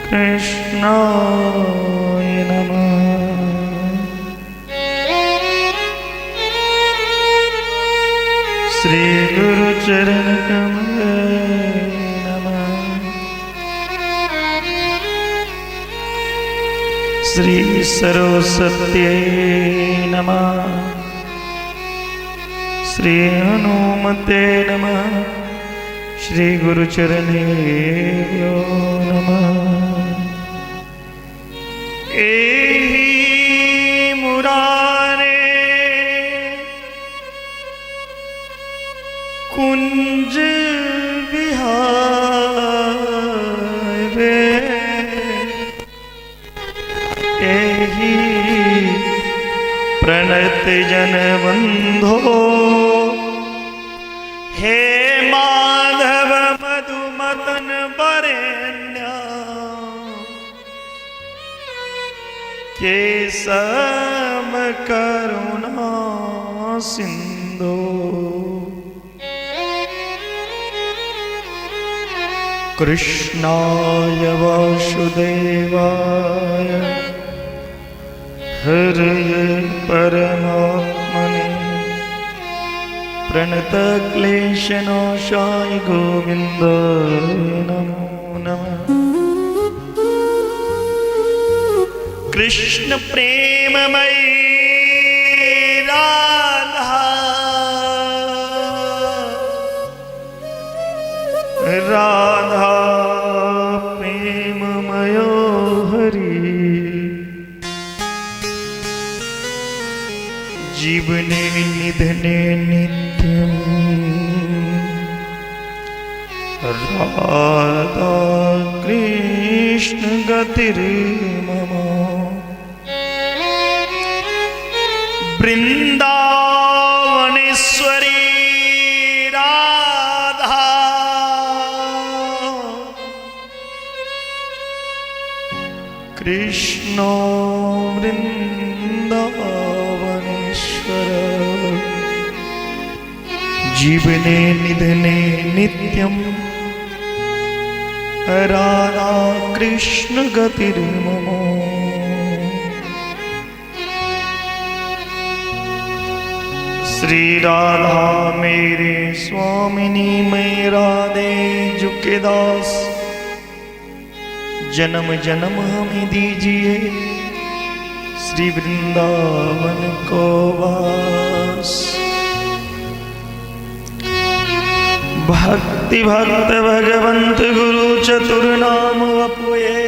कृष्णाय नमः। श्री गुरु चरण कमल नमः। श्री सरस्वती नमः। श्री हनुमते नमः। श्री गुरु चरणेभ्यो नमः। एहि मुरारे कुंज विहारे, एहि प्रणत जन बंधो, हे माधव मधुमतन बरेण्य, केशव करुणा सिंधु। कृष्णाय वासुदेवाय हरये परमात्मने, प्रणत क्लेशनाशाय गोविन्दाय नमो नमः। कृष्ण प्रेममयी राधा, राधा प्रेममयो हरि, जीवने निधने नित्यम राधा कृष्ण गतिर्मम। वृंदावनेश्वरी राधा, कृष्ण वृंदावनेश्वर, जीवने निधने नित्यम राधा कृष्ण गतिर्मम। श्री राधा मेरे स्वामिनी, मैं राधे झुके दास, जन्म जन्म हमें दीजिए श्री वृंदावन को वास। भक्ति भक्त भगवंत गुरु चतुर नाम अपुए,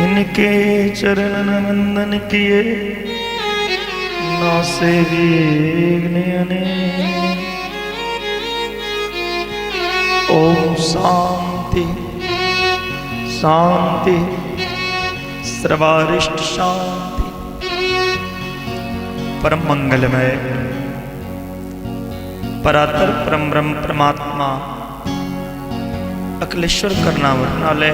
इनके चरण वंदन किए नासे विघ्न अनेक। ओम शांति शांति सर्वारिष्ट शांति। परम मंगलमय परातर परम ब्रह्म परमात्मा अखिलेश्वर करुणावरणालय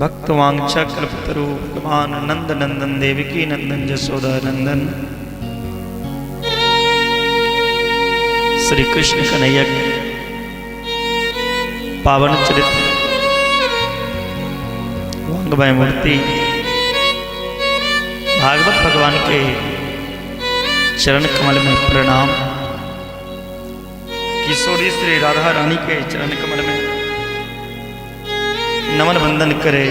भक्त वांछा कल्पतरु भगवान नंद नंदन देवकी नंदन जसोदा नंदन श्री कृष्ण कन्हैया पावन चरित्र वांगमय मूर्ति भागवत भगवान के चरण कमल में प्रणाम। किशोरी श्री राधा रानी के चरण कमल में नमन वंदन करे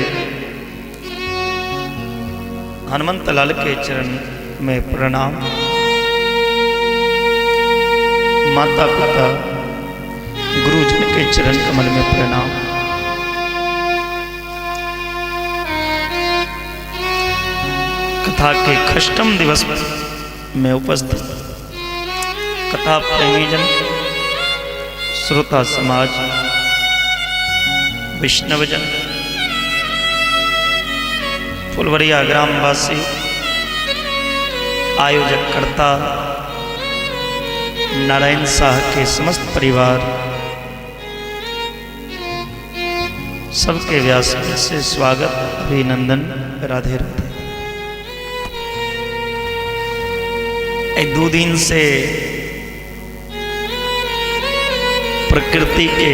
हनुमंत लाल के चरण में प्रणाम। माता पिता गुरुजन के चरण कमल में प्रणाम। कथा के खष्टम दिवस में उपस्थित कथा प्रेमीजन, श्रोता समाज, वैष्णवजन, फुलवरिया ग्रामवासी, आयोजक कर्ता नारायण शाह के समस्त परिवार, सबके व्यास से स्वागत अभिनंदन, राधे राधे। एक दो दिन से प्रकृति के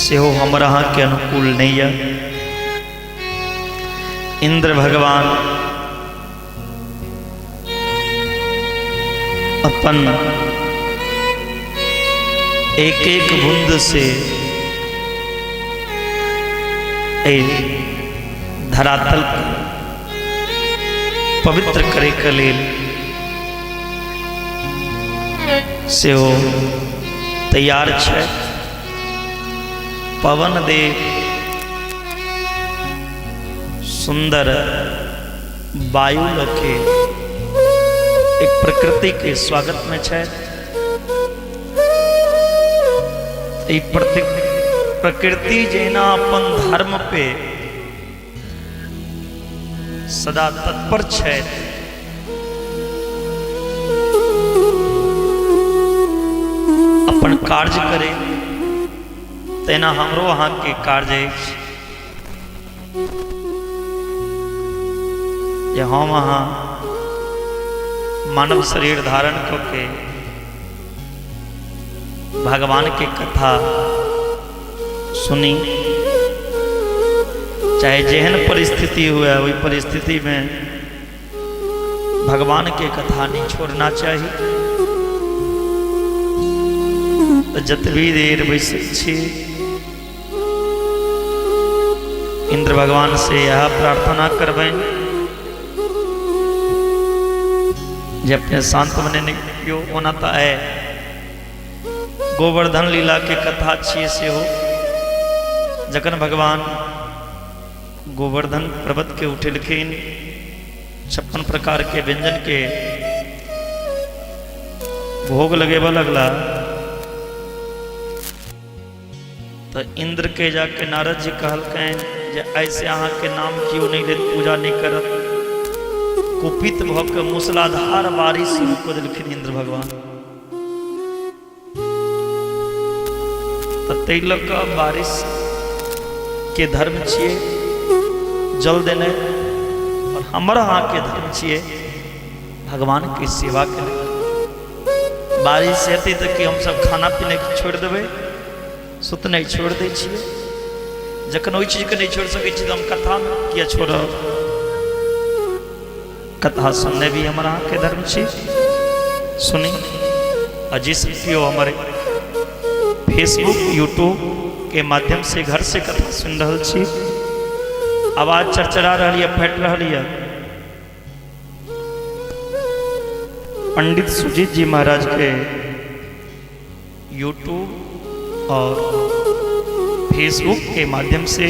सेहो हमर अहाँके अनुकूल नहि यऽ। इंद्र भगवान अपन एक एक बूंद से एहि धरातल के पवित्र करे के लेल सेहो तैयार छै। पवन देव सुंदर वायु लके एक प्रकृति के स्वागत में छै। ई प्रकृति जेना अपन धर्म पे सदा तत्पर छै, अपन कार्य करे, तेना हमरो अहाँके कार्य अछि जे हम अहाँ मानव शरीर धारण कऽ के भगवान के कथा सुनी, चाहे जेहन परिस्थिति हुए ओहि परिस्थिति में भगवान के कथा नहीं छोड़ना चाही। तो जतबी देर बैसै छी इंद्र भगवान से यह प्रार्थना करबनि जे अपने शांत बने निकियो। ओना तऽ आइ गोवर्धन लीला के कथा छियै सेहो, जखन भगवान गोवर्धन पर्वत के उठेलखिन, 56 प्रकार के व्यंजन के भोग लगेबऽ लगला, तऽ इंद्र के जाके नारद जी कहलकनि जे ऐसे अहाँके नाम केओ नहि लेत, पूजा नहि करत। कुपित भऽ के मूसलाधार बारिश शुरू कऽ देलखिन इंद्र भगवान। तऽ ताहि लऽ कऽ बारिश के धर्म छियै जल देनाइ, आओर हमर अहाँके धर्म छियै भगवान के सेवा केनाइ। बारिश हेतै तऽ की हमसब खाना पीनाइ छोड़ि देबै? सुतनाइ छोड़ि दै छियै। जखन ओहि चीजके नहि छोड़ि सकै छी तऽ हम कथामे किया छोड़ब? कथा सुनने भी हमर अहाँके धर्म छी, सुनी। आ जिस केओ हमर फेसबुक यूट्यूब के माध्यम से घर से कथा सुनि रहल छी, आवाज चरचरा रहल यऽ, फाटि रहल यऽ, पंडित सुजीत जी महाराज के यूट्यूब और फेसबुक के माध्यम से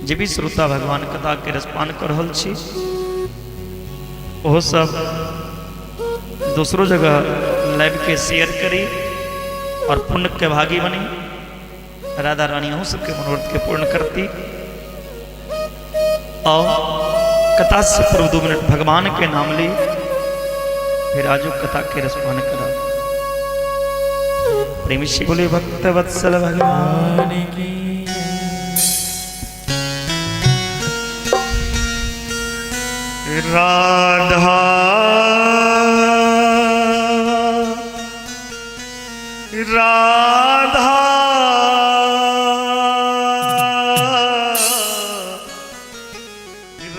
जे भी श्रोता भगवान कथा के रसपान कर रहल छी, ओहो सब दूसरो जगह लाइव के शेयर करी और पुण्य के भागी बनी। राधा रानी अहूँ सबके मनोरथ के पूर्ण करती। और कथा से पूर्व 2 मिनट भगवान के नाम ली, फिर आजो कथा के रसपान करा। प्रेमी श्री बोले भक्त वत्सल भगवान की। राधा राधा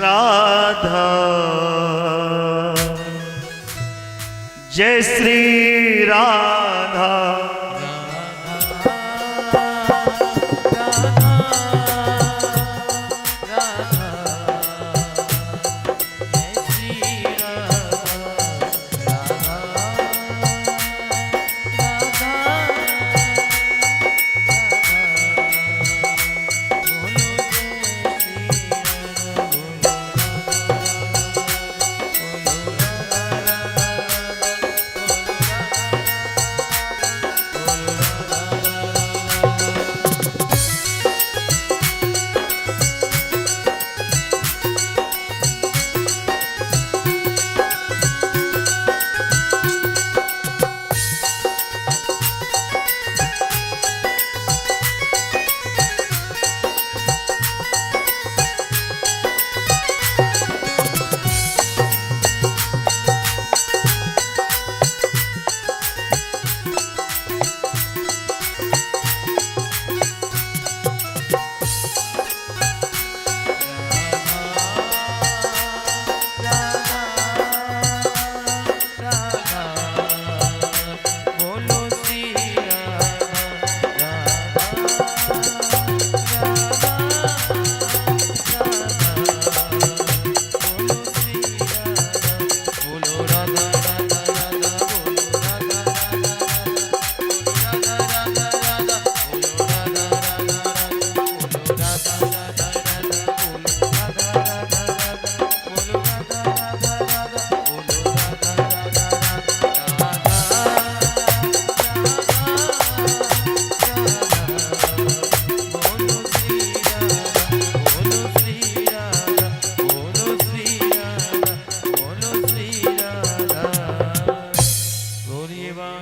राधा, जय श्री राधा।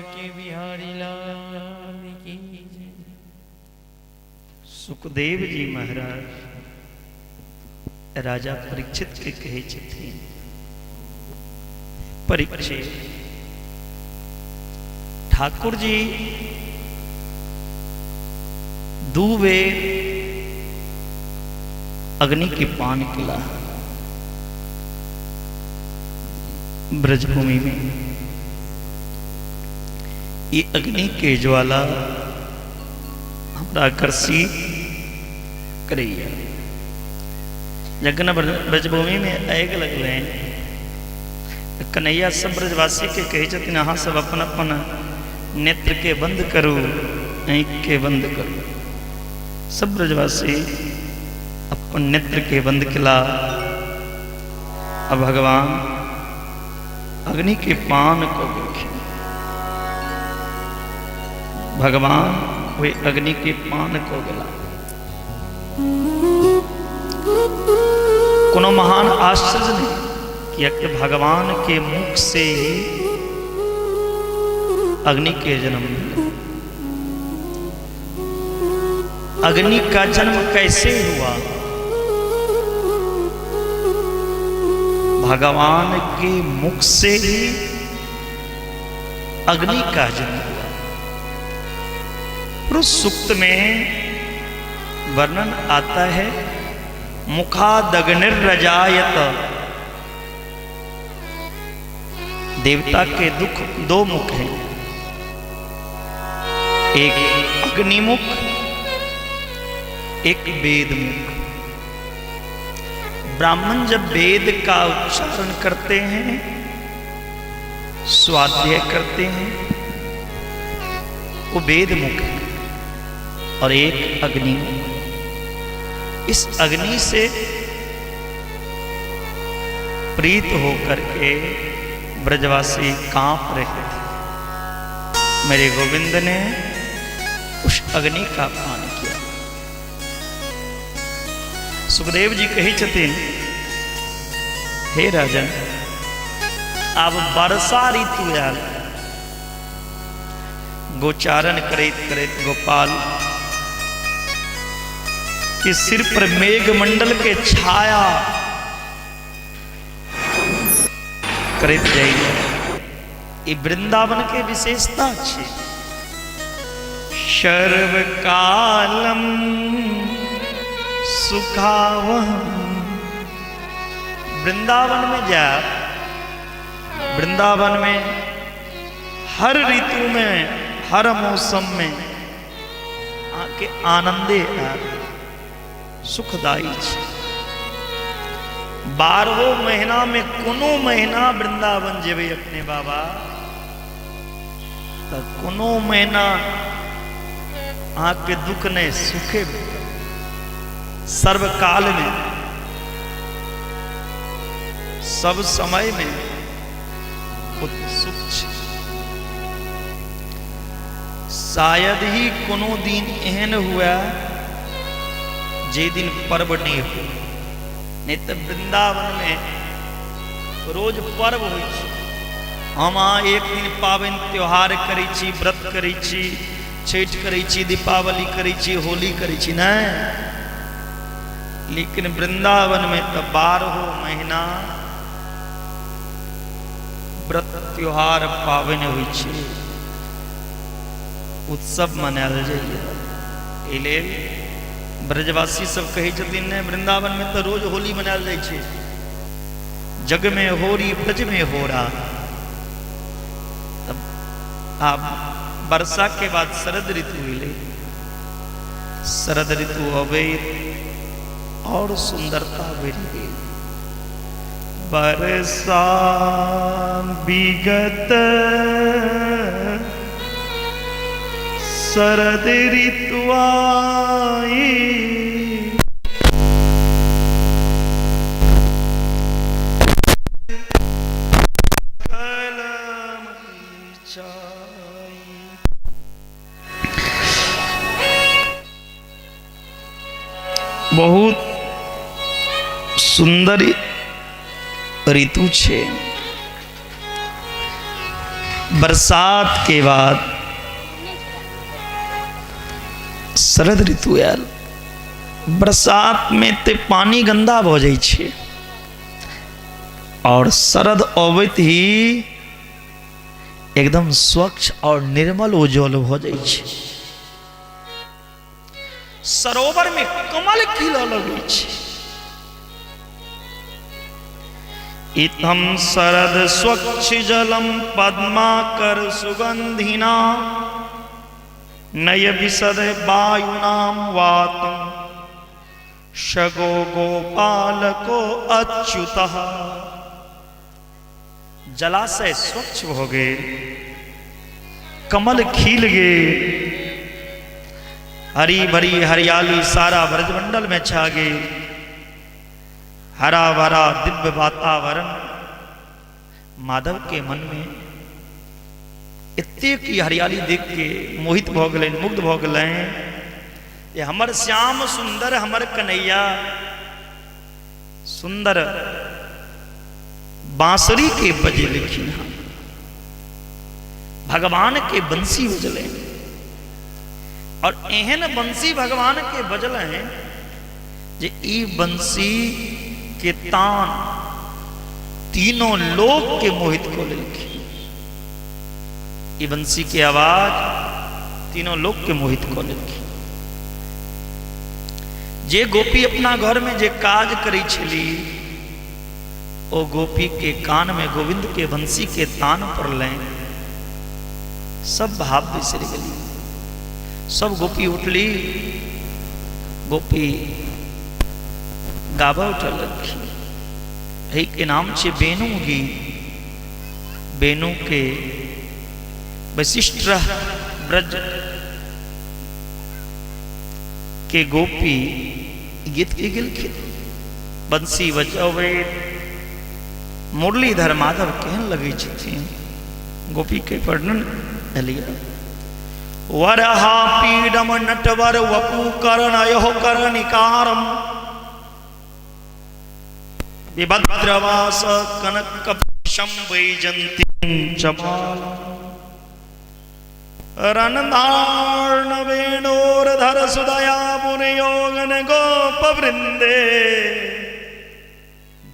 बांके बिहारी लाल की जय। सुखदेव जी महाराज राजा परीक्षित के कहै छथिन, परीक्षित, ठाकुर जी दू बेर अग्नि के पान केला ब्रजभूमि में। ये अग्नि के ज्वाला हमरा आकर्षित करैया। जखन ब्रजभूमि में आगि लगलै तऽ कन्हैया सब ब्रजवासी के कहै छथिन, अहाँ सब अपन अपन नेत्र के बंद करू, आँखि के बंद करू। सब ब्रजवासी अपन नेत्र के बंद केला। अब भगवान अग्नि के पान को गेलखिन। भगवान वही अग्नि के पान को गेला। कोनो महान आश्चर्य नहीं, कियाकि भगवान के मुख से ही अग्नि के जन्म भेल। अग्नि का जन्म कैसे हुआ? भगवान के मुख से ही अग्नि का जन्म हुआ। पुरुष सूक्त में वर्णन आता है, मुखादग्निर्रजायत। देवता के दुख दो मुख हैं, एक अग्निमुख, एक वेद मुख। ब्राह्मण जब वेद का उच्चारण करते हैं, स्वाध्याय करते हैं, वो वेद मुख है, और एक अग्नि मुख। इस अग्नि से प्रीत होकर के ब्रजवासी कांप रहे थे। मेरे गोविंद ने उस अग्नि का पान किया। सुखदेव जी कहै छथिन, हे राजन, आब वर्षा ऋतु आयल। गोचारण करैत करैत गोपाल के सिर पर मेघ मंडल के छाया करैत जाइए। ये वृंदावन के विशेषता छे। सर्वकालम सुखावह। वृंदावन में जा, वृंदावन में हर ऋतु में, हर मौसम में आके आनंदे आवे, सुखदायी छे। 12 महीना में कोनो महीना वृंदावन जेबे अपने बाबा, त कोनो महीना आके दुख नहीं, सुखे भेटत। सर्वकाल में, सब समय में सुख छे। शायद ही कोनो दिन एहन हुआ जे दिन पर्व नहीं हो। नहीं तो वृंदावन में रोज पर्व होइ छे। हम अहाँ एक दिन पाबनि त्योहार करै छी, व्रत करै छी, छठि करै छी, दीपावली करै छी, होली करै छी, नहीं। लेकिन वृंदावन में तो 12 महीना व्रत त्योहार पाबनि होइ छे, उत्सव मनायल जाइए। एहि लेल ब्रजवासी सब कहै छथिन, नहि, वृंदावन में तो रोज होली मनायल जाइ छे। जग में होरी ब्रज में होरा। तब आब वर्षा के बाद शरद ऋतु एलै। शरद ऋतु अबैत और सुंदरता बढ़ि गेल। वर्षा विगत शरद ऋतु आई, कलम छाई। बहुत सुंदर ऋतु छे। बरसात के बाद शरद ऋतु आयल। बरसात में ते पानी गंदा भऽ जाइ छै और शरद अबैत ही एकदम स्वच्छ और निर्मल ओ जल भऽ जाइ छै। सरोवर में कमल खिलऽ लगै छै। इतम शरद स्वच्छ जलम पद्माकर सुगंधिना नय विशद वायुनाम वातम शगो गोपालको अच्युतः। जलाशय स्वच्छ भऽ गेल, कमल खिल गेल, हरी भरी हरियाली सारा ब्रजमंडल में छा गेल, हरा भरा दिव्य वातावरण। माधव के मन में एतेक ई हरियाली देख के मोहित भऽ गेलनि, मुग्ध भऽ गेलनि जे हमर श्याम सुंदर, हमर कन्हैया सुंदर बांसुरी के बजेलखिन हँ, भगवान के बंसी बजलै और एहन बंसी भगवान के बजलै जे ई बंसी के तान तीनों लोक के मोहित कऽ लेलखिन। ई बंसी के आवाज तीनों लोक के मोहित कऽ लेलखिन। जे गोपी अपना घर में जे काज करै छली ओ गोपी के कान में गोविंद के बंसी के तान पड़लनि, सब भाव बिसरि गेली। सब गोपी उठली, गोपी गाबऽ उठलखिन। एहि के नाम छै बेनू गीत। बेनू के वशिष्ठ ब्रज के गोपी गीत के गेलखिन। बंसी बजबैत मुरलीधर माधव केहन लगै छथिन, गोपी के वर्णन भेलिए। वरहा पीडम नटवर वपु कर्णयो कर्णिकारम विभद्रवास कनक वैजंती चमाल रणदार्णवेणोरधर सुदया मुनियोगन गोप वृंदे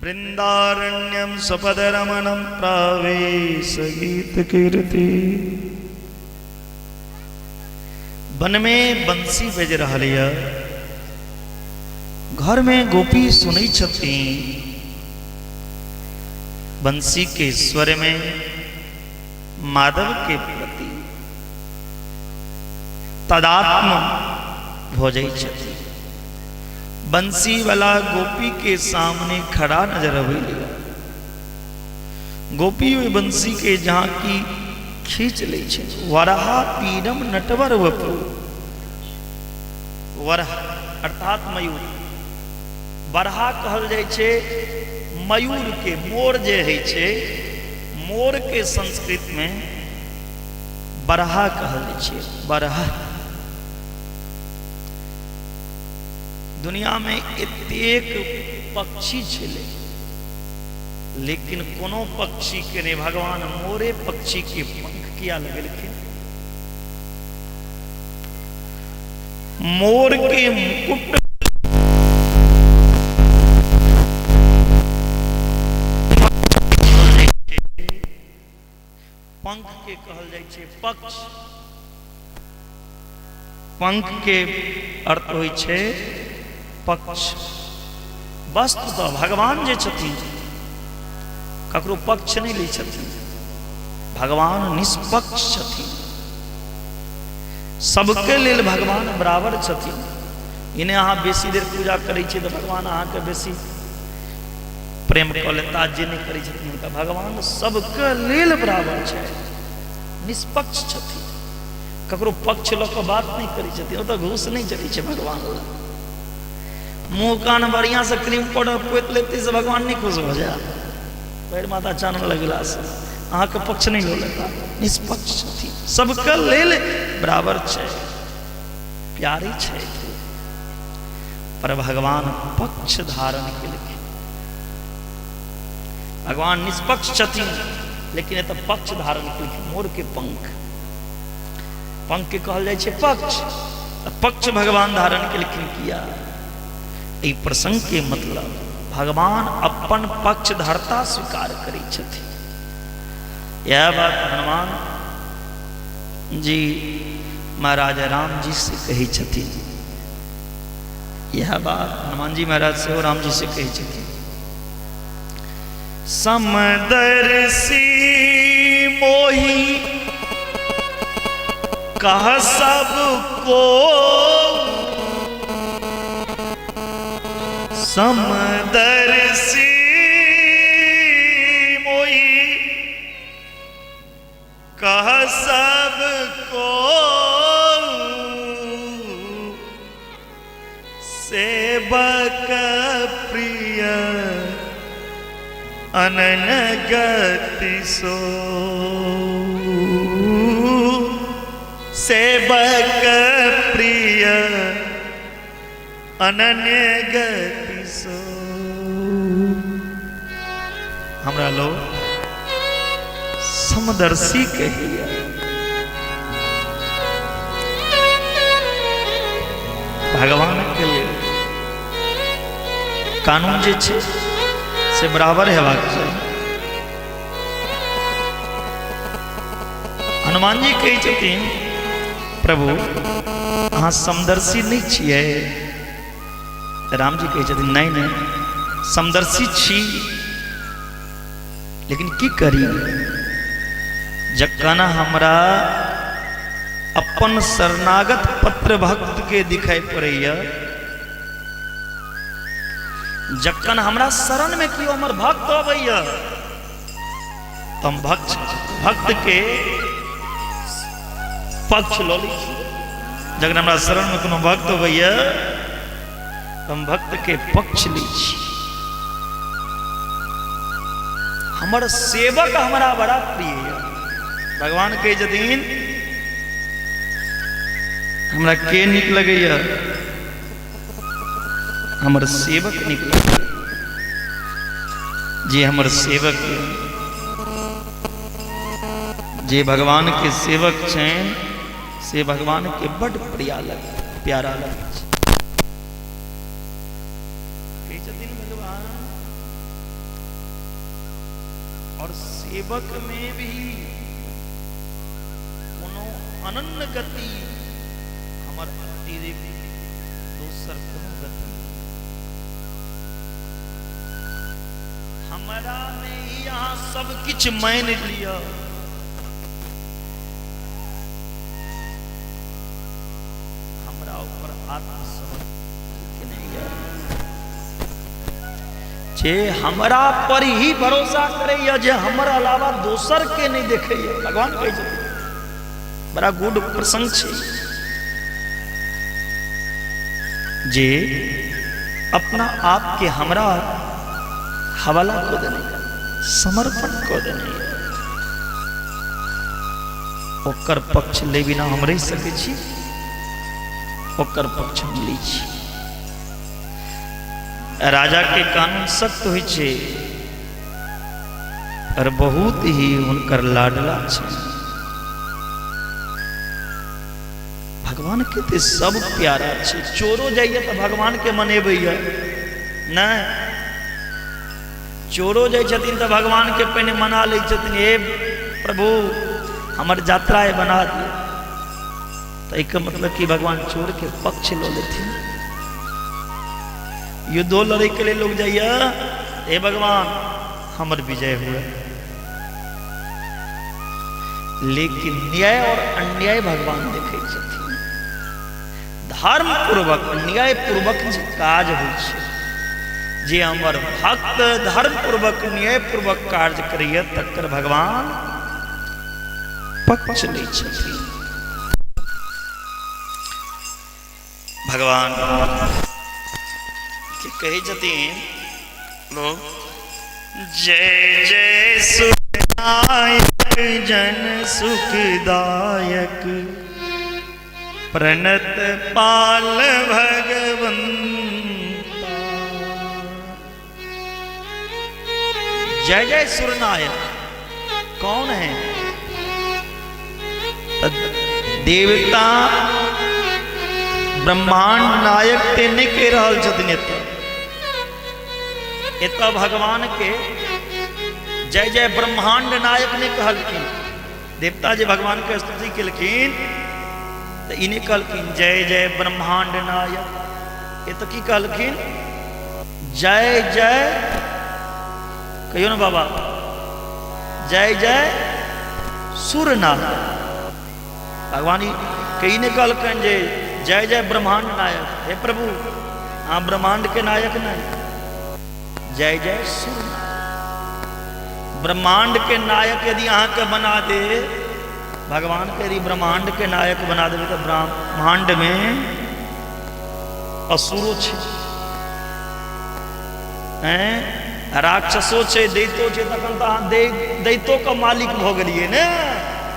वृंदारण्यम सुपद रमणम प्रावेश गीत कीर्ति। वन में बंसी बज रहल यऽ, घर में गोपी सुनै छथिन। बंसी के स्वर में माधव के प्रति तदात्म भऽ जाइ छथिन। बंसी वाला गोपी के सामने खड़ा नजर अबै गोपी ओहि बंसी के झांकी खींच लै छै। वरहा पीरम नटवर वपु, वरह अर्थात मयूर। बरहा कहल जाइ छै मयूर के, मोर जे होइ छै मोर के संस्कृत में बरहा कहल जाइ छै। बरहा दुनिया में एतेक पक्षी छलै, लेकिन कोनो पक्षी के नहीं भगवान मोरे पक्षी के पंख किया लगेलखिन। मोर के मुकुट पंख के कहल जाइ छै पक्ष। पंख के अर्थ होइ छै पक्ष। वस्तु तऽ भगवान जे छथिन ककरो पक्ष नहि लै छथिन, भगवान निष्पक्ष छथिन, सबके लेल भगवान बराबर छथिन। इने अहाँ बेसी देर पूजा करै छियै तऽ भगवान अहाँके बेसी प्रेम कऽ लेता, जे नहि करै छथिन हुनका। भगवान सबके लेल बराबर छै, निष्पक्ष छथिन, ककरो पक्ष लऽ कऽ बात नहि करै छथिन। ओतऽ घूस नहि चलै छै भगवान लग। मुँह कान बढ़िआँसँ क्रीम पाउडर पोति लेतै से भगवान नहि खुश भऽ जायत। पैर माथा चानन लगेलासँ अहाँके पक्ष नहि लऽ लेता, निष्पक्ष छथिन, सबके लेल बराबर छै, प्यारे छै। पर भगवान पक्ष धारण केलखिन, भगवान निष्पक्ष छथिन। लेकिन एतऽ पक्ष धारण केलखिन, मोर के पंख, पंख के कहल जाइ छै पक्ष, पक्ष भगवान धारण केलखिन किया? एहि प्रसंग के मतलब भगवान अपन पक्षधरता स्वीकार करै छथिन। यह बात हनुमान जी महाराज राम जी से कहै छथिन, यह बात हनुमान जी महाराज सेहो राम जी से कहै छथिन। समदर्शी मोही कह सबको, समदर्शी मोही कह सबको, सेवक प्रिय अनन गति सो, सेवक प्रिय अनन्य गति सो। हमरा लोग समदर्शी कहिए, भगवान के लेल कानून जे छै से बराबर हेबाक चाही। हनुमान जी कहै छथिन प्रभु अहाँ समदर्शी नहि छियै। राम जी कहै छथिन नहि नहि समदर्शी छी, लेकिन की करी जखन हमरा अपन शरणागत पत्र भक्त के दिखाई पड़ैया, जखन हमरा शरण में केओ हमर भक्त अबैया तऽ हम भक्त के पक्ष लऽ लै छी। जखन हमरा शरण में कोनो भक्त अबैया तऽ हम भक्त के पक्ष लै छी। हमर सेवक हमरा बड़ा प्रिय यऽ। भगवान कहै छथिन हमरा के नीक लगैया? हमर सेवक नीक लगैया। जे हमर सेवक यऽ, जे भगवान के सेवक छनि से भगवान के बड प्रिया लग प्यारा लगै छै। कहै छथिन भगवान और सेवक में भी कोनो अनन्य गति हमर अतिरिक्त दोसर कोनो गति हमरा में ही अहाँ सब किछु मानि लिअ। हमरा ऊपर आत्मसमर्पण केने यऽ, जे हमरा पर ही भरोसा करैया, जे हमर अलावा दोसर के नहि देखैया। भगवान कहै छथिन, बड़ा गुड प्रसंग छै, जे अपना आप के हमरा हवाला कऽ देने यऽ, समर्पण कऽ देने यऽ, ओकर पक्ष ले बिना हम रहि सकै छी? ओकर पक्ष हम लै छी। राजा के कानून सख्त होइ छै और बहुत ही हुनकर लाडला छै। भगवान के तऽ सब प्यारा छै। चोरो जाइए तऽ भगवान के मनेबैया नहि, चोरो जाइ छथिन तऽ भगवान के पहिने मना लै छथिन, हे प्रभु हमर यात्रा बना दिअ। तऽ एहिके मतलब कि भगवान चोर के पक्ष लऽ लेथिन। युद्धो लड़े के लिए लोग जाइए, हे भगवान हमर विजय हुए। लेकिन न्याय और अन्याय भगवान देखै छथिन। धर्म पूर्वक न्याय पूर्वक जे काज होइ छै, जे हमर भक्त धर्म पूर्वक न्याय पूर्वक कार्य करैए तकर भगवान पक्ष लै छथिन। भगवान के कहै छथिन लोग, जय जय सुखदायक जन सुखदायक प्रणत पाल भगवंता। जय जय सुरनायक। कौन है? देवता ब्रह्मांड नायक ते नहि कहि रहल छथिन। एतऽ एतऽ भगवान के जय जय ब्रह्मांड नायक नहि कहलखिन। देवता जे भगवान के स्तुति केलखिन तऽ ई नहि कहलखिन जय जय ब्रह्मांड नायक। एतऽ की कहलखिन? जय जय, कहियौ ने बाबा, जय जय सुर नायक। भगवान के ई नहि कहलखिन जे जय जय ब्रह्मांड नायक। हे प्रभु, अहाँ ब्रह्मांड के नायक नहि, जय जय सुर नायक। ब्रह्मांड के नायक यदि अहाँके बना दे भगवान के, यदि ब्रह्मांड के नायक बना देबै तऽ ब्रह्मांड में असुरो छै, हैं, राक्षसो छै, दैतो छै। तखन तऽ अहाँ दैतो के मालिक भऽ गेलियै ने।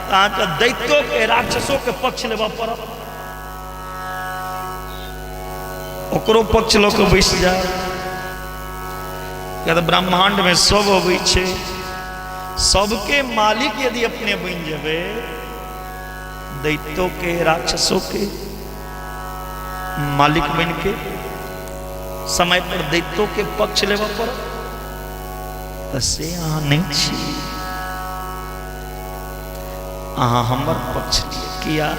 तऽ अहाँके दैतो के राक्षसो के पक्ष लेबऽ पड़त, ओकरो पक्ष लऽ कऽ बैस जाय, किया तऽ ब्रह्मांड में सब अबै छै। सबके मालिक यदि अपने बनि जेबै, दैतो के राक्षसो के मालिक बनि के समय पर दैतो के पक्ष लेबऽ पड़त, तऽ से अहाँ नहि छी। अहाँ हमर पक्ष लिअ। किया?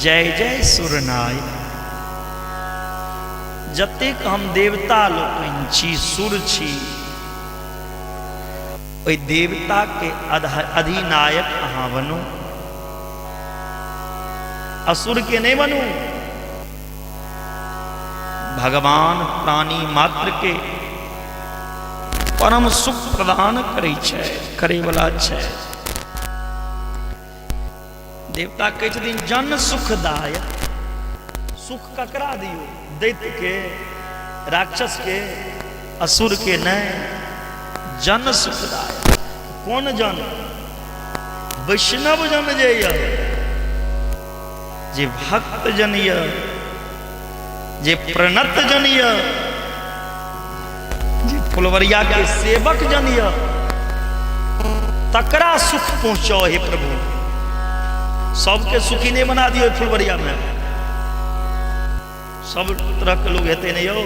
जय जय सुरनाय। जतेक हम देवता लोकनि छी, सुर छी, ओहि देवता के अधिनायक अहाँ बनू, असुर के नहि बनू। भगवान प्राणी मात्र के परम सुख प्रदान करै छै, करै वाला छै। देवता कहै छथिन जन सुखदायक। सुख ककरा दियौ? दैत्य के, राक्षस के, असुर के नहि, जन सुखदायक। कोन जन? वैष्णव जन जे यऽ, जे भक्त जन यऽ, जे प्रणत जन यऽ, जे फुलवरिया के सेवक जन यऽ, तकरा सुख पहुँचाओ हे प्रभु। सबके सुखी नहीं बना दियो फुलवरिया में। सब तरह के लोग हेते नहीं हो,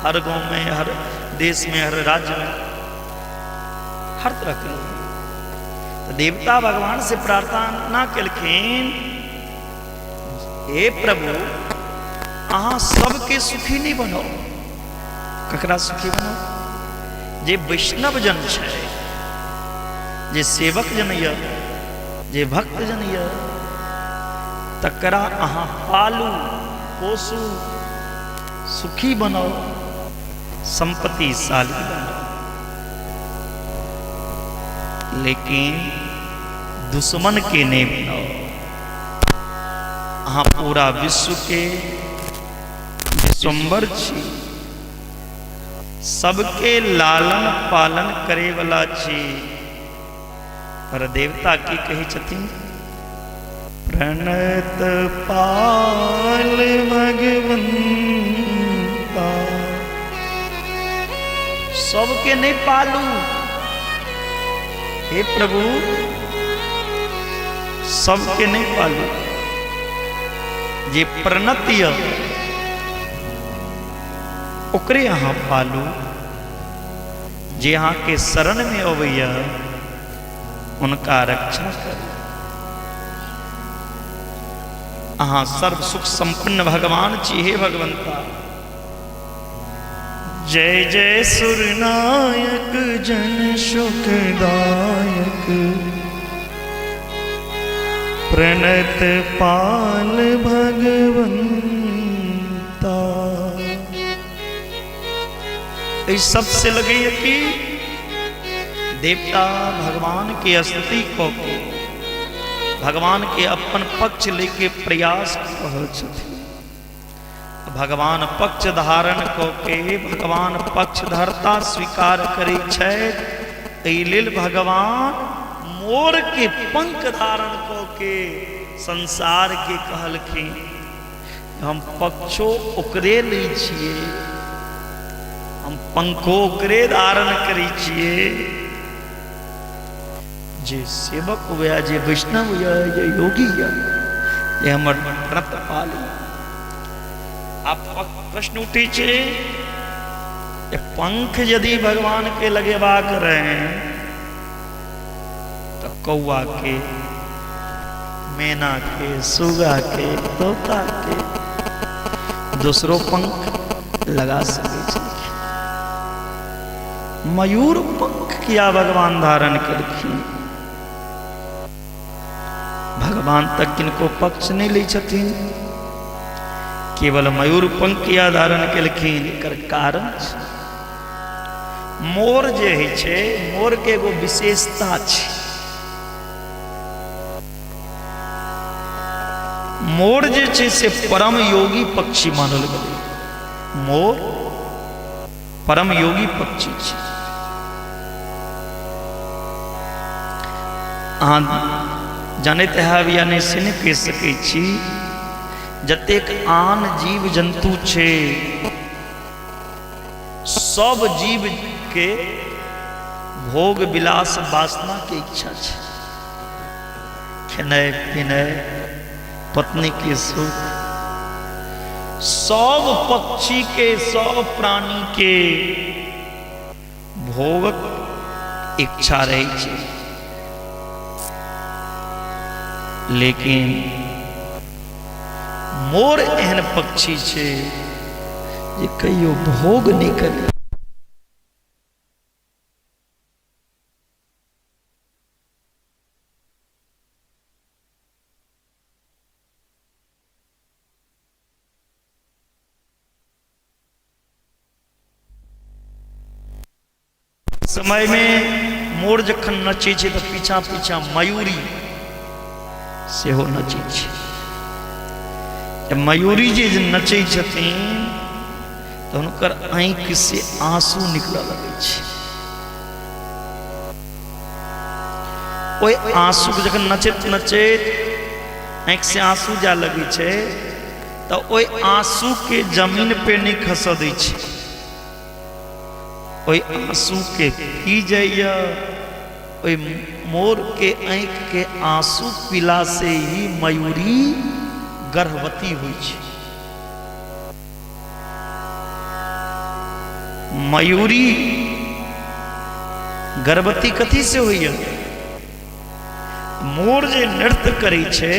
हर गांव में, हर देश में, हर राज्य में हर तरह के लोग। तो देवता भगवान से प्रार्थना केलखिन, हे प्रभु, अहाँ सबके सुखी नहीं बनाओ। ककरा सुखी बनाओ? जे वैष्णव जन छै, जे सेवक जन यऽ, जे भक्त जन यऽ, तकरा अहाँ पालू, पोसू, सुखी बनाओ, संपत्तिशाली बनाओ, लेकिन दुश्मन के नहीं बनाओ। अहाँ पूरा विश्व के विश्वम्बर छी, सबके लालन पालन करे वाला छी। पर देवता की कहै छथिन? प्रणत पाल भगवंता। सबके नहीं पालू हे प्रभु, सबके नहीं पालू। जे प्रणत यऽ ओकरे अहाँ पालू, जे अहाँके शरण में अबैया उनका रक्षा करू। अहाँ सर्व सुख संपन्न भगवान छी हे भगवंता। जय जय सुरनायक जन सुखदायक, प्रणत पाल भगवंता। एहि सबसे लगैया कि देवता भगवान के स्तुति कऽ के भगवान के अपन पक्ष लेके प्रयास कऽ रहल छथिन। भगवान पक्ष धारण कऽ के भगवान पक्षधरता स्वीकार करै छथि। एहि लेल भगवान मोर के पंख धारण कऽ के संसार के कहलखिन, हम पक्षो ओकरे लै छियै, हम पंखो ओकरे धारण करै छियै। जे सेवक हुए, जे वैष्णव हुए, जे योगी यऽ, जे हमर व्रतपाल यऽ। आब प्रश्न उठै छै जे पंख यदि भगवान के लगेबाक रहे तऽ कौआ के, मैना के, सुगा के, तोता के दोसरो पंख लगा सकै छलखिन। मयूर पंख किया भगवान धारण केलखिन? भगवान तक किनको पक्ष नहि लै छथिन, केवल मयूर पंख किया धारण केलखिन? एकर कारण छै मोर जे होइ छै, मोर के एगो विशेषता छै। मोर जे छै से परम योगी पक्षी मानल गेलै। मोर परम योगी पक्षी छै। अहाँ जानैत हैब या नहि से नहि कहि सकै छी, जतेक आन जीव जन्तु छै सब जीव के भोग विलास वासना के इच्छा छै, खेनाइ पिनाइ, पत्नी के सुख, सब पक्षी के, सब प्राणी के भोगक इच्छा रहै छै। लेकिन मोर एहन पक्षी छै जे कहियो भोग नहि करै। समय में मोर जखन नचै छै तऽ पीछा पीछा मयूरी सेहो नचै छै। तऽ मयूरी जे नचै छथिन तऽ हुनकर आँखि से आंसू निकलऽ लगै छै। ओहि आंसूके जखन नचैत नचैत आँखि से आंसू जाय लगै छै तऽ ओहि आंसूके जमीन पे नहि खसऽ दै छै, ओहि आंसूके पी जाइए। ओहि मोरके आँखिके आंसू पीला से ही मयूरी गर्भवती होइ छै। मयूरी गर्भवती कथी से होइए? मोर जे नृत्य करै छै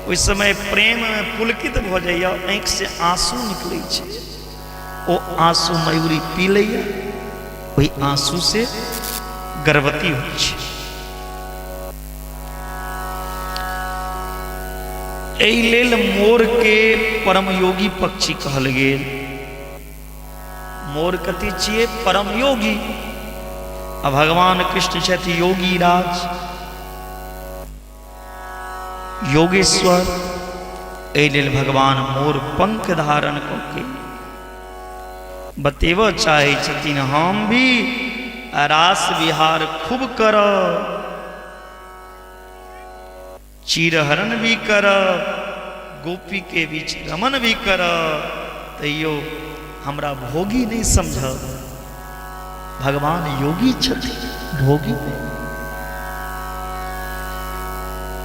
ओहि समय प्रेममे पुलकित भऽ जाइए, आँखिसँ आंसू निकलै छै, ओ आंसू मयूरी पी लैए, ओहि आंसू से गर्भवती होइ छै। एहि लेल मोर के परमयोगी पक्षी कहल गेल। मोर कथी छियै? परमयोगी। आ भगवान कृष्ण छथि योगी राज, योगेश्वर। एहि लेल भगवान मोर पंख धारण कऽ के बतेबऽ चाहै छथिन, हम भी रास विहार खूब करब, चीरहरण भी करब, गोपी के बीच रमन भी करब, तैयो हमरा भोगी नहीं समझब। भगवान योगी छथिन, भोगी नहीं।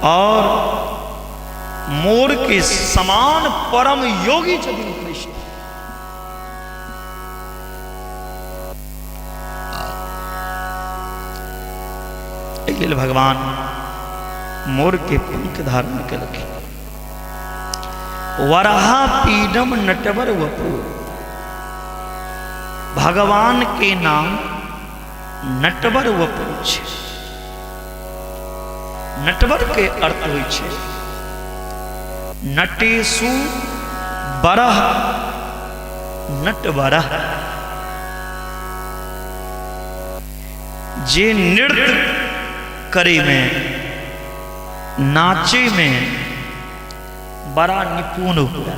और मोर के समान परम योगी छथिन कृष्ण। एहि लेल भगवान मोर के पंख धारण केलखिन। वराहा पीडम नटवर वपु, भगवान के नाम नटवर वपु छै। नटवर के अर्थ होइ छै नटेशु बरह नटवरह, जे नृत्य करे में, नाचे में बड़ा निपुण हुए।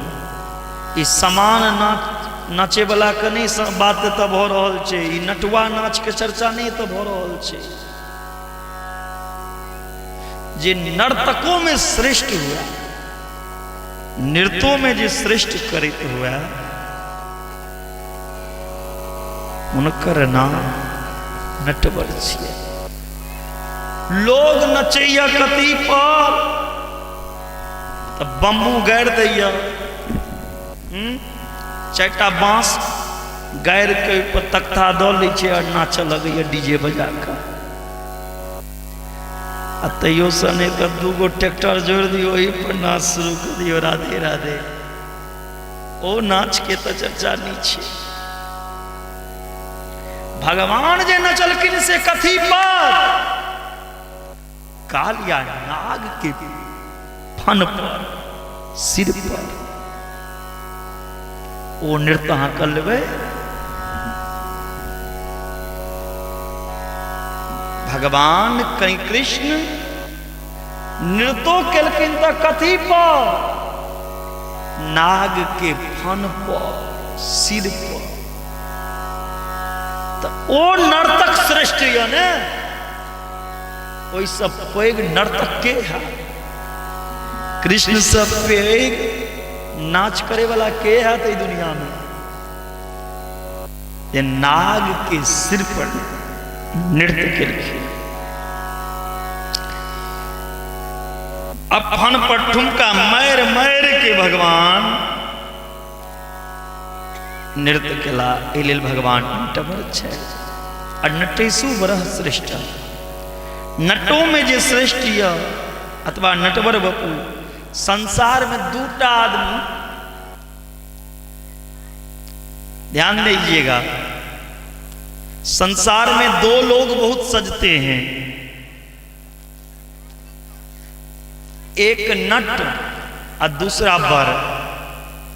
ई समान नाच नाचे वाला के नहीं बात तऽ भऽ रहल छै, ई नटुआ नाच के चर्चा नहीं तऽ भऽ रहल छै। जे नर्तकों में श्रेष्ठ हुआ, नृत्यों में जे श्रेष्ठ करैत हुआ, हुनकर नाम नटवर छियै। लोग नचैया कथी पर? तऽ बम्बू गाड़ि दैया, चारिटा बाँस गाड़ि के ओहिपर तख्ता दऽ लै छै आओर नाचऽ लगैया डीजे बजा कऽ। आ तैयो से नहि तऽ दूगो ट्रैक्टर जोड़ि दियौ, ओहि पर नाच शुरू कऽ दियौ, राधे राधे। ओ नाच के तऽ चर्चा नहि छै। भगवान जे नचलखिन से कथी पर? कालिया नाग के फन पर, सिर पर। ओ नृत्य अहाँ कर लेबै? भगवान कहीं कृष्ण नृत्यो केलखिन तऽ कथी पर? नाग के फन पर, सिर पर। तऽ ओ नर्तक श्रेष्ठ यऽ ने? ओहिसँ पैघ नर्तक के है? कृष्ण से पैघ नाच करे वाला के है ई दुनिया में, जे नाग के सिर पर नृत्य केलखिन? अब फन पर ठुमका मारि मारि के भगवान नृत्य केला। एहि लेल भगवान नटवर छै। आ नटेशु वरह श्रेष्ठ, नटो में जे श्रेष्ठ यऽ अथवा नटवर बपू। संसार में दूटा आदमी, ध्यान दीजिएगा, संसार में दो लोग बहुत सजते हैं, एक नट और दूसरा बर।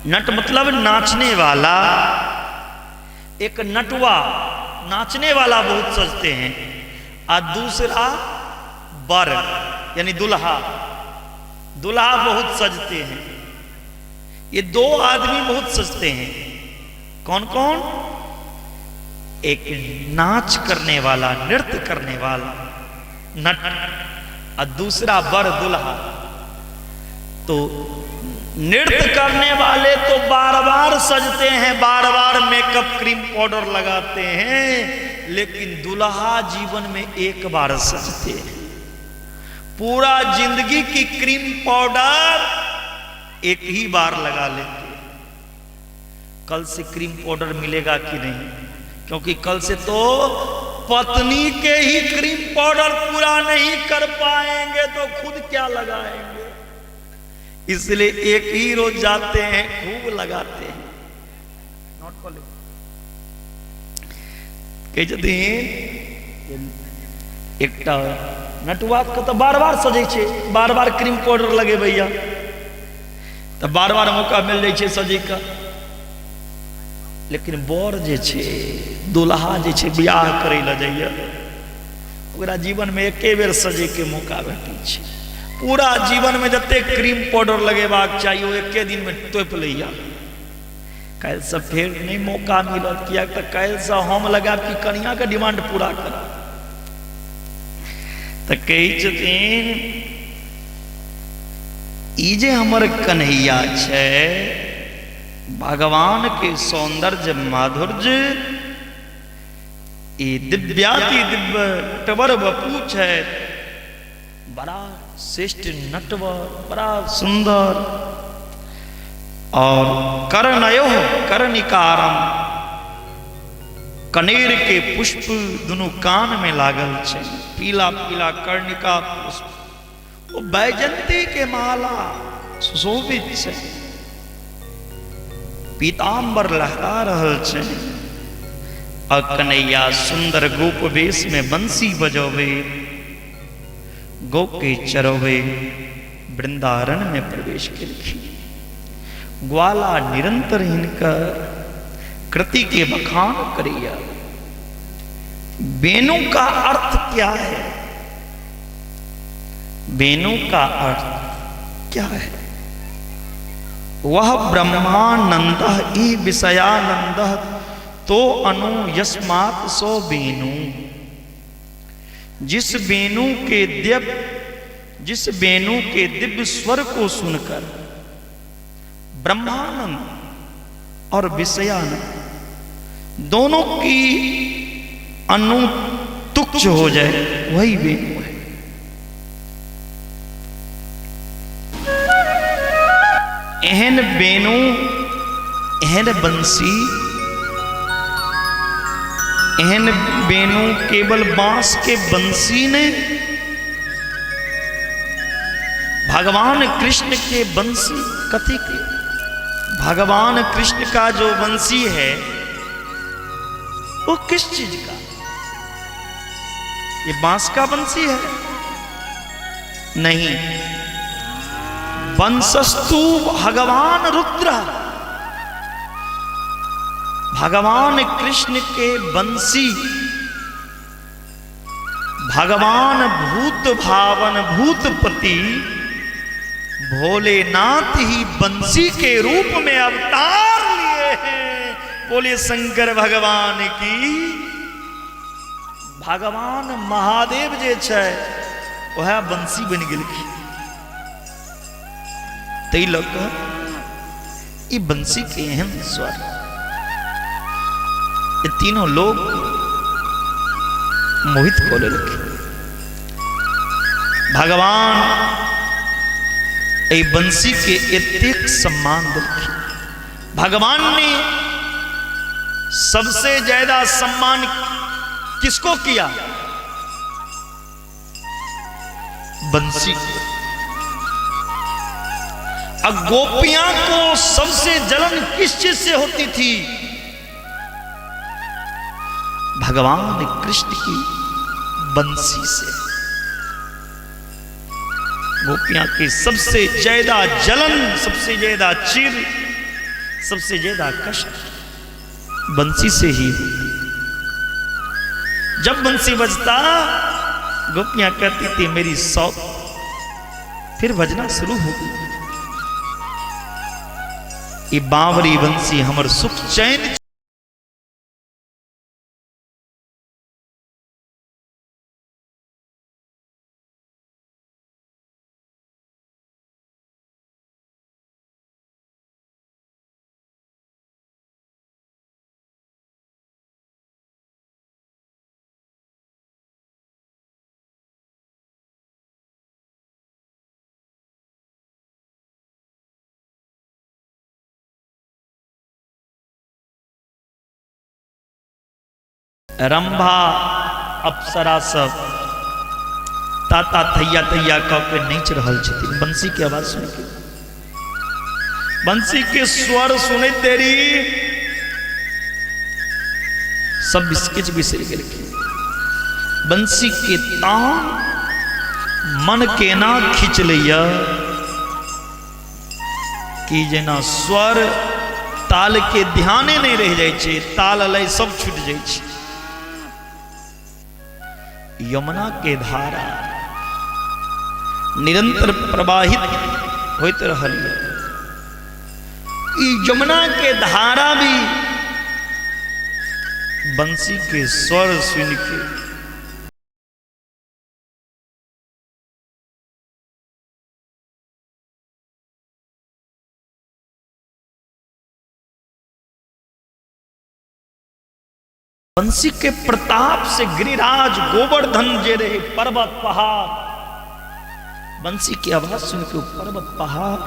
नट मतलब नाचने वाला, एक नटुआ नाचने वाला बहुत सजते हैं और दूसरा बर यानी दुल्हा, दुल्हा बहुत सजते हैं। ये दो आदमी बहुत सजते हैं। कौन कौन? एक नाच करने वाला, नृत्य करने वाला नट और दूसरा बर दुल्हा। तो नृत्य करने वाले तो बार बार सजते हैं, बार बार मेकअप क्रीम पाउडर लगाते हैं, लेकिन दुल्हा जीवन में एक बार सजते हैं। पूरा जिंदगी की क्रीम पाउडर एक ही बार लगा लेते हैं। कल से क्रीम पाउडर मिलेगा कि नहीं? क्योंकि कल से तो पत्नी के ही क्रीम पाउडर पूरा नहीं कर पाएंगे तो खुद क्या लगाएंगे? इसलिए एक ही रोज जाते हैं, खूब लगाते हैं। नोट कर लो। कहै छथिन, एकटा नटुआ के तऽ बार बार सजै छै, बार बार क्रीम पाउडर लगेबैया, तऽ बार बार मौका मिल जाइ छै सजैके। लेकिन बर जे छै, दुल्हा जे छै, बियाह करै लए जाइए, ओकरा जीवनमे एके बेर सजैके मौका भेटै छै। पूरा जीवनमे जते क्रीम पाउडर लगेबाक चाही, ओ एके दिनमे तोपि लैया। काल्हिसँ फेर नहि मौका मिलत, किएक तऽ काल्हिसँ हम लगायब कि कनियाके डिमांड पूरा करब। तऽ कहै छथिन, ई जे हमर कन्हैया छै, भगवान के सौंदर्य माधुर्य, ई दिव्याति दिव्य नटवर बपू छै, बड़ा श्रेष्ठ नटवर, बड़ा सुंदर। और कर्णयो कर्णिकारम, कनेर के पुष्प दुनू कान में लागल छै, पीला पीला कर्णिका पुष्प, ओ बैजंती के माला सुशोभित छै, पीताम्बर लहरा रहल छै आ कन्हैया सुंदर गोप वेश में बंसी बजोवे, गौ के चरोवे वृंदावन में प्रवेश केलखिन। ग्वाला निरंतर हिनकर कृति के बखान करैया। बेनु का अर्थ क्या है? बेनु का अर्थ क्या है? वह ब्रह्मानंद ई विषयानंद तो अनु यस्मात् सो बेनु। जिस बेनु के दिव्य, जिस बेनु के दिव्य स्वर को सुनकर ब्रह्मानंद और विषयानंद दोनों की अनु तुच्छ हो जाए, वही वेणु है। एहन बेनु, एहन बंसी, एहन बेनु केवल बांस के बंसी ने, भगवान कृष्ण के बंसी कथी के? भगवान कृष्ण का जो बंसी है वो किस चीज का? ये बांस का बंसी है? नहीं। वंशस्तु भगवान रुद्र, भगवान कृष्ण के बंसी, भगवान भूत भावन भूतपति भोलेनाथ ही बंसी के रूप में अवतार लिए हैं। बोलिए शंकर भगवान की। भगवान महादेव जे छै वह बंसी बनि गेलखिन। ताहि लऽ कऽ ई बंसी के एहन स्वर, ये तीनों लोग मोहित कऽ लेलखिन। भगवान एहि बंसी के एतेक सम्मान देलखिन। भगवान ने सबसे ज्यादा सम्मान किसको किया? बंसी को। अब गोपियां को सबसे जलन किस चीज से होती थी? भगवान कृष्ण की बंसी से। गोपियां की सबसे ज्यादा जलन, सबसे ज्यादा चिर, सबसे ज्यादा कष्ट बंसी से ही होती। जब बंसी बजता गोपियां कहती थी मेरी सौ, फिर बजना शुरू हो गई। ये बावरी बंसी हमर सुख चैन रंभा अप्सरा सब ताता थैया थैया कऽ के नाचि रहल छथिन। बंसी के आवाज सुनि के, बंसी के स्वर सुनैत देरी सब किछु बिसरि गेलखिन। बंसी के तान मन केना खींच लैया कि जेना स्वर ताल के ध्याने नहीं रह जाइ छै, ताल लय सब छूट जाइ छै। यमुना के धारा निरंतर प्रवाहित होइत रहल। ई यमुना के धारा भी बंसी के स्वर सुन के बंसी के प्रताप से गिरिराज गोवर्धन जे रहे पर्वत पहाड़, बंसी की आवाज सुन के पर्वत पहाड़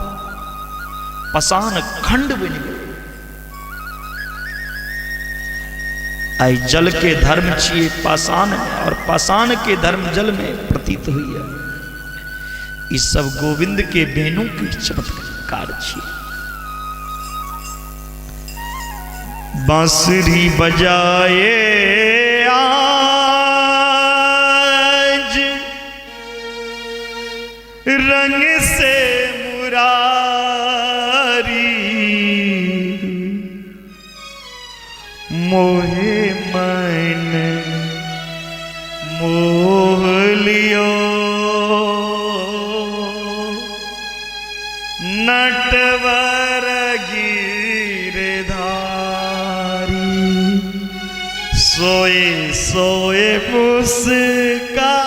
पसान खंड बन गए। आई जल के धर्म छिए पाषाण में, और पाषाण के धर्म जल में प्रतीत हुई है। ई सब गोविंद के बेनू के चमत्कार छिए। बांसुरी बजाए आज रंग से मुरारी, मोहे मन मोह लियो, नटवर गिरधारी, सोए सोए मुस्कावे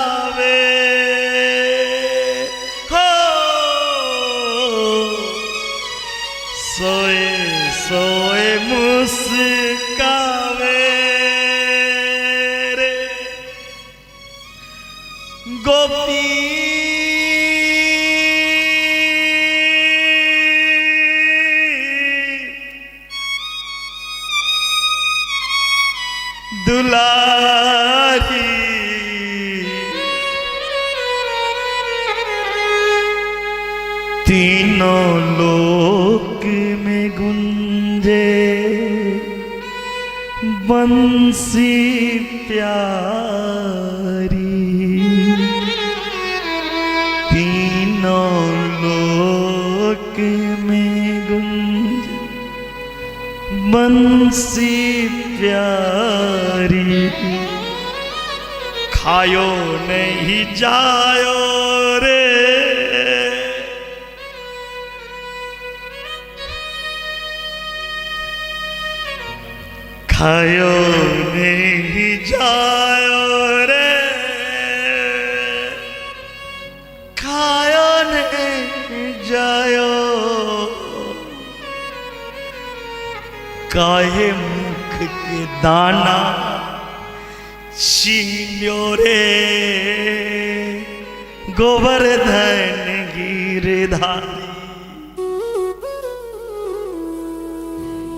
हो, सोए सोए मुस्कावे रे गोपी। दुलारी। तीनों लोक में गुंजे बंसी प्यारी। तीनों लोक में गुंजे बंसी प्यारी। खायो नहीं जायो रे, खायो नहीं जायो रे, खायो नहीं जायो। काहे मुख के दाना छीन्यो रे गोवर्धन गिरधारी।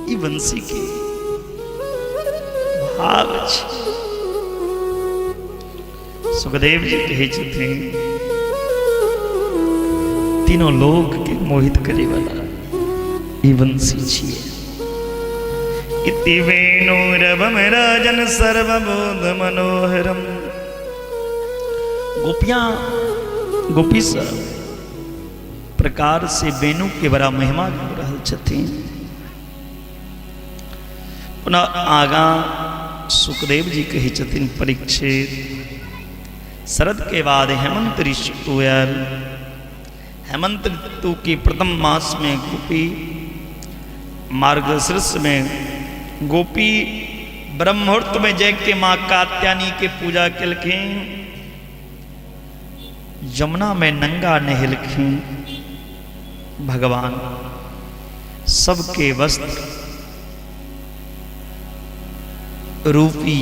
ई बंसी के भाव छै। सुखदेव जी कहै छथिन तीनों लोक के मोहित करे वाला ई बंसी छियै। इति वेणुरवम राजन सर्वबोध मनोहरम। गोपियां गोपी सब प्रकार से वेणु के बड़ा महिमा गाबि रहल छथिन। पुनः आगा सुखदेव जी कहै छथिन परीक्षित शरद के बाद हेमंत ऋतु आयल। हेमंत ऋतु के प्रथम मास में गोपी मार्गशीर्ष में गोपी ब्रह्ममुहूर्त में जाय के माँ कात्यायनी के पूजा केलखिन, यमुना में नंगा नहेलखिन। भगवान सबके वस्त्र रूपी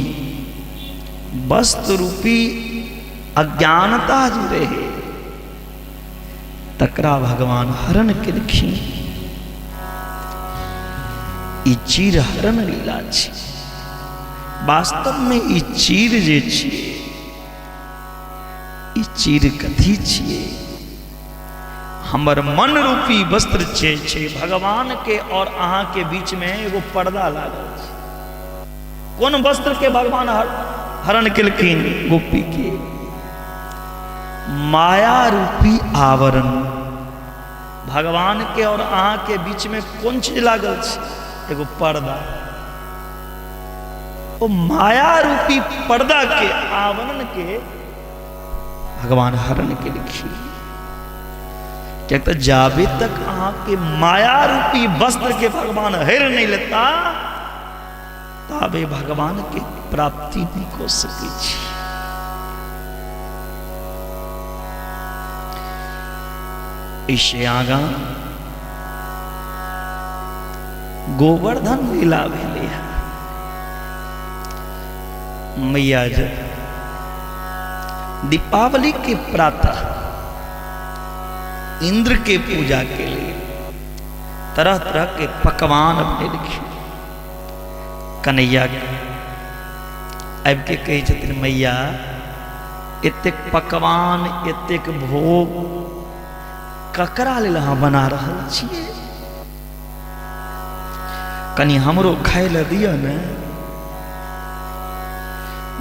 वस्त्र रूपी अज्ञानता जे रहे तकरा भगवान हरण केलखिन। ई चीर हरण लीला छी। वास्तव में ई चीर जे छियै, ई चीर कथी छियै? हमर मन रूपी वस्त्र जे छै भगवान के और अहाँ के बीच में एगो पर्दा लागल छै। कोन वस्त्र के भगवान हरण केलखिन? गोपी के माया रूपी आवरण। भगवान के और अहाँ के बीच में कोन चीज लागल छै? एगो पर्दा। ओ माया रूपी पर्दा के आवरण के भगवान हरण केलखिन। किएक तऽ जाबे तक अहाँ के माया रूपी वस्त्र के भगवान हरि नहीं लेता ताबे भगवान के प्राप्ति नहीं कऽ सकै छी। एहिसँ आगाँ गोवर्धन लीला भेलै हँ। मैया जब दीपावली के प्रातः इंद्र के पूजा के लिए तरह तरह के पकवान बनेलखिन। कन्हैया आबि के कहै छथिन मैया एतेक पकवान एतेक भोग ककरा लेल अहाँ बना रहल छियै? कनि हमरो खाय लए दिअ ने।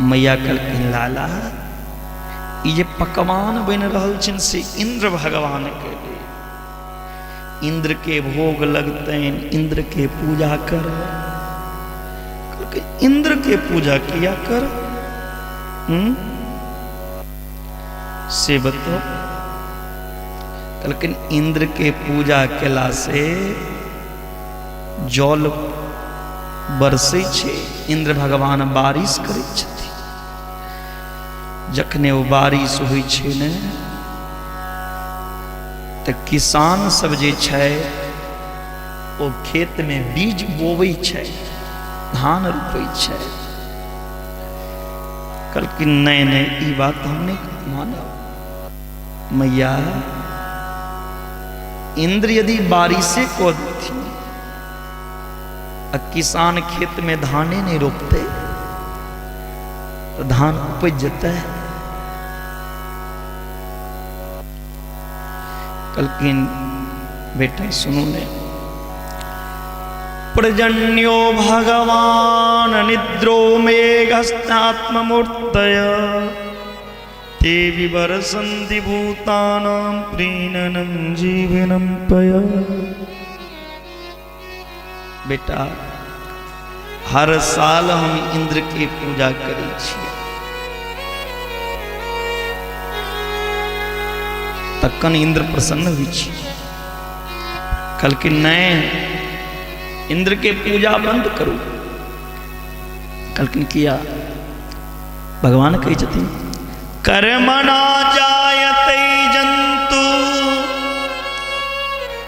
मैया कहलखिन लाला ई जे पकवान बनि रहल छनि से इंद्र भगवान के लेल, इंद्र के भोग लगतनि, इंद्र के पूजा कर। कहलकै इंद्र के पूजा किया कर? से बताओ। कहलखिन इंद्र के पूजा केला से जल बरसै छै, इंद्र भगवान बारिश करै छथिन। जखने ओ बारिश होइ छै ने तऽ किसान सब जे छै ओ खेत में बीज बोबै छै, धान रोपै छै। कहलखिन नहीं नहीं ई बात हम नहीं मानब मैया। इंद्र यदि बारिशे कऽ देथिन आ किसान खेत में धाने नहीं रोपते तऽ धान उपजि जेतै? कहलखिन बेटा सुनू ने, प्रजन्यो भगवान निद्रो मेघस्तात्ममूर्तय ते विवरसन्ति भूतानां प्रीणनं जीवनं पय। बेटा हर साल हम इंद्र के पूजा करै छियै, तखन इंद्र प्रसन्न होइ छै। कहलखिन नहि, इंद्र के पूजा बंद करू। कहलखिन किया? भगवान कहै छथिन कर्मणा जायते जंतु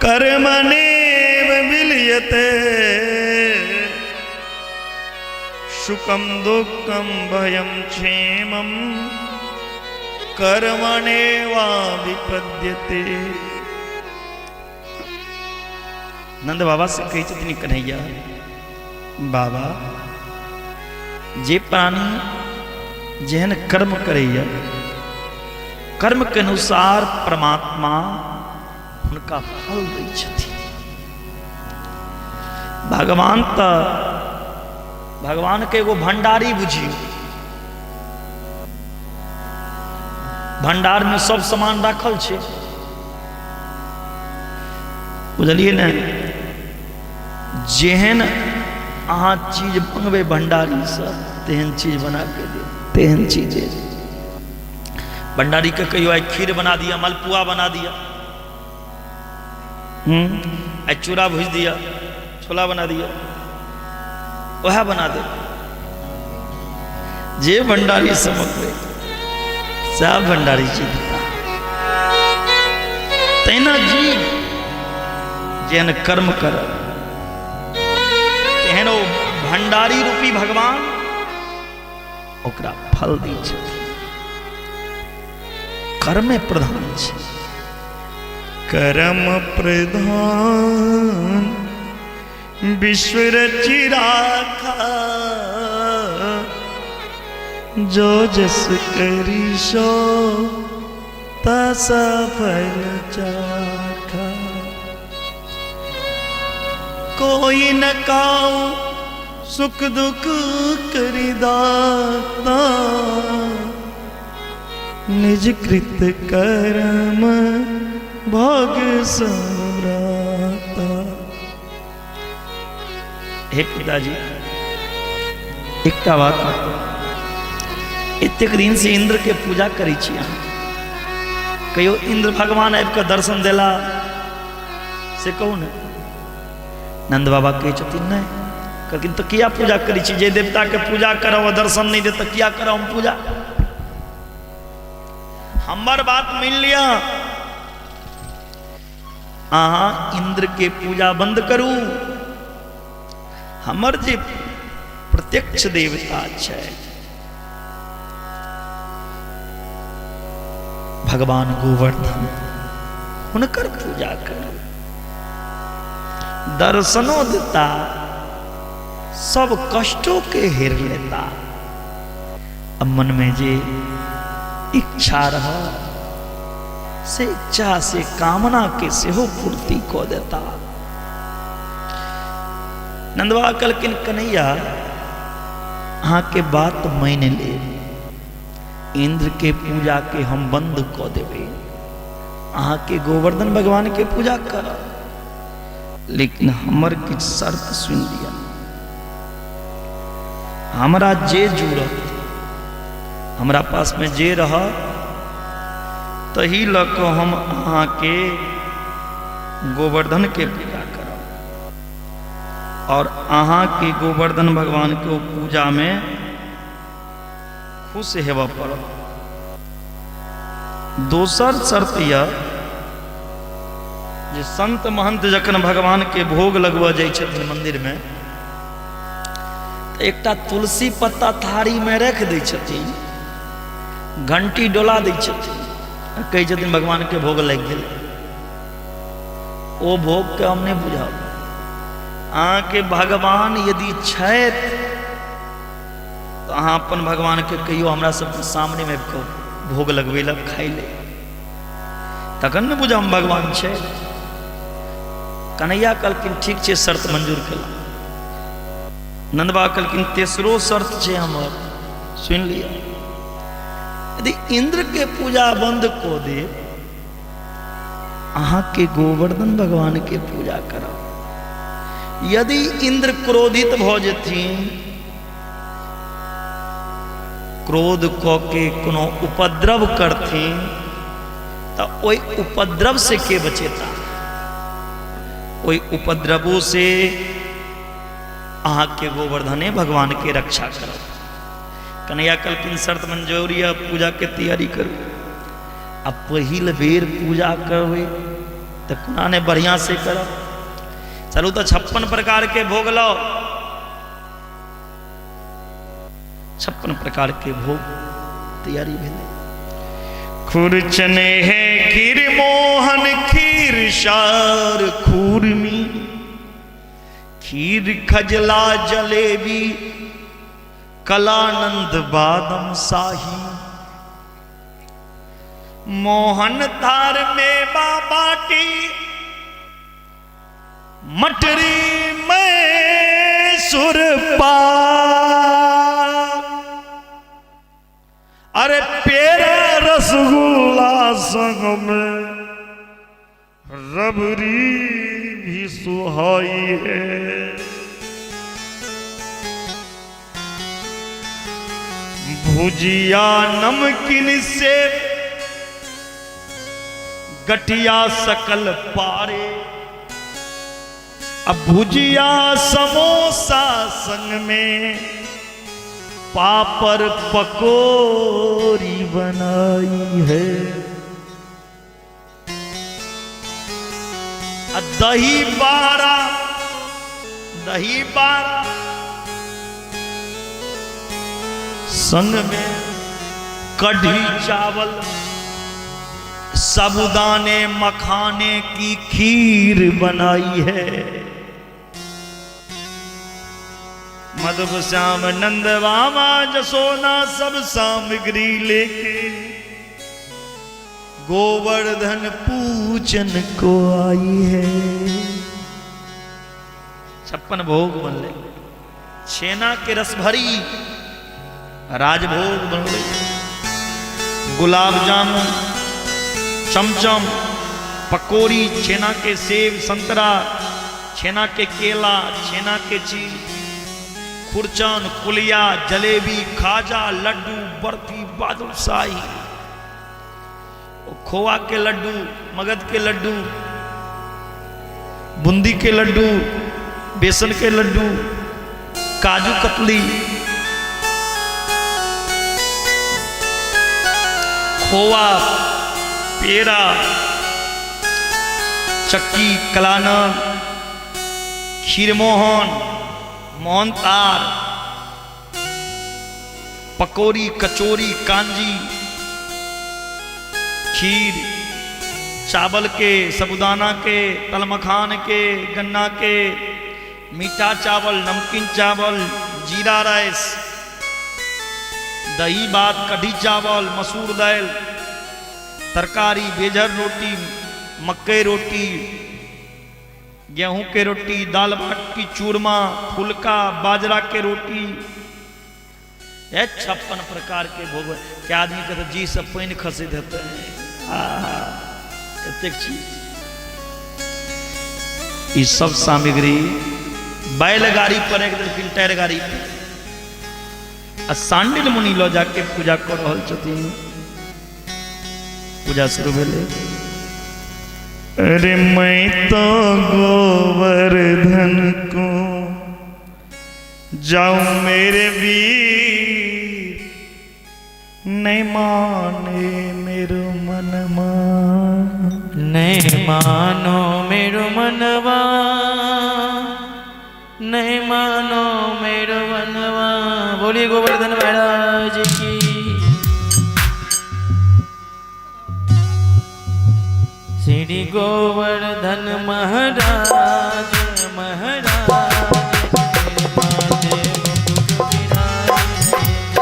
कर्मणेव विलीयते सुखम दुःखम भयम क्षेमम कर्मणेवा विपद्यते। नंद बाबा से कहै छथिन कन्हैया बाबा, जे प्राणी जेहन कर्म करैया कर्म के अनुसार परमात्मा हुनका फल दै छथिन। भगवान तऽ भगवान के एगो भंडारी बुझियौ, भंडार में सब सामान राखल छै, बुझलियै ने? जेहन अहाँ चीज मंगबै भंडारीसँ तेहन चीज बना के देब, तेहन चीज। भंडारी के कहियो आइ खीर बना दिया, मालपुआ बना दिया, आइ चूड़ा भुजि दिया, छोला बना दिया, वएह बना दे। जे भंडारी से मंगबै सएह भंडारी चीज देता। तहिना जीव जेहन कर्म करब तेहन ओ भंडारी रूपी भगवान ओकरा फल दै छथिन। कर्मे प्रधान छै, कर्म प्रधान विश्व रचि राखा, जो जस करी सो तसा फल चाखा। कोई न काऊ सुख दुख करी दाता, निज कृत कर्म भोग सम्राता। हे पिताजी, एकटा बात, एतेक दिन से इंद्र के पूजा करै छी अहाँ, कहियो इंद्र भगवान आबि कऽ दर्शन देला से कहू ने? नंद बाबा कहै छथिन नहि। कहलखिन तऽ किया पूजा करै छी? जे देवता के पूजा करब दर्शन नहि देत तऽ किया करब हम पूजा? हमर बात मानि लिअ, अहाँ इंद्र के पूजा बंद करू, हमर जे प्रत्यक्ष देवता छै भगवान गोवर्धन, हुनकर पूजा करू, दर्शनो देता, सब कष्टों के हेर लेता। अब मन में जे इच्छा रह से इच्छा से कामना के सेहो पूर्ति कऽ देता। नंदवा कहलखिन कन्हैया अहाँके बात मानि लेब, इंद्र के पूजा के हम बंद कऽ देबै, अहाँके गोवर्धन भगवान के पूजा करब, लेकिन हमर किछु शर्त सुनि लिअ। हमरा जे जुड़त, हमरा पासमे जे रहत तही लऽ कऽ हम अहाँके गोवर्धनके पूजा करब, और अहाँके गोवर्धन भगवानके ओ पूजामे खुश हेबऽ पड़त। दोसर शर्त यऽ जे संत महंत जखन भगवानके भोग लगबऽ जाइ छथिन मन्दिरमे तऽ एकटा तुलसी पत्ता थारीमे राखि दै छथिन, घंटी डोला दै छथिन आ कहै छथिन भगवानके भोग लागि गेल। ओ भोगके हम नहि बुझब। अहाँके भगवान यदि छथि तऽ अहाँ अपन भगवानके कहियो हमरा सबके सामनेमे आबि कऽ भोग लगबै लए, खाइ ले, तखन ने बुझब हम भगवान छै। कन्हैया कहलखिन ठीक छै, शर्त मंजूर केलहुँ। नंद बाबा कहलखिन तेसरो शर्त छै हमर, सुनि लिअ। यदि इंद्र के पूजा बंद कऽ देब, अहाँके गोवर्धन भगवान के पूजा करब। यदि इंद्र क्रोधित भऽ जेथिन, क्रोध कऽ के कोनो उपद्रव करथिन, तऽ ओहि उपद्रव से के बचेता? ओहि उपद्रवों से अहाँके गोवर्धने भगवान के रक्षा करब। कन्हैया कहलखिन शर्त मंजूर यऽ, पूजा के तैयारी करू। आ पहिल बेर पूजा करबै तऽ कोना नहि बढ़िआँ से करब। चलू तऽ 56 प्रकार के भोग लाउ। 56 प्रकार के भोग तैयारी भेलै। खुरचने है खीर मोहन खीर सार खुरमी, खीर खजला जलेबी कलानंद बादम शाही, मोहन थार में बाटी मटरी में सुरपा, अरे पेड़ा रसगुल्ला संग में रबड़ी भी सुहाई है। भुजिया नमकीन से गठिया सकल पारे, अब भुजिया समोसा संग में पापड़ पकौड़ी बनाई है। आ दही बारा, दही बारा संग में कढ़ी चावल साबुदाने मखाने की खीर बनाई है। मधुप श्याम नंद बाबा जसोना सब सामग्री लेके गोवर्धन पूजन को आई है। 56 भोग बनले, छेना के रस भरी राजभोग बनले, गुलाब जामुन चमचम पकौड़ी, छेना के सेब संतरा, छेना के केला, छेना के चीज, खुरचन कुलिया जलेबी खाजा लड्डू बर्फी बादुलशाही, खोआ के लड्डू, मगध के लड्डू, बूंदी के लड्डू, बेसन के लड्डू, काजू कतली, खोआ, पेड़ा, चक्की, कलानंद, खीरमोहन, मोहनतार, पकौड़ी, कचौड़ी, कांजी, खीर, चावल के, साबुदाना के, तलमखान के, गन्ना के, मीठा चावल, नमकीन चावल, जीरा राइस, दही भात, कढ़ी चावल, मसूर दाल, तरकारी, बेजर रोटी, मकई रोटी, गेहूं के रोटी, दाल बाटी चूरमा, फुलका, बाजरा के रोटी, ये 56 प्रकार के भोग। क्या आदमी के तो जी से पानि खसैत हेतै। एतेक चीज, ई सब सामग्री बैलगाड़ी पर एक देलखिन, टायर गाड़ी पर, आ सांडिल मुनि लऽ जाके पूजा कऽ रहल छथिन। पूजा शुरू भेलै। अरे मैं तो गोवर्धन को जाऊं मेरे वीर, नहीं माने मेरो मनमा, नहीं मानो मेरो मनवा, नहीं मानो मेरो मनवा। बोलिए गोवर्धन महाराज की। श्री गोवर्धन महाराज महाराज, मेरे माथे मुकुट विराजे।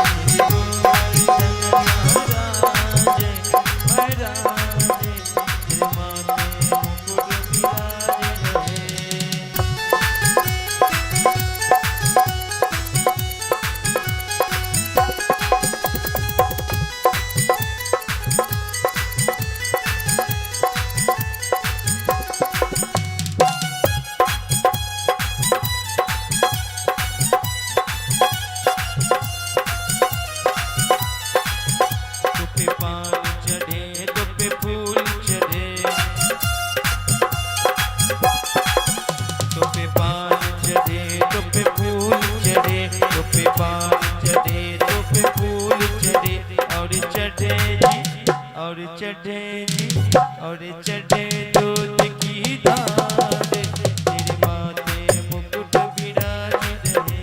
और चढ़े दूध की धार, तेरे माथे मुकुट विराज रहे।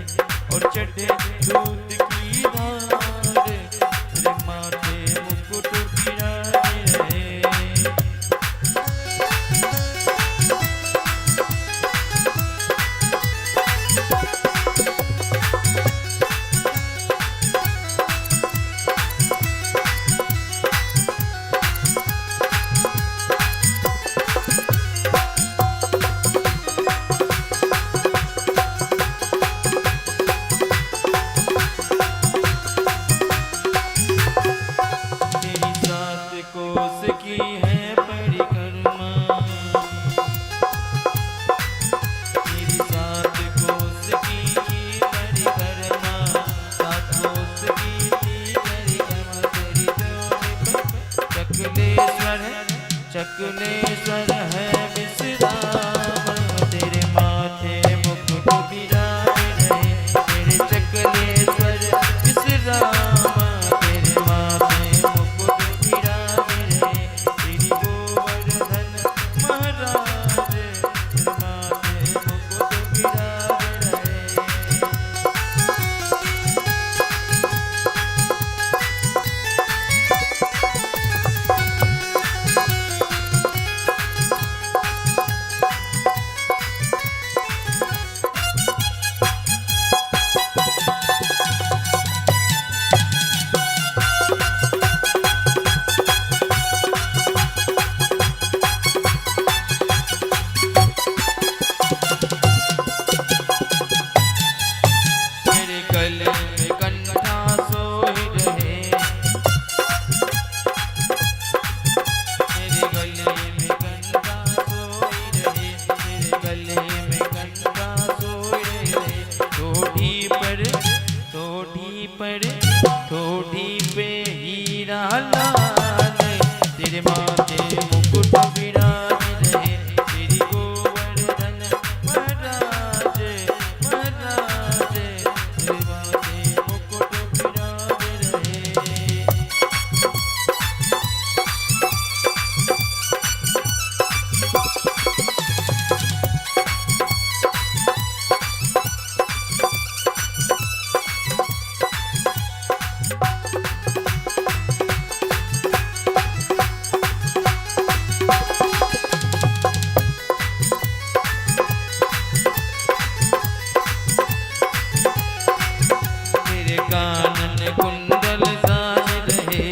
और चढ़े दूध की धार, तेरे माथे मुकुट विराज रहे। तेरी सात कोस की है परिक्रमा, तेरी सात कोस की परिक्रमा, सात कोस की परिक्रमा। तेरी जोड़ी पर चकलेश्वर, चकलेश्वर है विश्राम, तेरे माथे मुकुट विराज रहे। तेरे चकलेश्वर विश्राम, तेरे माथे मुकुट विराज रहे। तेरी गोवर्धन महाराज, तेरे माथे मुकुट विराज रहे। तेरे गले में कंठा सोई रहे, तेरे गले में कंठा सोई रहे, तेरे गले में कंठा सोई रहे। ठोड़ी पर, ठोड़ी पर, ठोड़ी पे हीरा लाल, तेरे माथे मुकुट विराज रहे। तेरी गोवर्धन महाराज, महाराज, तेरे माथे मुकुट विराज रहे। तेरे कानन कुंडल साज रहे,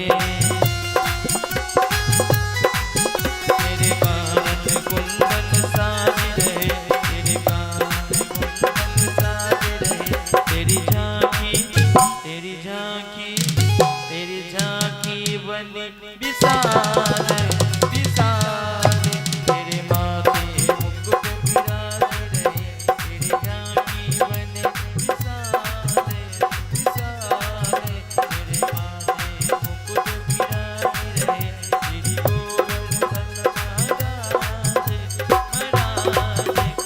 तेरे कानन कुंडल साज रहे, तेरे कानन कुंडल साज रहे। तेरी झांकी, तेरी झांकी, तेरी झांकी बनी विशाल, विशाल, तेरे माथे मुकुट विराज रहे। तेरी झांकी बनी विशाल, विशाल, तेरे माथे मुकुट विराज रहे। तेरी गोवर्धन महाराज, महाराज,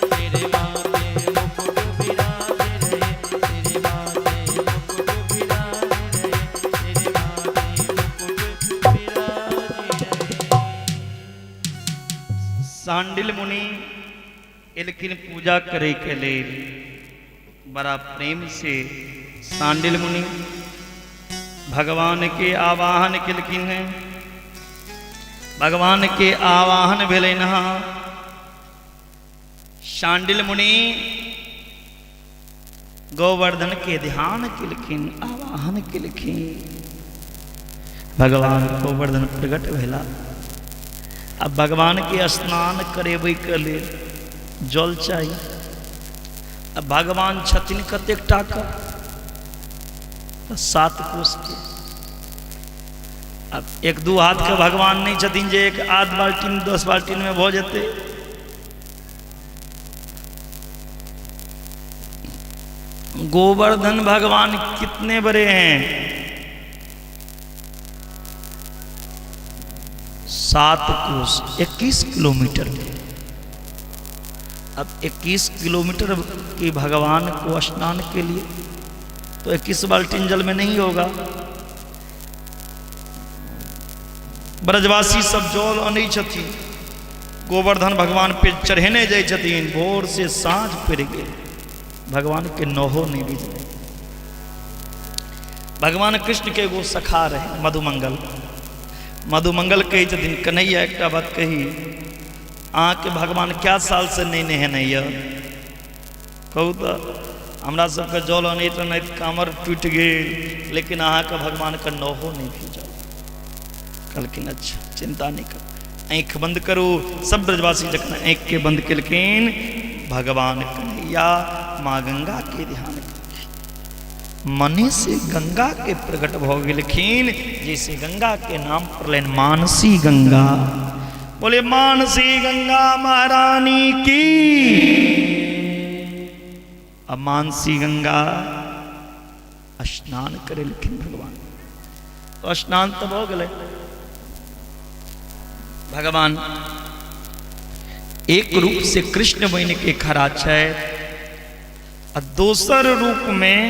तेरे माथे मुकुट विराज रहे। तेरे माथे मुकुट विराज रहे, तेरे माथे मुकुट विराज रहे। सांडिल मुनि एलखिन पूजा करे के लेल बड़ा प्रेम से। सांडिल मुनि भगवान के आवाहन केलखिन हैं। भगवान के आवाहन भेलनि हँ। सांडिल मुनि गोवर्धन के ध्यान केलखिन, आवाहन केलखिन। भगवान गोवर्धन प्रकट भेला। अब भगवान के स्नान करेबै के लेल जल चाही। अब भगवान छथिन कतेक टाका? तऽ 7 कोस के। अब एक दू हाथ के भगवान नहीं छथिन जे एक आध बाल्टीन 10 बाल्टीन में भऽ जेतै। गोवर्धन भगवान कितने बड़े हैं? 7 कोस, 21 किलोमीटर। अब 21 किलोमीटर की भगवान को स्नान के लिए तो 21 बाल्टीन जल में नहीं होगा। ब्रजवासी सब जल अनै छथिन, गोवर्धन भगवान पे चढ़ेने जाइ छथिन। भोर से साँझ पड़ि गेल, भगवान के नहो नहि भिजलै। भगवान कृष्ण के एगो सखा रहे मधुमंगल। मधुमंगल कहै छथिन, कन्हैया एकटा बात कही, अहाँके भगवान कए साल से नहि नहेने यऽ? कहू तऽ, हमरा सबके जल अनैत अनैत कामर टूटि गेल, लेकिन अहाँके भगवानके नहो नहि भीजल। कहलखिन अच्छा चिंता नहि करू, आँखि बंद करू। सब ब्रजवासी जखन आँखिके बंद केलखिन, भगवान कन्हैया माँ गंगा के ध्यान केलखिन, मने से गंगा के प्रकट भऽ गेलखिन, जैसे गंगा के नाम पड़लनि मानसी गंगा। बोले मानसी गंगा महारानी की। अब मानसी गंगा स्नान करेलखिन भगवान। तो स्नान तो भऽ गेलै। भगवान एक रूप से कृष्ण बनि के खड़ा छै आ दोसर रूप में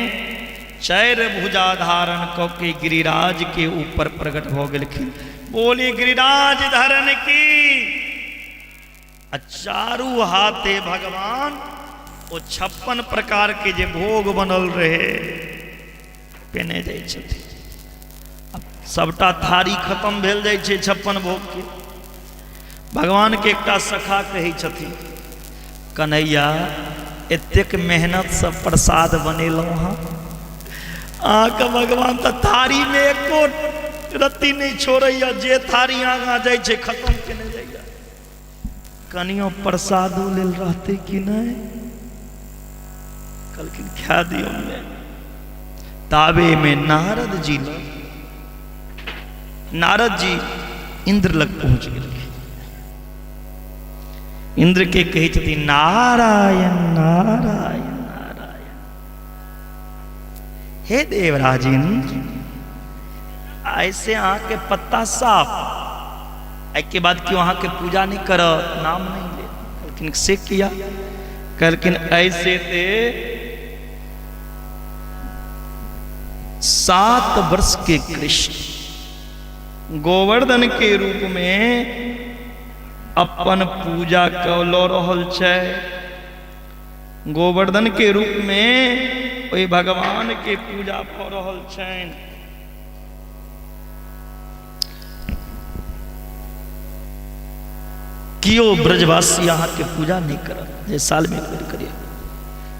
चारि भुजा धारण कऽ के गिरिराज के ऊपर प्रकट भऽ गेलखिन। बोली गिरिराज धरन की। आ चारू हाथे भगवान ओ 56 प्रकार के जे भोग बनल रहे पेने जाइ छथिन। सबटा थारी खत्म भेल जाइ छै 56 भोग के। भगवान के एकटा सखा कहै छथिन, कन्हैया एतेक मेहनतसँ प्रसाद बनेलहुँ हँ, अहाँके भगवान तऽ थारीमे एको रत्ती नहि छोड़ैया, जे थारी आगाँ जाइ छै खत्म केने जाइया, कनियो प्रसादो लेल रहतै कि नहि? कहलखिन खा दियौ ने। ताबेमे नारद जी लग, नारद जी इंद्र लग पहुँच गेलखिन। इंद्र के कहै छथिन नारायण नारायण नारायण, हे देवराज इंद्र, ऐसे अहाँके पत्ता साफ, एहिके बाद केओ अहाँके पूजा नहि करत, नाम नहि ले। कहलखिन से किया? कहलखिन ऐसे ते 7 वर्ष के कृष्ण गोवर्धन के रूप में अपन पूजा कऽ लऽ रहल छै। गोवर्धन के रूप में ओहि भगवान के पूजा भऽ रहल छनि। कियो ब्रजवासी अहाँके पूजा नहि करत, जे साल में एक बेर करिए।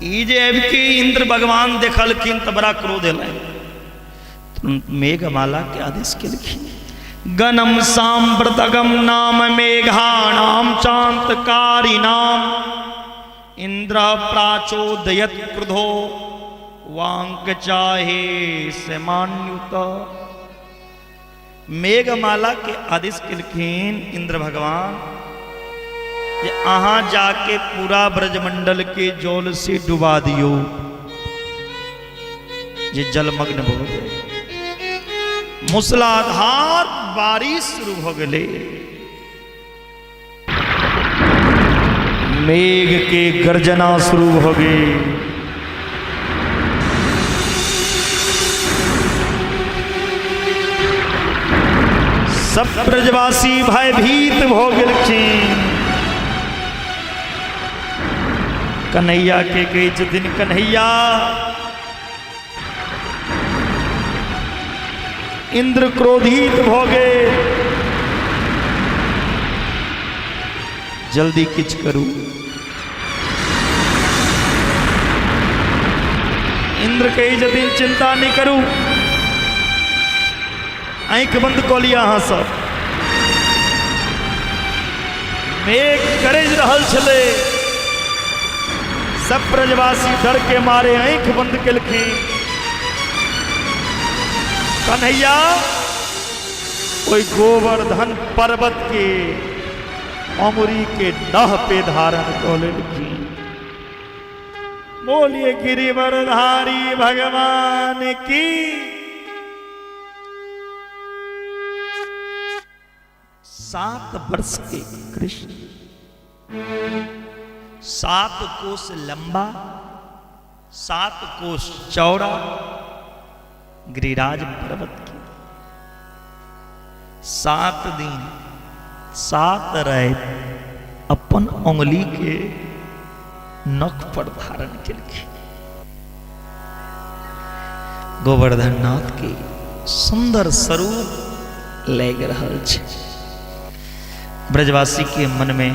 ई जे आबि के इंद्र भगवान देखलखिन तऽ बड़ा क्रोध एलनि, तुरंत मेघमाला के आदेश केलखिन, गणम सांप्रतगम नाम मेघाणाम चांतकारी नाम इंद्र प्राचोदयत क्रोधो वांक चाहे से मान्युत। मेघमाला के आदेश केलखिन इंद्र भगवान जे अहाँ जाके पूरा ब्रजमंडल के जल से डुबा दियो, जे जलमग्न भऽ जाय। मूसलाधार बारिश शुरू भऽ गेलै, मेघ के गर्जना शुरू भऽ गेल। सब ब्रजवासी भयभीत भऽ गेलखिन। कन्हैया के कहै छथिन, कन्हैया इंद्र क्रोधित भऽ गेल, जल्दी किछु करू। इंद्र कहै छथिन चिंता नहि करू, आँखि बंद कऽ लिअ अहाँ सब। मेघ गरजि रहल छलै, सब ब्रजवासी डर के मारे आँखि बंद केलखिन। कन्हैया ओहि गोवर्धन पर्वत के अमरी के नह पे धारण कऽ लेलखिन। बोलिए गिरिवरधारी भगवान की। 7 वर्ष के कृष्ण, 7 कोस लंबा, 7 कोस चौड़ा गिरिराज पर्वत की 7 दिन 7 राति अपन उंगली के नख पर धारण केलखिन। गोवर्धन नाथ के सुंदर स्वरूप लागि रहल छै। ब्रजवासी के मन में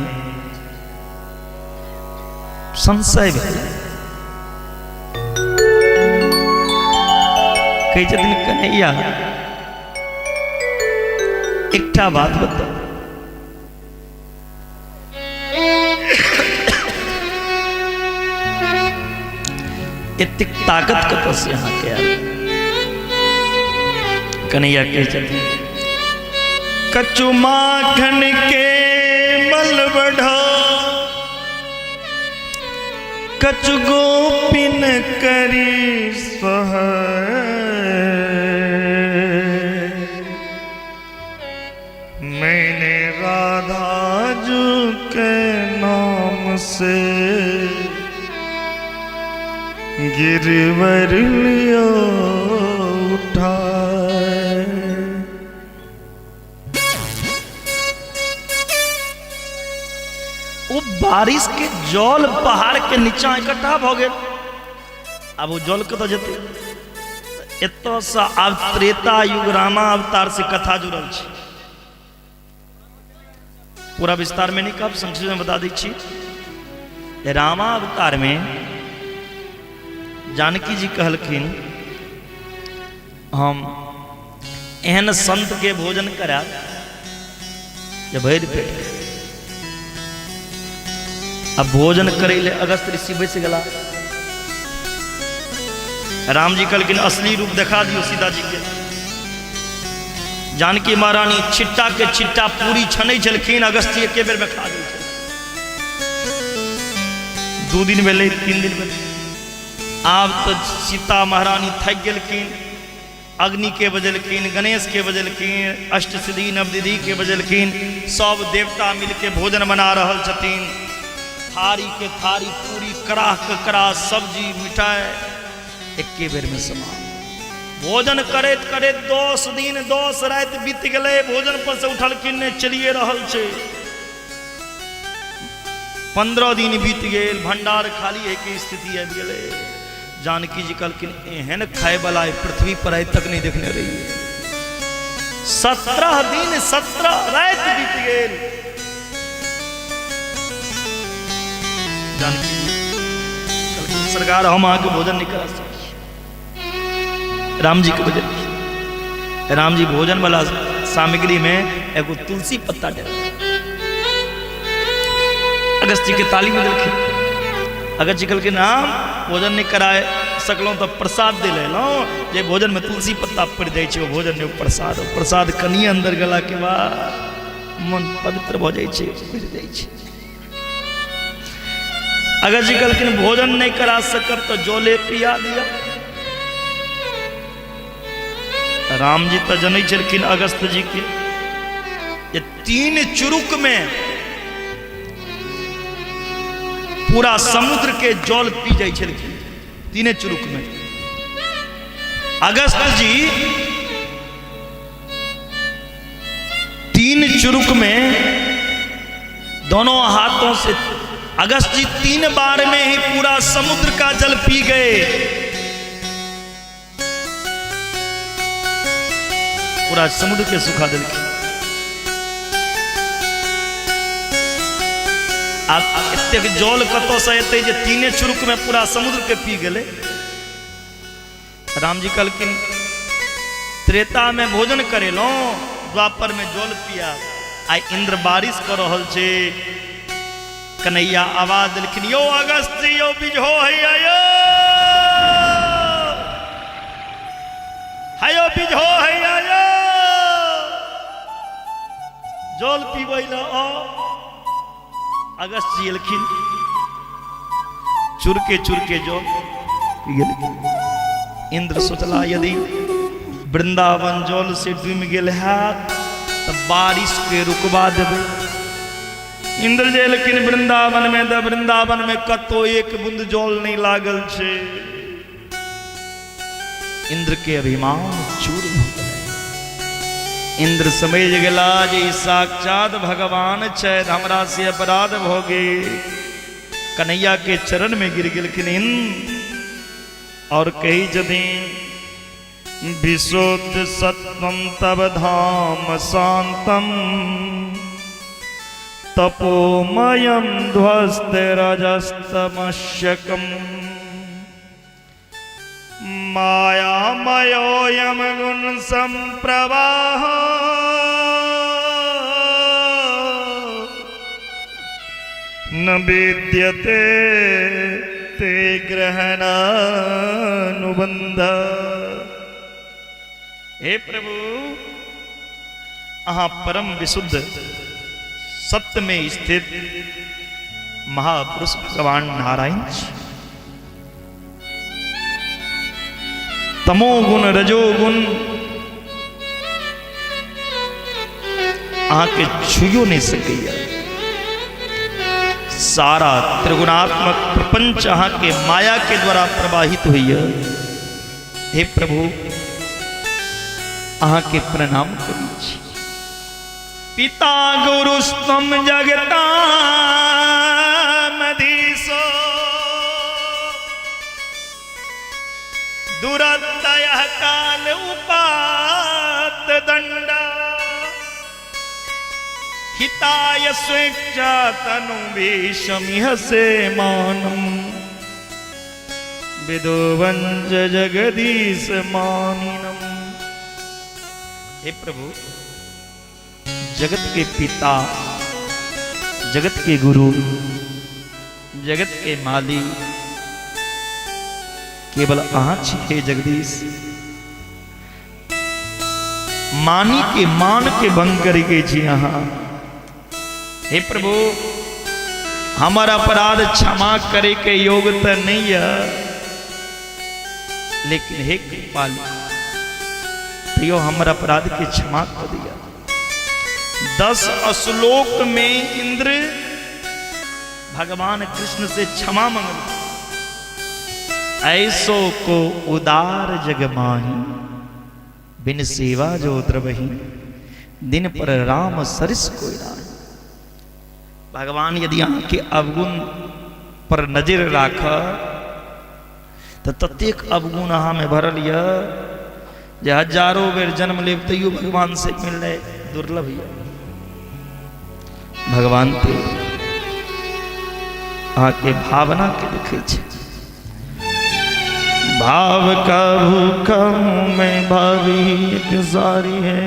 संशय भेल, कहै छथिन कन्हैया एकटा बात बताउ, एतेक ताकत कतऽ से अहाँके आयल? कन्हैया कहै छथिन कछु माखन के बल बढ़ो, कछु गोपिन करी सह, मैंने राधा जू के नाम से गिरवर लियो उठाए। ओ बारिश के जल पहाड़ के नीचा इकट्ठा भ गेल। आब ओ जल कतऽ जेतै? एतऽसँ आब त्रेता युग रामा अवतार से कथा जुड़ल छै। पूरा विस्तार में नहीं कहब, संक्षेप में बता दै छी। रामा अवतार में जानकी जी कहलखिन हम एहन संत के भोजन करायब जे भरि पेट खायब। अब भोजन करै ले अगस्त ऋषि बैस गेला। राम जी कहलखिन असली रूप देखा दियौ सीता जी के। जानकी महारानी छिट्टा के छिट्टा पूरी छनै छलखिन, अगस्त जी एके बेर में खा गेल छलखिन। 2 दिन भेलै, 3 दिन भेलै, आब तऽ सीता महारानी थाकि गेलखिन। अग्नि के बजेलखिन, गणेश के बजेलखिन, अष्टसिद्धि नवनिधि के बजेलखिन, सब देवता मिलके भोजन बना रहल छथिन। थारी के थारी पूरी, कड़ाह के कड़ाह सब्जी मिठाई एके बेर में समान। भोजन करैत करैत 10 दिन 10 राति बीत गेलै, भोजन पर से उठलखिन नहि, चलिए रहल छै। 15 दिन बीत गेल, भंडार खाली है के स्थिति आबि गेलै। जानकी जी कहलखिन एहन खाय वाला पृथ्वी पर आइ तक नहीं देखने रहिए। 17 दिन 17 राति बीत गेल। जानकी जी कहलखिन सरकार हम अहाँके भोजन नहीं करा सकी। राम जी के बजल राम जी भोजन वाला सामग्री में एगो तुलसी पत्ता डाल अगस्त जी के ताली में देलखिन। अगस्त जी कहलखिन राम भोजन नहीं कराए सकलहुँ तऽ प्रसाद दे लेलहुँ, जे भोजन में तुलसी पत्ता पड़ि जाइ छै ओ भोजन में प्रसाद, प्रसाद कनिए अंदर गेला के बाद मन पवित्र भऽ जाइ छै, बुझि जाइ छै। अगस्त जी कहलखिन भोजन नहीं करा सकब तऽ जले पिया दिया। राम जी तऽ जनै छलखिन अगस्त जी के जे 3 चुरुक में पूरा समुद्र के जल पी जाइ छलखिन, 3 चुरुक में। अगस्त जी 3 चुरुक में दोनों हाथों से अगस्त जी 3 बार में ही पूरा समुद्र का जल पी गए। पूरा समुद्र के सुखा दिलखिन। आब एतेक जल कतऽ से एतै जे 3 चुरुक में पूरा समुद्र के पी गेलै। राम जी कहलखिन त्रेता में भोजन करेलहुँ, द्वापर में जल पिया, आइ इंद्र बारिश कऽ रहल छै। कन्हैया आवाज देलखिन यौ अगस्त जी, यौ बिजहो हैया यौ, हैयो बिजहो हैया यौ, जल पीबै लए आउ। अगस्त जी एलखिन, चुरके चुरके जल पी गेलखिन। इंद्र सोचला यदि वृंदावन जल से डूबि गेल हैत तऽ बारिश के रुकवा देबै। इंद्र जे एलखिन वृंदावन में तऽ वृंदावन में कतौ एक बूंद जल नहीं लागल छै। इंद्र के अभिमान चूर भऽ गेलै। इंद्र समझ गेला जे ई साक्षात भगवान छथि, हमरा से अपराध भऽ गेल। कन्हैया के चरण में गिर गेलखिन इंद्र और कही छथिन विशुद्ध सत्वम तब धाम शांतम तपोमयम ध्वस्त रजस्तमश्यकम मायामयोऽयं गुण संप्रवाह न विद्यते ते ग्रहणानुबंध। हे प्रभु, अहाँ परम विशुद्ध सत्य में स्थित महापुरुष भगवान नारायण छी। तमोगुण रजोगुण अहाँके छुइयो नहीं सकैया। सारा त्रिगुणात्मक प्रपंच अहाँके माया के द्वारा प्रवाहित होइया। हे प्रभु, अहाँके प्रणाम करै छी। पिता गुरुस्तम जगतामधीशो दुरत्यय काल उपात दंड हिताय स्वेच्छा तनु भीषमिह से मानम विदुवंश जगदीश मानिनम। हे प्रभु, जगत के पिता, जगत के गुरु, जगत के मालिक केवल अहाँ छी। हे जगदीश, मानी के मान के भंग करे के छी अहाँ। हे प्रभु, हमर अपराध क्षमा करे के योग तो नहीं है, लेकिन हे कृपालु तैयो हमर अपराध के क्षमा कर दिया। 10 श्लोक में इंद्र भगवान कृष्ण से क्षमा मंगल। ऐसो को उदार जग माही, बिन सेवा जो द्रवही, दिन पर राम सरिस कोई नाही। भगवान यदि अहाँ के अवगुण पर नजर राख तो ततेक अवगुण अहाँ में भरल यऽ जे हजारों बेर जन्म लेब तैयो भगवान से मिलनाइ दुर्लभ यऽ। भगवान ते अहाँ के भावना के देखै छै। भाव का भूखा हूं मैं, भाभी एक सारी है,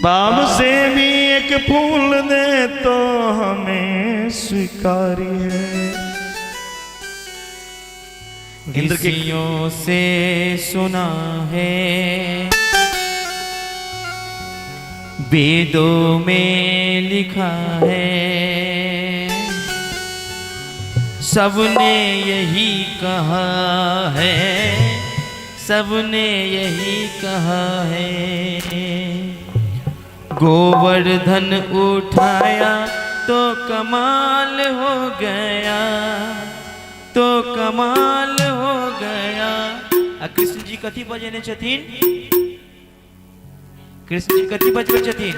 भाव से भी एक फूल दे तो हमें स्वीकारी है। इंद्र के ऋषियों से सुना है, वेदों में लिखा है, सबने यही कहा है, सबने यही कहा है। गोवर्धन उठाया तो कमाल हो गया, तो कमाल हो गया। आ कृष्ण जी कथी बजेने छथिन? कृष्ण जी कथी बजबै छथिन?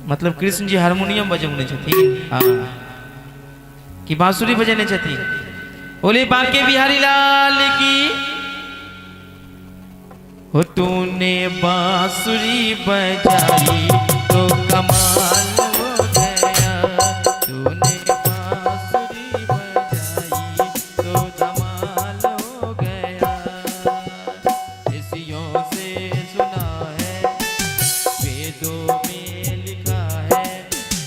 मतलब कृष्ण जी हारमोनियम बजौने छथिन, हाँ कि बांसुरी बजेने छथिन? बोले बांके बिहारी लाल की। हो तूने बांसुरी बजाई तो कमाल हो गया, तूने बांसुरी बजाई तो धमाल हो गया। ऋषियों से सुना है, वेदों में लिखा है,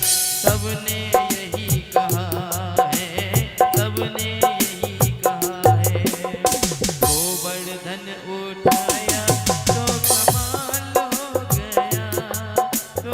सबने यही कहा है, सबने यही कहा है। गोवर्धन उठाया तो कमाल हो गया, तो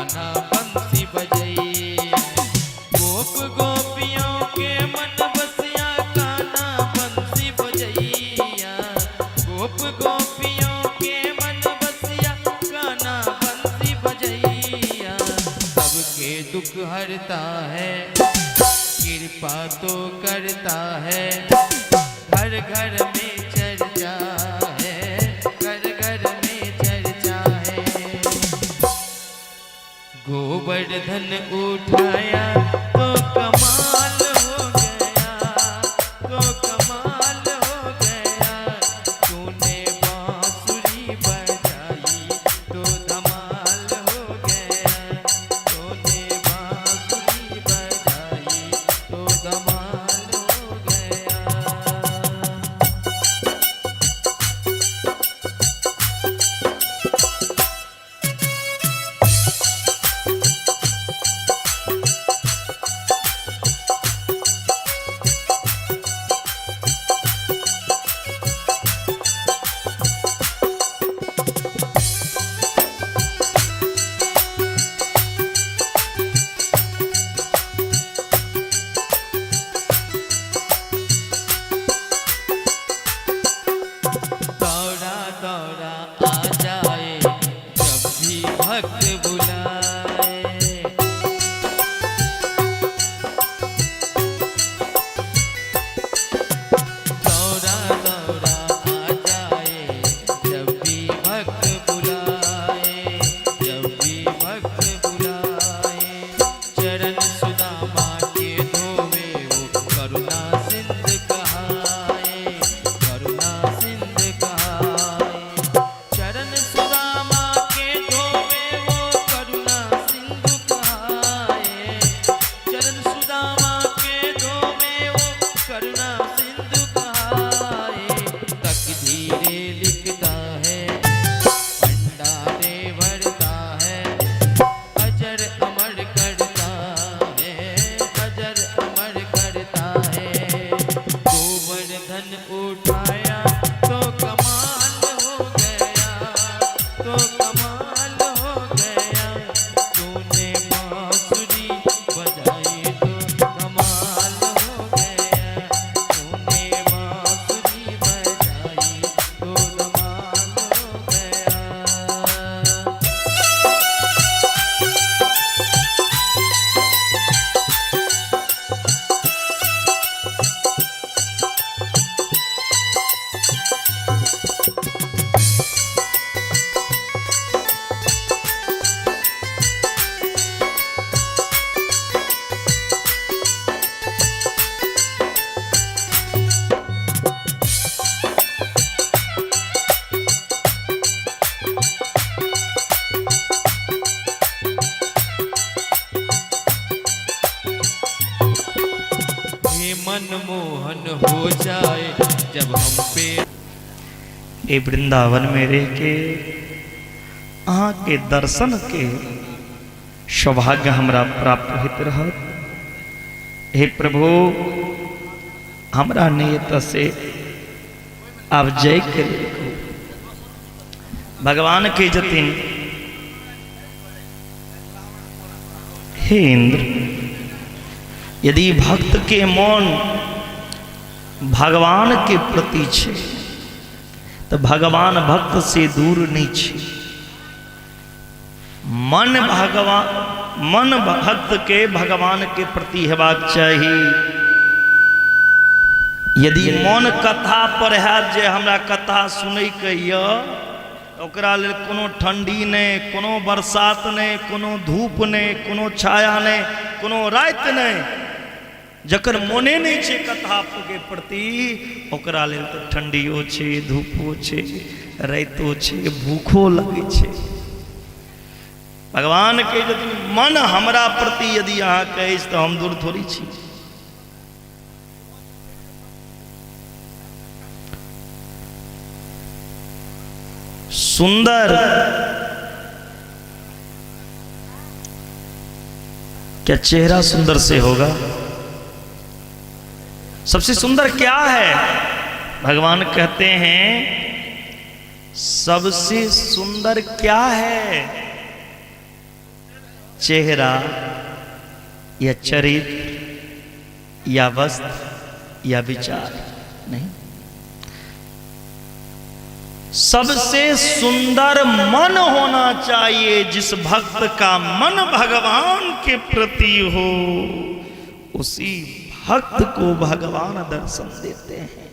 कान्हा बंसी बजैया। गोप गोपियों के मन बसिया कान्हा बंसी बजैया। गोप गोपियों के मन बसिया कान्हा बंसी बजैया। सबके दुख हरता है, कृपा तो करता है, घर घर में चर्चा है, घर घर में चर्चा है। गोवर्धन उठाया तो कमाल हो गया, तो कमाल हो गया। तूने बांसुरी बजाई तो धमाल हो गया, तूने बांसुरी बजाई तो धमाल हो गया। दौड़ा दौड़ा आ जाए जब भी भक्त बुलाए। दौड़ा दौड़ा आ जाए जब भी भक्त बुलाए, जब भी भक्त बुलाए। चरण सुदामा के धोवे वो करुणा सिंधु कहाए, करुणा सिंधु कहाए। चरण सुदामा के धोवे वो करुणा सिंधु कहाए। चरण सुदामा के धोवे वो करुणा सिंधु कहाए। तकदीरे लिखता है, भंडारे भरता है, अजर अमर करता है, अजर अमर करता है। गोवर्धन उठाया तो कमाल हो गया, तो कमाल हो गया। तूने बांसुरी बजाई तो कमाल हो गया, तूने बांसुरी बजाई तो धमाल हो गया। हे मनमोहन हो जाए जब हम पे। ए वृंदावन में रह के अहाँ के दर्शन के सौभाग्य हमरा प्राप्त होइत रहत। हे प्रभु, हमरा नहीं एतऽ से आब जाय के लेल कहू। भगवान के जतिन, हे इंद्र, यदि भक्त के मन भगवान के प्रति छै तो भगवान भक्त से दूर नहीं छै। मन भगवान, मन भक्त के भगवान के प्रति हेबाक चाही। यदि मन कथा पर हैत जे हमरा कथा सुनै के य, ओकरा लेल कोनो ठंडी नहीं, कोनो बरसात नहीं, कोनो धूप नहीं, कोनो छाया नहीं, कोनो राति नहीं, जकर मोने नहीं छे कथा के प्रति, ओकरा लेल तो ठंडियो छे, धूपो छे, रातिओ छे, भूखो लगै छे। भगवान के यदि मन हमरा प्रति यदि अहाँ कहै तो हम दूर थोड़ी छी। सुंदर क्या चेहरा सुंदर से होगा? सबसे सुंदर क्या है? भगवान कहते हैं सबसे सुंदर क्या है? चेहरा या चरित्र या वस्त्र या विचार नहीं, सबसे सुंदर मन होना चाहिए। जिस भक्त का मन भगवान के प्रति हो उसी भक्त को भगवान दर्शन देते हैं।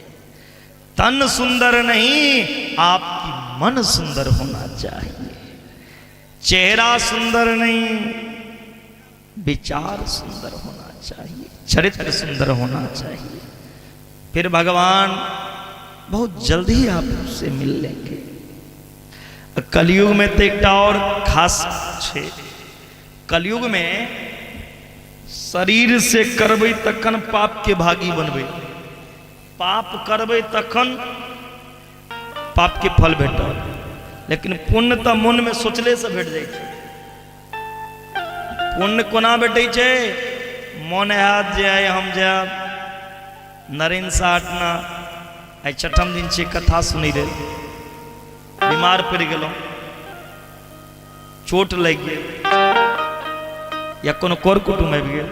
तन सुंदर नहीं, आपकी मन सुंदर होना चाहिए। चेहरा सुंदर नहीं, विचार सुंदर होना चाहिए, चरित्र सुंदर होना चाहिए। फिर भगवान बहुत जल्दी आपसे मिल लेंगे। कलयुग में तो एक और खास छे, कलयुग में शरीर से करबै तखन पाप के भागी बनबै, पाप करबै तखन पाप के फल भेटत, लेकिन पुण्य तो मन में सोचले से भेट जाइ छै। पुण्य कोना भेटै छै? मन हैत जे आइ हम जायब नरेन साटना, आइ छठम दिन छै कथा सुनै लेल, बीमार पड़ि गेलहुँ, चोट लागि गेल या कोनो कर कुटुम्ब आबि गेल,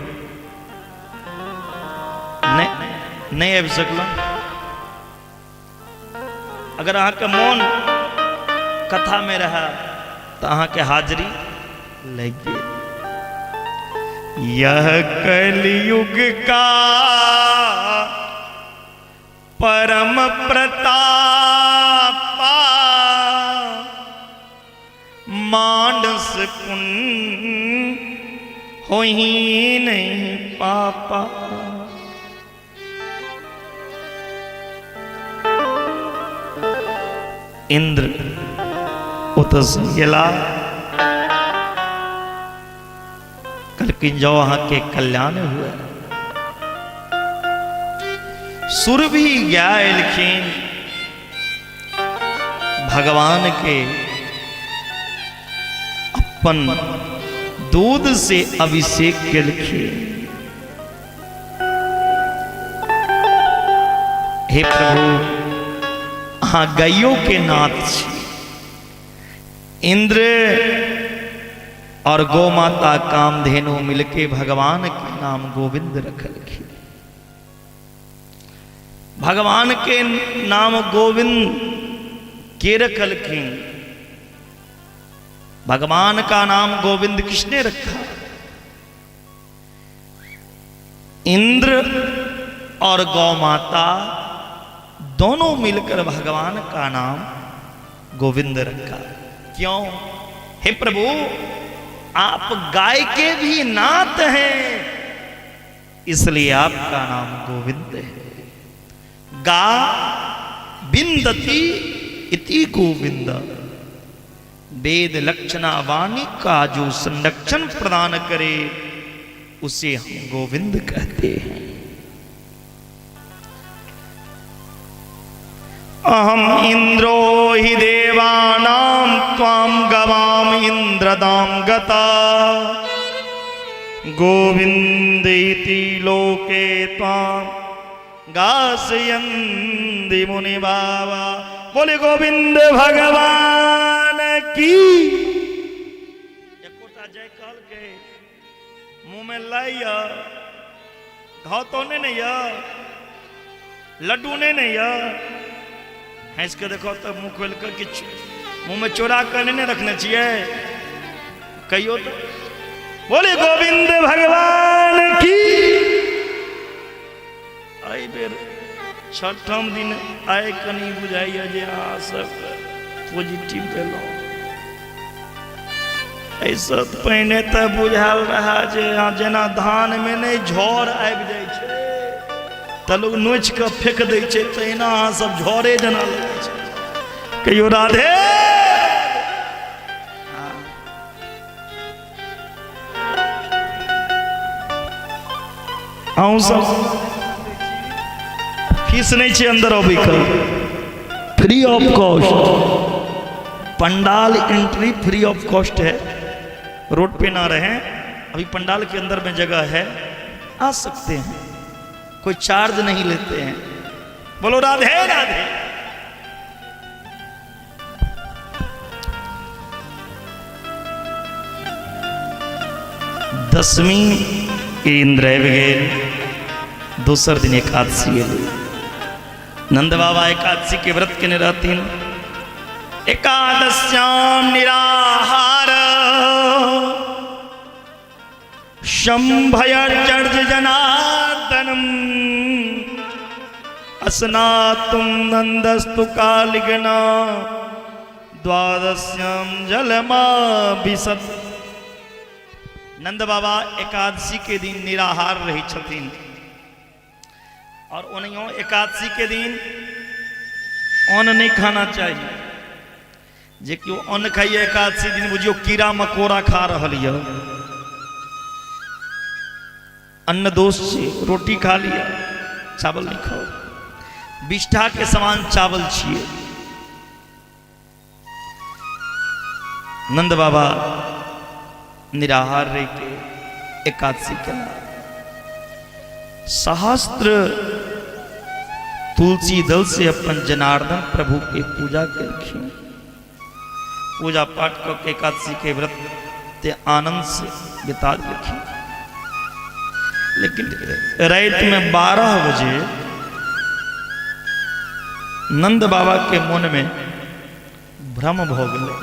नहि नहि आबि सकलहुँ। अगर अहाँके मोन कथामे रहए तऽ अहाँके हाजिरी लागि गेल। यह कलयुग का परम प्रतापा, मानस पुण्य होही नहीं पापा। इंद्र ओतऽसँ गेला, कहलखिन जाओ अहाँके कल्याण हुए। सुरभि गाय एलखिन, भगवान के अपन दूध से अभिषेक केलखिन। हे प्रभु, अहाँ गाइयो के नाथ छी। इंद्र और गौ माता कामधेनु मिलके भगवान के नाम गोविंद रखलखिन। भगवान के नाम गोविंद के रखलखिन? भगवान का नाम गोविंद किसने रखा? इंद्र और गौ माता दोनों मिलकर भगवान का नाम गोविंद रखा। क्यों? हे प्रभु, आप गाय के भी नाथ हैं, इसलिए आपका नाम गोविंद है। गा बिंदती इति गोविंद। वेद लक्षणा वाणी का जो संरक्षण प्रदान करे उसे हम गोविंद कहते हैं। अहम इंद्रो हि देवानां त्वां गवाम इंद्रदाम गता, गोविंद इति लोके त्वां गासयन्ति मुनि बाबा। बोले गोविंद भगवान की। एकोटा जय कहलकै, मुँह में लाई यऽ, घाव तो नहि ने यऽ, लड्डू नहि ने यऽ, हँसि कऽ देखो तऽ मुँह खोलि कऽ किछु मुँहमे चोरा कऽ नहि ने रखने छियै, कहियो तऽ। बोले गोविंद भगवान की। एहि बेर छठम दिन आइ कनि बुझाइए जे अहाँ सब पॉजिटिव भेलहुँ। एहिसँ पहिने तऽ बुझायल रहए जे जेना धानमे नहि झड़ आबि जाइ छै तऽ लोक नोचि कऽ फेक दै छै, तहिना अहाँ सब झड़े जेना लगै छै। कहियो राधे। अहूँ सब फीस नहीं छै अंदर अबै के, free of cost. Pandal entry free of cost है, रोड पे ना रहें, अभी पंडाल के अंदर में जगह है, आ सकते हैं, कोई चार्ज नहीं लेते हैं। बोलो राधे राधे। दसवीं के इंद्र आबि गेल। दोसर दिन एकादशी एलै। नंद बाबा एकादशी के व्रत केने रहथिन। एकादश्याम निराहार शंभय चर्ज जनार्दनम स्नातुम नंदस्तु कालिगना द्वादश्याम जलमाभिसत। नंद बाबा एकादशी के दिन निराहार रहै छथिन और ओनहियो एकादशी के दिन अन्न नहीं खाना चाहिए। जे केओ अन्न खाइए एकादशी दिन, बुझियो कीड़ा मकोड़ा खा रहल यऽ। अन्न दोष छै। रोटी खा लिअ, चावल नहीं खाओ। विष्ठा के समान चावल छियै। नंद बाबा निराहार रह के एकादशी केला। सहस्त्र तुलसी दल से अपन जनार्दन प्रभु के पूजा केलखिन। पूजा पाठ कऽ के एकादशी के व्रत ते आनंद से बिता देलखिन। लेकिन राति में 12 बजे नंद बाबा के मन में भ्रम भऽ गेलै।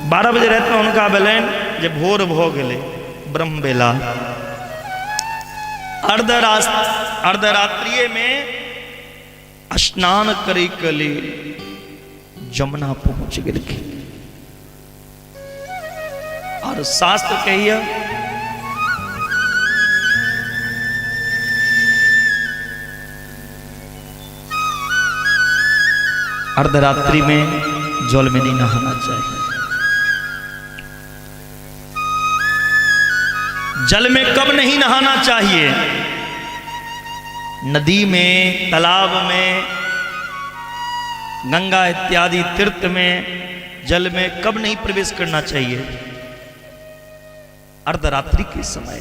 12 बजे राति में हुनका भेलनि जे भोर भऽ गेलै, ब्रह्म बेला। अर्धरात्रिये में स्नान करे के लेल जमुना पहुंच गेलखिन। और शास्त्र कहिए अर्धरात्रि में जल में नहीं नहाना चाहिए। जल में कब नहीं नहाना चाहिए? नदी में, तालाब में, गंगा इत्यादि तीर्थ में जल में कब नहीं प्रवेश करना चाहिए? अर्धरात्रि के समय।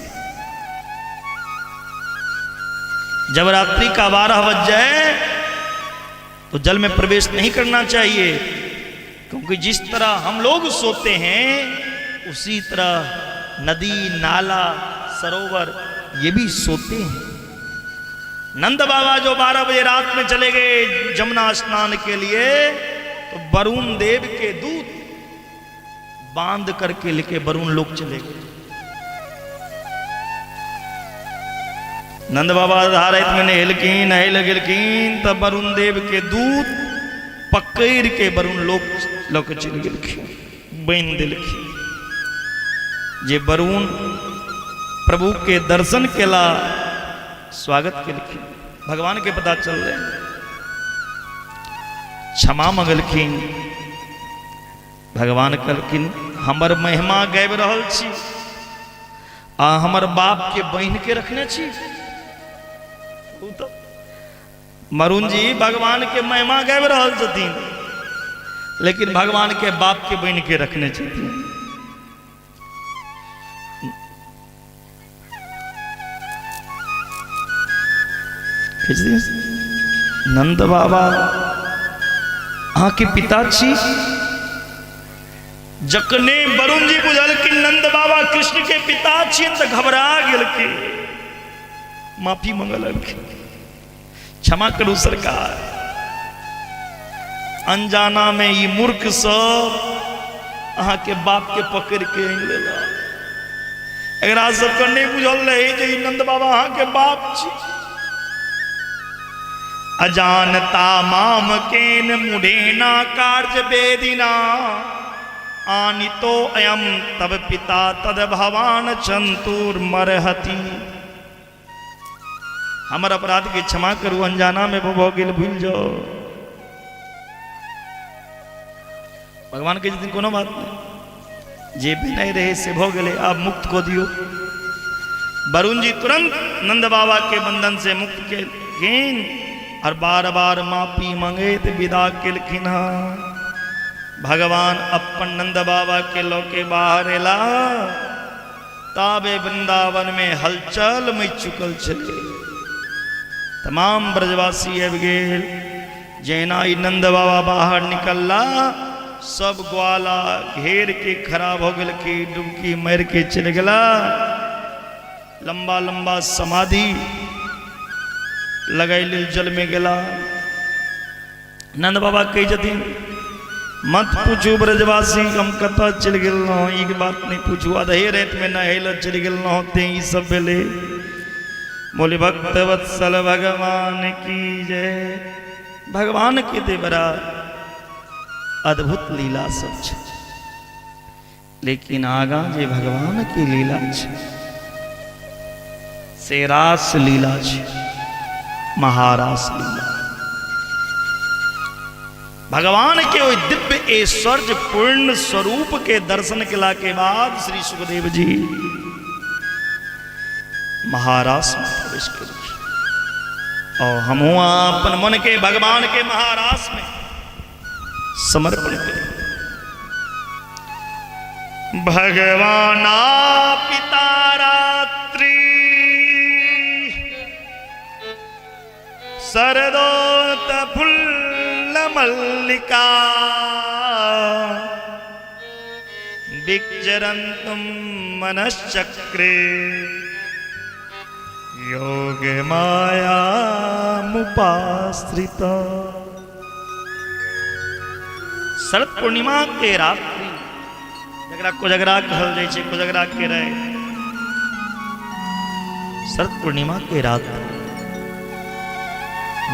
जब रात्रि का 12 बज जाए तो जल में प्रवेश नहीं करना चाहिए, क्योंकि जिस तरह हम लोग सोते हैं उसी तरह नदी, नाला, सरोवर ये भी सोते हैं। नंद बाबा जो 12 बजे रात में चले गए जमुना स्नान के लिए, तो वरुण देव के दूत बांध करके लेके वरुण लोग चले गए। नंद बाबा आधा रात में नहेलखिन, नहे लगेलखिन तब वरुण देव के दूत पकड़ के वरुण लोग लऽ के चलि गेलखिन, बान्हि देलखिन। जे वरुण प्रभु के दर्शन केला, स्वागत केलखिन, भगवान के पता चल रहे, क्षमा मंगलखिन। भगवान कहलखिन हमर महिमा गाबि रहल छी आ हमर बाप के बहिन के रखने छी। तऽ मरुण जी भगवान के महिमा गाबि रहल छथिन, लेकिन भगवान के बाप के बहिन के रखने छथिन। नंद बाबा अहाँके पिता छी। जखने वरुण जी बुझलखिन नंद बाबा कृष्ण के पिता छियन तऽ घबरा गेलखिन, माफी मंगल लगलखिन, क्षमा करू सरकार, अनजाना में ई मूर्ख सब अहाँके बाप के पकड़ के आनि लेलक। एकरा सबके नहीं बुझल रहे जे ई नंद बाबा अहाँके बाप छी। अजानता माम केन मुढ़ेना कार्य वेदिना आनितो अयम तब पिता तद भवान चंतुर मरहति। हमर अपराध के क्षमा करू, अनजाना में भऽ गेल, भूल जाओ। भगवान कहै छथिन कोनो बात नहीं, जे भी नहीं रहे से भऽ गेलै, आब मुक्त कऽ दियौ। वरुण जी तुरंत नंद बाबा के बंधन से मुक्त केलखिन और बार बार माफी मंगैत विदा केलखिन। हँ, भगवान अपन नंद बाबा के लऽ के बाहर एला, ताबे वृंदावन में हलचल मचि चुकल छलै। तमाम ब्रजवासी आबि गेल। जेना ई नंद बाबा बाहर निकलला, सब ग्वाला घेर के खड़ा भऽ गेलखिन, डुबकी मारि के चलि गेला। लंबा लंबा समाधि लगाइ लेल जल में गेला। नंद बाबा कहै छथिन मत पूछू ब्रजवासी हम कतऽ चलि गेल रहौं, ई बात नहि पूछू, अधे रातिमे नहाय लए चलि गेल रहौं तें ई सब भेलै। बोले भक्त वत्सल भगवान की जय। भगवान के ते बड़ा अद्भुत लीला सब छै, लेकिन आगाँ जे भगवान के लीला छै से रास लीला छै, महारास लीला। भगवान के ओहि दिव्य ऐश्वर्य पूर्ण स्वरूप के दर्शन केला के बाद श्री सुखदेव जी महारास में प्रवेश केलखिन। और हमहूँ अपन मन के भगवान के महारास में समर्पण करी। भगवाना पिता रात्रि सरदोत फुल्ल मल्लिका विचरन्तुम मनश्चक्रे योग माया मुपाश्रित। शरद पूर्णिमा के रात्रि जकरा कोजगरा कहल जाइ छै, कोजगरा के रहे शरद पूर्णिमा के रात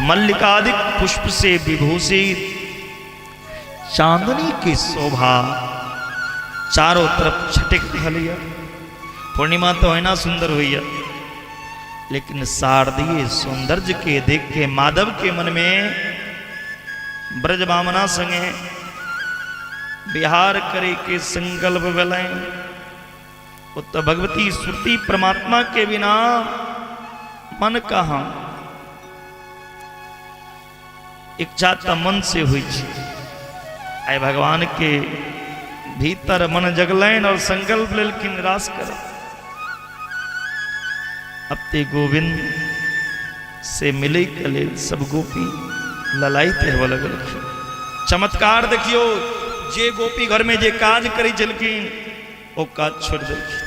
मल्लिकादिक पुष्प से विभूषित चांदनी के शोभा चारों तरफ छटक रहल यऽ। पूर्णिमा तो एना सुंदर होइए, लेकिन शारदीय सौंदर्य के देख के माधव के मन में ब्रज बामना संगे बिहार करे के संकल्प भेलनि। ओतऽ भगवती श्रुति परमात्मा के बिना मन कहाँ, इच्छा तऽ मन से होइ छै। आइ भगवान के भीतर मन जगलनि और संकल्प लेलखिन रास करब। अब ते गोविंद से मिलै के लेल सब गोपी ललायित हेबऽ लगलखिन। चमत्कार देखियौ, जे गोपी घर में जे काज करै छलखिन ओ काज छोड़ि देलखिन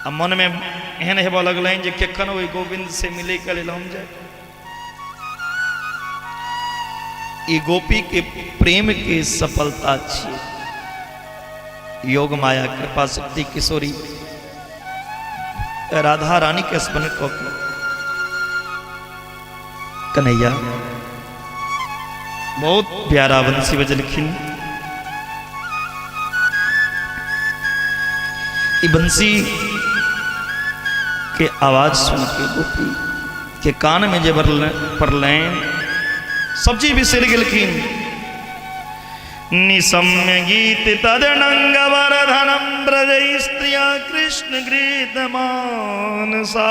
आ मन में एहन हेबऽ लगलनि जे केखन ओहि गोविंद से मिलै के लेल हम जाय। ई गोपी के प्रेम के सफलता छियै। योग माया कृपा शक्ति किशोरी राधा रानी के स्मरण कऽ के कन्हैया बहुत प्यारा बंसी बजलखिन। ई बंसी के आवाज सुन के गोपी के कान में जे पड़लनि सब चीज बिसरि गेलखिन। निशम्य गीत तदनंग वरधनम ब्रज स्त्रिया कृष्ण गृत मानसा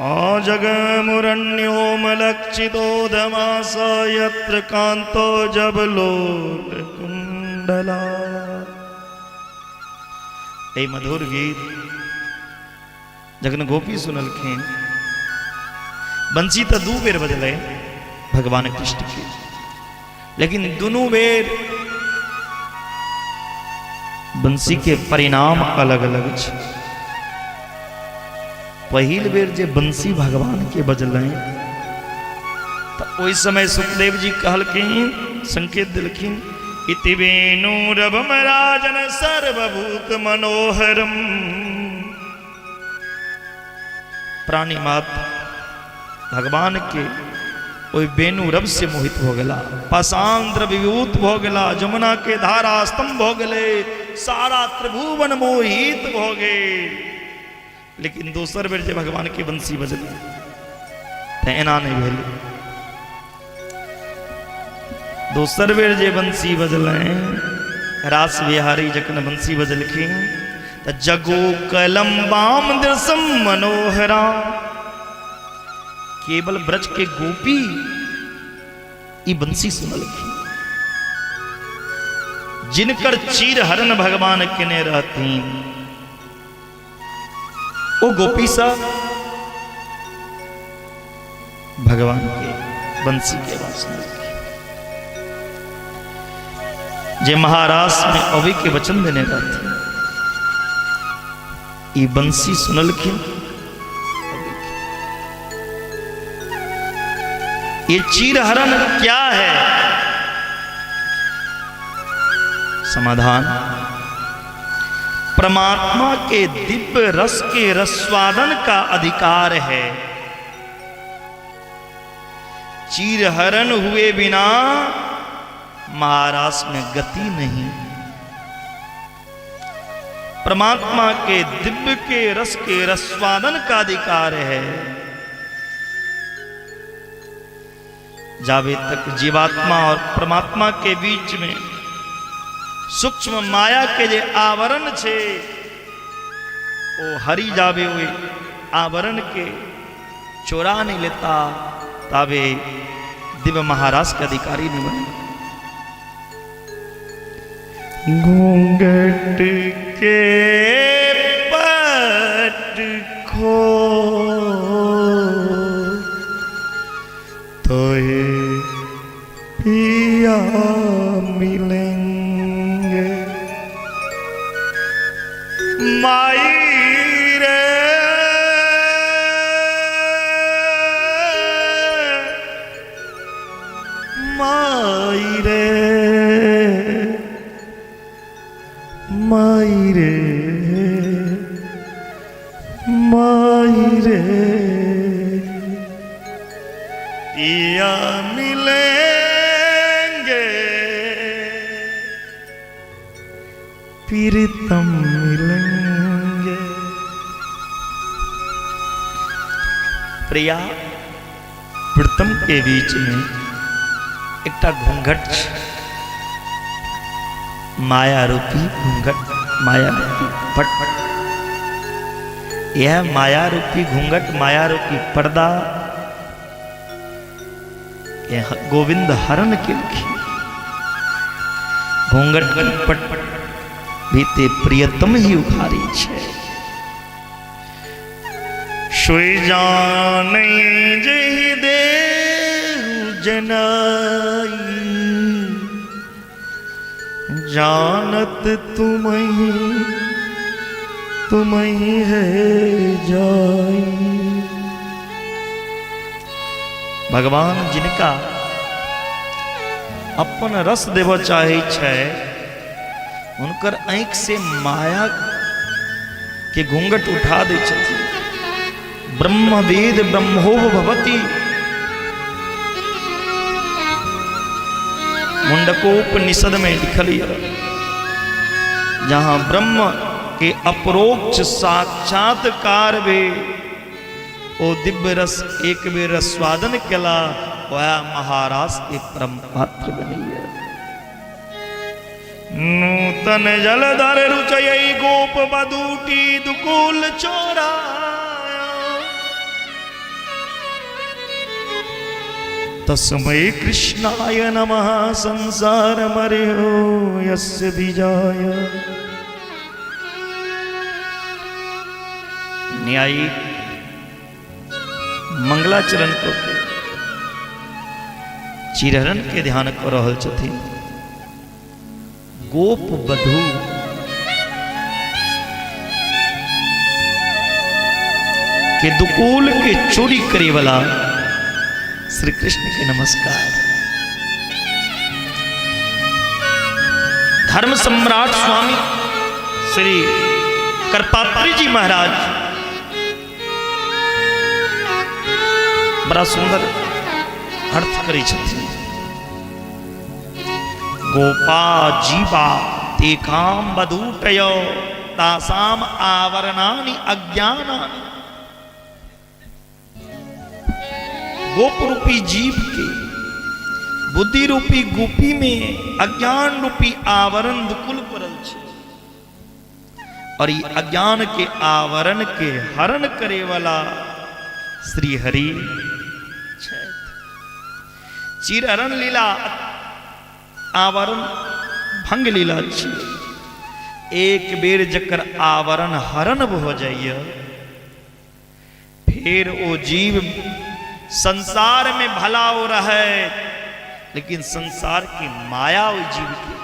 आजगमुरण्योमलक्षितोधमास यत्र कांतो जबलोल कुंडला। एहि मधुर गीत जखन गोपी सुनलखिन, बंसी तऽ दू बेर बजलै भगवान कृष्ण के, लेकिन दुनू बेर बंसी के परिणाम अलग अलग छै। पहिल बेर जे बंसी भगवान के बजलै तऽ ओहि समय सुखदेव जी कहलखिन, संकेत देलखिन, इति वेणुरवम राजन सर्वभूत मनोहरम। प्राणी मात्र भगवान के ओहि वेणु रव से मोहित भऽ गेला, पाषाण विभूत भऽ गेला, जमुना के धारा स्तंभ भऽ गेलै, सारा त्रिभुवन मोहित भऽ गेल। लेकिन दोसर बेर जे भगवान के बंसी बजलै तऽ एना नहि भेलै। दोसर बेर जे बंसी बजलै, रास बिहारी जखन बंसी बजलखिन तऽ जगो कलम बाम दृशम मनोहरा, केवल ब्रज के गोपी ई बंसी सुनलखिन, जिनकर चीर हरण भगवान केने रहथिन ओ गोपी सब भगवान के बंसी के आवाज सुनलखिन। जे महारास में अबै के वचन देने रहथिन। ई बंसी सुनलखिन। ये चीरहरण क्या है? समाधान, परमात्मा के दिव्य रस के रसवादन का अधिकार है। चीरहरण हुए बिना महारास में गति नहीं। परमात्मा के दिव्य के रस के रसवादन का अधिकार है। जावे तक जीवात्मा और परमात्मा के बीच में सूक्ष्म माया के जे आवरण छे ओ हरि जावे ओहि आवरण के चोरा नहीं लेता, ताबे दिव्य महाराज के अधिकारी नहीं बने। घूंघट के पट खो तो ये पिया मिलेंगे माई रे, माई रे, माई रे, माई रे, पिया मिलेंगे प्रीतम मिलेंगे। प्रिया प्रीतम के बीच में एकटा घूंघट छै, माया रूपी घूंघट, माया रूपी पट। यह माया रूपी घूंघट, माया रूपी पर्दा यह गोविंद हरण केलखिन। घूंघट की पट भी ते प्रियतम ही उखारी छै। सोई जानै जहि देहु जनाई, जानत तुमहि तुमहि है जाई। भगवान जिनका अपन रस देव चाहे छै, हुनकर आँखि से माया के घूंघट उठा दै छथिन। ब्रह्म वेद ब्रह्मोव भवति, मुंडकोपनिषद में लिखल यह, जहां ब्रह्म के अपरोक्ष साक्षात्कार भे ओ दिव्य रस एक बेर रस्वादन केला, वह महारास के परम पात्र बनिए। नूतन जलधर रुचयई गोप बदूटी दुकूल चोरा, तस्मै कृष्णाय नमः संसार मर्यो यस्य बीजाय। न्यायी मंगलाचरण को चिरहरण के ध्यान कर रहल छथिन। गोप बधू के दुकूल के चोरी करे वाला श्री कृष्ण के नमस्कार। धर्म सम्राट स्वामी श्री करपात्री जी महाराज बड़ा सुंदर अर्थ करै छथिन। गोपा जीवा तेखाम बधूटय तासाम आवरणानि अज्ञानानि। गोप रूपी जीव के बुद्धि रूपी गोपी में अज्ञान रूपी आवरण दुकुल पड़ल छै, और ई अज्ञान के आवरण के हरण करे वाला श्री हरि छथि। चिरहरण लीला आवरण भंग लीला छी। एक बेर जकर आवरण हरण भ जाइए, फिर ओ जीव संसार में भला हो रहे, लेकिन संसार की माया ओ जीव के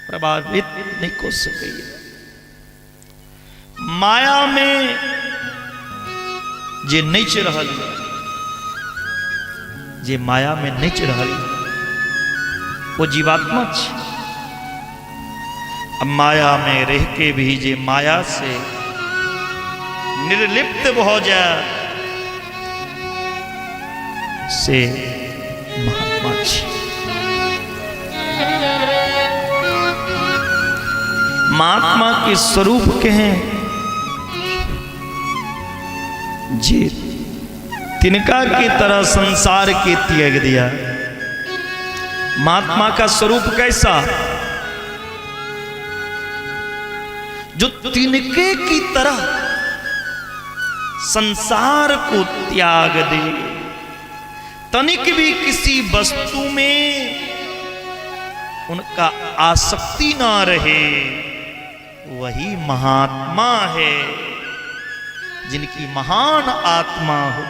प्रभावित नहि कऽ सकैए। मायामे जे नचि रहल यऽ, जे मायामे नचि रहल यऽ, ओ जीवात्मा छै। अब माया में रह के भी जे माया से निर्लिप्त भऽ जाए से महात्मा छै। महात्मा के स्वरूप के हैं जे तिनका की तरह संसार के त्याग दिया। महात्मा का स्वरूप कैसा? जो तिनके की तरह संसार को त्याग दे, तनिक भी किसी वस्तु में उनका आसक्ति ना रहे, वही महात्मा है, जिनकी महान आत्मा हो।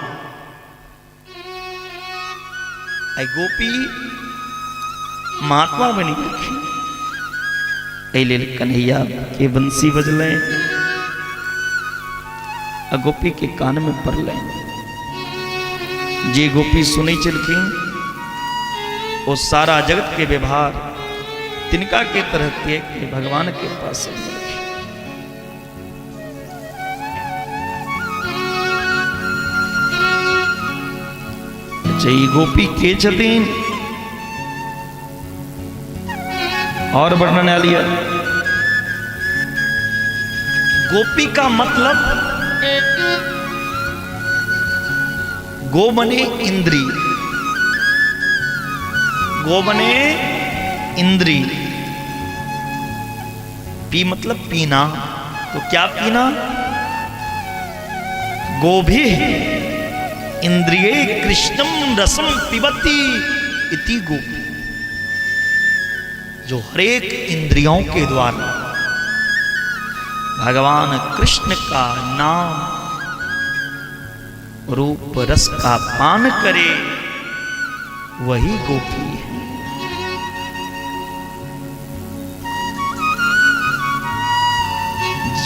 आई गोपी महात्मा बनी गेलखिन, एहि लेल कन्हैया के बंसी बजलै आ गोपी के कान में पड़लै। जे गोपी सुनै छलखिन ओ सारा जगत के व्यवहार तिनका के तरह त्याग के भगवान के पास गेलखिन। अच्छा, ई गोपी के छथिन? और वर्णन आयल यऽ। गोपी का मतलब गो मने इंद्री, गो मने इंद्री, पी मतलब पीना, तो क्या पीना? गोभी इंद्रिय कृष्णम रसम पिबती इति गोपी, जो हरेक इंद्रियों के द्वारा भगवान कृष्ण का नाम रूप रस का पान करे, वही गोपी है।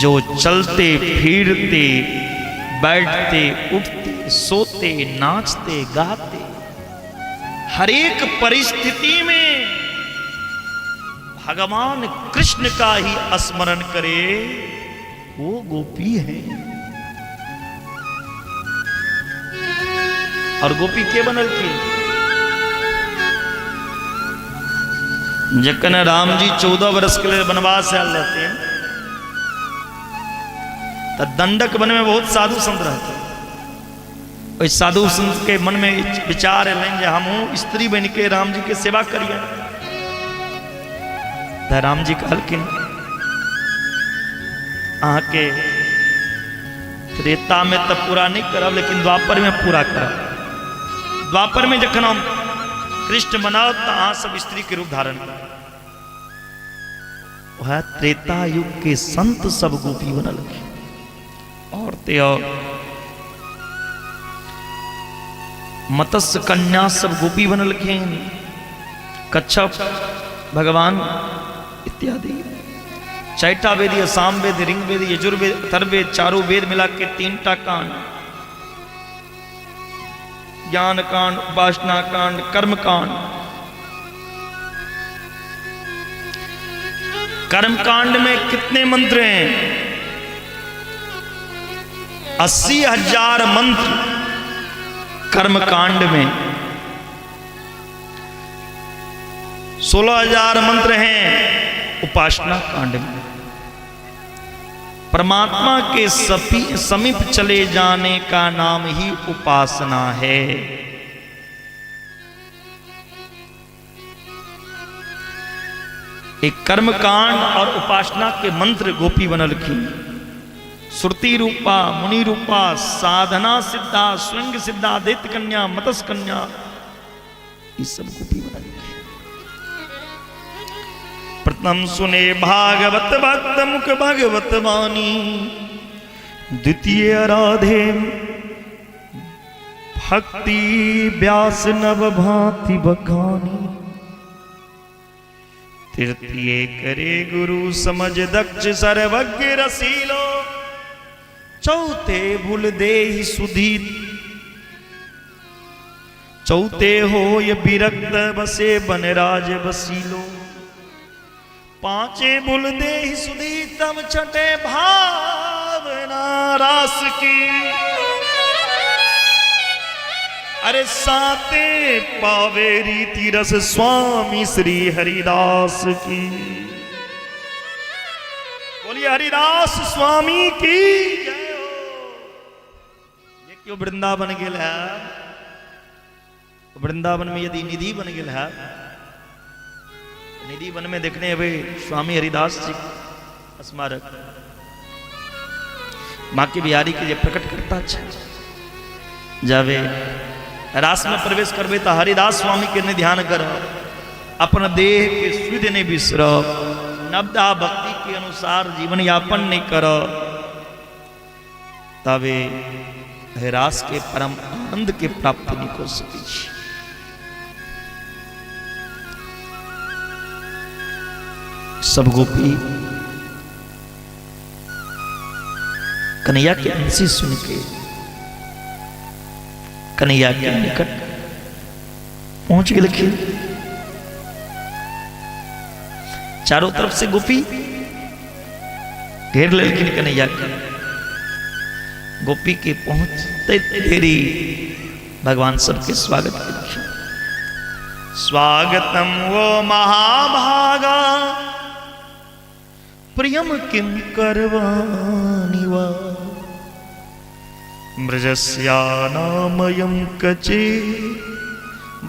जो चलते फिरते बैठते उठते सोते नाचते गाते हर एक परिस्थिति में भगवान कृष्ण का ही स्मरण करे, वो गोपी है। और गोपी के बनलखिन? जखन राम जी 14 वर्ष के लिए वनवास आयल रहते तो दंडक वन में बहुत साधु संत रहते। ओहि साधु संत के मन में विचार एलनि जे हमहूँ स्त्री बन के राम जी के सेवा करिए। तऽ राम जी कहलखिन अहाँके त्रेता में तऽ पूरा नहीं करब, लेकिन द्वापर में पूरा करब। द्वापर में जखन हम कृष्ण बनाओ तो अहाँ सब स्त्री के रूप धारण करब। वह त्रेता युग के संत सब गोपी बनलखिन। और ते और मत्स्य कन्या सब गोपी बनलखिन, कच्छप भगवान इत्यादि। चारिटा वेद ये साम वेद, ऋग वेद, यजुर्वेद, अथर्ववेद, चारों वेद मिला के 3टा कांड, ज्ञान कांड, उपासना कांड, कर्म कांड। कर्म कांड में कितने मंत्र हैं? 80,000 मंत्र कर्म कांड में, 16,000 मंत्र हैं उपासना कांड में। परमात्मा के समीप चले जाने का नाम ही उपासना है। एक कर्म कांड और उपासना के मंत्र गोपी बनलखिन। श्रुति रूपा, मुनि रूपा, साधना सिद्धा, स्वयं सिद्धा, दैत्य कन्या, मत्स्य कन्या, ये सब गोपी बनलखिन। प्रथम सुने भागवत भक्त मुख भगवत वाणी, द्वितीय राधे भक्ति व्यास नव भांति बखानी, तृतीय करे गुरु समझ दक्ष सर्वज्ञ रसीलो। चौथे भूल दे सुधी, चौथे हो ये विरक्त बसे बनराज बसीलो। पांचे भूल दे सुधी तब छठे भावना रास की। अरे साते पावे रीति रस स्वामी श्री हरिदास की। बोलिए हरिदास स्वामी की जय हो। ये क्यों वृंदावन गेल है? वृंदावन में यदि निधि बन गेल है, निधि वन में देखने हेबै स्वामी हरिदास जी स्मारक, बांके बिहारी के जे प्रकट करता छै। जाबे रास में प्रवेश करबे तो हरिदास स्वामी के नहीं ध्यान कर, अपन देह के सुध नहीं बिसरब, नवदा भक्ति के अनुसार जीवन यापन नहीं कर, तबे रास के परम आनंद के प्राप्ति नहीं कर सकै छी। सब गोपी कन्हैया के अंशी सुन के कन्हैया के निकट पहुंच गेलखिन। चारों तरफ से गोपी घेर लेलखिन कन्हैया के। गोपी के पहुंचते देरी भगवान सबके स्वागत केलखिन। स्वागतम वो महाभागा प्रियम किम करवानि वा मृजस्यानामयं कचे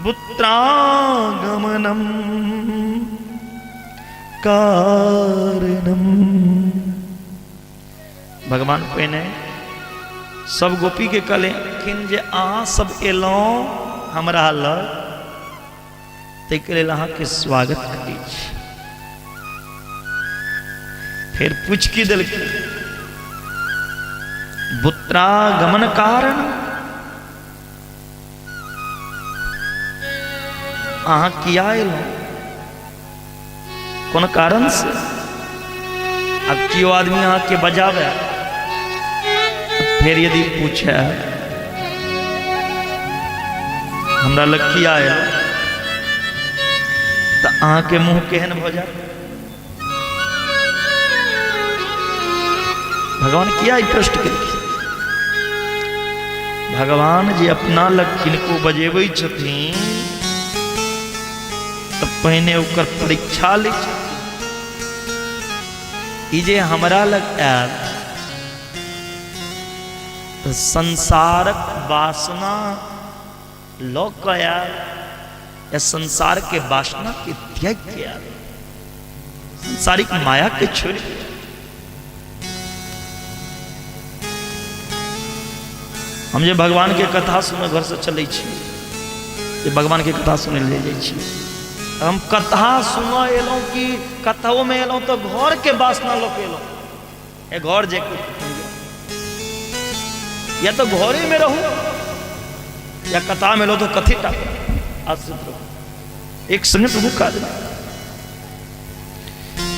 पुत्रागमनम कारणम। भगवान पहिने सब गोपी के कहलखिन जे अहाँ सब एलहुँ हमरा लग, ताहिके लेल अहाँके स्वागत करै छी। फेर पूछ की देलखिन पुत्रागमन कारण, अहाँ किया एलहुँ, कोन कारण से? अब केओ आदमी अहाँके बजावे, फेर यदि पूछे हमरा लग किया एलहुँ, तऽ अहाँके मुँह केहन भऽ जायत? भगवान किया ई प्रश्न केलखिन? भगवान जे अपना लग किनको बजेबै छथिन तऽ पहिने ओकर परीक्षा लै छथिन। ई जे हमरा लग आयल तऽ संसारक वासना लऽ कऽ आयल या संसार के वासना के त्याग के आयल, सांसारिक माया के छोड़ के। हम जे भगवान के कथा सुने घर से चलै छी, जे भगवान के कथा सुनै ले जाइ छी, हम कथा सुनऽ एलहुँ कि कथाओ में एलहुँ तऽ घर के वासना लऽ के एलहुँ? ए घर जे या तो घरे में रहू या कथा में लो तो कथी टा आश्रित रहू, एक संगे दुनू काज।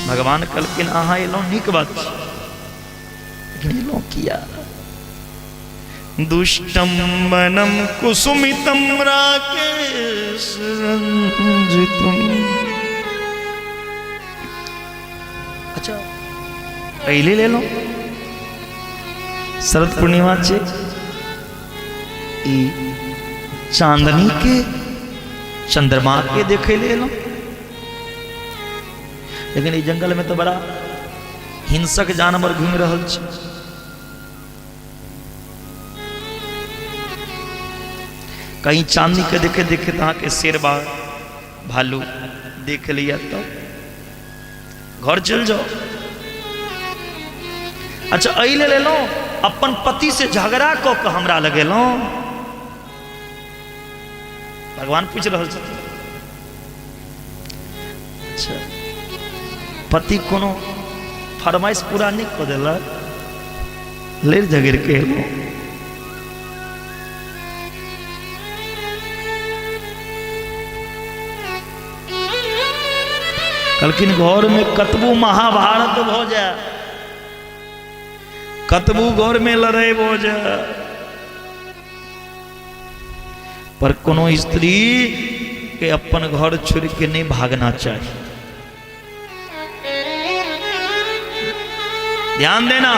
भगवान कहलखिन अहाँ एलहुँ नीक बात छै, लेकिन एलहुँ किया? दुष्टम मनम कुसुमितम राकेश रंजितम। अच्छा पहिले लेलहुँ शरद पूर्णिमा छै, ई चांदनी के चंद्रमा के देखे ले एलहुँ, लेकिन ई जंगल में तो बड़ा हिंसक जानवर घूमि रहल छै। कहीं चांदनी के देखे देखे तो अहाँके शेर बाघ भालू देख लिया तो घर चल जाओ। अच्छा एहि लेल एलहुँ, अपन पति से झगड़ा कऽ के हमरा लग एलहुँ? भगवान पूछि रहल छथिन। अच्छा पति कोनो फरमाइश पूरा नहि कऽ देलक, लड़ि झगड़ि के एलहुँ? कहलखिन घर में कतबो महाभारत भऽ जाए, कतबो घर में लड़ाई भऽ जाए, पर कोनो स्त्री के अपन घर छोड़ के नहीं भागना चाहिए। ध्यान देना,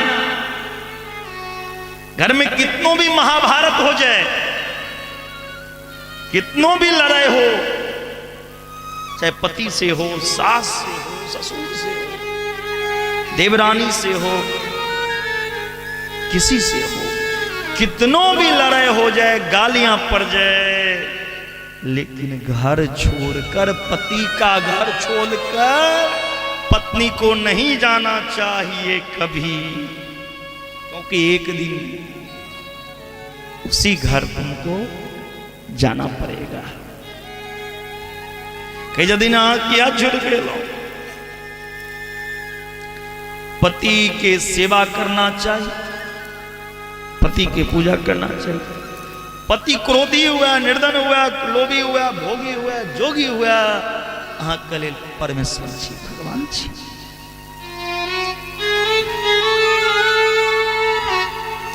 घर में कितनों भी महाभारत हो जाए, कितनों भी लड़ाई हो, चाहे पति से हो, सास से हो, ससुर से हो, देवरानी से हो, किसी से हो, कितनों भी लड़ाई हो जाए, गालियां पड़ जाए, लेकिन घर छोड़कर, पति का घर छोड़कर पत्नी को नहीं जाना चाहिए कभी, क्योंकि एक दिन उसी घर तुमको जाना पड़ेगा। कही यदि ना किया छोड़ के लो, पति के सेवा करना चाहिए, पति के पूजा करना चाहिए। पति क्रोधी हुआ, निर्धन हुआ, लोभी हुआ, भोगी हुआ, जोगी हुआ, अहाँ के लेल परमेश्वर छी, भगवान छी।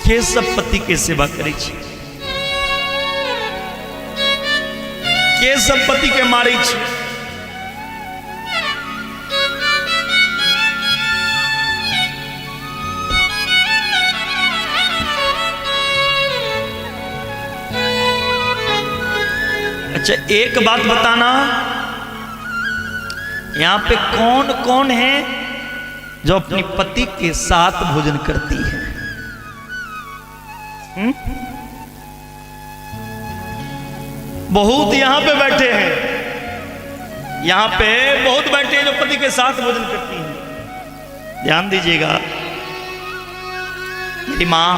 के सब पति के सेवा करै छी, के सब पति के मारै छी? अच्छा एक बात बताना, यहाँ पे कौन कौन है जो अपनी पति के साथ भोजन करती है? बहुत यहां पे बैठे हैं, यहां पे बहुत बैठे हैं जो पति के साथ भोजन करती हैं। ध्यान दीजिएगा मेरी मां,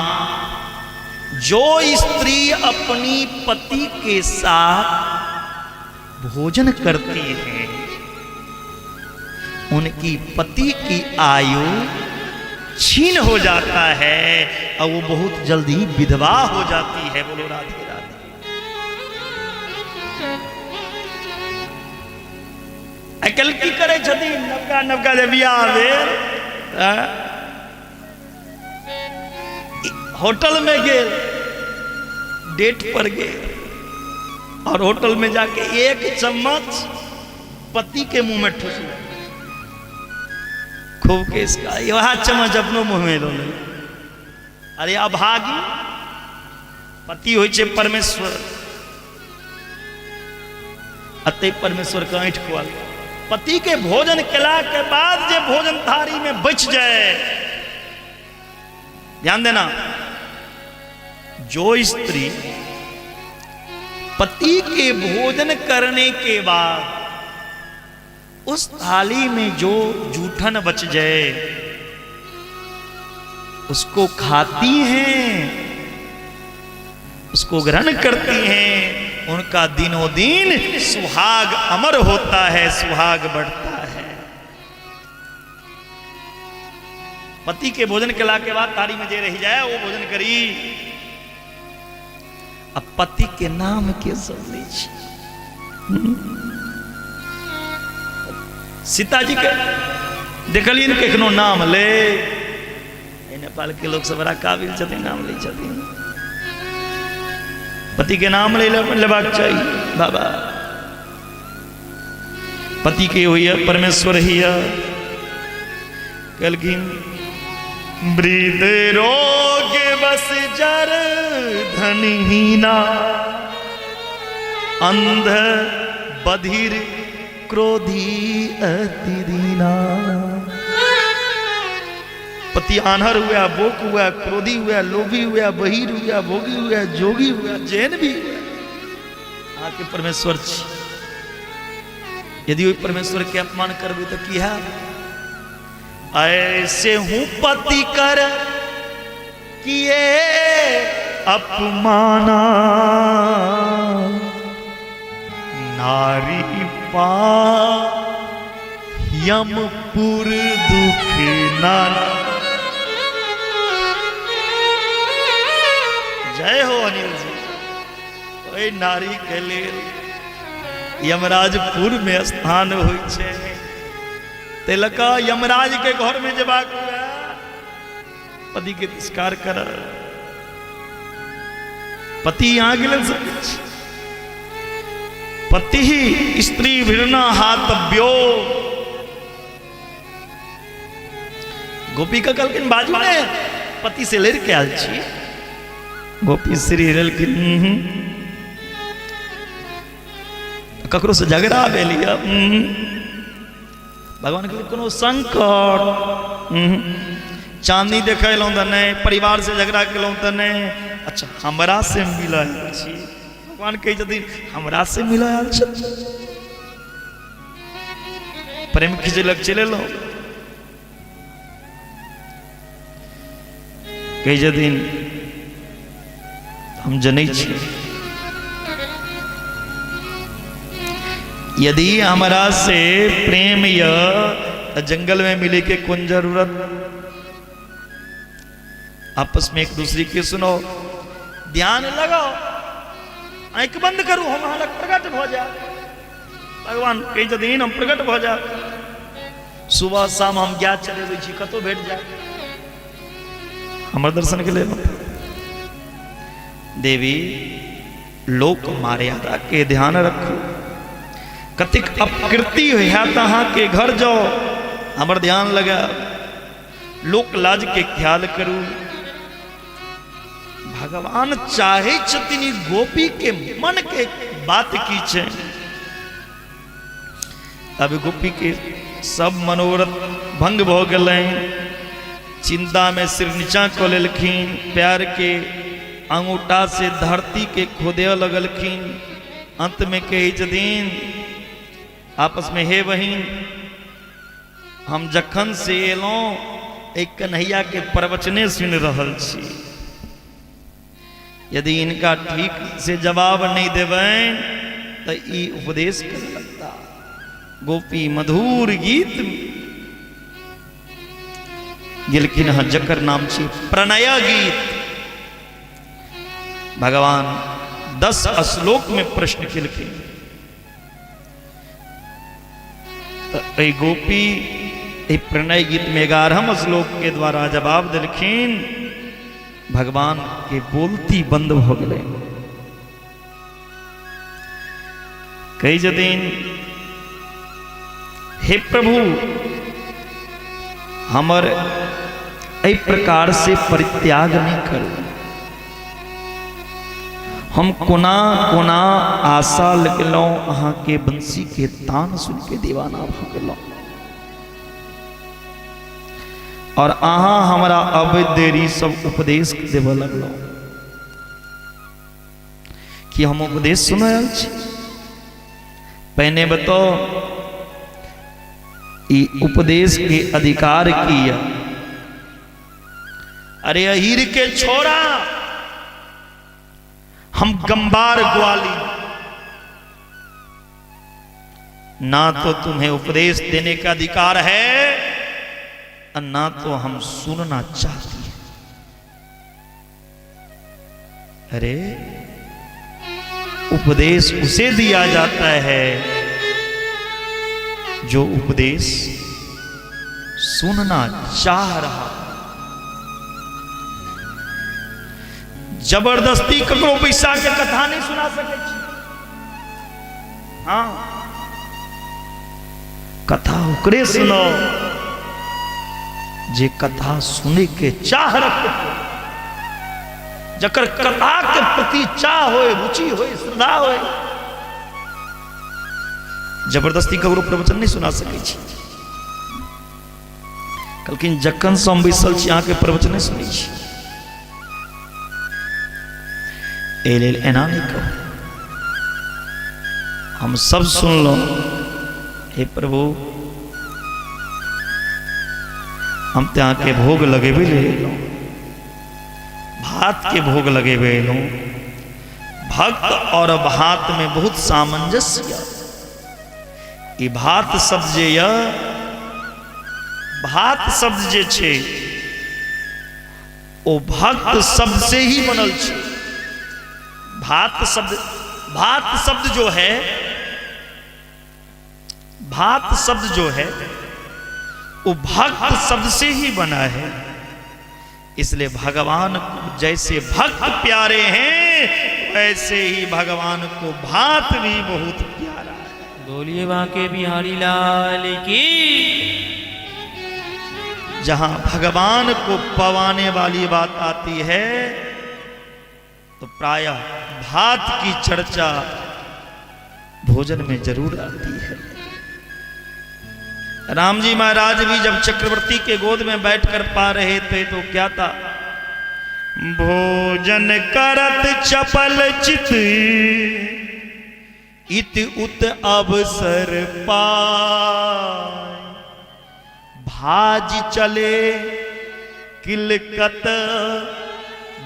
जो स्त्री अपनी पति के साथ भोजन करती है उनकी पति की आयु छीन हो जाता है और वो बहुत जल्दी विधवा हो जाती है। बोलो राधे राधे। आइ काल्हि की करै छथिन नवका नवका जे बियाह भेल, होटल में गेल, डेट पर गेल और होटल में जाके एक चम्मच पति के मुंह में ठुसू, खूब के इसका वह चम्मच अपनो मुंह में लो। अरे अभागी, पति होइ छै परमेश्वर, अते परमेश्वर के ऐठ खुआल। पति के भोजन केला के बाद जे भोजन थारी में बच जाए, ध्यान देना, जो स्त्री पति के भोजन करने के बाद उस थाली में जो जूठन बच जाए उसको खाती हैं, उसको ग्रहण करती हैं, उनका दिनों दिन सुहाग अमर होता है, सुहाग बढ़ता है। पति के भोजन के ला के बाद थाली में जे रही जाए वो भोजन करी। अब पति के नाम के सब लै छी। सीता जी के देखलियन कखनो नाम ले, नेपाल के लोग सब बड़ा काबिल छथिन, नाम लै छथिन। पति के नाम ले लेबाक चाही बाबा। पति के होइए परमेश्वर ही कहलखिन वृद्ध रोग बस जर धनहीना, अंध बधिर क्रोधी अति दीना। पति आन्हर हुआ, बोक हुआ, क्रोधी हुआ, लोभी हुआ, बहिर हुआ, भोगी हुआ, जोगी हुआ, जैन भी हुआ, आके परमेश्वर छी। यदि ओहि परमेश्वर के अपमान करबै तऽ की है? ऐसे हूं पति कर किए अपमाना, नारी पा यमपुर दुख नाना। जय हो अनिल जी। ओहि नारी के लेल यमराजपुर में स्थान होइ छै। ताहि लऽ कऽ यमराज के घर में जेबाक हुए पति के तिरस्कार कर। पति यहाँ के लेल सब किछु। पति ही स्त्री भिड़ना हाथव्यो। गोपी का कहलखिन बाजू ने पति से लड़ के आयल छी। गोपी श्री रहलखिन ककरो से झगड़ा भेल यऽ भगवान के कोनो संकट चांदी देखेलहुँ तऽ नहि, परिवार से झगड़ा केलहुँ तऽ नहि, अच्छा हमरा से मिलऽ आयल छी। भगवान कहै छथिन हमरा से मिलऽ आयल छथिन। प्रेम खिचलक चलि एलहुँ। कहै छथिन हम जनै छी यदि हमरा से प्रेम यऽ तऽ जंगल में मिले के कोन जरूरत। आपस में एक दूसरे के सुनो, ध्यान लगाओ, आंखि बंद करू, हम अहाँ लग प्रकट भऽ जायब। भगवान कहै छथिन हम प्रकट भऽ जायब। सुबह शाम हम गाय चलेबै छी, कतहु भेट जाय हमर दर्शन के लेल। देवी लोक मर्यादा के ध्यान रखू, कतेक अपकृति हैत अहाँके घर जाओ हमर ध्यान लगायब, लोक लाज के ख्याल करू। भगवान चाहे छथिन ई गोपी के मन के बात की छै। तब गोपी के सब मनोरथ भंग भऽ गेलनि, चिंता में सिर नीचा कऽ लेलखिन, पैर के अंगूठा से धरती के खोदे लगलखिन। अंत में कहै छथिन आपस में, हे बहिन, हम जखन से एलहुँ एक कन्हैया के प्रवचने सुनि रहल छी, यदि इनका ठीक से जवाब नहीं देबनि तऽ ई उपदेश करऽ लगता। गोपी मधुर गीत गेलखिन हँ, जकर नाम छी प्रणय गीत। भगवान 10 श्लोक में प्रश्न केलखिन तऽ एहि गोपी एहि प्रणय गीत में 11 श्लोक के द्वारा जवाब देलखिन। भगवान के बोलती बंद भ गेलै। कहै छथिन हे प्रभु, हमर एहि प्रकार से परित्याग नहीं करू। हम कोना कोना आशा लगलहुँ अहाँके बंसी के तान सुन के दीवाना भ गेलहुँ, और अहाँ हमरा अबैत देरी सब उपदेश देबऽ लगलहुँ कि हम उपदेश सुनय आयल छी। पहिने बताओ ई उपदेश के अधिकार की है? अरे अहीर के छोरा, हम गंबार ग्वाली, ना तो तुम्हें उपदेश देने का अधिकार है और ना तो हम सुनना चाहती हैं। अरे उपदेश उसे दिया जाता है जो उपदेश सुनना चाह रहा। जबरदस्ती ककरो पैसा के कथा नहीं सुना सके छी। हाँ, कथा ओकरे सुनो जे कथा सुने के चाह रखे, जकर कथा के प्रति चाह होए, रुचि होए, श्रद्धा होए। जबरदस्ती ककरो प्रवचन नहीं सुना सके छी। कहलखिन जखन से हम बैसल छी अहाँके प्रवचन नहीं सुनै छी, एहि लेल एना नहीं कहू, हम सब सुनलहुँ। हे प्रभु, हम तऽ अहाँके भोग लगेबे ले एलहुँ, भात के भोग लगेबे एलहुँ। भक्त और भात में बहुत सामंजस्य यऽ। ई भात शब्द जे यऽ, भात शब्द जे छै ओ भक्त शब्द से ही बनल छै। भात शब्द, भात शब्द जो है, भात शब्द जो है वो भक्त शब्द से ही बना है। इसलिए भगवान को जैसे भक्त प्यारे हैं वैसे ही भगवान को भात भी बहुत प्यारा है। बोलिए बांके बिहारी लाल की। जहां भगवान को पवाने वाली बात आती है तो प्रायः भात की चर्चा भोजन में जरूर आती है। राम जी महाराज भी जब चक्रवर्ती के गोद में बैठकर पा रहे थे तो क्या था? भोजन करत चपल चित इत उत अवसर पाए, भाज चले किलकत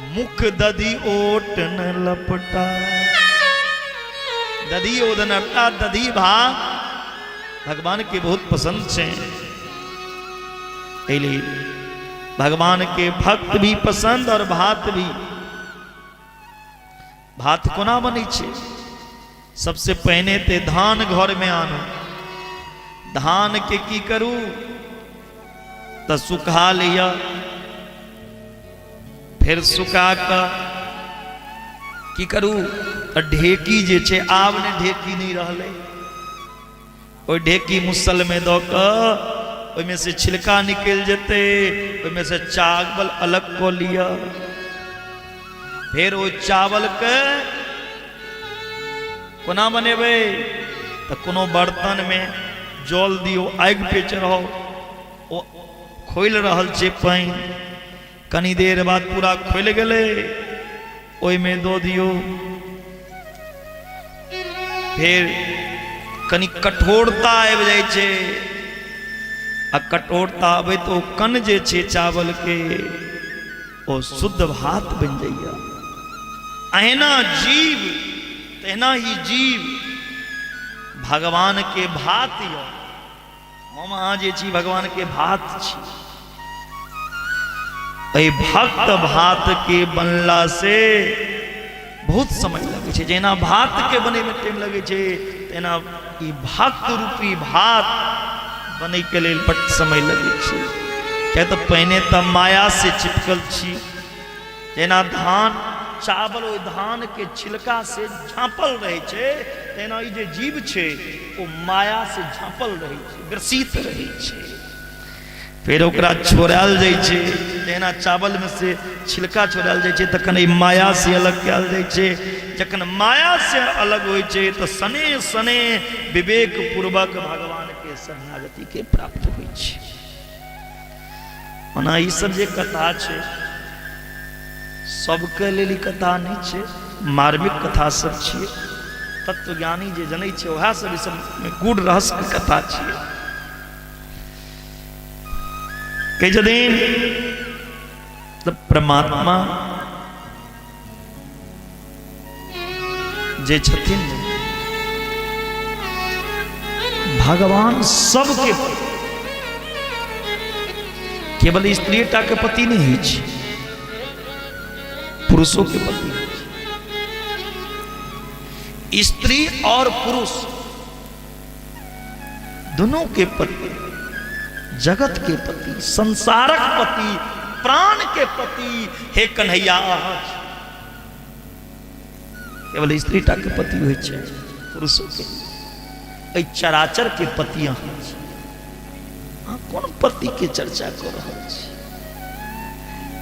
मुख दधि ओट न लपटा। दधि ओदन अर्थात दधि भात भगवान के बहुत पसंद छे। एहि भगवान के भक्त भी पसंद और भात भी। भात कोना बनै छे? सबसे पहिने ते धान घर में आनू, धान के की करू त सुखा लिया, फिर सुखा क की करू त ढेकी जे छे आब ने ढेकी नहीं रहलै, ओहि ढेकी मुसल में दऽ कऽ ओहिमे से छिलका निकलि जेतै, ओहिमे से चावल अलग कऽ लिअ, फेर ओहि चावलके कोना बनेबै तऽ कोनो बर्तनमे जल दियौ, आगि पे चढ़ाउ, ओ खोलि रहल छै पानि, कनी देर बाद पूरा खोलि गेलै, ओहिमे दऽ दियौ, फेर कनी कठोरता आबि जाइ छै, आ कठोरता आबै तऽ ओ कण जे छै चावल के ओ शुद्ध भात बनि जाइए। अहिना जीव तहिना ही जीव भगवान के भात यऽ, हम अहाँ जे छी भगवान के भात छी। एहि भक्त भात के बनला से बहुत समय लगै छै, जेना भात के बनै में टाइम लगै छै तेना ई भक्त रूपी भात बनै के लेल बड समय लगै छै। किया तऽ पहिने तऽ माया से चिपकल छी, जेना धान चावल ओहि धान के छिलका से झाँपल रहै छै तेना ई जे जीव छै ओ माया से झाँपल रहै छै, ग्रसित रहै छै। फेर ओकरा छोड़ायल जाइ छै, तेना चावल में से छिलका छोड़ायल जाइ छै तखन ई माया से अलग कयल जाइ छै। जखन माया से अलग होइ छै तऽ शने शने विवेक पूर्वक भगवान के शरणागति के प्राप्त होइ छै। ओना ई सब जे कथा छै सबके लेल ई कथा नहि छै, मार्मिक कथा सब छियै, तत्वज्ञानी जे जनै छै वएह सब ई सब में गूढ़ रहस्य के कथा छियै। कहै छथिन तऽ परमात्मा जे छथिन भगवान सबके पति, केवल स्त्री टा के पति नहीं होइ छै, पुरुषों के पति होइ छै। स्त्री और पुरुष दोनों के पति, जगत के पति, संसारक पति, प्राण के पति हे कन्हैया अहाँ छी। केवल स्त्री टा के पति होइ छै, पुरुषो के, एहि चराचर के पति अहाँ छी। अहाँ कोन पति के चर्चा कऽ रहल छी?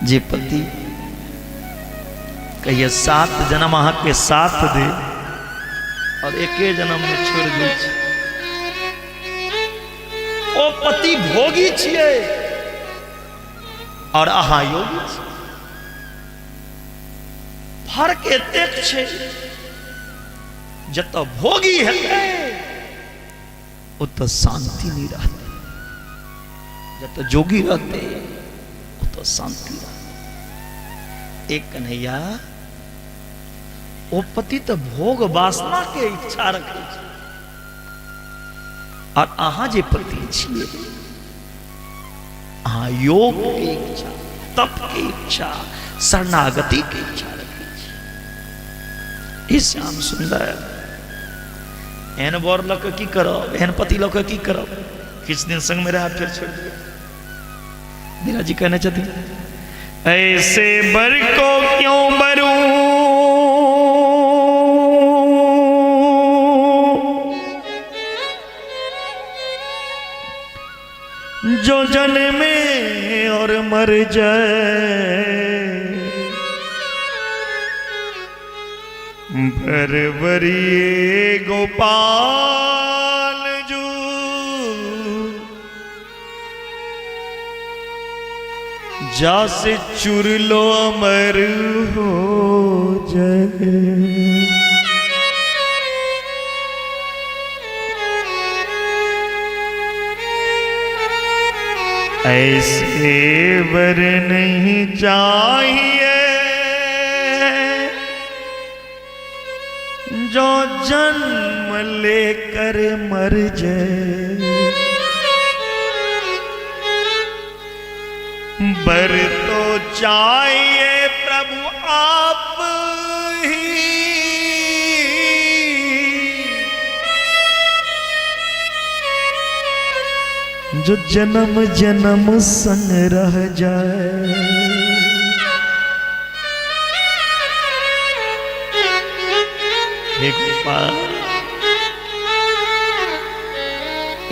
जे पति कहिए 7 जन्म अहाँ के साथ दे और एके जन्म में छोड़ दै छै, ओ पति भोगी छियै और अहाँ योगी छी। फर्क एतेक छै, जतऽ भोगी हेतै ओतऽ शांति नहीं रहतै, जतऽ जोगी रहतै ओतऽ शांति रहतै। एक कन्हैया ओ पति तऽ भोग वासना के इच्छा रखै छै, और अहाँ जे पति छियै अहाँ योग के इच्छा, तप के इच्छा, शरणागति के इच्छा रखै छी। ई श्याम सुंदर एहन वर लऽ कऽ की करब, एहन पति लऽ कऽ की करब, किछु दिन संगमे रहब फेर छोड़ि दिअ। मीरा जी कहने छथिन, ऐसे बर को क्यों बरू, जो जन्मे और मर जाए, बरबरिए गोपाल जू, जासे चुरलो अमर हो जाए। ऐसे वर नहीं चाहिए जो जन्म लेकर मर जाए, बर तो चाहिए प्रभु आप ही, जो जन्म जन्म संग रह जाए। हे गोपाल,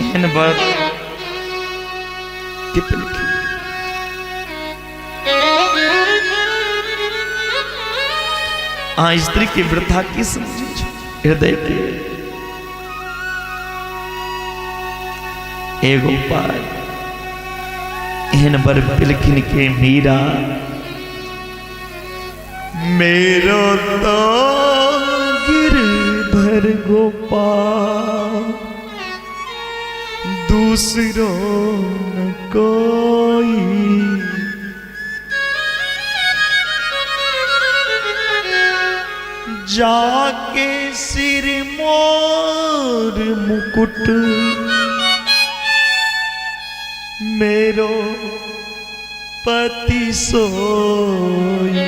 एहन बर के लिखी। अहाँ स्त्री के वृथा की समझे हृदय के। हे गोपाल, एहन बर पिलखिन के मीरा, मेरो तो गिरधर गोपाल, दूसरो न कोई। जाके सिर मोर मुकुट, मेरो पति सोई।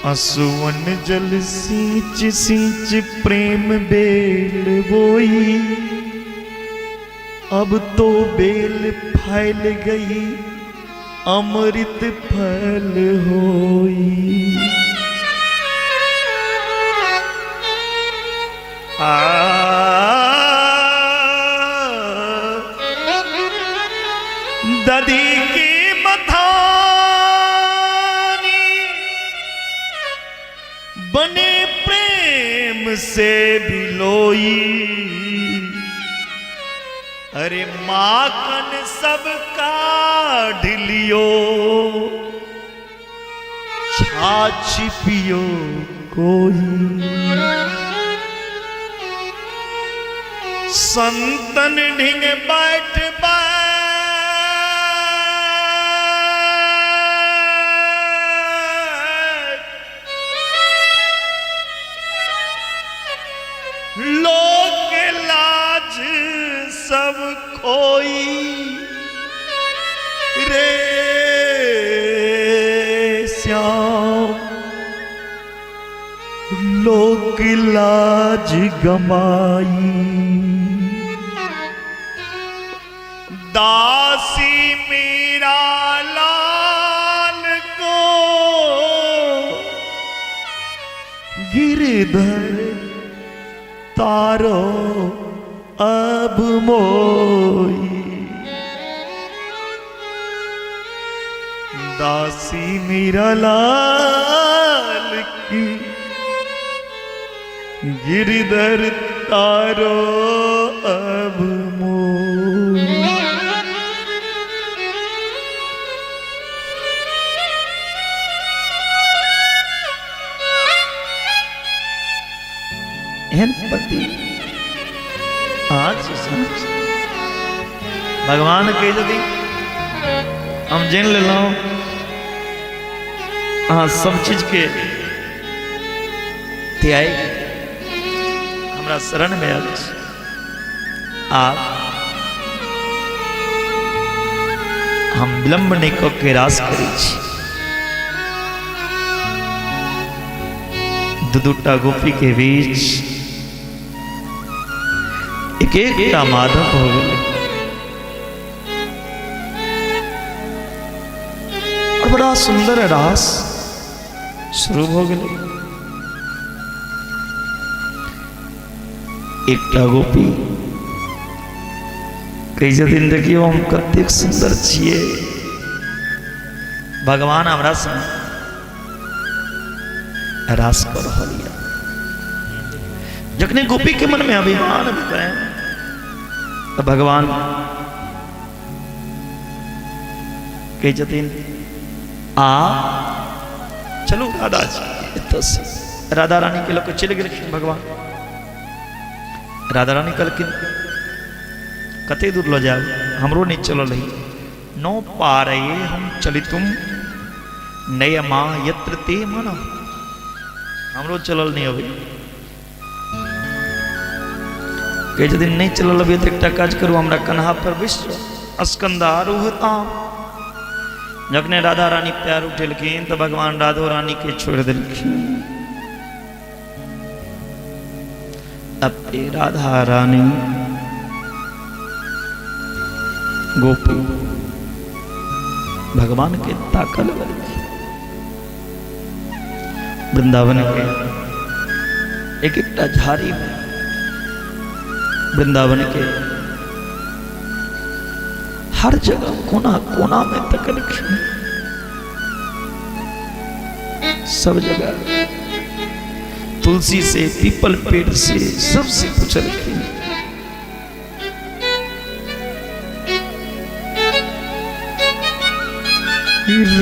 असुवन जल सींच सींच प्रेम बेल बोई, अब तो बेल फैल गई अमृत फल होई। आ दधी की मथानी बने प्रेम से बिलोई, अरे माखन सब काढ़ लियो, छाछ पियो कोई। संतन ढिंग बैठ बैठ लोक लाज सब खोई रे श्याम, लोक लाज गमाई। दासी मीरा लाल को गिरधर तारो अब मोई। दासी मीरा लाल की गिरधर तारो अब मोई। एहन पति आज भगवान के यदि हम जान लेलहुँ अहाँ सब चीज के त्याग हमरा शरण में आयल छी, आब हम विलंब नहि कऽ के रास करै छी। दू दूटा गोपी के बीच एक एकटा माधव हो गेलै। बड़ा सुंदर रास शुरू भऽ गेलै। एकटा गोपी कहै छथिन, देखियौ हम कतेक सुंदर छियै, भगवान हमरा संग रास कऽ रहल यऽ। जखने गोपी के मन में अभिमान भेलै तऽ भगवान कहै छथिन, आ चलू राधा जी एतऽसँ। राधा रानी के लऽ कऽ चलि गेलखिन भगवान। राधा रानी कहलखिन, कते दूर लऽ जायब, हमरो नहि चलल है। नो पारे हम चलितुम नय माँ यत्र ते मन, हमरो चलल नहि अबै। कहै छथिन, नहि चलल अबै तऽ एकटा काज करू, हमरा कन्हा पर बैस जाउ। स्कंदारूहताम। जखने राधा रानी पैर उठेलखिन तऽ भगवान राधो रानी के छोड़ि देलखिन। अब ते राधा रानी गोपी भगवान के ताकऽ लगलखिन। वृंदावन के एक एकटा झाड़ी में, वृंदावन के हर जगह कोना कोना में तकलखिन, सब जगह तुलसी से, पीपल पेड़ से, सबसे पूछलखिन।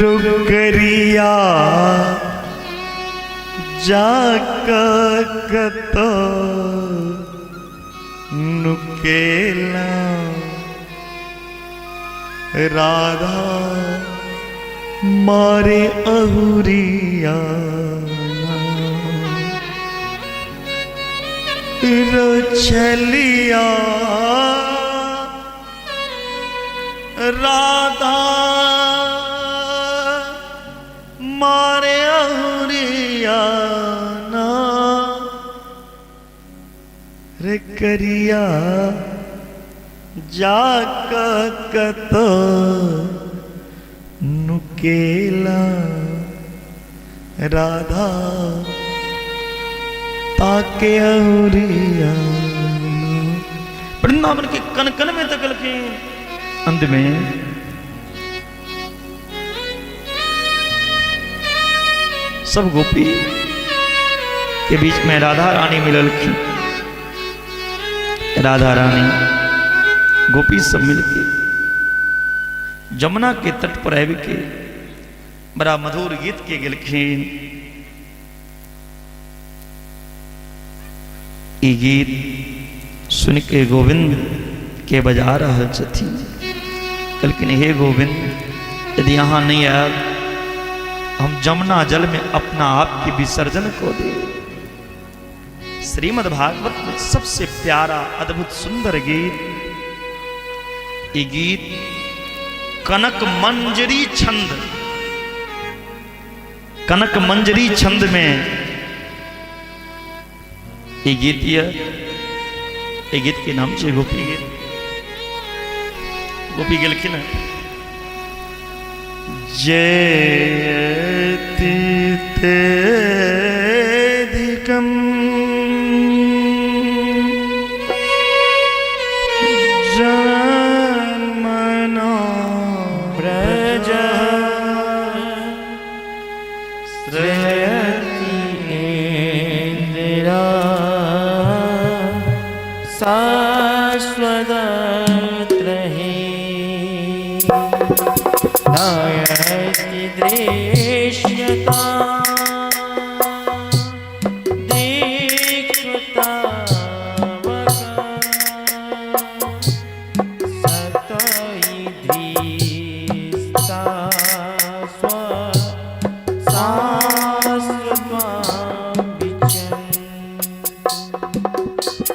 रुकरिया जाक कत नुकेला, राधा मारे अहुरिया रचलिया, राधा मारे अहुरिया ना रे करिया जाक कत नुकेला, राधा ताके अहुरिया। वृंदावन के कन कन में तकलखिन। अंत में सब गोपी के बीच में राधा रानी मिललखिन। राधा रानी गोपी सब मिलके जमुना के तट पर आबि के बड़ा मधुर गीत के गेलखिन। ई गीत सुन के गोविंद के बजा रहल छथिन। कहलखिन, हे गोविंद, यदि अहाँ नहीं आयब, हम जमुना जल में अपना आप के विसर्जन को दे। श्रीमद् भागवत में सबसे प्यारा अद्भुत सुंदर गीत, ये गीत कनक मंजरी छंद, कनक मंजरी छंद में ये गीत, ये गीत के नाम छै गोपी गीत। गोपी गेलखिन। जयति तेधिकम जन्मना व्रज श्रेयति इन्द्रा शाश्वतत्र हि नयति दृश्यता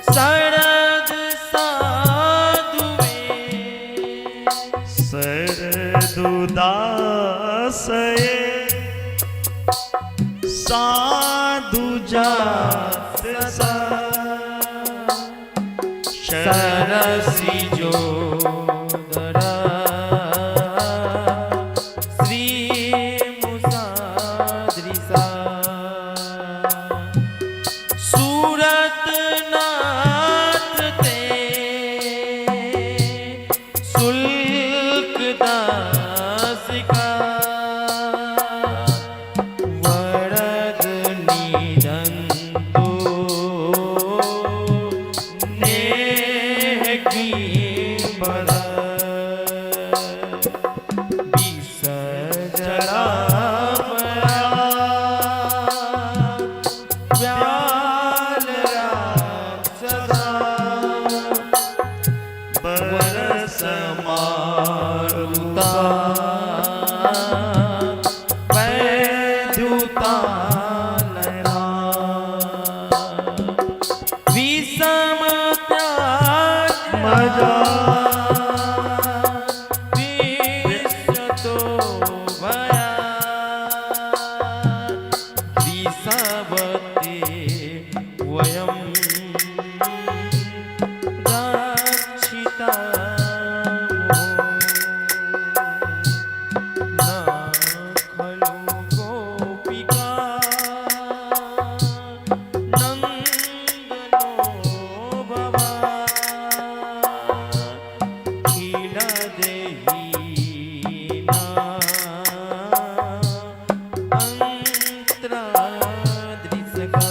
शरद साधुवे सरदुदास साधु जात सा सरसी जोदरा श्री मजा विश्व तो भया वृषभते वयं रक्षिता न खलु गोपिका नन्दनो भवा खिलदेहिना अन्त्रादृशका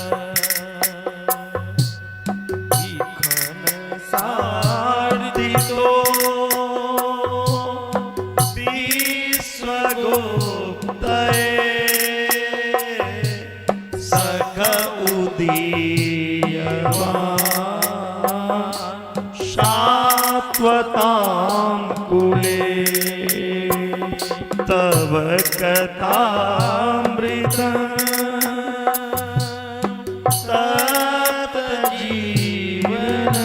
विखन सार्दितो विश्वगोप्तये सख उदीयवा सात्वतां कुले तव कथामृतम् तप्तजीवन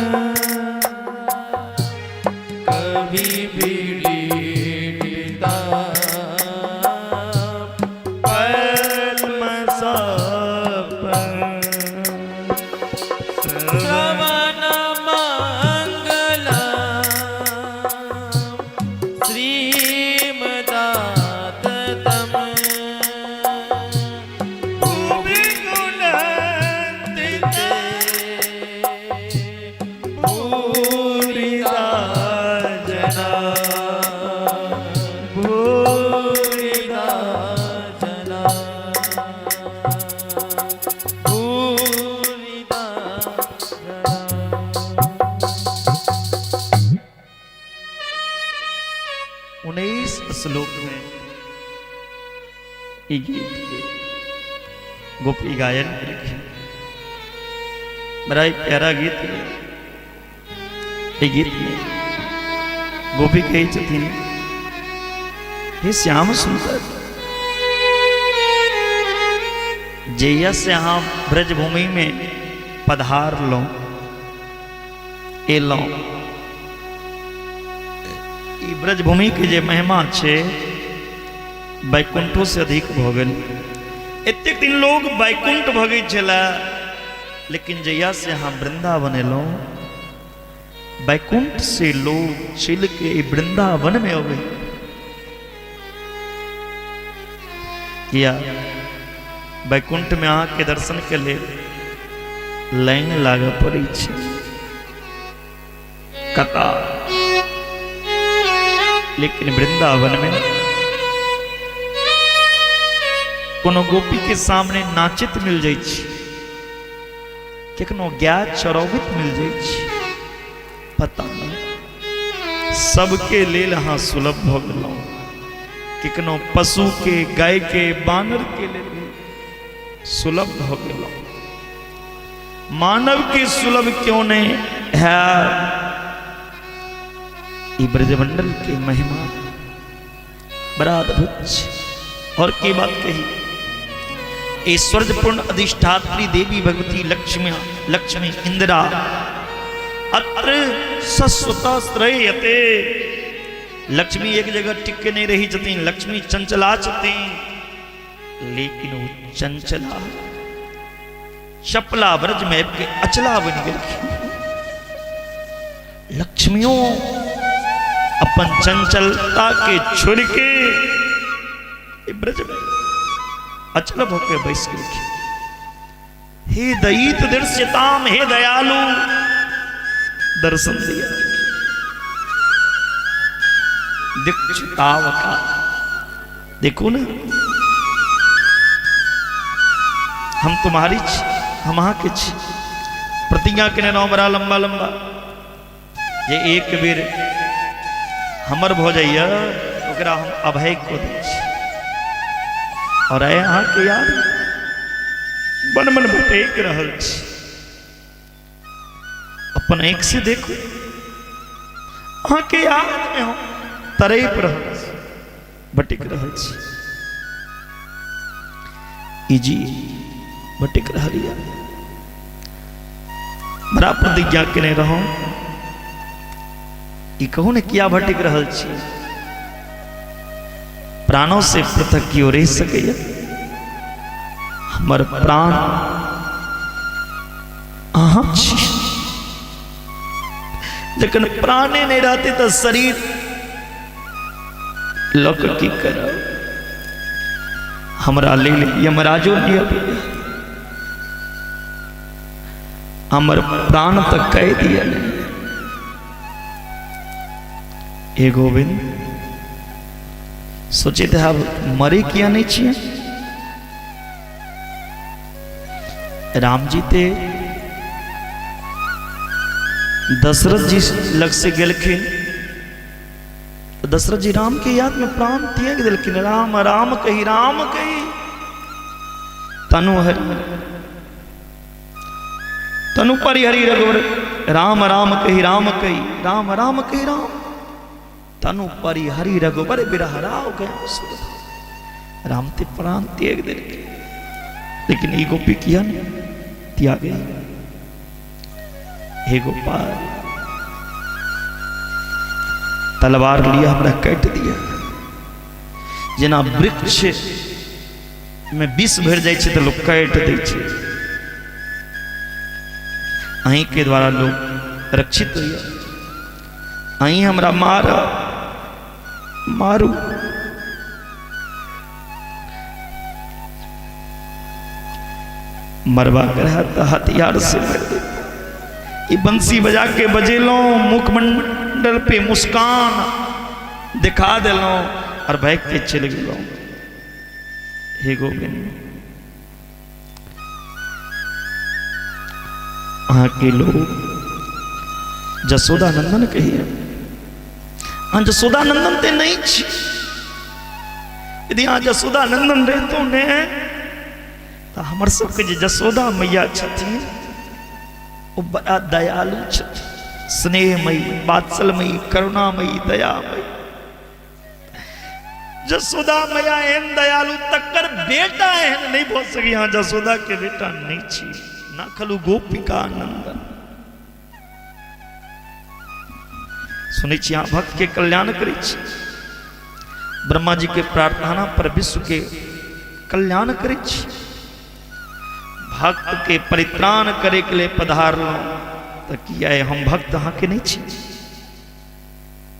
कवि विडीडिता पद्मसप श्रवण मंगल श्रीमदाततम भूमि गुणन्तिते भूरिदा जना भूरिदा जना भूरिदा जना। 19 श्लोक में ई गीत के गोपी गायन लिखे। बड़ा ही प्यारा गीत है। ई गीत में गोपी कहै छथिन, हे श्याम सुंदर, जहिया से अहाँ ब्रजभूमि में पधार लो एलहुँ, ई ब्रजभूमि के जे महिमा छै वैकुंठो से अधिक भऽ गेल। एतेक दिन लोग वैकुंठ भगै छलै, लेकिन जहिया से अहाँ वृंदावन एलहुँ, वैकुंठ से लोग चलि के ई वृंदावन में अबै किया। वैकुंठ में अहाँके दर्शन के लेल लाइन लागऽ पड़ै छै, कतार। लेकिन वृंदावन में कोनो गोपी के सामने नाचित मिल जाइ छै, केखनो गाय चरौबैत मिल जाइ छै, पता नहीं सबके लेल अहाँ सुलभ भऽ गेलहुँ। केखनो पशु के, गाय के, बानर के लेल भी सुलभ भऽ गेलहुँ। मानव के सुलभ क्यों नहीं है? ई ब्रजमंडल के महिमा बड़ा अद्भुत छै। और की बात कही, ऐश्वर्यपूर्ण अधिष्ठात्री देवी भगवती लक्ष्मी, लक्ष्मी इंदिरा अत्र सस्वता श्रेयते। लक्ष्मी एक जगह टिक के नहीं रही छथिन, लक्ष्मी चंचला छथिन, लेकिन वो चंचला चपला ब्रज में आबि के अचला बनि गेलखिन। लक्ष्मियों अपन चंचलता के छोड़ के ई ब्रज में अचल भऽ के बैस गेलखिन। हे दयित दृश्यताम, हे दयालु दर्शन दिया। दीक्षितावका देखो ना, हम तुम्हारी छी, हम अहाँ के छी। प्रतिज्ञा केने रहौं बड़ा लंबा लंबा, जे एक बेर हमर भऽ जाइए ओकरा हम अभय कऽ दै छी। और आइ अहाँके याद मन मन भटकि रहल छी। अपन आँखि से देखू, अहाँके याद में हम तड़पि रहल छी, भटकि रहल छी। ई जी भटकि रहल यऽ। बड़ा प्रतिज्ञा केने रहौं, ई कहू ने किया भटकि रहल छी? प्राणों से पृथक केओ रहि सकैया? हमर प्राण अहाँ छी। जखन प्राणे नहि रहते तऽ शरीर लऽ कऽ की करब? हमरा लेल यमराजो नहि अबैया, हमर प्राण तऽ कहि दिया। हे गोविंद, सोचित है मरे किया नहीं छियै? राम जी ते दशरथ जी लग से गेलखिन तो दशरथ जी राम के याद में प्राण त्याग देलखिन। राम राम कही, राम कही, तनु हरि तनु परिहरि रघुवर, राम राम कही, राम कही, राम राम कही, राम तनु परिहरि रघुवर बिरह राव गया सुरधाम। राम ते प्राण त्याग देलखिन, लेकिन ई गोपी किया नहीं त्यागे? हे गोपाल, तलवार लिया, हमरा काटि दिया। जेना वृक्ष में विष भरि जाइ छै तऽ लोक काटि दै छै, अहीं के द्वारा लोग रक्षित होइए, अहीं हमरा मार मारू। मरवा के रहा तऽ हथियार से मर दे। ई बंसी बजा के बजेलहुँ, मुखमंडल पे मुस्कान दिखा देलहुँ और भागि के चलि गेलहुँ। हे गोविंद, अहाँके लोग जसोदा नंदन कहिए, अहाँ जसोदा नंदन ते नहीं छी। यदि अहाँ जसोदा नंदन रहितो ने तऽ हमर सबके जे जसोदा मैया छथिन ओ बड़ा दयालु छथिन, स्नेहमयी, वात्सलमयी, करुणामयी, दयामयी। जसोदा मैया एहन दयालु तकर बेटा एहन नहीं भऽ सकी। अहाँ जसोदा के बेटा नहीं छी ना खलु गोपिका नंदन। सुनै छी अहाँ भक्त के कल्याण करै छी, ब्रह्मा जी के प्रार्थना पर विश्व के कल्याण करै छी, भक्त के परित्राण करे के लिए पधारलहुँ, तऽ किया हम भक्त अहाँके नहीं छी?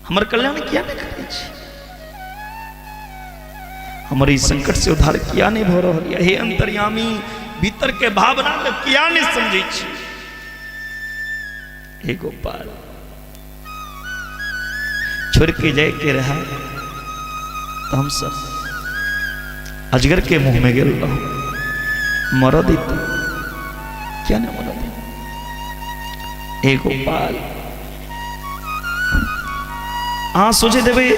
हमर कल्याण किया नहीं करै छी? हमर ई संकट से उद्धार किया नहीं भऽ रहल यऽ? हे अंतर्यामी, भीतर के भावना के किया नहीं समझै छी? हे गोपाल, छोड़ के जाय के रहा तो हम सब अजगर के मुंह में गेल रहो, मर देते, क्या नहीं मर दे? हे गोपाल, अहाँ सोचे देबै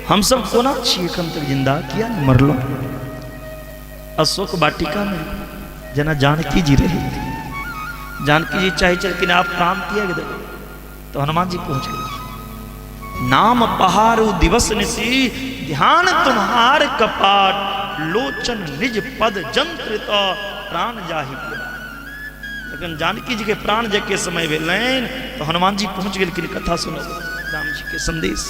हम सब कोना छी एखन तक जिंदा, किया नहीं मरलो? अशोक वाटिका में जेना जानकी जी रही, जानकी जी चाहे छलखिन आप प्राण त्याग देबै, तो हनुमान जी पहुंच गए। नाम पहाड़ू दिवस निशी ध्यान तुम्हार कपाट, लोचन निज पद जंत्र तो प्राण जाहि पुरा। जखन जानकी जी के प्राण जाय के समय भेलनि तो हनुमान जी पहुंच गेलखिन कथा सुनब राम जी के संदेश।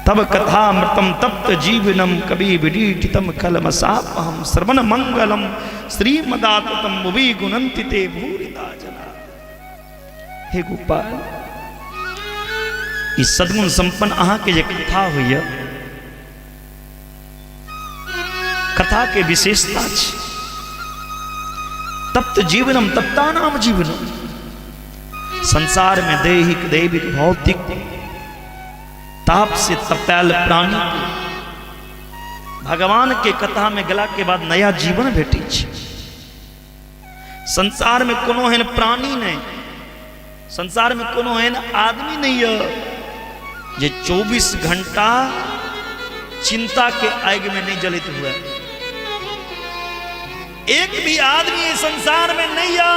तब कथा अमृतम तप्त जीवनम कवि विडीटितम कलमसापहम श्रवण मंगलम श्रीमदाततम भुवि गुणंति ते भूरिदा जना। हे गोपाल, ई सद्गुण संपन्न अहाँ के जे कथा होइए, कथा के विशेषता छै तप्त जीवनम तप्ता नाम जीवनम। संसार में दैहिक दैविक भौतिक ताप से तपायल प्राणी के भगवान के कथा में गेला के बाद नया जीवन भेटै छै। संसार में कोनो एहन प्राणी नहीं, संसार में कोनो एहन आदमी नहीं है जे 24 घंटा चिंता के आग में नहीं जलित हुए। एक भी आदमी इस संसार में नहीं है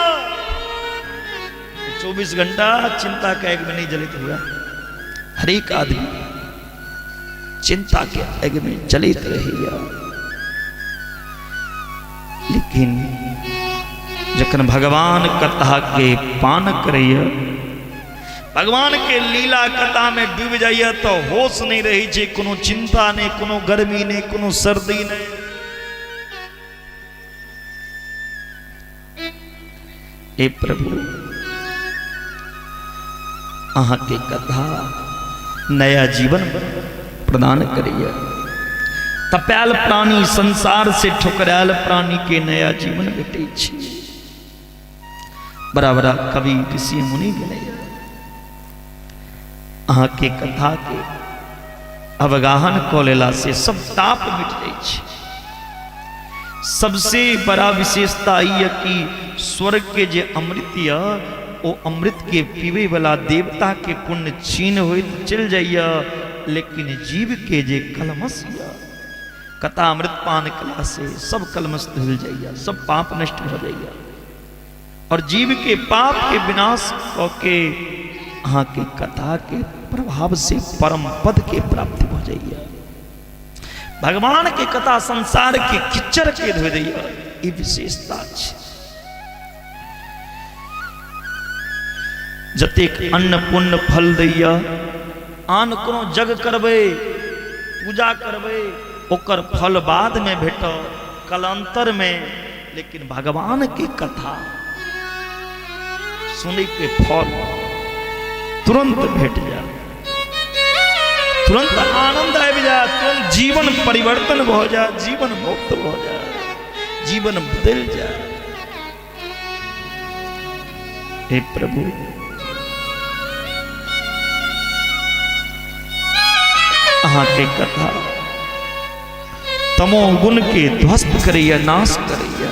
24 घंटा चिंता के आग में नहीं जलित हुआ। हर एक आदमी चिंता के आग में जलित रहेगा, लेकिन जखन भगवान कथा के पान करैया, भगवान के लीला कथा में डूबि जाइए तो होश नहीं रही छै, कोनो चिंता नहीं, कोनो गर्मी नहीं, कोनो सर्दी नहीं। हे प्रभु, अहाँ के कथा नया जीवन प्रदान करिए। तपायल प्राणी, संसार से ठुकरायल प्राणी के नया जीवन भेटै छै। बड़ा बड़ा कवि ऋषि मुनि गेलै अहाँ के कथा के अवगाहन कऽ लेला से सब ताप मिट जाइ छै। सबसे बड़ा विशेषता ई है कि स्वर्ग के जे अमृत यऽ ओ अमृत के पीबै वाला देवता के पुण्य क्षीण होइत चलि जाइए, लेकिन जीव के जे कलमस यऽ कथा अमृत पान कला से सब कलमस धुल जाइए, सब पाप नष्ट भऽ जाइए और जीव के पाप के विनाश कऽ के अहाँ के कथा के प्रभाव से परम पद के प्राप्ति भऽ जाइए। भगवान के कथा संसार के किच्चर के धोइ दैए, ई विशेषता छै। जतेक अन्न पुण्य फल दैए, आन कोनो जग करबै, पूजा करबै, ओकर फल बाद में भेटत कलांतर में, लेकिन भगवान के कथा सुनै के फल तुरंत भेट जाए, तुरंत आनंद आबि जाए, तुरंत जीवन परिवर्तन भऽ जाए, जीवन मुक्त भऽ जाए, जीवन बदलि जाए। हे प्रभु, अहाँके कथा तमो गुण के ध्वस्त करैया, नाश करैया।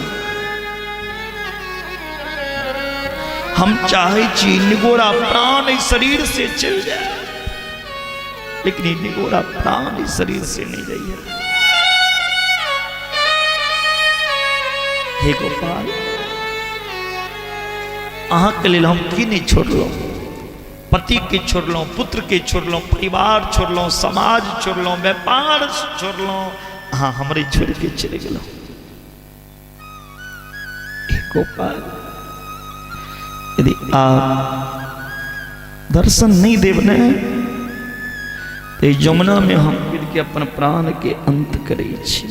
हम चाहे छी निगोरा प्राण इस शरीर से चल जाए, लेकिन ई निगोरा प्राण इस शरीर से नहीं जाइए। हे गोपाल, अहाँ के लेल हम की नहीं छोड़लहुँ? पति के छोड़लहुँ, पुत्र के छोड़लहुँ, परिवार छोड़लहुँ, समाज छोड़लहुँ, व्यापार छोड़लहुँ, अहाँ हमरे छोड़ के चलि गेलहुँ। हे गोपाल, यदि आप दर्शन नहीं देव ने तो यमुना में हम गिर के अपन प्राण के अंत करै छी।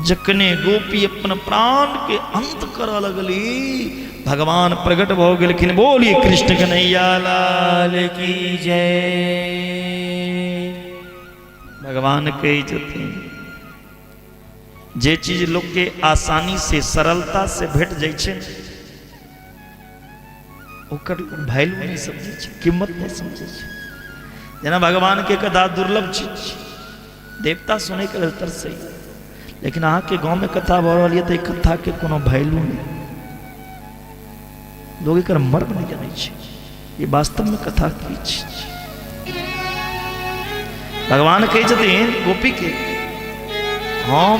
जखने गोपी अपन प्राण के अंत करऽ लगली, भगवान प्रकट भऽ गेलखिन। बोलिए कृष्ण कन्हैया लाल की जय। भगवान कहै छथिन जे चीज लोक के आसानी से सरलता से भेट जाइ छै ओकर वैल्यू नहि समझै छै, कीमत नहि समझै छै। जेना भगवान के कथा दुर्लभ चीज छै, देवता सुनै के लेल तरसै, लेकिन अहाँके गाँवमे कथा भऽ रहल यऽ तऽ कथाके कोनो वैल्यू नहि, लोग एकर मर्म नहि जानै छै ई वास्तवमे कथा की छै। भगवान कहै छथिन गोपी के, हम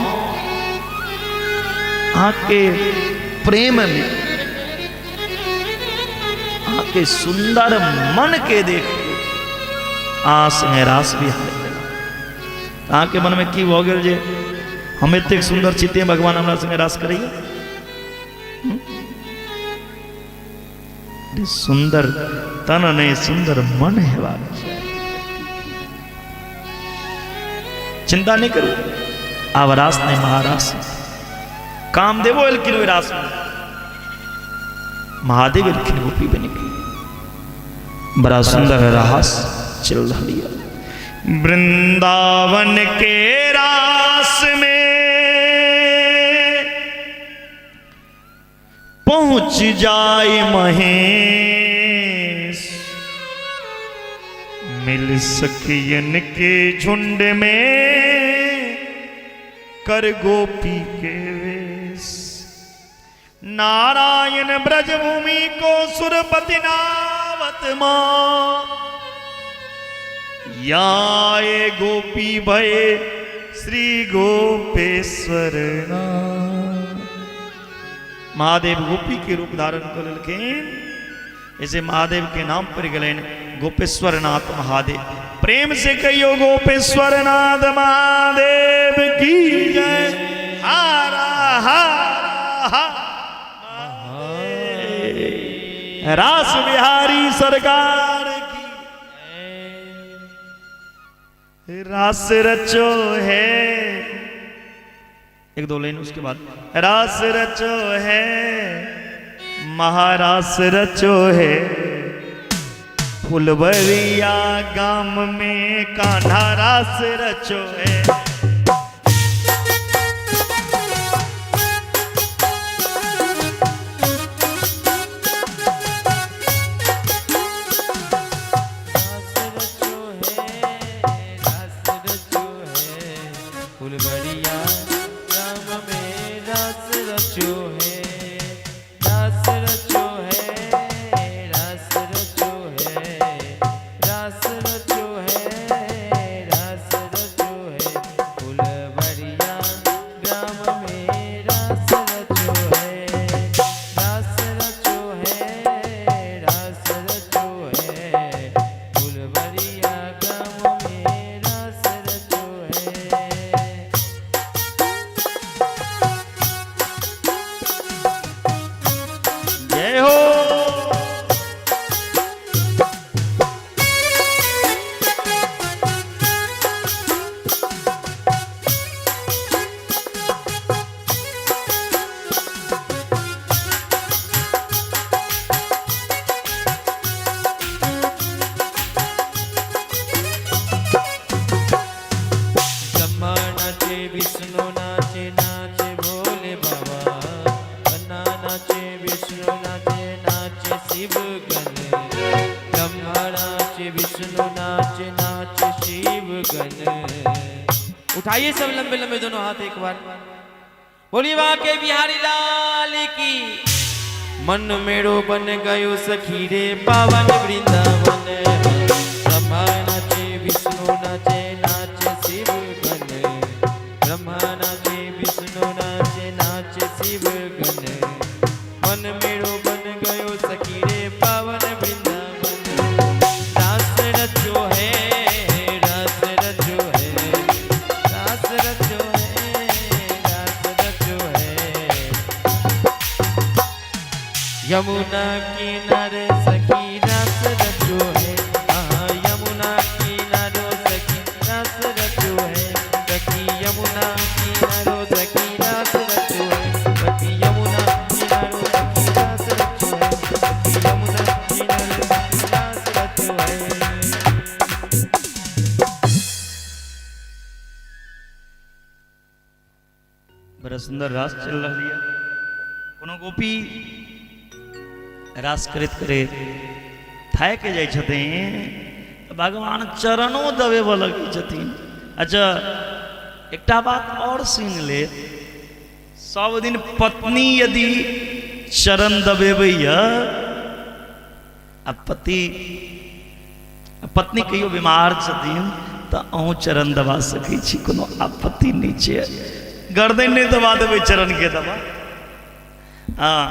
अहाँके प्रेम में अहाँके सुंदर मन के देख अहाँ संगे रास बिहार गेलहुँ। अहाँके मनमे की भऽ गेल जे हम एतेक सुंदर छी तें भगवान हमरा संगे रास करैया? सुंदर तन नहीं सुंदर मन हेबाक चाही। चिंता नहीं करू, आब रास नहीं महारास। कामदेवो एलखिन ओहि रास में, महादेव एलखिन गोपी बनि के। बड़ा सुंदर रास चल रहा है वृंदावन के रास में। पहुंच जाए महेश, मिल सखियन के झुंड में कर गोपी के वेश। नारायण ब्रजभूमि को सुरपति नावत मां, याए गोपी भये श्री गोपेश्वर नाम। महादेव गोपी के रूप धारण कर लेलखिन, ऐसे महादेव के नाम पर गेलनि गोपेश्वर नाथ महादेव। प्रेम से कहियो गोपेश्वर नाथ महादेव की जय। हारा हारा हारा। रास बिहारी सरकार की। रास रचो है, एक दो लाइन उसके बाद। रास रचो है महारास रचो है, फुलवरिया गाम में कान्हा रास रचो है। रास रचो है, रास रचो है, फुलबरिया राम में रास रचो है, रास रचो है, रास रचो है, रास रचो है, रास रचो है, फुलबरिया ग्राम में रास रचो है, रास रचो है, रास रचो है, फुलबरिया ग्राम में रास रचो है। जय हो। ब्रह्मा नाचे विष्णु नाचे नाचे भोले बाबा, अन्ना नाचे विष्णु नाचे नाचे शिव गण, ब्रह्मा नाचे विष्णु नाचे नाचे शिव गण। उठाइए सब लंबे लंबे दोनों हाथ एक बार, बोलिए बाके बिहारी लाल की। मन मेरो बन गयो सखी रे पावन वृंदावन, ब्रह्मा नाचे विष्णु नाचे नाचे शिव गण, ब्रह्मा नाचे विष्णु नाचे नाचे शिव गण, मन मेरो बन गयो सखी रे पावन वृंदावन। रास रचो है, रास रचो है, रास रचो है, रास रचो है, यमुना किनारे सखी रास रचो है, हाँ यमुना किनारो सखी रास रचो है, सखी यमुना किनारो सखी रास रचो है, सखी यमुना किनारो सखी रास रचो है, सखी यमुना किनारो सखी रास रचो है। बड़ा सुंदर रास चल रहा है। कोनो गोपी रास करैत करैत थाकि जाइ छथिन तऽ भगवान चरणो दबेबऽ लगै छथिन। अच्छा एकटा बात और सुनि ले, सब दिन पत्नी यदि चरण दबेबैया आ पति पत्नी कहियो बीमार छथिन तऽ अहूँ चरण दबा सकै छी, कोनो आपत्ति नहि छै। गर्दन नहि दबा देबै, चरण के दबा। हाँ,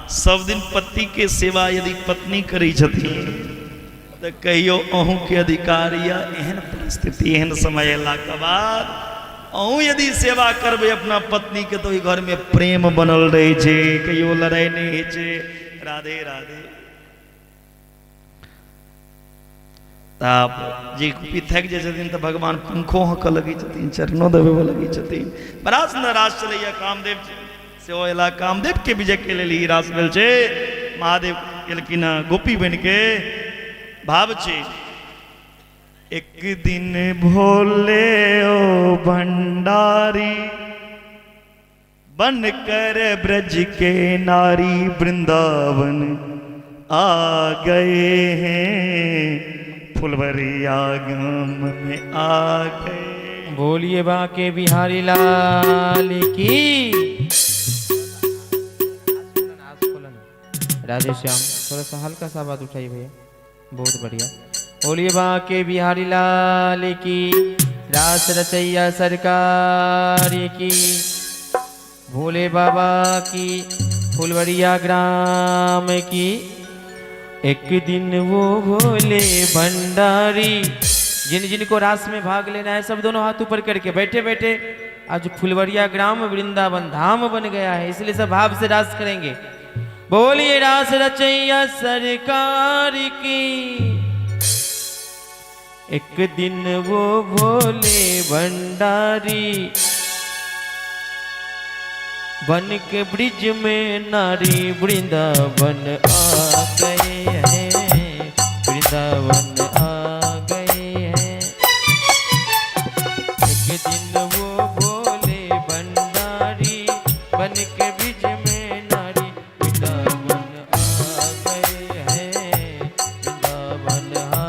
सब दिन पति के सेवा यदि पत्नी करै छथिन तऽ कहियो अहूँ के अधिकार या एहन परिस्थिति एहन समय अयलाके बाद अहूँ यदि सेवा करबै अपना पत्नी के तऽ ओहि घर में प्रेम बनल रहै छै, कहियो लड़ाई नहि होइ छै। राधे राधे। तब जे गोपी थाकि जाइ छथिन तऽ भगवान पंखो हँकऽ लगै छथिन, चरणो दबेबऽ लगै छथिन। बड़ा सुन्दर रास चलैया। कामदेव सेहो अयला, कामदेव के विजय के लेल ई रास भेल छै। महादेव एलखिन हँ गोपी बनि के। भाव छै, एक दिन भोले ओ भंडारी बन कर ब्रज के नारी वृंदावन आ गए हैं, फुलवरिया गाम में आ गए। बोलिए बाके बिहारी लाल की। राधे श्याम, थोड़ा सा हल्का सा बात उठाइए भैया, बहुत बढ़िया। बोलिए बाके बिहारी लाल की, रास रचैया सरकार की, भोले बाबा की, फुलवरिया ग्राम की। एक दिन वो भोले भंडारी, जिन जिन को रास में भाग लेना है सब दोनों हाथ ऊपर करके बैठे बैठे। आज फुलवरिया ग्राम वृंदावन धाम बन गया है, इसलिए सब भाव से रास करेंगे। बोलिए रास रचैया सरकार की। एक दिन वो भोले भंडारी बन के ब्रिज में नारी वृंदावन आ गए हैं, वृंदावन आ गए हैं। एक दिन वो भोले भंडारी बन के ब्रिज में नारी वृंदावन आ गए हैं, वृंदावन आ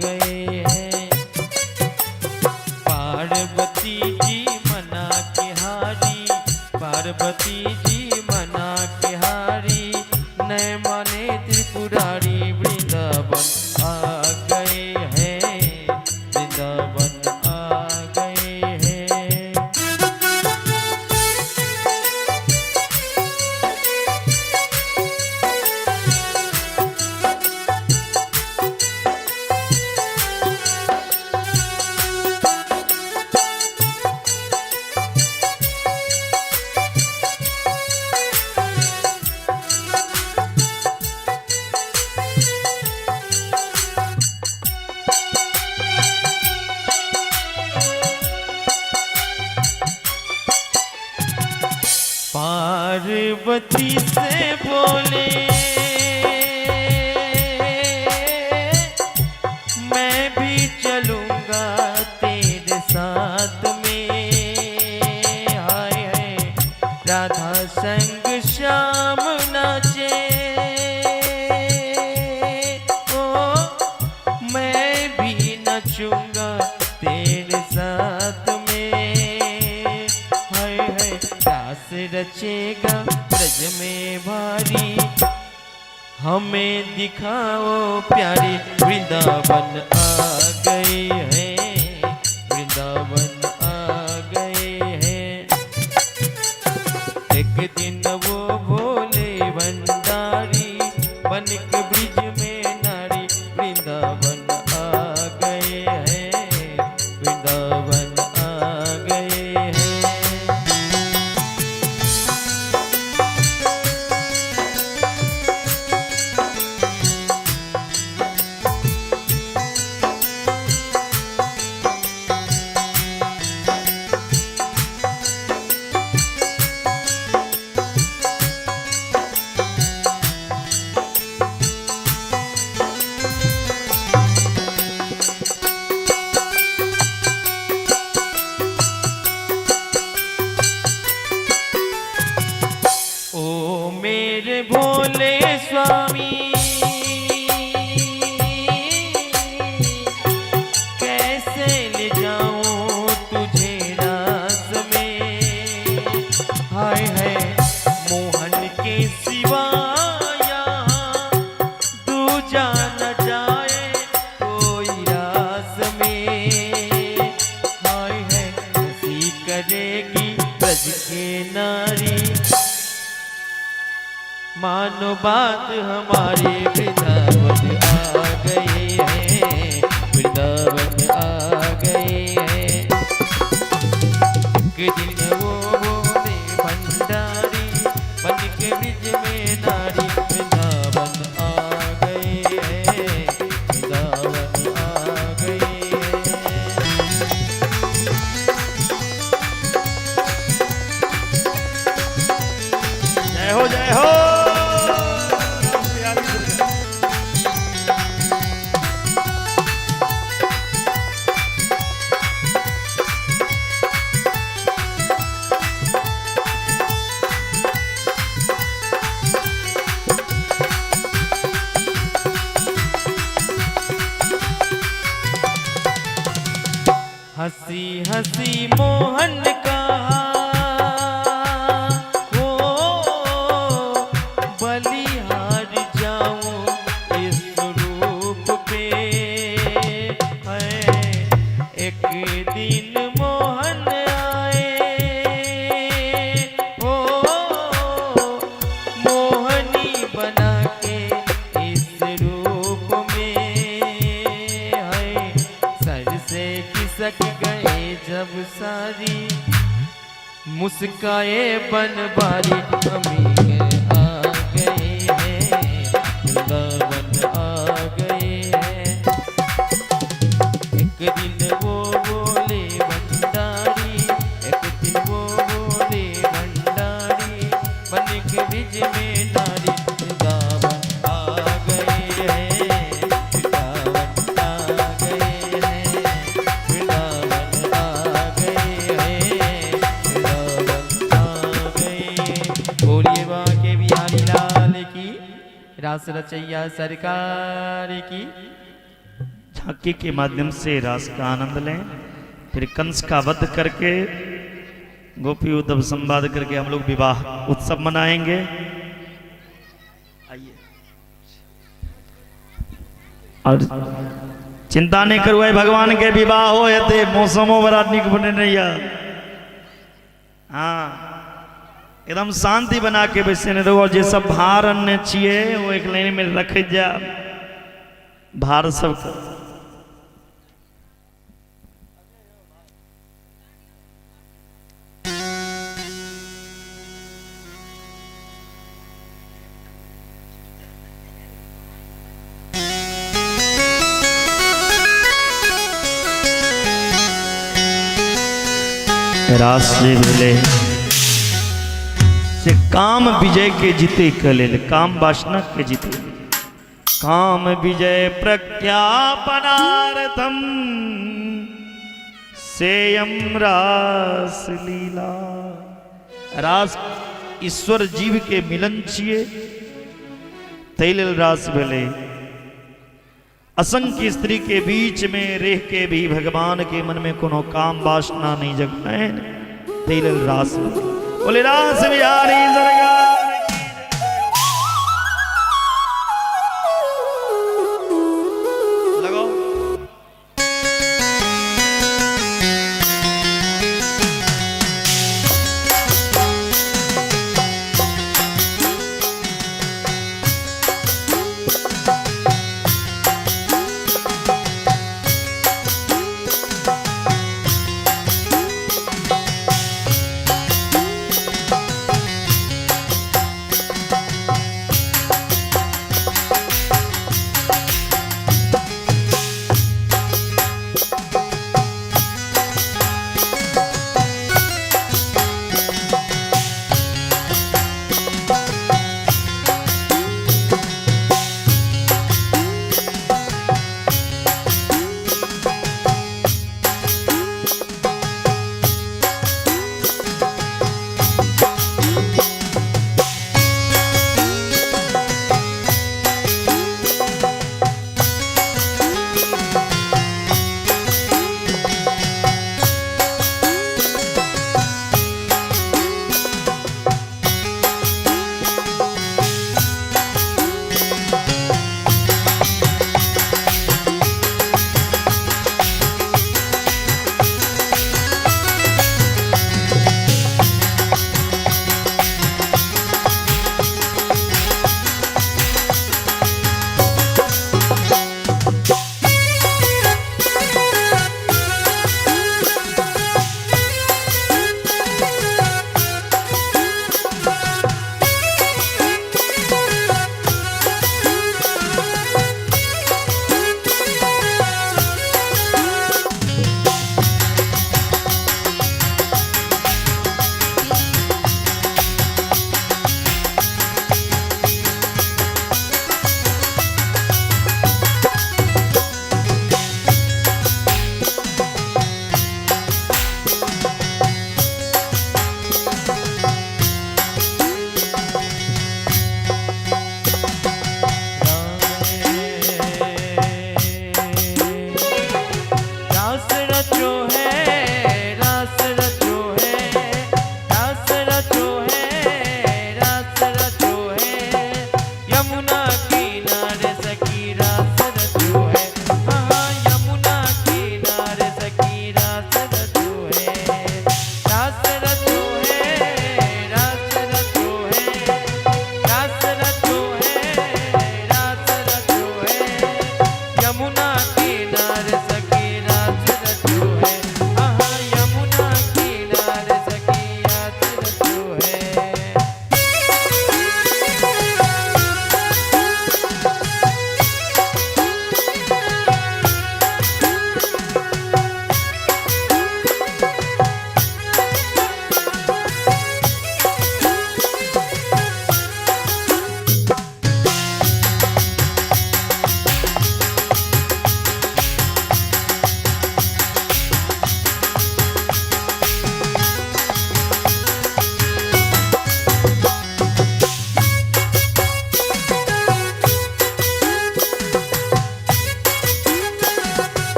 गए हैं। पार्वती जी मना के हारी, पार्वती जी मना के हारी, नय माने त्रिपुरारी वृंदावन आ गए हैं, वृंदावन आ गए हैं। पार्वती से बोले मैं भी चलूंगा तेरे साथ में, हाय है राधा संग श्याम नाचे, ओ मैं भी नचूंगा तेरे साथ में, हाय हाय रास रचेगा ब्रज में भारी, हमें दिखाओ प्यारी वृंदावन आ गए हैं, वृंदावन आ गए हैं। एक दिन वो भोले भंडारी बन के ब्रिज में नारी वृंदावन आ गए हैं, वृंदावन आ गए हैं। ओ मेरे भोले स्वामी कैसे ले जाऊं तुझे रास में, हाय है मोहन के सिवा यहाँ दूजा न जाए कोई रास में, हाय है हंसी करेगी ब्रज के नारी, मानो बात हमारी वृंदावन आ गए हैं, वृंदावन आ गए हैं। एक दिन वो भोले भंडारी बन के ब्रिज में नारी वृंदावन आ गए हैं, वृंदावन आ गए हैं। जय हो जय हो। प्यारी दुर्गा। हंसी हंसी मोहन कहा ओ बलिहार जाऊं इस रूप पे है, एक दिन मोहन आए ओ मोहनी बना के इस रूप में है, सर से खिसक गए जब सारी मुस्काए बनवारी हमी आ गए वृंदावन आ गए हैं। एक दिन वो बोले भंडारी, एक दिन वो बोले भंडारी, बन के बीच में नारी वृंदावन आ गए हैं, वृंदावन आ गए हैं, वृंदावन आ गए हैं, वृंदावन आ गए। बोलिए बाके बिहारी लाल की, रास रचैया सरकार की। झांकी के माध्यम से रास का आनंद लें, फिर कंस का वध करके गोपी उद्धव संवाद करके हम लोग विवाह उत्सव मनाएंगे। आइए, और चिंता नहीं करू, आई भगवान के विवाह हो हेतै, मौसमो बड़ा नीक बनेने यऽ। हाँ, एकदम शांति बना के बैसेने रहू, और जे सब भार अनने छियै ओ एक लाइन में रखैत जायब भार सबके। रास जे भेलै से काम विजय के जीते के लेल, काम वासना के जीते, काम विजय प्रख्यापनार्थम सेयम रास लीला। रास ईश्वर जीव के मिलन छियै, ताहि लेल रास भेलै। असंख्य स्त्री के बीच में रह के भी भगवान के मन में कोनो काम वासना नहीं जगलनि, ताहि लेल रास भेलै। बोले रास बिहारी सरकार की जय। लगाओ।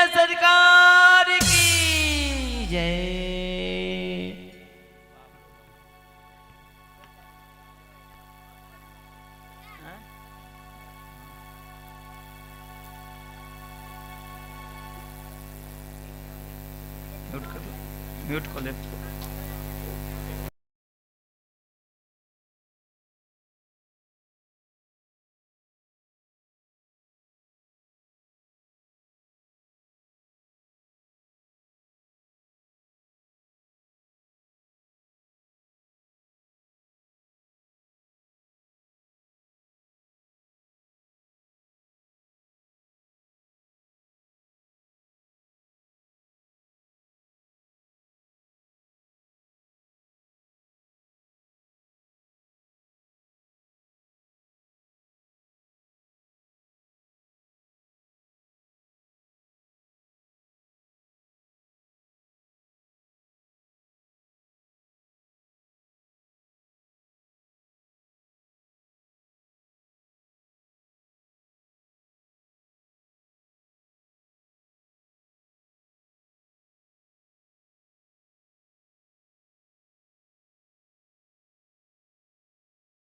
सरकार की जय। म्यूट कर दो, म्यूट कर ले।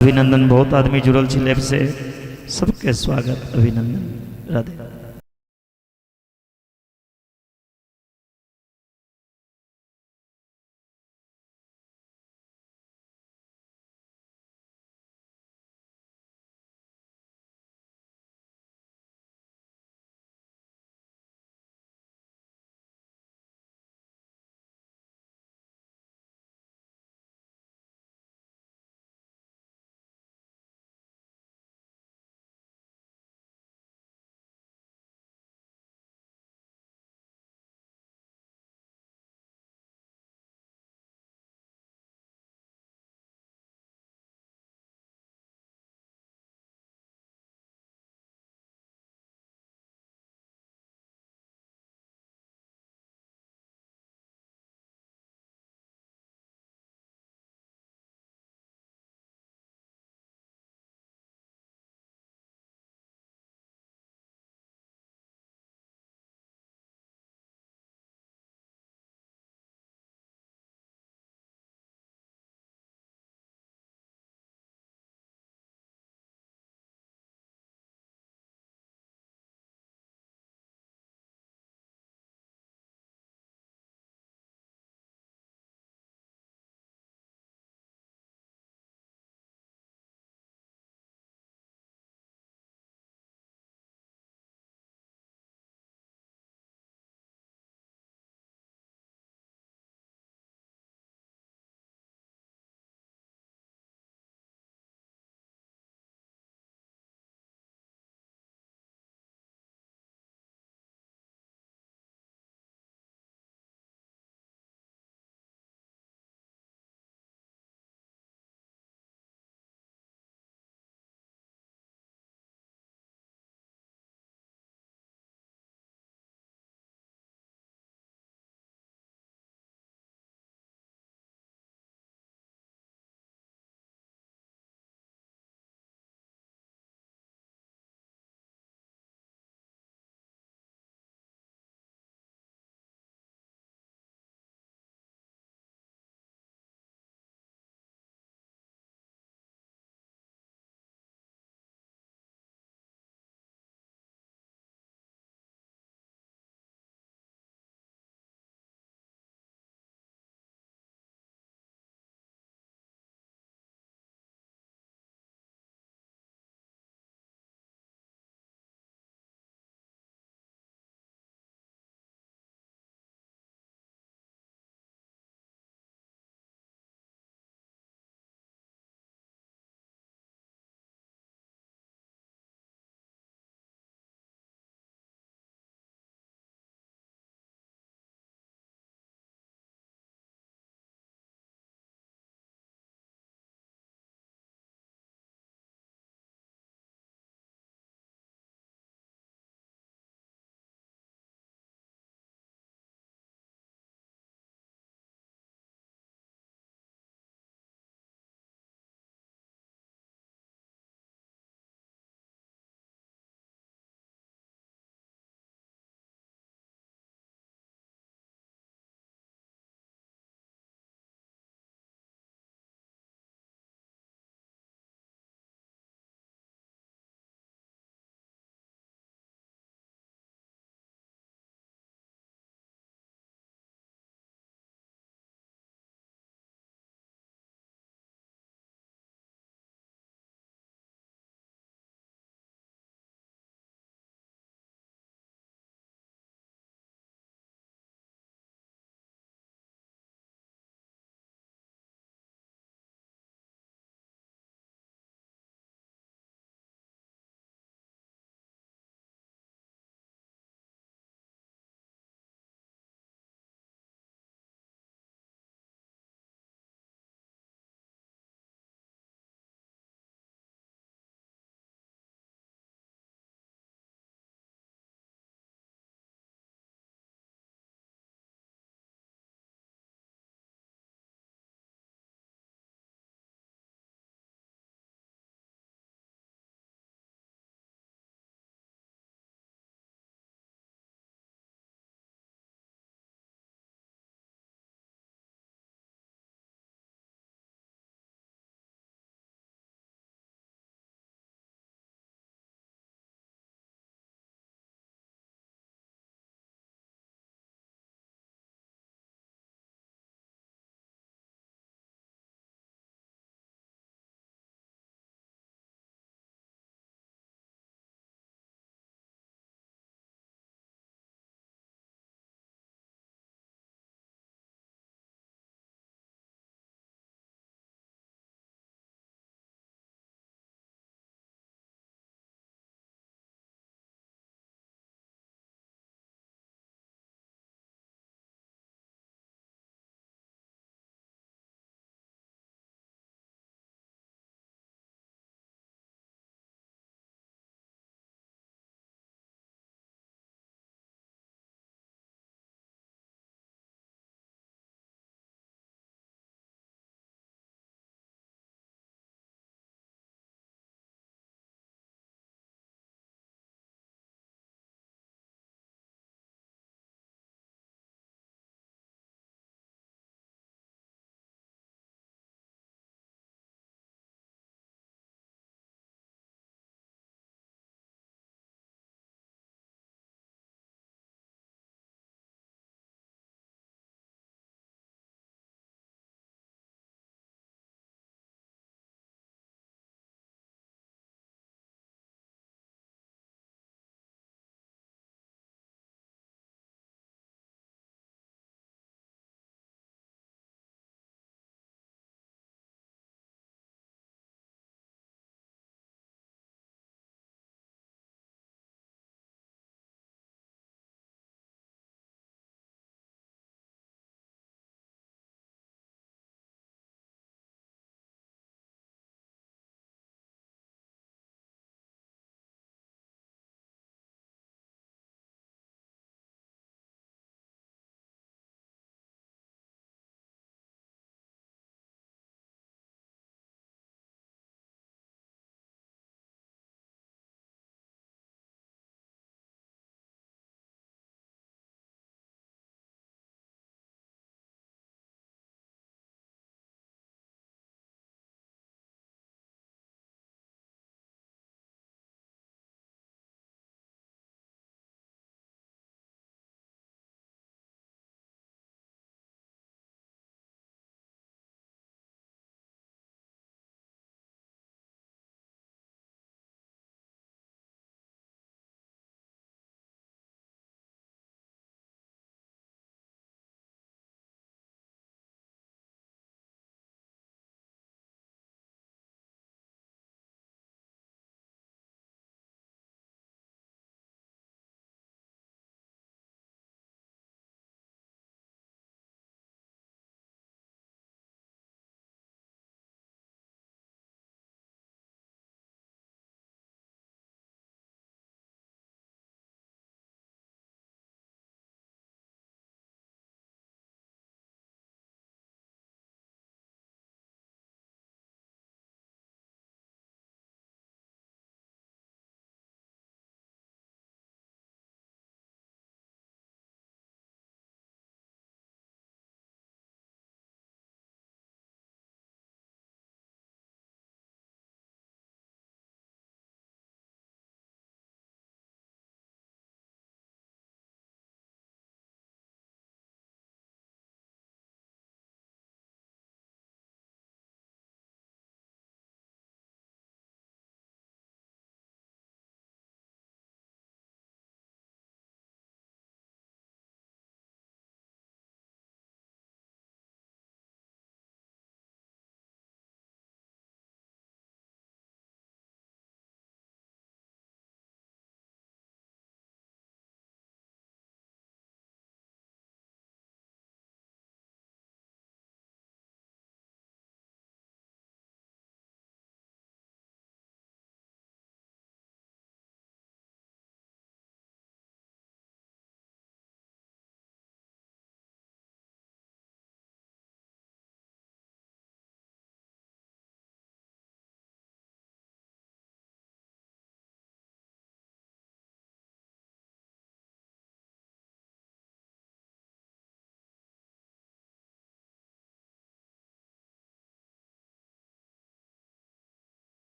अभिनंदन, बहुत आदमी जुड़ल छी लाइव से, सबके स्वागत अभिनंदन। राधे।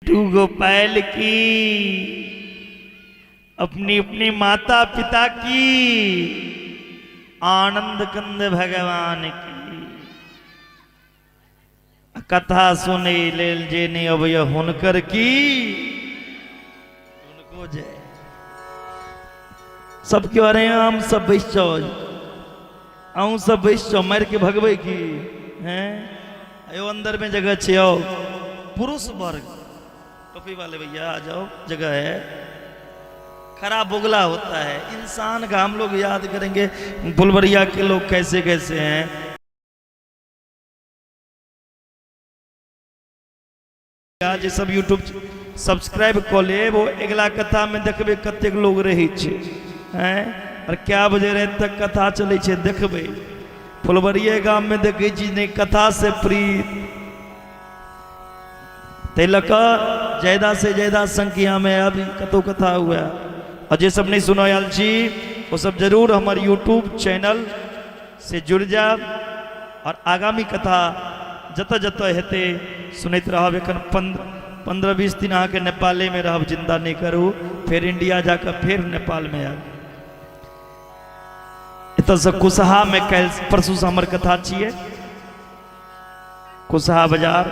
लड्डू गोपाल की, अपनी अपनी माता पिता की, आनंद कंद भगवान की। कथा सुनै लेल जे नहि अबैया हुनकर की, हुनको जय। सबके अरे हम सब बैस जाओ, अहूँ सब बैस जाओ, मारि के भगबै की हैं? अयो अंदर में जगह छै, आओ पुरुष वर्ग टोपी वाले भैया आ जाओ, जगह है। खरा बोगला होता है इंसान का, हम लोग याद करेंगे फुलवरिया के लोग कैसे कैसे हैं। जे सब यूट्यूब सब्सक्राइब कऽ लेब, ओ अगिला कथामे देखबै कतेक लोग रहै छै हैं, आओर कए बजे राति तक कथा चलै छै देखबै। फुलवरिये गाममे देखै छी नहि कथा से प्रीत, ताहि लऽ कऽ ज्यादा से ज्यादा संख्यामे आबी कतहु कथा हुए। आ जे सब नहि सुनऽ आयल छी ओ सब जरूर हमर यूट्यूब चैनल से जुड़ि जायब आओर आगामी कथा जतऽ जतऽ हेतै सुनैत रहब। एखन 15-20 दिन अहाँके नेपालेमे रहब, चिन्ता नहि करू, फेर इंडिया जाकऽ फेर नेपालमे आयब। एतऽसँ कुशहामे काल्हि परसूसँ हमर कथा छियै, कुशहा बाजार,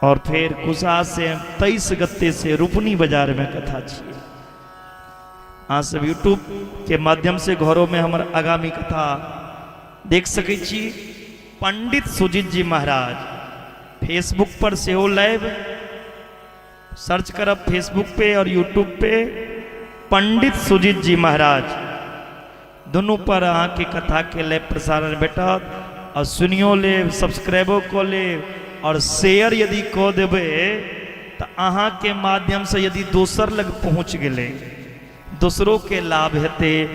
और फेर कुशहा से 23 गते से रुपनी बाजार में कथा छियै। अहाँ सब यूट्यूब के माध्यम से घरों में हमर आगामी कथा देख सकै छी। पंडित सुजीत जी महाराज फेसबुक पर सेहो लाइव, सर्च करब फेसबुक पे और यूट्यूब पे पंडित सुजीत जी महाराज, दुनू पर अहाँके कथाके लाइव प्रसारण भेटत। और सुनियो लेब, सब्सक्राइबो कऽ लेब और शेयर यदि कऽ देबै तऽ अहाँके माध्यमसँ यदि दोसर लग पहुँच गेलै, दोसरोके लाभ हेतै।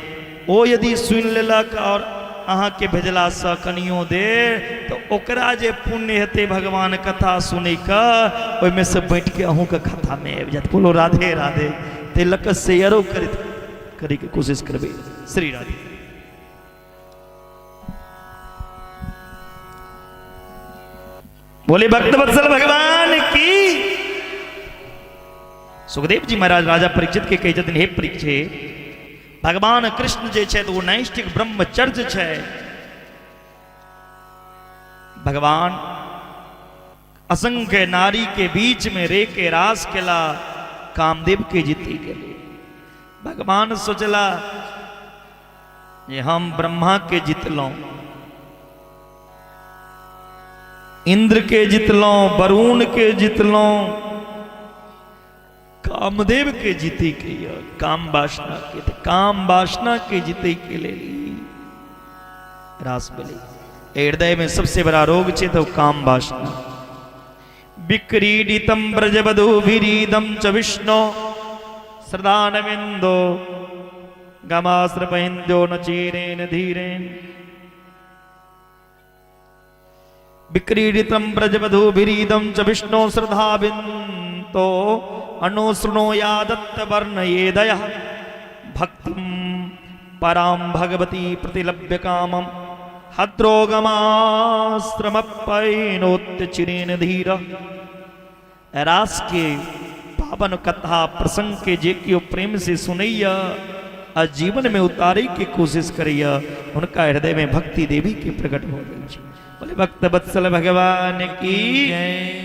ओ यदि सुनि लेलक और अहाँके भेजलासँ कनियो देर, तऽ ओकरा जे पुण्य हेतै भगवान कथा सुनैके, ओहिमे से बाँटिके अहूँके खातामे आबि जायत। बोलो राधे राधे। ताहि लऽ कऽ शेयरो करैत करैके कोशिश करबै। श्री राधे। बोले भक्त वत्सल भगवान की। सुखदेव जी महाराज राजा परीक्षित के कहै छथिन, हे परीक्षित, भगवान कृष्ण जे छथि ओ नैष्ठिक ब्रह्मचर्य छै। भगवान असंख्य नारी के बीच में रे के रास केला, कामदेव के जीती गेले। भगवान सोचला जे हम ब्रह्मा के जितलहुँ, इंद्र के जितलहुँ, वरुण के जितलहुँ, कामदेव के जीते के यऽ काम वासना के, तऽ काम वासना के जीते के लेल ई रास भेलै। हृदय में सबसे बड़ा रोग छै तऽ काम वासना। विक्रीडितं ब्रजवधूभिरीदं च विष्णु श्रदानविन्दो गमाश्रपहिन्द्यो न चीरेण धीरेण। विक्रीडितं ब्रजवधूभिरीदं च विष्णु श्रद्धाबिन्तो अनुशृणो यादत्त वर्णयेदयः भक्तिं परां भगवती प्रतिलभ्य कामं हद्रोगमाश्रमपैनोत्यचिरेण धीर। रास के पावन कथा प्रसंग के जे केओ प्रेम से सुनैया आ जीवन में उतारे के कोशिश करैया, हुनका हृदय में भक्ति देवी के प्रकट हो जाइ छै। बोले भक्त वत्सल भगवान की जय।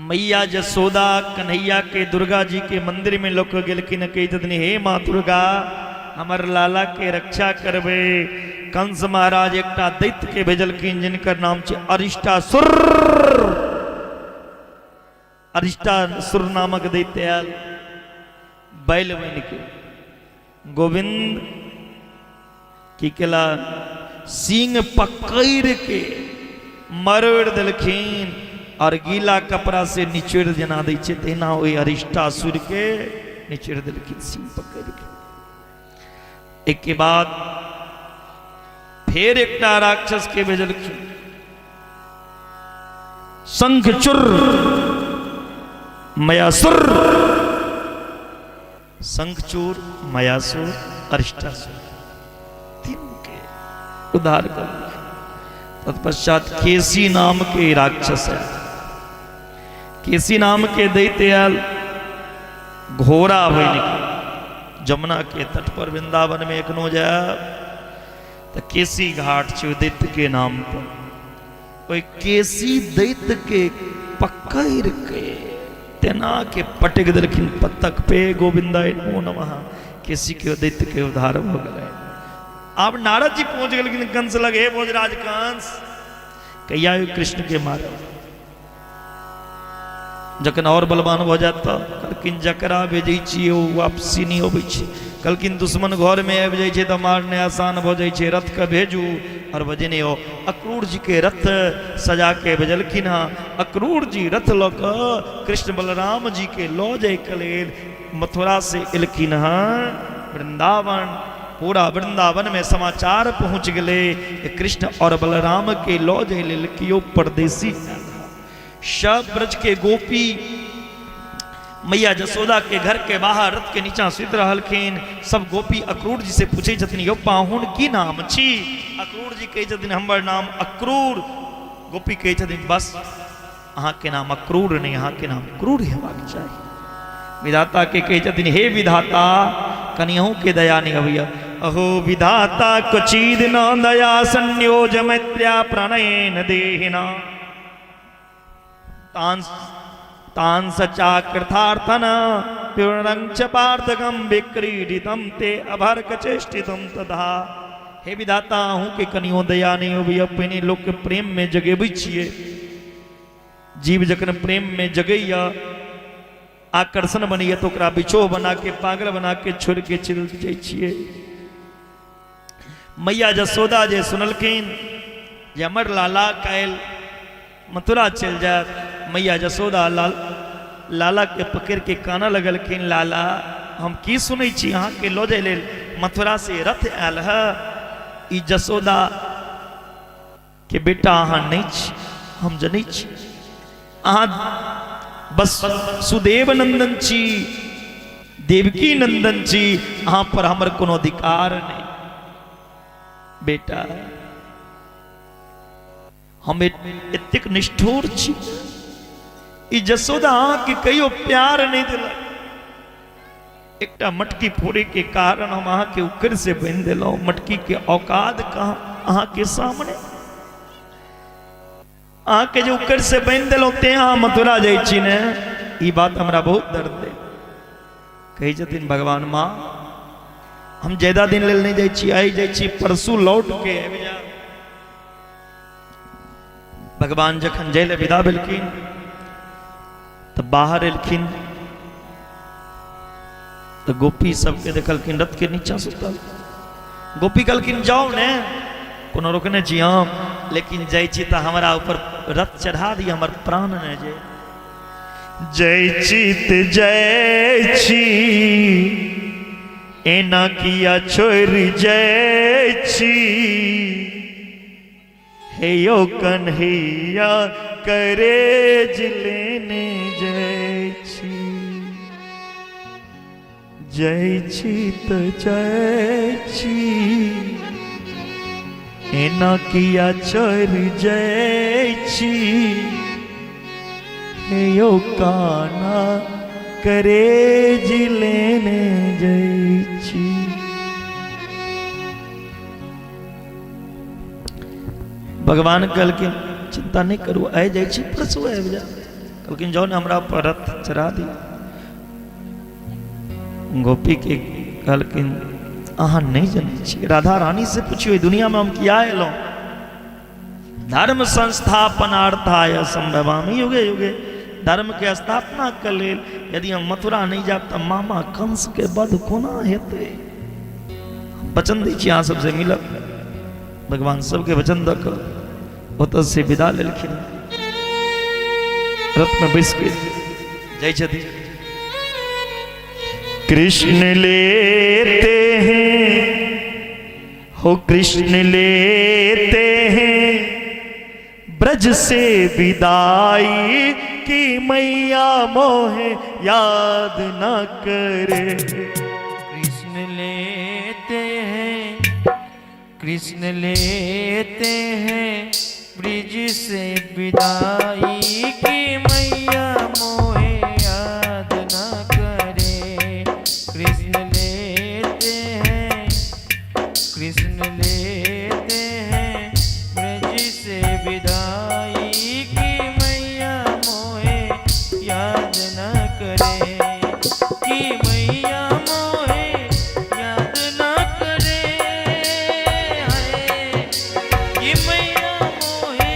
मैया जसोदा कन्हैया के दुर्गा जी के मंदिर में लोक गेलखिन, कहै छथिन, हे माँ दुर्गा, हमर लाला के रक्षा करबै। कंस महाराज एकटा दैत्य के भेजलखिन जिनकर नाम छै अरिष्टासुर। अरिष्टासुर नामक दैत्य आयल बैल बनि के। गोविंद की केला, सींग पकड़ के मरोड़ देलखिन और गीला कपड़ा से निचोड़ जेना दै छै तहिना ओहि अरिष्टासुर के निचोड़ देलखिन सींग पकड़ के। एक के बाद फेर एकटा राक्षस के भेजलखिन, शंखचूर मयासुर। शंखचूर, मयासुर, अरिष्टासुर तीनों के उद्धार कर। तत्पश्चात केसी नाम के राक्षस है। केसी नाम के दैत्य आयल घोड़ा बनि के जमुना के तट पर वृंदावन में एखनो जायब तऽ केसी घाट छै दैत्य के नाम पर। ओहि केसी दैत्य के पकड़ि के तेना के पटकि देलखिन पत्तक पे, गोविंदाय नमो नमः। केसी के दैत्य के उद्धार भऽ गेलै। आब नारद जी पहुंच गेलखिन कंस लग, हे भोजराज कंस, कहिया कृष्ण के मारब? जखन और बलवान भऽ जायत तऽ कहलखिन जकरा भेजै छियै ओ वापसी नहि अबै छै। कहलखिन दुश्मन घरमे आबि जाइ छै तऽ मारनाइ आसान भऽ जाइ छै, रथके भेजू आओर बजेने आउ। अक्रूर जीके रथ सजा के भेजलखिन हँ। अक्रूर जी रथ लऽ कऽ कृष्ण बलराम जीके लऽ जाइके लेल मथुरा से एलखिन हँ वृंदावन। पूरा वृंदावन में समाचार पहुंच गेलै कृष्ण और बलराम के लऽ जाय लेल केओ परदेसी आयल। सब ब्रज के गोपी मैया जसोदा के घर के बाहर रथ के नीचा सुति रहलखिन। सब गोपी अक्रूर जी से पूछै छथिन, यौ पाहुन की नाम छी? अक्रूर जी कहै छथिन, हमर नाम अक्रूर। गोपी कहै छथिन, बस अहाँके नाम अक्रूर नहि, अहाँके नाम क्रूर हेबाक चाही। विधाता के कहै छथिन, हे विधाता कनियहूँ के दया नहि अबैया। अहो विधाता क्वचिद न दया संयोज मैत्र्या प्रणयेन देहिना तान सचाकृथार्थन पिवणं च पार्थकं विक्रीडितं ते अभर्कचेष्टितं तथा। हे विधाता अहूँ के कनियो दया नहीं अबैया, पहिने लोक के प्रेम में जगेबै छियै। जीव जखन प्रेम में जगैया आकर्षण बनैया तऽ ओकरा बिछोह बना के पागल बना के छोड़ के चलि जाइ छियै। मैया जसोदा जे सुनलखिन जे हमर लाला काल्हि मथुरा चलि जायत, मैया जसोदा लाल लाला के पकड़ के कानऽ लगलखिन, लाला हम की सुनै छी, अहाँके लऽ जाय लेल मथुरा से रथ आयल है, ई जसोदा के बेटा अहाँ नहि छी, हम जनै छी अहाँ बस सुदेव नंदन छी, देवकी नंदन छी, अहाँ पर हमर कोनो अधिकार नहि। बेटा हम एतेक निष्ठुर छी, ई जसोदा अहाँके कहियो प्यार नहि देलक, एकटा मटकी फोड़े के कारण हम अहाँके उकर से बान्हि देलहुँ, मटकी के औकात कहाँ अहाँके सामने, अहाँके जे उकर से बान्हि देलहुँ तें अहाँ मथुरा जाइ छी ने, ई बात हमरा बहुत दर्द दे। कहै छथिन भगवान, माँ हम ज्यादा दिन लेल नहि जाइ छी, आइ जाइ छी परसू लौट के आबि जायब। भगवान जखन जाय लए विदा भेलखिन तऽ बाहर एलखिन तऽ गोपी सबके देखलखिन रथ के नीचा सुतल। गोपी कहलखिन जाउ ने, कोनो रोकने छी हम, लेकिन जाइ छी तऽ हमरा ऊपर रथ चढ़ा दिअ, हमर प्राण ने जे। जय चित जय छी एना किया छोड़ि जय छी, हे यो कन्हैया करेज लेने जय छी, जय छी त जय छी एना किया छोड़ि जय छी, हे यो काना करेज लेने जय छी। भगवान कहलखिन चिंता नहीं करू, आइ जाइ छी परसू आबि जायब। कहलखिन जाउ ने हमरा पर रथ चढ़ा दिअ। गोपी के कहलखिन अहाँ नहीं जनै छी, राधा रानी से पुछियो ई दुनिया में हम किया एलहुँ। धर्म संस्थापनार्थाय संभवामि युगे युगे, धर्म के स्थापना के लेल यदि हम मथुरा नहीं जायब तऽ मामा कंस के वध कोना हेतै। वचन दै छी अहाँ सबसे मिलब। भगवान सबके वचन दऽ कऽ ओतऽ से विदा लेलखिन, रथ में बैस के जाइ छथिन। कृष्ण लेते हैं हो कृष्ण लेते हैं ब्रज से विदाई की मैया मोहे याद न करे। कृष्ण लेते हैं कृष्ण लेते हैं ब्रज से विदाई की मैया कृष्ण लेते हैं ब्रज से विदाई की मैया मोहे याद न करे, कि मैया मोहे याद न करे, हाय कि मैया मोहे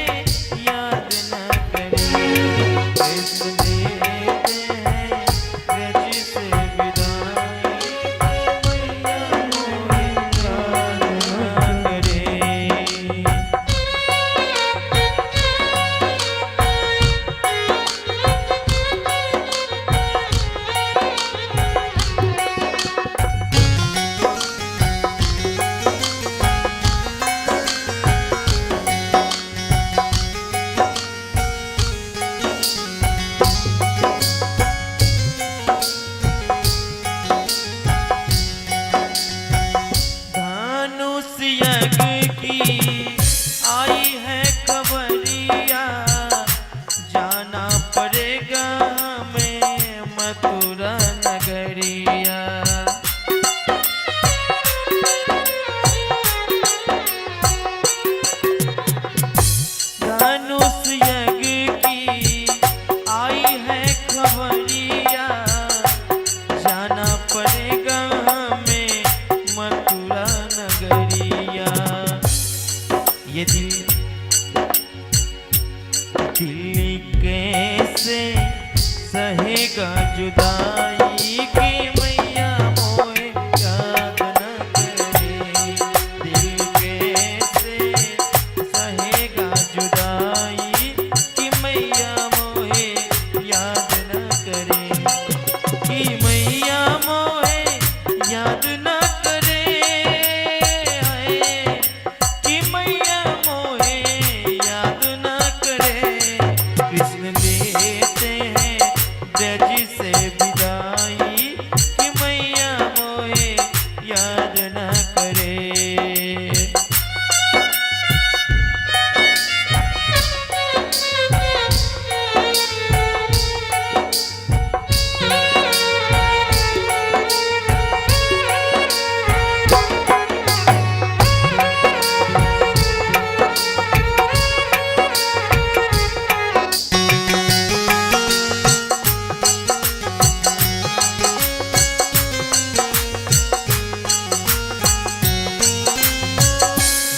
याद न करे। कृष्ण लेते हैं ब्रज से विदाई की मैया मोहे याद न करे। धनुष यज्ञ की आई है खबरिया, जाना पड़ेगा हमें मथुरा नगरिया। धनुष यज्ञ की आई है खबरिया, जाना पड़ेगा हमें मथुरा नगरिया। ये दिल दिल कैसे सहेगा जुदाई की मैया मोहे याद न करे। दिल कैसे सहेगा जुदाई की मैया मोहे याद न करे, कि मैया मोहे याद न करे, हाय कि मैया मोहे याद न करे। कृष्ण लेते हैं ब्रज से विदाई कि मैया मोहे याद न करे।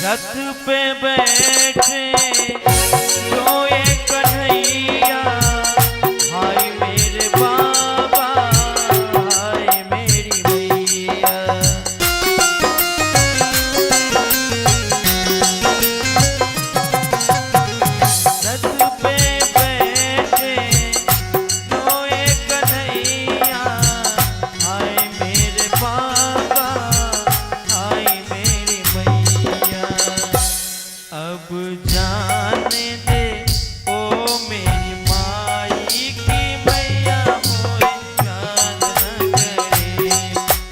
रथ पे बैठे सोए कन्हैया, हाय मेरे बाबा हाय मेरी मैया। रथ पे बैठे सोए कन्हैया, हाय मेरे बाबा हाय मेरी मैया। अब जाने दे ओ मेरी माई की मैया मोहे याद न करे।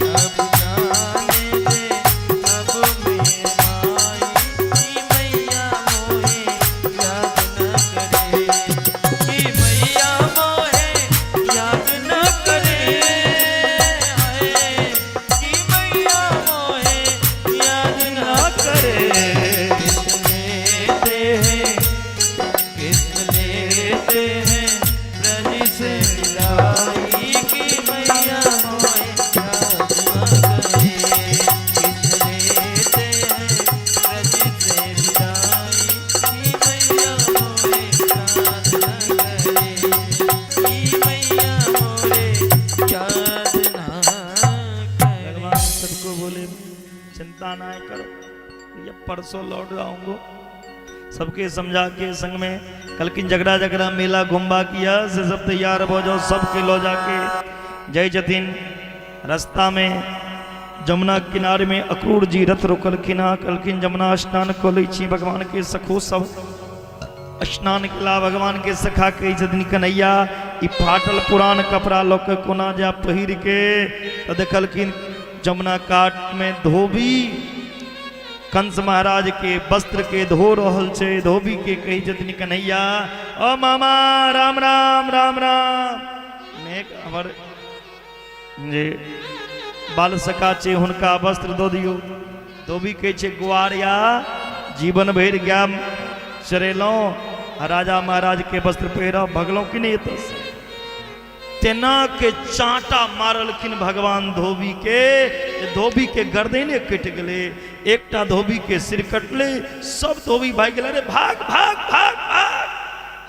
अब जाने दे अब मेरी माई की मैया मोहे याद न करे, कि मैया मोहे याद न करे, हाय कि मैया मोहे याद न करे। कृष्ण लेते हैं, कृष्ण लेते हैं ब्रज से विदाई की मैया मोहे याद न करे। कृष्ण लेते हैं ब्रज से विदाई की मैया मोहे याद न करे, कि मैया मोहे याद न करे। भगवान सबको बोले चिंता ना करो, ये परसों लौट जाऊंगो। सबके समझा के संग में कलकिन झगड़ा झगड़ा मेला घुम्बा किया से सब तैयार हो जाओ, सबके लो जाके जय जतिन। रास्ता में जमुना किनारे में अक्रूर जी रथ रोकलखिन, कलखिन जमुना स्नान कऽ लै छी भगवान के सखो सब स्नान केला। भगवान के सखा कहै छथिन कन्हैया ई फाटल पुरान कपड़ा लऽ के कोना जा पहिर के। तऽ देखलखिन जमुना काट में धोबी कंस महाराज के वस्त्र के धो रहल छै। धोबी के कहै छथिन कन्हैया ओ मामा राम राम राम राम। नेक हमर जे बाल सखा छै हुनका वस्त्र दऽ दियौ। धोबी कहै छै गुआरिया, जीवन भरि गाय चरेलहुँ आ राजा महाराज के वस्त्र पहिरब, भगलहुँ कि नहि एतऽसँ? तेना के चाँटा मारलखिन भगवान धोबी के, धोबी के गर्दने कटि गेलै। एकटा धोबी के सिर कटलै, सब धोबी भागि गेलै। अरे भाग भाग भाग भाग,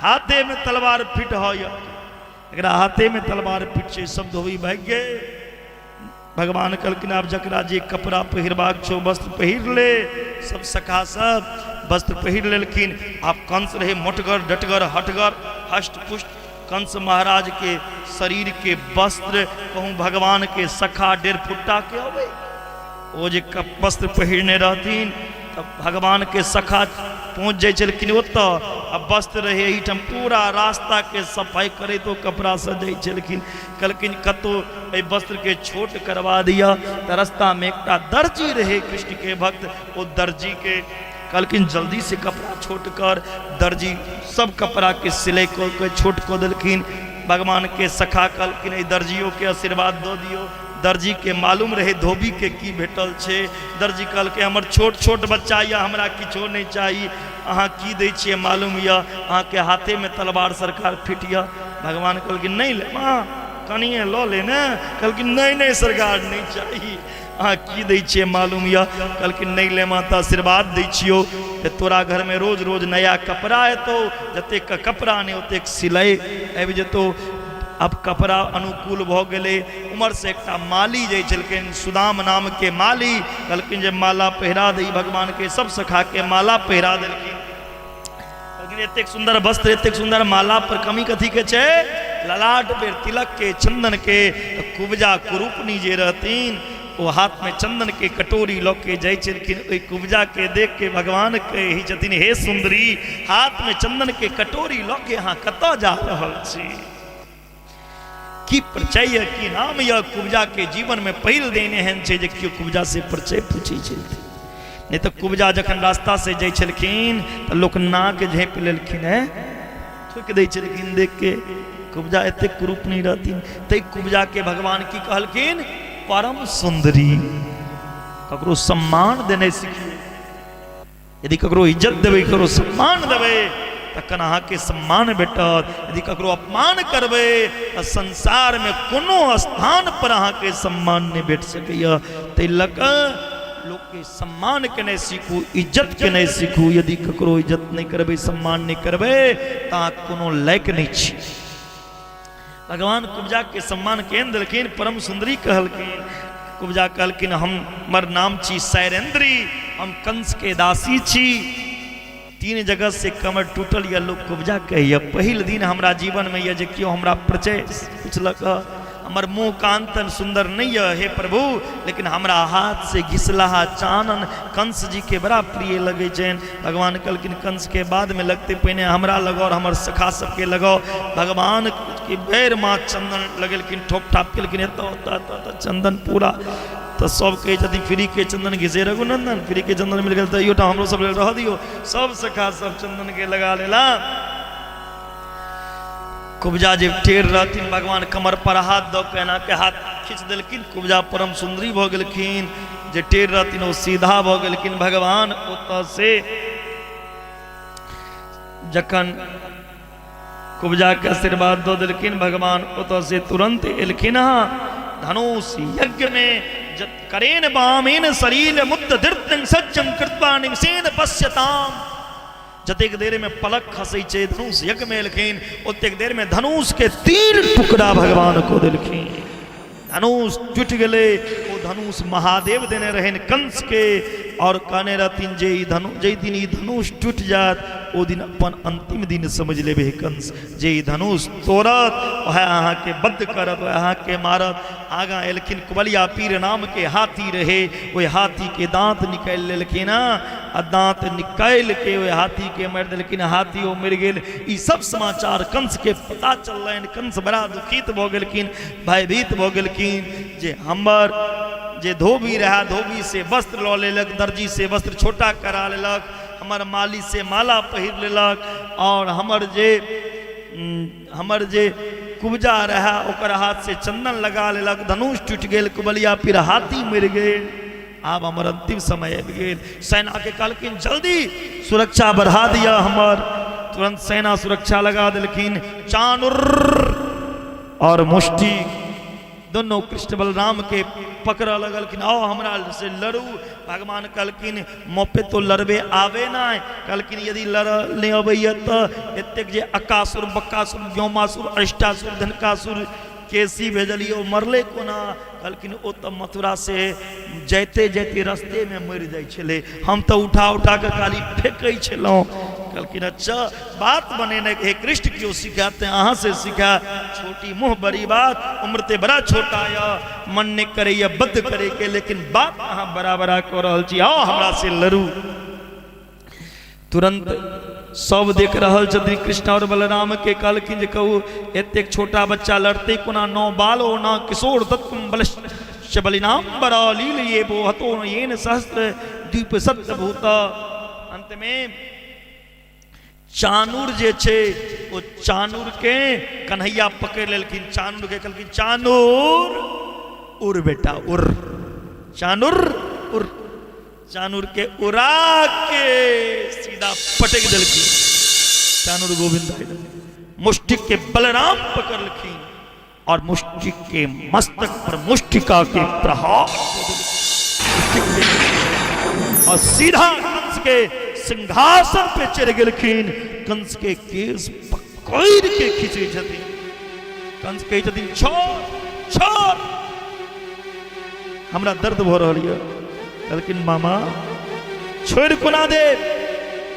हाथे में तलवार फिट हो, एकरा हाथे में तलवार फिट छै। सब धोबी भागि गेल। भगवान कहलखिन आब जकरा जे कपड़ा पहिरबाक छौ वस्त्र पहिर ले। सब सखा सब वस्त्र पहिर लेलखिन। आब कंस रहे मोटगर डटगर हटगर हष्ट पुष्ट। कंस महाराज के शरीर के वस्त्र कहूँ भगवान के सखा 1.5 फुट्टा के अबै, ओ जे वस्त्र पहिरने रहथिन तब भगवान के सखा पहुँच जाइ छलखिन ओतऽ, आ वस्त्र रहे एहिठाम, पूरा रास्ता के सफाई करैत ओ कपड़ा से जाइ छलखिन। कहलखिन कतहु एहि वस्त्र के छोट करवा दिअ। तऽ रास्ता में एकटा दर्जी रहे कृष्ण के भक्त, ओ दर्जी के कहलखिन जल्दी से कपड़ा छोट कर। दर्जी सब कपड़ा के सिलाई कऽ के छोट कऽ देलखिन। भगवान के सखा कहलखिन एहि दर्जियो के आशीर्वाद दऽ दियौ। दर्जी के मालूम रहे धोबी के की भेटल छै। दर्जी कहलकै हमर छोट छोट बच्चा यऽ, हमरा किछो नहि चाही, अहाँ की दै छियै मालूम यऽ, अहाँके हाथेमे तलवार सरकार फिट यऽ। भगवान कहलखिन नहि ले माँ, कनिए लऽ ले ने। कहलखिन नहि नहि सरकार नहि चाही, अहाँ की दै छियै मालूम यऽ। कहलखिन नहि ले माँ तऽ आशीर्वाद दै छियौ जे तोरा घरमे रोज रोज नया कपड़ा एतौ, जतेक कपड़ा नहि ओतेक सिलाइ आबि जेतौ। आब कपड़ा अनुकूल भऽ गेलै। उम्हरसँ एकटा माली जाइ छलखिन, सुदाम नामके माली, कहलखिन जे माला पहिरा दही भगवानके। सब सखाके माला पहिरा देलखिन। कहलखिन एतेक सुन्दर वस्त्र, एतेक सुन्दर माला पर कमी कथी के छै? ललाट पर तिलक के, चंदन के। तऽ कुब्जा कुरूपनी जे रहथिन ओ हाथ में चंदन के कटोरी लऽ के जाइ छलखिन। ओहि कुब्जा के देख के भगवान कहै छथिन हे सुंदरी, हाथ में चंदन के कटोरी लऽ के अहाँ कतऽ जा रहल छी? की परिचय यऽ, की नाम यऽ? कुब्जा के जीवन में पहिल दिन एहन छै जे केओ कुब्जा से परिचय पूछै छलखिन। नहि तऽ कुब्जा जखन रास्ता से जाइ छलखिन तऽ लोक नाक झाँपि लेलखिन, है थुकि दै छलखिन देख के। कुब्जा एतेक कुरूप नहि रहथिन। तै कुब्जा के भगवान की कहलखिन? परम सुंदरी। ककरो सम्मान देने सिखिए। यदि ककरो इज्जत देबै, ककरो सम्मान देबै, तखन अहाँके सम्मान भेटत। यदि ककरो अपमान करबै तऽ संसारमे कोनो स्थान पर अहाँके सम्मान नहि भेट सकैए। ताहि लऽ कऽ लोकके सम्मान केनाइ सीखू, इज्जत केनाइ सीखू। यदि ककरो इज्जत नहि करबै, सम्मान नहि करबै, तऽ अहाँ कोनो लायक नहि छी। भगवान कुब्जा के सम्मान केहन देलखिन? परम सुंदरी कहलखिन। कुब्जा कहलखिन हमर नाम छी शैलेंद्री, हम कंस के दासी छी। 3 जगह से कमर टूटल यऽ, लोक कुब्जा कहैए। पहिल दिन हमरा जीवन में यऽ जे केओ हमरा परिचय पुछलक। हमर मुँह कान तऽ सुन्दर नहि यऽ हे प्रभु, लेकिन हमरा हाथ से घिसलाहा चानन कंस जी के बड़ा प्रिय लगै छनि। भगवान कहलखिन कंस के बाद में लगते, पहिने हमरा लगाओ और हमर सखा सबके लगाओ। भगवान के बेर माँ चंदन लगेलखिन, ठोप ठाप केलखिन, एतऽ ओतऽ एतऽ ओतऽ चंदन पूरा। तऽ सब कहै छथिन फ्री के चंदन घिसे रघुनंदन, फ्री के चंदन मिल गेल तऽ इहोटा हमरो सब लेल रह दियौ। सब सखा सब चंदन के लगा लेला। कुब्जा जे टेढ़ रहथिन, भगवान कमर पर हाथ दऽ के एना के हाथ खींच देलखिन। कुब्जा परम सुंदरी भऽ गेलखिन। जे टेढ़ रहथिन ओ सीधा भऽ गेलखिन। भगवान ओतऽ से जखन कुब्जा के आशीर्वाद दऽ देलखिन, भगवान ओतऽ से तुरंत एलखिन हँ धनुष यज्ञ में। करेन वामेन शरीर मुद्द धृतं सज्जं कृत्वा निमिषेन पश्यताम। जतेक देर में पलक खसै छै धनुष यज्ञ में एलखिन, ओतेक देर में धनुष के 3 टुकड़ा भगवान को देलखिन। धनुष टूटि गेलै। ओ धनुष महादेव देने रहनि कंस के, और कहने रहथिन जे ई धनु जाहि दिन ई धनुष टूटि जायत ओ दिन अपन अंतिम दिन समझ लेबै कंस। जे ई धनुष तोड़त वएह अहाँके बद्ध करत, वएह अहाँके मारत। आगाँ एलखिन कुबलिया पीर नाम के हाथी रहे, ओहि हाथी के दांत निकालि लेलखिन आ दांत निकालि के ओहि हाथी के मारि देलखिन। हाथी ओ मरि गेल। ई सब समाचार कंस के पता चललनि। कंस बड़ा दुखित भऽ गेलखिन, भयभीत भऽ गेलखिन जे हमर जे धोबी रहए धोबी से वस्त्र लऽ लेलक, दर्जी से वस्त्र छोटा करा लेलक, हमर माली से माला पहिर लेलक, और हमर जे कुब्जा रहए ओकर हाथ से चंदन लगा लेलक, धनुष टूटि गेल, कुबलिया फिर हाथी मरि गेल। आब हमर अंतिम समय आबि गेल। सेना के कहलखिन जल्दी सुरक्षा बढ़ा दिया हमर। तुरंत सेना सुरक्षा लगा देलखिन। चाणूर और मुष्टि दोनों कृष्ण बलराम के पकड़ लगलखिन, आओ हमरा से लड़ू। भगवान कहलखिन मोपे तो लड़बे आवे ना। कहलखिन यदि लड़ नहीं अबैया तो एतेक जे अकासुर बकासुर व्योमासुर अरिष्टासुर धनकासुर केसी भेजलियै ओ मरलै कोना? कहलखिन ओ तऽ मथुरा से जाइते जाइते रस्तेमे मरि जाइ छलै, हम तऽ उठा उठा कऽ खाली फेकै छलहुँ। कहलखिन अच्छा बात बनेने हे कृष्ण, केओ सिखायत तऽ अहाँ से सिखाय। छोटी मुँह बड़ी बात, उम्र ते बड़ा छोटा यऽ, मन नहि करैए बद्ध करैके, लेकिन बात अहाँ बड़ा बड़ा कऽ रहल छी, आउ हमरा से लड़ू। तुरंत सब देख रहल छथिन कृष्ण और बलराम के। कहलखिन जे कहू एतेक छोटा बच्चा लड़ते कोना? नौ बालो न किशोर तत्व बलश्च बलिनाम बड़ा लील ये वो हतो येन सहस्त्र द्वीप सत्य भूत। अंत में चानूर जे छै ओ चानूर के कन्हैया पकड़ लेलखिन। चानूर के कहलखिन चानूर उड़ बेटा उड़, चानूर उड़। चानूर के उड़ा के सीधा पटक देलखिन। चानूर गोविंद मुष्टिक के बलराम पकड़लखिन और मुष्टिक के मस्तक पर मुष्टिका के प्रहार और सीधा कंस के सिंहासन पे चढ़ गेलखिन। कंस के केस पकड़ के खींचे छथिन। कंस कहै छथिन छोड़ छोड़, हमरा दर्द भऽ रहल यऽ। कहलखिन मामा छोड़ि कोना दे,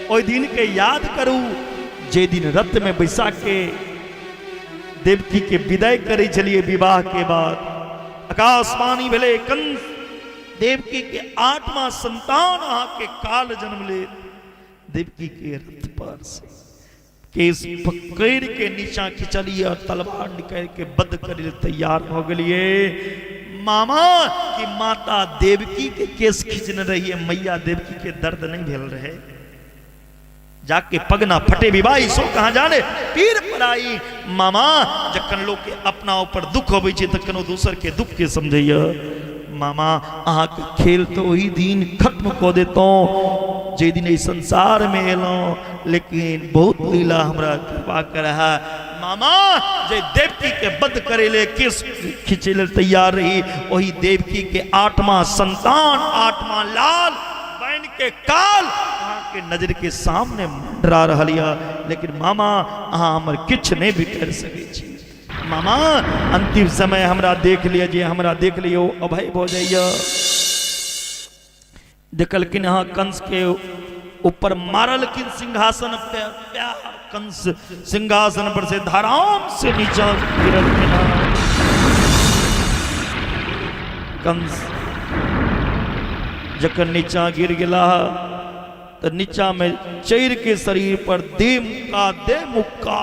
ओहि दिन के याद करू जे दिन रथ में बैसा के देवकी के विदाई करै छलियै विवाह के बाद। आकाशवाणी भेलै कंस देवकी के आठवां संतान अहाँ के काल जन्म ले। देवकी के रथ पर से केस पकड़ के नीचा खिंचलिए और तलवार निकाल के बद करे तैयार हो गलिए मामा कि माता देवकी के केस खींचने रहिए, मैया देवकी के दर्द नहीं भेल रहे। जाके पगना फटे विवाही सो कहाँ जाने पीर पराई। मामा जखन लोग के अपना ऊपर दुख अबै छै तखन ओ दोसर के दुख के समझैया। मामा अहाँ के खेल तो वही दिन खत्म कऽ देतौं जे दिन एहि संसार में एलहुँ, लेकिन बहुत लीला हमरा कृपा करहा। मामा जे देवकी के बध करे ले केस खींचे ले तैयार रही, वही देवकी के आठवां संतान आठवां लाल बन के काल अहाँ के नजर के सामने मंडरा रहल यऽ, लेकिन मामा अहाँ हमर किछु नहि भी कर सकै छी। मामा अंतिम समय हमरा देख लिअ, जे हमरा देख लियौ अभय भऽ जाइए। देखलखिन अहाँ कंस के ऊपर मारलखिन सिंहासन पे, कंस सिंहासन पर से धराम से नीचा गिरलखिन। कंस जखन नीचा गिर गेला तऽ नीचा में चढ़ के शरीर पर दे मुक्का दे मुक्का,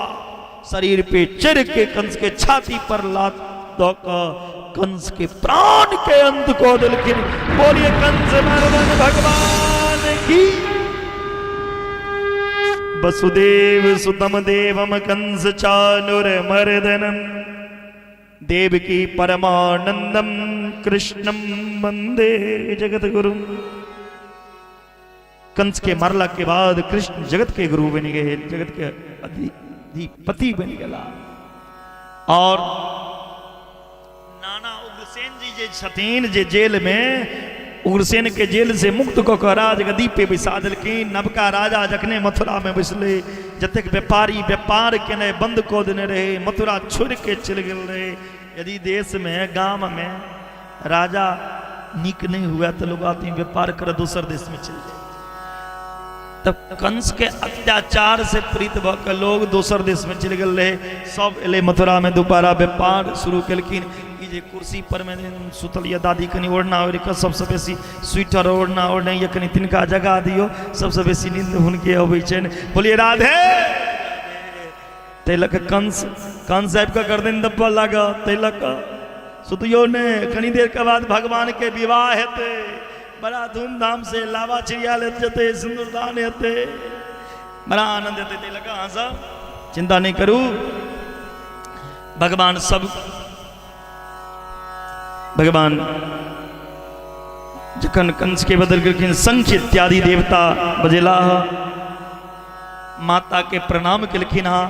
शरीर पे चढ़ के कंस के छाती पर लात दऽ कऽ कंस के प्राण के अंत कऽ देलखिन। बोलिए कंस मर्दन भगवान की। वसुदेव सुतम देवम कंस चानुर मर्दनम देवकी परमानंदम कृष्णम वंदे जगत गुरु। कंस के मरला के बाद कृष्ण जगत के गुरु बन गए, जगत के अधिपति बन गया। और नाना उग्रसेन जी जे छथिन जे जेल में उग्रसेन के जेल से मुक्त कऽ कऽ राजगद्दी पे बैसा देलखिन। नवका राजा जखने मथुरा में बैसले, जतेक व्यापारी व्यापार केनाइ बंद कऽ देने रहे, मथुरा छोड़ि के चलि गेल रहे। यदि देश में गाम में राजा नीक नहीं हुआ तो लोग आते हैं व्यापार कर दोसर देश में चल जाए। तब कंस के अत्याचार से प्रीत भऽ के लोग दोसर देश में चलि गेल रहे। सब एलै मथुरा में, दोबारा व्यापार शुरू केलखिन। ई जे कुर्सी पर में सुतल यऽ दादी, कनि ओढ़ना ओढ़ि कऽ सबसँ बेसी स्वेटर ओढ़ना ओढ़ने यऽ, कनि तिनका जगा दियौ, सबसँ बेसी नींद हुनके अबै छनि। बोलिए राधे। ताहि लऽ कऽ कंस कंस आबि कऽ गर्दन दबऽ लागल, ताहि लऽ कऽ सुतियौ नहि, कनि देरके बाद भगवानके विवाह हेतै, बड़ा धूमधाम से लावा छिड़ियाल जेतै, सिन्दूरदान हेतै, बड़ा आनंद हेतै। ताहि लऽ कऽ अहाँ सब चिन्ता नहि करू, भगवान सब भगवान जखन कंस के बदल गेलखिन, शंख इत्यादि देवता बजेलाह, माता के प्रणाम केलखिन। हाँ,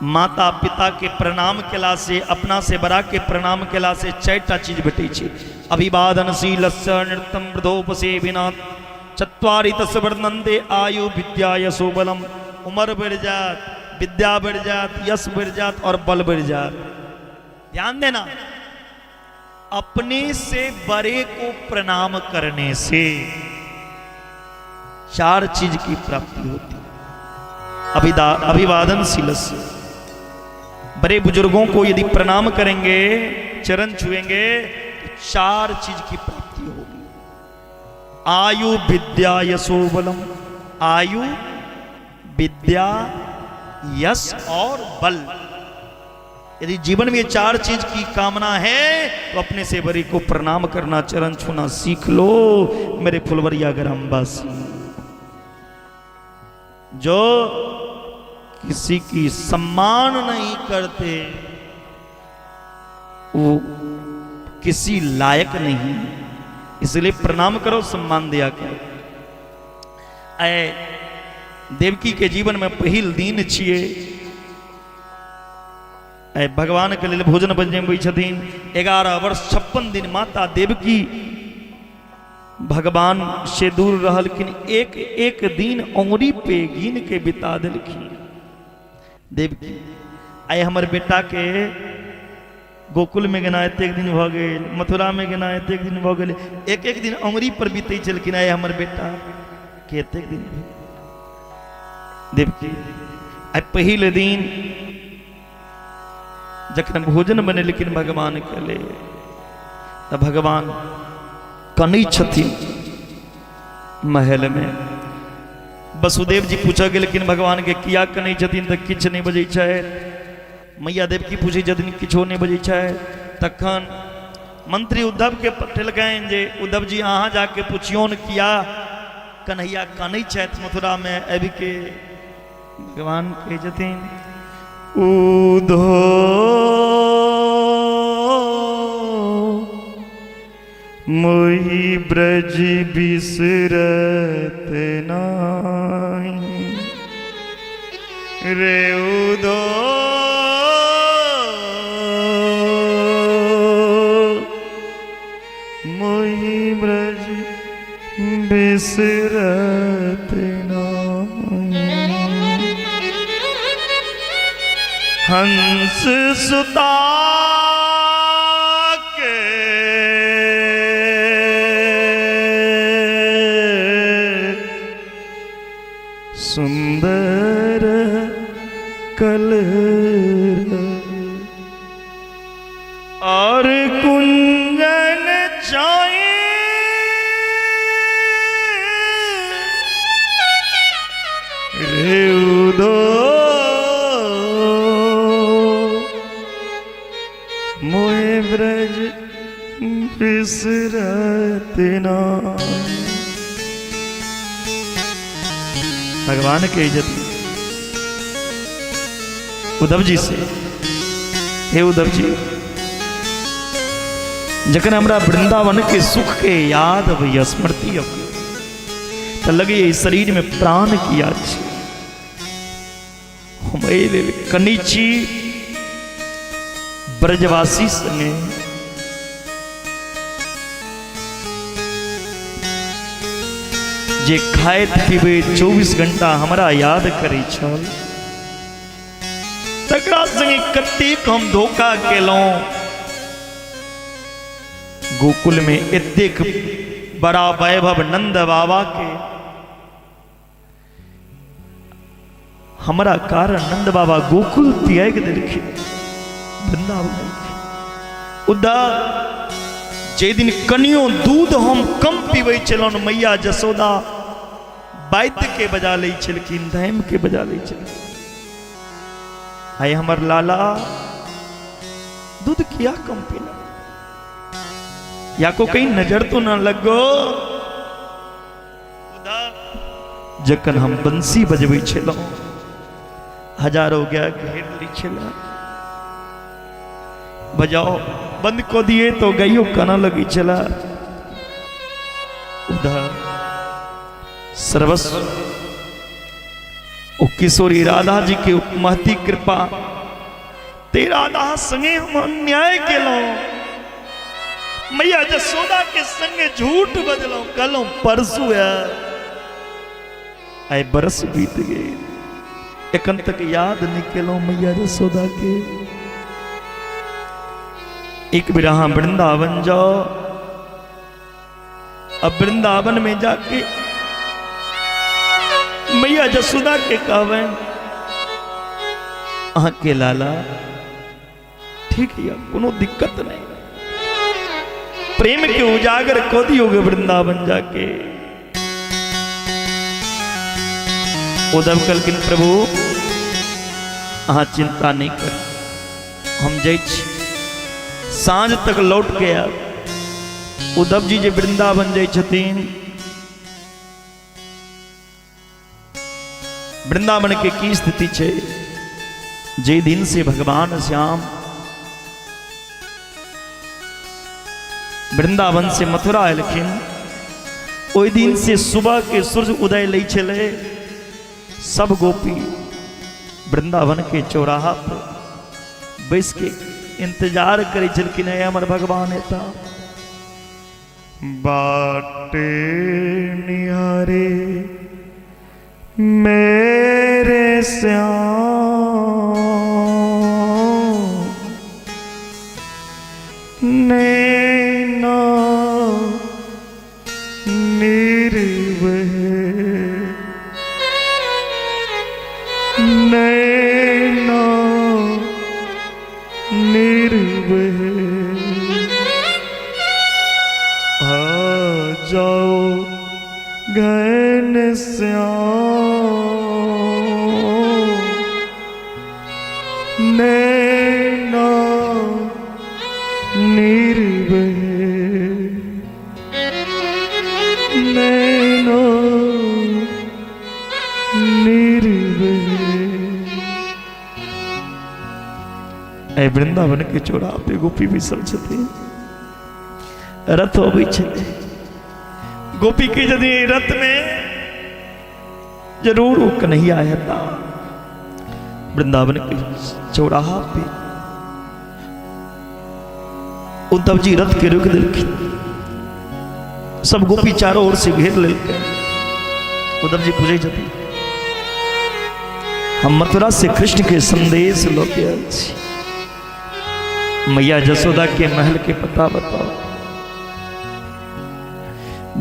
माता पिता के प्रणाम केला से, अपना से बड़ा के प्रणाम केला से 4टा चीज भेटै छै। अभिवादन शीलस्य नृत्यम वृद्धोपसेविना चत्वारि तस्य वर्धन्ते आयु विद्या यशो बलम। उम्र बढ़ जात, विद्या बढ़ जात, यश बढ़ जात और बल बढ़ जात। ध्यान देना, अपने से बड़े को प्रणाम करने से 4 चीज की प्राप्ति होती है। अभिवादन शीलस्य, बड़े बुजुर्गों को यदि प्रणाम करेंगे, चरण छुएंगे, तो 4 चीज की प्राप्ति होगी। आयु विद्या यशो बलम, आयु विद्या यश और बल। यदि जीवन में ये 4 चीज की कामना है तो अपने से बड़े को प्रणाम करना, चरण छूना सीख लो मेरे फुलवरिया ग्रामवासी। जो किसी की सम्मान नहीं करते वो किसी लायक नहीं, इसलिए प्रणाम करो, सम्मान दिया करो। ऐ देवकी के जीवन में पहिल दिन छिए, ऐ भगवान के लिए भोजन बनबै छथिन। 11 वर्ष 56 दिन माता देवकी भगवान से दूर रहलखिन, एक एक दिन उंगली पे गिन के बिता देलखिन देवकी। आइ हमर बेटा के गोकुल में गेना एतेक दिन भऽ गेल, मथुरा में गेना एतेक दिन भऽ गेल, एक एक दिन उंगली पर बीतै छलखिन। आइ हमर बेटा के एतेक दिन भेल। देवकी आइ पहिल दिन जखन भोजन बनेलखिन भगवान के लेल, तऽ भगवान कनै छथिन महल में। वसुदेव जी पूछऽ गेलखिन भगवान के किया कनै छथिन, तऽ किछु नहि बजै छथि। मैया देवकी पूछै छथिन, किछो नहि बजै छथि। तखन मंत्री उद्धव के पठेलकनि जे उद्धव जी अहाँ जाके पुछियौन किया कन्हैया कनै छथि मथुरा में आबि के। भगवान कहै छथिन उधो मोहि ब्रज बिसरत नाही रे उधो, मोहि ब्रज बिसरत नाही। हंस सुता के सुंदर कल और कुंजन चाई रे उदो मोहे ब्रज बिसरत ना। भगवान के इज्जत उद्धव जी से, हे उद्धव जी, जखन हमरा वृंदावन के सुख के याद अबैया, स्मृति अबैया, तऽ लगैया शरीर में प्राण किया छै। हम एहि लेल कनै छी ब्रजवासी संगे। जे खाइत पीबैत 24 घंटा हमरा याद करै छल, तकरा संगे कतेक हम धोखा केलहुँ। गोकुल में एतेक बड़ा वैभव नंद बाबा के, हमरा कारण नंद बाबा गोकुल त्याग देलखिन, वृंदावन। उदा जे दिन कनियो दूध हम कम पीबै छलहुँ, मैया जसोदा बाइत के बजा लै छलखिन, धाम के बजा लै छलखिन। आइ हमर लाला दूध किया कम पीला, या को कहीं नजर तो ना लगो। जखन हम बंसी बजबै छलहुँ, हजारों गाय घेर लै छला, बजाओ बंद कऽ दिए तो गाइयो काना लगै छला। उधर सर्वस्व ओ किशोरी राधा जी के महती कृपा ते राधा संगे हम अन्याय केलहुँ, मैया जसोदा के संगे झूठ बजलहुँ, कहलहुँ परसू है, आइ बरस बीत गेल, एखन तक याद नहीं केलहुँ मैया जसोदा के। एक बेर अहाँ वृंदावन जाओ, अब वृंदावन में जाके मैया जसोदा के कहबनि अहाँ के लाला ठीक है, कोनो दिक्कत नहीं, प्रेम के उजागर कऽ दियौ गे वृंदावन जाके। उद्धव कहलखिन प्रभु अहाँ चिंता नहीं कर, हम जाइ छी, साँझ तक लौट के आयब। उद्धव जी जे वृंदावन जाइ छथिन, वृंदावन के की स्थिति छै, जे दिन से भगवान श्याम वृंदावन से मथुरा एलखिन, ओहि दिन से सुबह के सूर्य उदय लै छलै, सब गोपी वृंदावन के चौराहा पर बैस के इंतजार करै छलखिन, हे हमर भगवान एता। बाटे निहारे मेरे श्याम, नैना निर्वह, नैना निर्वह, आ जाओ घन श्याम, नैना निर्वह, नैना निर्वह। एहि वृंदावन के चौराहा पे गोपी बैसल छथिन, रथ अबै छलै, गोपी के यदि रथ में जरूर ओ कन्हैया हेता। वृंदावन के चौराहा पे उद्धव जी रथ के रोक देलखिन, सब गोपी चारों ओर से घेर लेलकै। उद्धव जी पूछै छथिन, हम मथुरा से कृष्ण के संदेश लऽ के आयल छी, मैया जसोदा के महल के पता बताओ।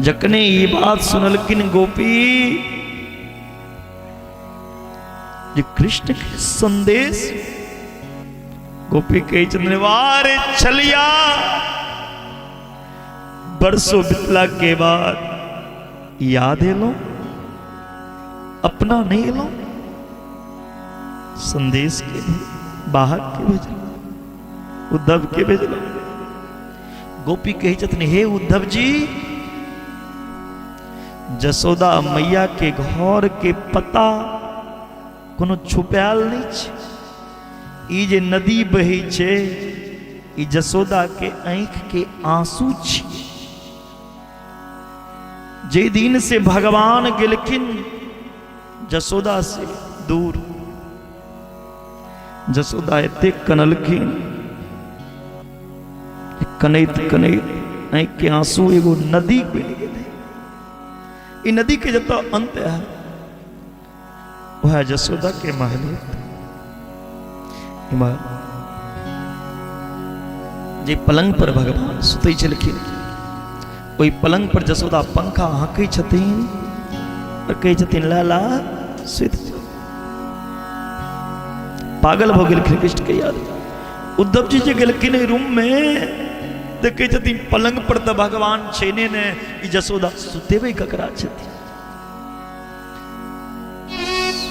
जखने ई बात सुनलखिन गोपी जे कृष्ण के संदेश, गोपी कहै छथिन वारे छलिया, बरसों बितला के बाद याद एलो, अपना नहीं एलो, संदेश के बाहर के भेजलो, उद्धव के भेजलो। गोपी कहै छथिन हे उद्धव जी, जसोदा मैया के घर के पता कोनो छुपायल नहीं छै, ई जे नदी बहै छै ई जसोदा के आँखि के आंसू छी। जे दिन से भगवान गेलखिन जसोदा से दूर, जसोदा एते कनलखिन, कनैत कनैत आँखि के आंसू एगो नदी बनि गेलै। ई नदी के जतऽ अंत है वह जसोदा के महल। इम्हर जे पलंग पर भगवान सुतै छलखिन, ओहि पलंग पर जसोदा पंखा हाँकै छथिन और कहै छथिन लाला सुति जाओ। पागल भऽ गेलखिन कृष्ण के याद। उद्धव जी जे गेलखिन रूम में देखै छथिन पलंग पर तऽ भगवान छै ने, ने ई जसोदा सुतेबै ककरा छथिन।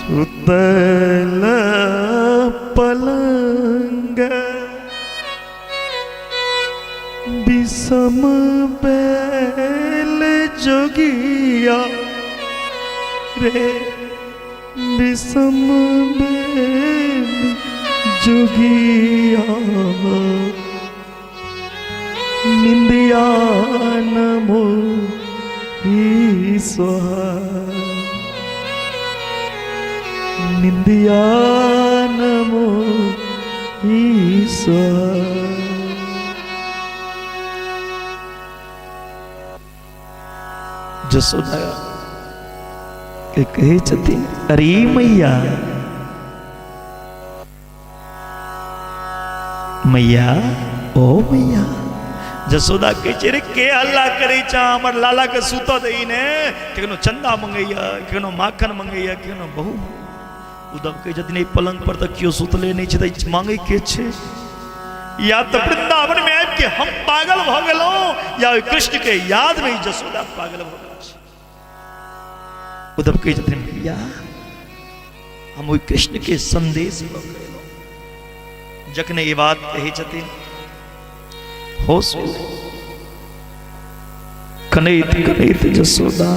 सुतल पलंग विषम बैल जोगिया रे, विषम बैल जोगिया, निंदिया नमो सोहा निंदिया नमो ईश्वर। जसोदा के कहै छथिन, अरे मैया मैया, ओ मैया। जसोदा कहै छै, रे के हल्ला करै छ, हमर लाला के सुतऽ दही ने। केहनो चंदा मंगैया, केहनो माखन मंगैया, केहनो बहु। उद्धव कहै छथिन, एहि पलंग पर तऽ केओ सुतले नहि छै, तऽ मांगै के छै? या तऽ वृंदावन में आबि के हम पागल भऽ गेलहुँ, या ओहि कृष्ण के याद में जसोदा पागल भऽ गेल छै। उद्धव कहै छथिन, भैया हम ओहि कृष्ण के संदेश लऽ के एलहुँ। जखने ई बात कहै छथिन, होश कनैत कनैत जसोदा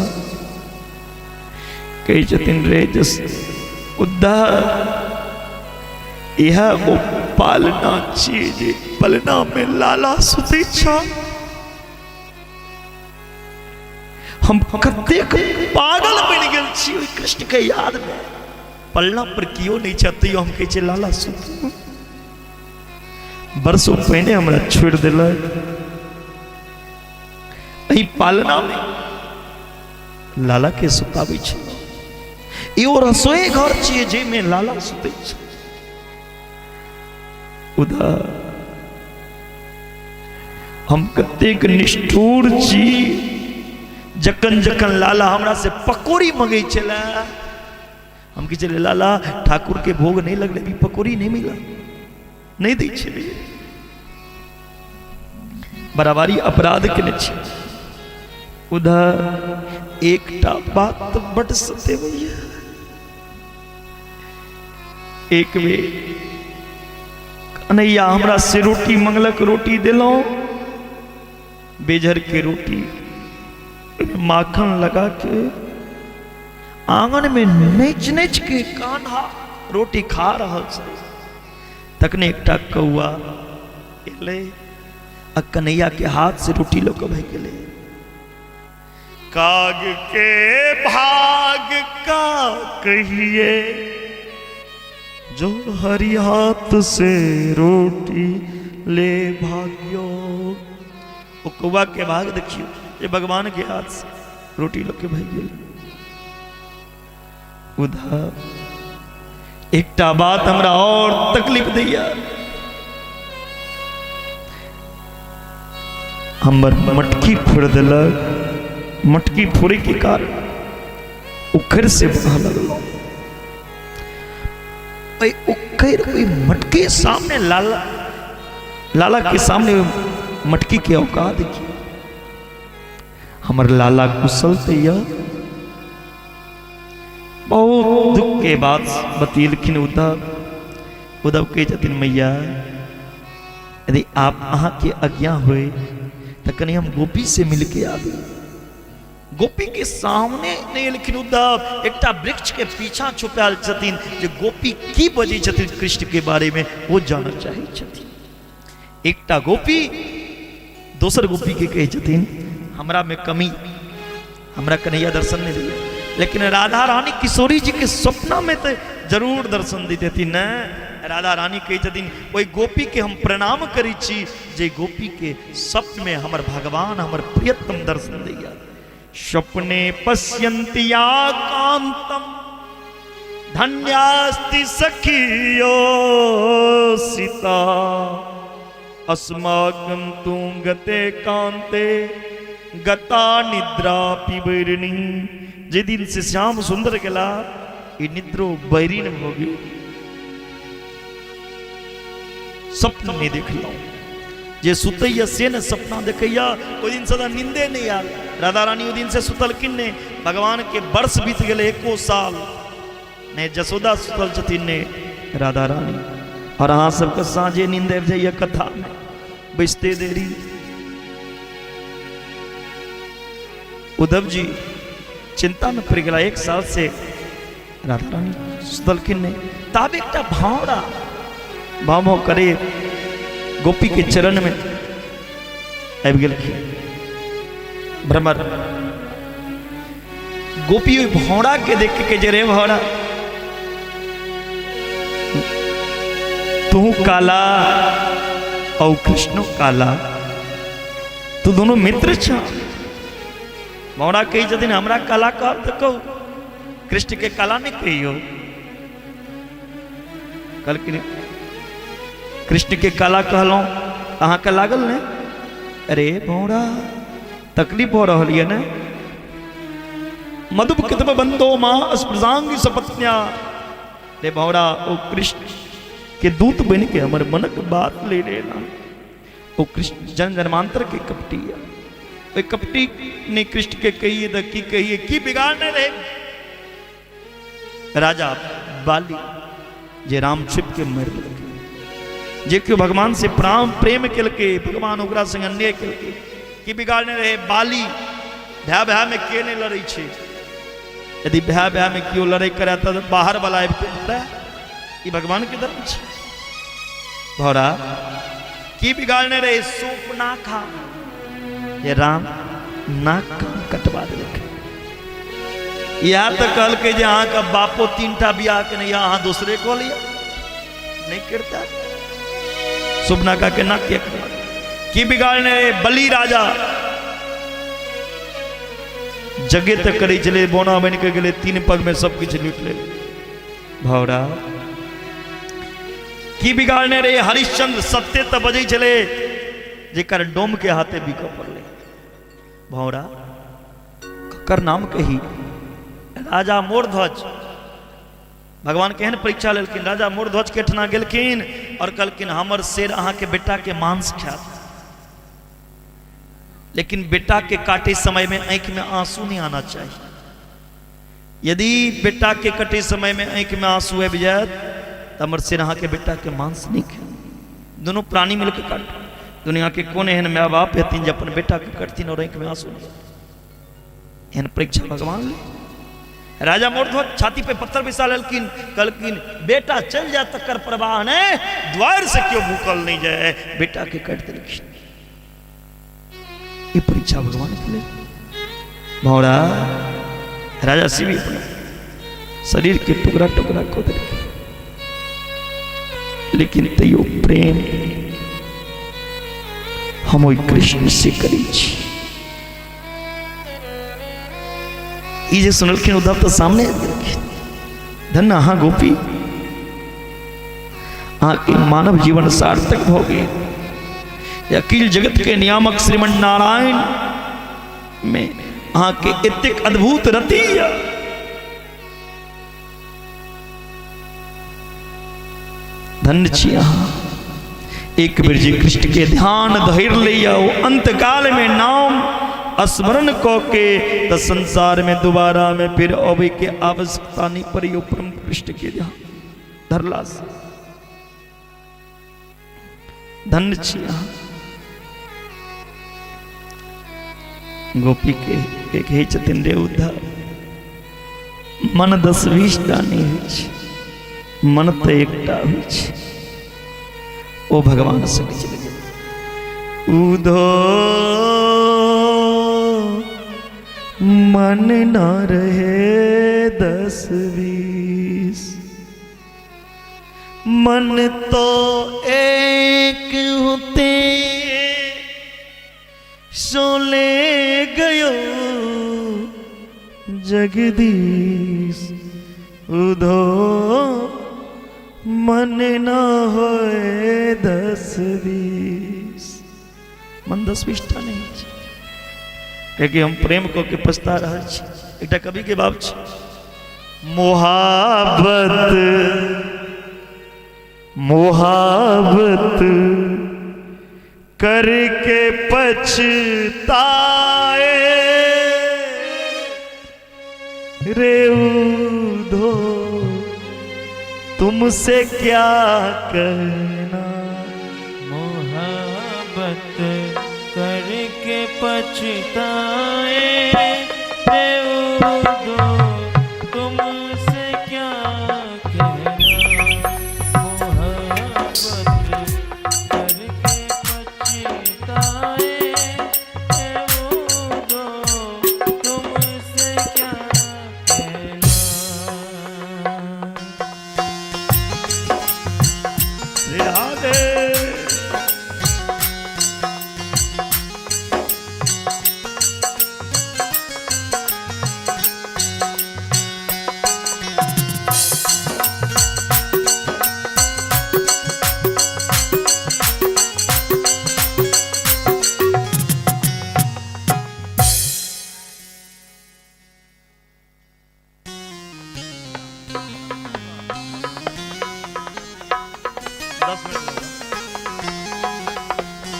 कहै छथिन, रे जस उद्धव, इएह ओ पालना छियै जे पलना में लाला सुतै छल। हम कतेक पागल बनि गेल छी ओहि कृष्ण के याद में। पलना पर कियो नहि छै, तैयो हम कहै छियै लाला सुतू। बरसों पहिने हमरा छोड़ि देलक, एहि पालना में लाला के सुताबै छै। ई ओ रसोई घर छियै जाहिमे लाला सुतै छै। उधर हम कतेक निष्ठुर छी, जखन जखन लाला हमरा से पकौड़ी मंगै छलै, हम की छलै, लाला ठाकुर के भोग नहीं लगले, अभी पकौड़ी नहीं मिला, नहीं दै छलै। बराबरी अपराध केने छी। उधर एकटा बात बड सतेबैया। एक बेर कन्हैया हमरा से रोटी मंगलक, रोटी देलहुँ, बेजर के रोटी माखन लगा के आंगन में नैच नैच के कान्हा रोटी खा रहल छै, तखने एकटा कौआ एलै आ कन्हैया के हाथ से रोटी लऽ कऽ भागि गेलै। काग के भाग का कहिए, जो हरि हाथ से रोटी ले भाग्यो। ओ कौआ के भाग देखियो जे भगवान के हाथ से रोटी लऽ के भागि गेल। उधर एकटा बात हमरा और तकलीफ दैया, हमर मटकी फोड़ देलक। मटकी फोड़े के कारण उखड़ से बढ़ लगलो। ओहि उखड़ ओहि मटके सामने, लाला लाला के सामने मटकी के औकात देखिए। हमर लाला कुशल तैया। बहुत दुख के बात बतेलखिन उद्धव। उद्धव कहै छथिन, मैया यदि आप अहाँ के आज्ञा होए तऽ कनि हम गोपी से मिलके आबी। गोपी के सामने नहि एलखिन उद्धव, एकटा वृक्ष के पीछा छुपायल छथिन जे गोपी की बजै छथिन कृष्ण के बारे में ओ जानऽ चाहै छथिन। एकटा गोपी दोसर गोपी के कहै छथिन, हमरा में कमी, हमरा कन्हैया दर्शन नहीं दिया, लेकिन राधा रानी किशोरी जी के सपना में तो जरूर दर्शन दी देथिन ने। राधा रानी कहै छथिन, ओहि गोपी के हम प्रणाम करै छी जे गोपी के स्वप्न में हमर भगवान हमर प्रियतम दर्शन दैया। स्वप्ने पश्यन्ति या कांतम धन्यास्ति सखियो सीता, अस्माकं तु गते कांते गता निद्रा पिबैरनी। जे दिन से श्याम सुंदर गेला ई निद्रो बैरिन भऽ गेल। स्वप्न नहीं देखलहुँ, जे सुतैया से ने सपना देखैया। ओहि दिन सदा नींदे नहीं आयल। राधा रानी ओहि दिन से सुतलखिन नहीं। भगवान के वर्ष बीत गेलै, एको साल नहीं जसोदा सुतल छथिन ने राधा रानी। और अहाँ सबके साँझे नींद आबि जाइए कथा में बैसते देरी। उद्धव जी चिंता में पड़ गया, एक साल से राधा रानी सुतलखिन नहीं। ताबे एकटा भावरा भाव भाव करे गोपी के चरण में आबि गेलखिन भ्रमर। गोपी ओहि भौंरा के देख के जे रे भौंरा, तू काला और कृष्णो काला, तू दोनों मित्र छ। भौंरा कहै छथिन हमरा काला कहब तऽ कहू, कृष्ण के काला नहि कहियौ। कहलखिन कृष्ण के काला कहलहुँ अहाँके लागल ने? अरे भौंरा तकलीफ भऽ रहल यऽ ने? मधुप कितब बंदो माँ स्पृशांगी सपत्न्या। रे भौंरा, ओ कृष्ण के दूत बन के हमर मनक बात ले लेना। ओ कृष्ण जन जन्मांतर के कपटी है, ओहि कपटी ने कृष्ण के कहिए तऽ की कहिए, की बिगाड़ने रहे राजा बाली जे राम छिप के मरि देलकै, जे केओ भगवान से प्राम प्रेम केलकै भगवान ओकरा संग अन्याय केलकै, की बिगाड़ने रहे बाली? भाय भाय में के नहीं लड़ै छै? यदि भाय भाय में केओ लड़ाई करे तऽ बाहर वाला आबि के लड़ै, ई भगवान के धर्म छै। भौरा की बिगाड़ने रहे सूपना खा जे राम नाक कान कटवा देलकै। इएह तऽ कहलकै जे अहाँके बापो 3टा बियाह केने यऽ, अहाँ दोसरे कऽ लिअ, नहि करता। सुपनाखा के नाक किया कटवा? की बिगाड़ने रहे बलि राजा? जगे तऽ करै छलै, बोना बनि के गेलै, 3 पग में सब किछु लूटि लेलै। भौरा की बिगाड़ने रहे हरिश्चंद्र? सत्य तऽ बजै छलै, जेकर डोम के हाथे बिकऽ पड़लै। भौरा ककर नाम कही? राजा मोरध्वज। भगवान केहन परीक्षा लेलखिन? राजा मोरध्वज के ठना गेलखिन और कहलखिन हमर शेर अहाँके बेटा के मांस खायत, लेकिन बेटा के काटे समय में आँखि में आंसू नहीं आना चाहिए। यदि बेटा के कटे समय में आँखि में आंसू आबि जायत तऽ हमर शेर अहाँके बेटा के मांस नहीं खायत। दोनों प्राणी मिलके काटू। दुनिया के कोन एहन माय बाप हेथिन जे अपन बेटा के कटथिन और आँखि में आंसू नहीं? एहन परीक्षा भगवान ले। राजा मोरध्वज छाती पे पत्थर बिसा लेलखिन, कहलखिन बेटा चल जाए तकर परवाह नहीं, द्वार से क्यों भूखल नहीं जाए, बेटा के काटि देलखिन। ये परीक्षा भगवान के ले। भौरा राजा शिव अपना शरीर के टुकड़ा टुकड़ा कऽ देलखिन, लेकिन तैयो प्रेम हम ओहि कृष्ण से करै छी। ई जे सुनलखिन उद्धव तऽ सामने आबि गेलखिन। धन्य अहाँ गोपी, अहाँके मानव जीवन सार्थक भऽ गेल। अखिल जगत के नियामक श्रीमन नारायण में अहाँके एतेक अद्भुत रति यऽ। धन्य छी अहाँ। एक बेर जे कृष्ण के ध्यान धरि लैया, ओ अंतकाल में नाम स्मरण कऽ के तऽ संसार में दोबारा में फिर अबै के आवश्यकता नहीं पड़ी। ओ परम कृष्ण के ध्यान धरला से धन्य छी अहाँ। गोपी के के कहै छथिन रे उद्धव, मन 10-20 टा नहि होइ छै, मन तऽ एकटा होइ छै। ओ भगवान से चलि गेल। उधो मन न रहे 10-20, मन तो एक होते सो ले गयो जगदीश। उधो मन न होए 10-20, मन 10-20 टा नहीं छै, कियाकि हम प्रेम कऽ के पछता रहल छी। एकटा कवि के बाप छै, मोहब्बत मोहब्बत करके पछताए रे उधो, तुमसे क्या कहना। मोहब्बत करके पछताए रे उधो, तुमसे क्या कहना। मोहब्बत करके पछताए रे उधो, तुमसे क्या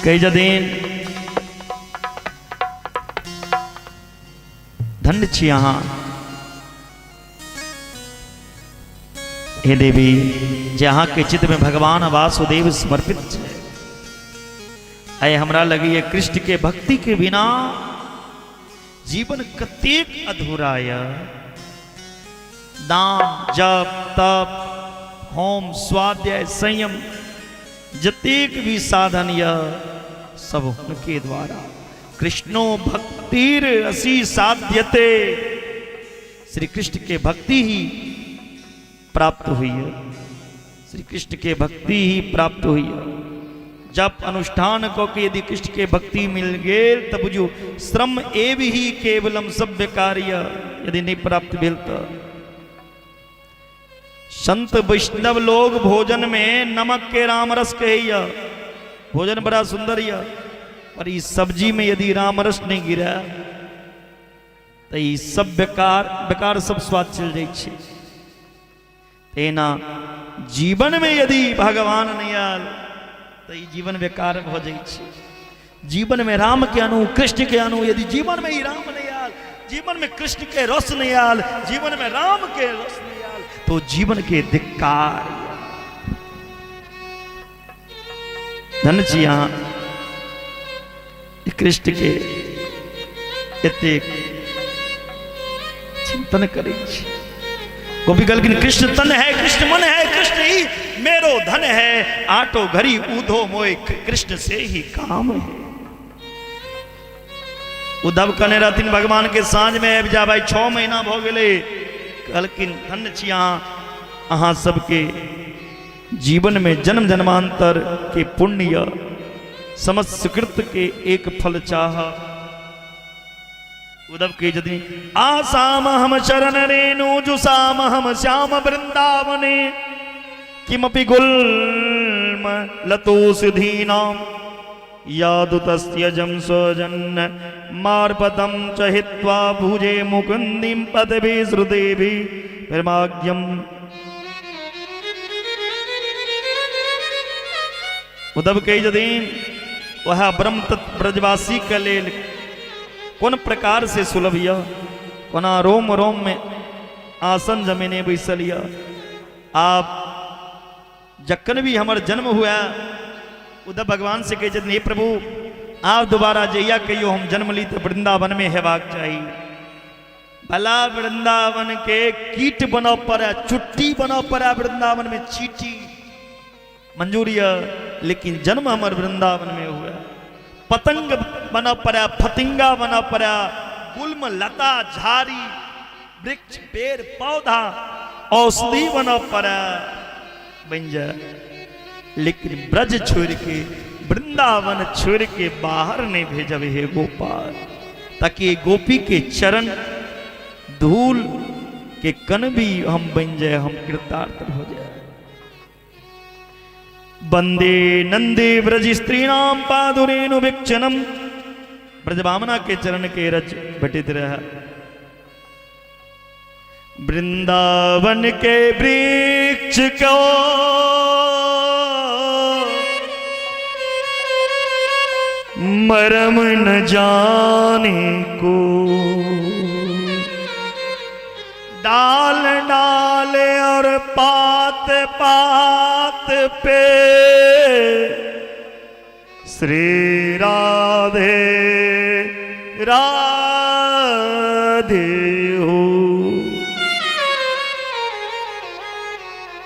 कहै छथिन धन्य छी अहाँ हे देवी, जे अहाँके चित्त में भगवान वासुदेव समर्पित छै। आइ हमरा लगैए कृष्ण के भक्ति के बिना जीवन कतेक अधूरा यऽ। दान, जप, तप, होम, स्वाध्याय, संयम, जतेक भी साधन यऽ सब हुनके द्वारा। कृष्णो भक्तिर असी साध्यते, श्री कृष्ण के भक्ति ही प्राप्त हुई है, श्री कृष्ण के भक्ति ही प्राप्त हुई है। जप अनुष्ठान को के यदि कृष्ण के भक्ति मिल गेल तो बुझू श्रम एव ही केवलम सभ्य कार्य, यदि नहीं प्राप्त भेल तो संत वैष्णव लोग भोजन में नमक के रामरस कहैया, भोजन बड़ा सुंदर यह, पर इस सब्जी में यदि रामरस नहीं गिरा तो ई सब बेकार बेकार सब स्वाद चल जाइ छै। तेना जीवन में यदि भगवान नहीं आयल तो ई जीवन बेकार भऽ जाइ छै। जीवन में राम के अनु, कृष्ण के अनु, यदि जीवन में ई राम नहीं आयल, जीवन में कृष्ण के रस नहीं आयल, जीवन में राम के रस नहीं आयल, तो जीवन के धिक्कार। धन्य छी अहाँ कृष्ण के एतेक चिंतन करै छी। गोपी कहलखिन कृष्ण तन है, कृष्ण मन है, कृष्ण ही मेरो धन है, आटो घड़ी ऊधो मोय कृष्ण से ही काम है। उद्धव कहने रहथिन भगवान के साँझ में आबि जा भाई, 6 महीना भऽ गेलै। कहलखिन धन्य छी अहाँ, अहाँ सबके जीवन में जन्म जन्मांतर के पुण्य समस्त सुकृत के एक फल चाह। उद्धव के यदि आसाम हम शरण रेणु जुसाम हम श्याम वृंदावने किमपि गुल्म लतोषधीनाम यादुतस्य जम स्वजन मार्पतम च हित्वा भुजे मुकुंदिम पदवी श्रुदेवी प्रेमाज्ञम। उद्धव कहै छथिन वएह ब्रह्म तत्व ब्रजवासी के लेल कोन प्रकार से सुलभ यऽ, कोना रोम रोम में आसन जमेने बैसल यऽ। आब जखन भी हमर जन्म हुआ उद्धव भगवान से कहै छथिन हे प्रभु आब दोबारा जहिया कहियो हम जन्म ली तऽ वृंदावन में हेबाक चाही। भला वृंदावन के कीट बनऽ पड़े, चुट्टी बनऽ पड़े वृंदावन में, चीटी मंजूर यऽ, लेकिन जन्म हमर वृंदावन में हुआ। पतंग बनऽ पड़े, फतिंगा बनऽ पड़े, गुल्म लता झाड़ी वृक्ष पेड़ पौधा औषधि बनऽ पड़े बनि जाए, लेकिन ब्रज छोड़ के वृंदावन छोड़ के बाहर नहीं भेजब हे गोपाल, ताकि गोपी के चरण धूल के कण भी हम बन जाए, हम कृतार्थ हो जाए। वंदे नंदे ब्रज स्त्रीणाम पादुरेणु वीक्षणम, ब्रजभावना के चरण के रज भेटित रहा। वृंदावन के वृक्ष को मरम न जाने को, डाल डाल और पात पात पे श्री राधे राधे हो।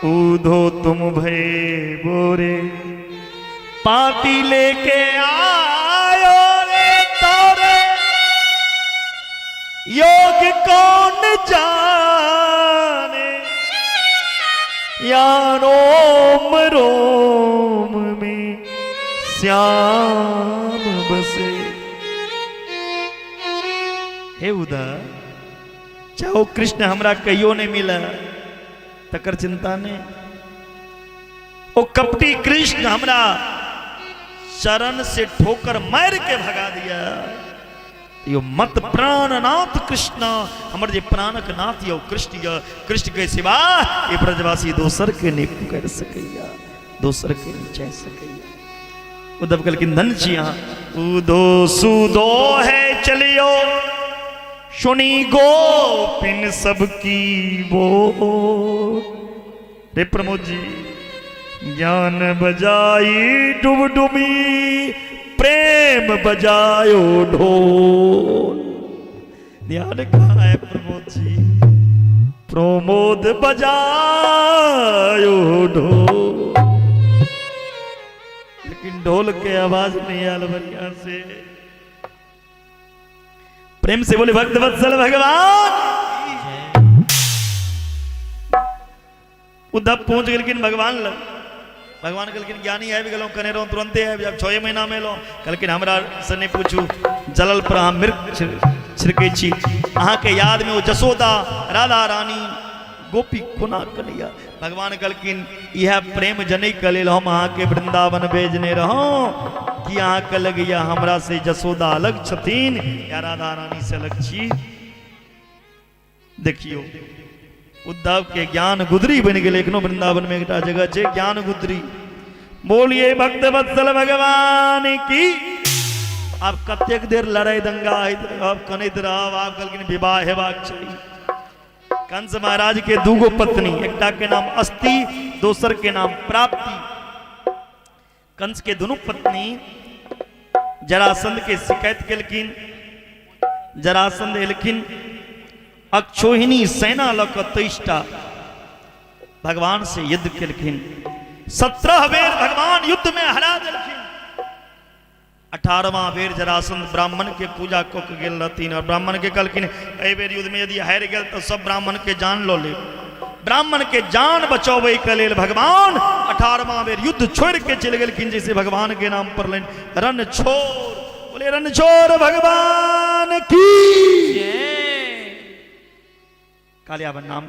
ऊधो तुम भय बोरे पाती लेके आयो रे तोरे योग कौन जाने, या रोम रोम में श्याम बसे। हे उदा, चाहो कृष्ण हमरा कहियो नहीं मिला तकर चिंता नहीं, ओ कपटी कृष्ण हमरा चरण से ठोकर मार के भगा दिया, यो मत प्राणनाथ कृष्ण, हमर जे प्राणक नाथ यो कृष्ण य, कृष्ण के सिवा ये ब्रजवासी दोसर के नहीं पुकार सकैया, दोसर के नहीं चाह सकैया। उद्धव कहलखिन धन छी अहाँ। उदो सुदो है चलियो सुनी गोपिन सबकी बोल। रे प्रमोद जी, ज्ञान बजाई डुबडुबी प्रेम बजायो ढोल। ध्यान कहाँ है प्रमोद जी? प्रमोद बजायो ढोल, लेकिन ढोल के आवाज नहीं आयल बढ़िया से। प्रेम से बोले भक्त वत्सल भगवान। उद्धव पहुंच गेलखिन भगवान लग। भगवान कहलखिन ज्ञानी आबि गेलहुँ, कने रहूँ तुरंते आबि जायब, 6 महीना में एलहुँ। कहलखिन हमरा से नहि पूछू, जलल पर अहाँ मृग छिड़कै छी, अहाँके यादमे ओ जसोदा राधा रानी गोपी कोना कनैया। भगवान कहलखिन इएह प्रेम जनैके लेल हम अहाँके वृंदावन भेजने रहौं कि अहाँके लगैया हमरा से जसोदा अलग छथिन या राधा रानी से अलग छी। देखियो उद्धव के ज्ञान गुदरी बनि गेलै। एखनो वृंदावन में एकटा जगह छै ज्ञान गुदरी। बोलिए भक्त वत्सल भगवान की। आब कतेक देर लड़ाई दंगा होइत रहब, कनैत रहब। आब कहलखिन विवाह हेबाक चाही। कंस महाराज के दूगो पत्नी, एकटा के नाम अस्ति, दोसर के नाम प्राप्ति। कंस के दुनू पत्नी जरासंध के शिकायत केलखिन। जरासंध एलखिन अक्षोहिणी सेना लऽ कऽ 23टा भगवान से युद्ध केलखिन। 17 बेर भगवान युद्ध में हरा देलखिन। 18वां बेर जरासंध ब्राह्मण के पूजा कऽ के गेल रहथिन और ब्राह्मण के कहलखिन एहि बेर युद्ध में यदि हारि गेल तऽ सब ब्राह्मण के जान लऽ लेब। ब्राह्मण के जान बचौबै के लेल भगवान 18वां बेर युद्ध छोड़ि के चलि गेलखिन, जैसे भगवान के नाम पड़लनि रणछोड़। बोले रणछोड़ भगवान की। कालियावन नाम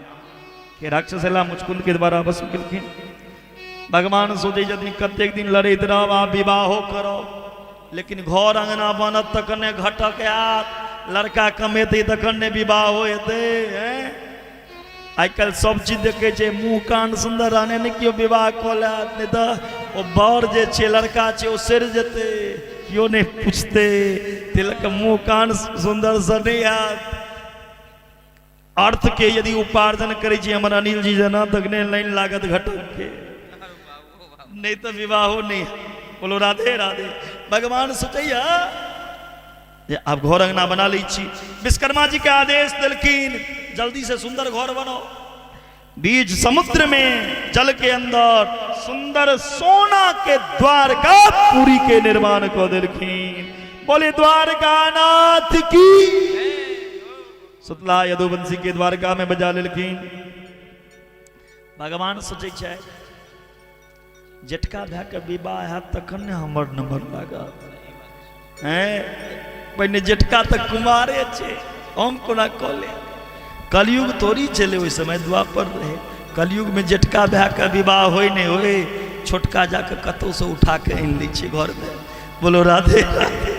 के राक्षस एला, मुचकुंद के द्वारा भस्म केलखिन। भगवान सोचै छथिन कतेक दिन लड़ैत रहब, आब विवाहो करब, लेकिन घर अंगना बनत तखन ने घटक आयत, लड़का कमेतै तखन ने विवाह हेतै। आइ काल्हि सब चीज देखै छै, मुँह कान सुन्दर रहने ने केओ विवाह कऽ लेत, नहि तऽ ओ बर जे छै लड़का छै ओ सड़ि जेतै, केओ नहि पुछतै। ताहि लऽ कऽ मुँह कान सुन्दरसँ नहि आयत। अर्थ के यदि उपार्जन करै छी हमर अनिल जी जेना तखने लाइन लागत घटक के, नहीं तो विवाहो नहीं। बोलो राधे राधे। भगवान सोचैया जे आब घर अंगना बना लै छी। विश्वकर्मा जी के आदेश देलखिन जल्दी से सुंदर घर बनाओ। बीच समुद्र में जल के अंदर सुंदर सोना के द्वारका पुरी के निर्माण कऽ देलखिन। बोले द्वारकानाथ की। सुतला यदुवंशी के द्वारका में बजा लेलखिन। भगवान सोचै छै जेठका भाय के विवाह हैत तखन ने हमर नंबर लागत। हैं पहिने जेठका तऽ कुमारे छै, हम कोना कऽ लेब। कलयुग थोड़ी छलै ओहि समय, द्वापर रहै। कलयुग में जेठका भाय के विवाह होय नहि होय, छोटका जाके कतहुसँ उठा के आनि लै छै घरमे। बोलो राधे राधे।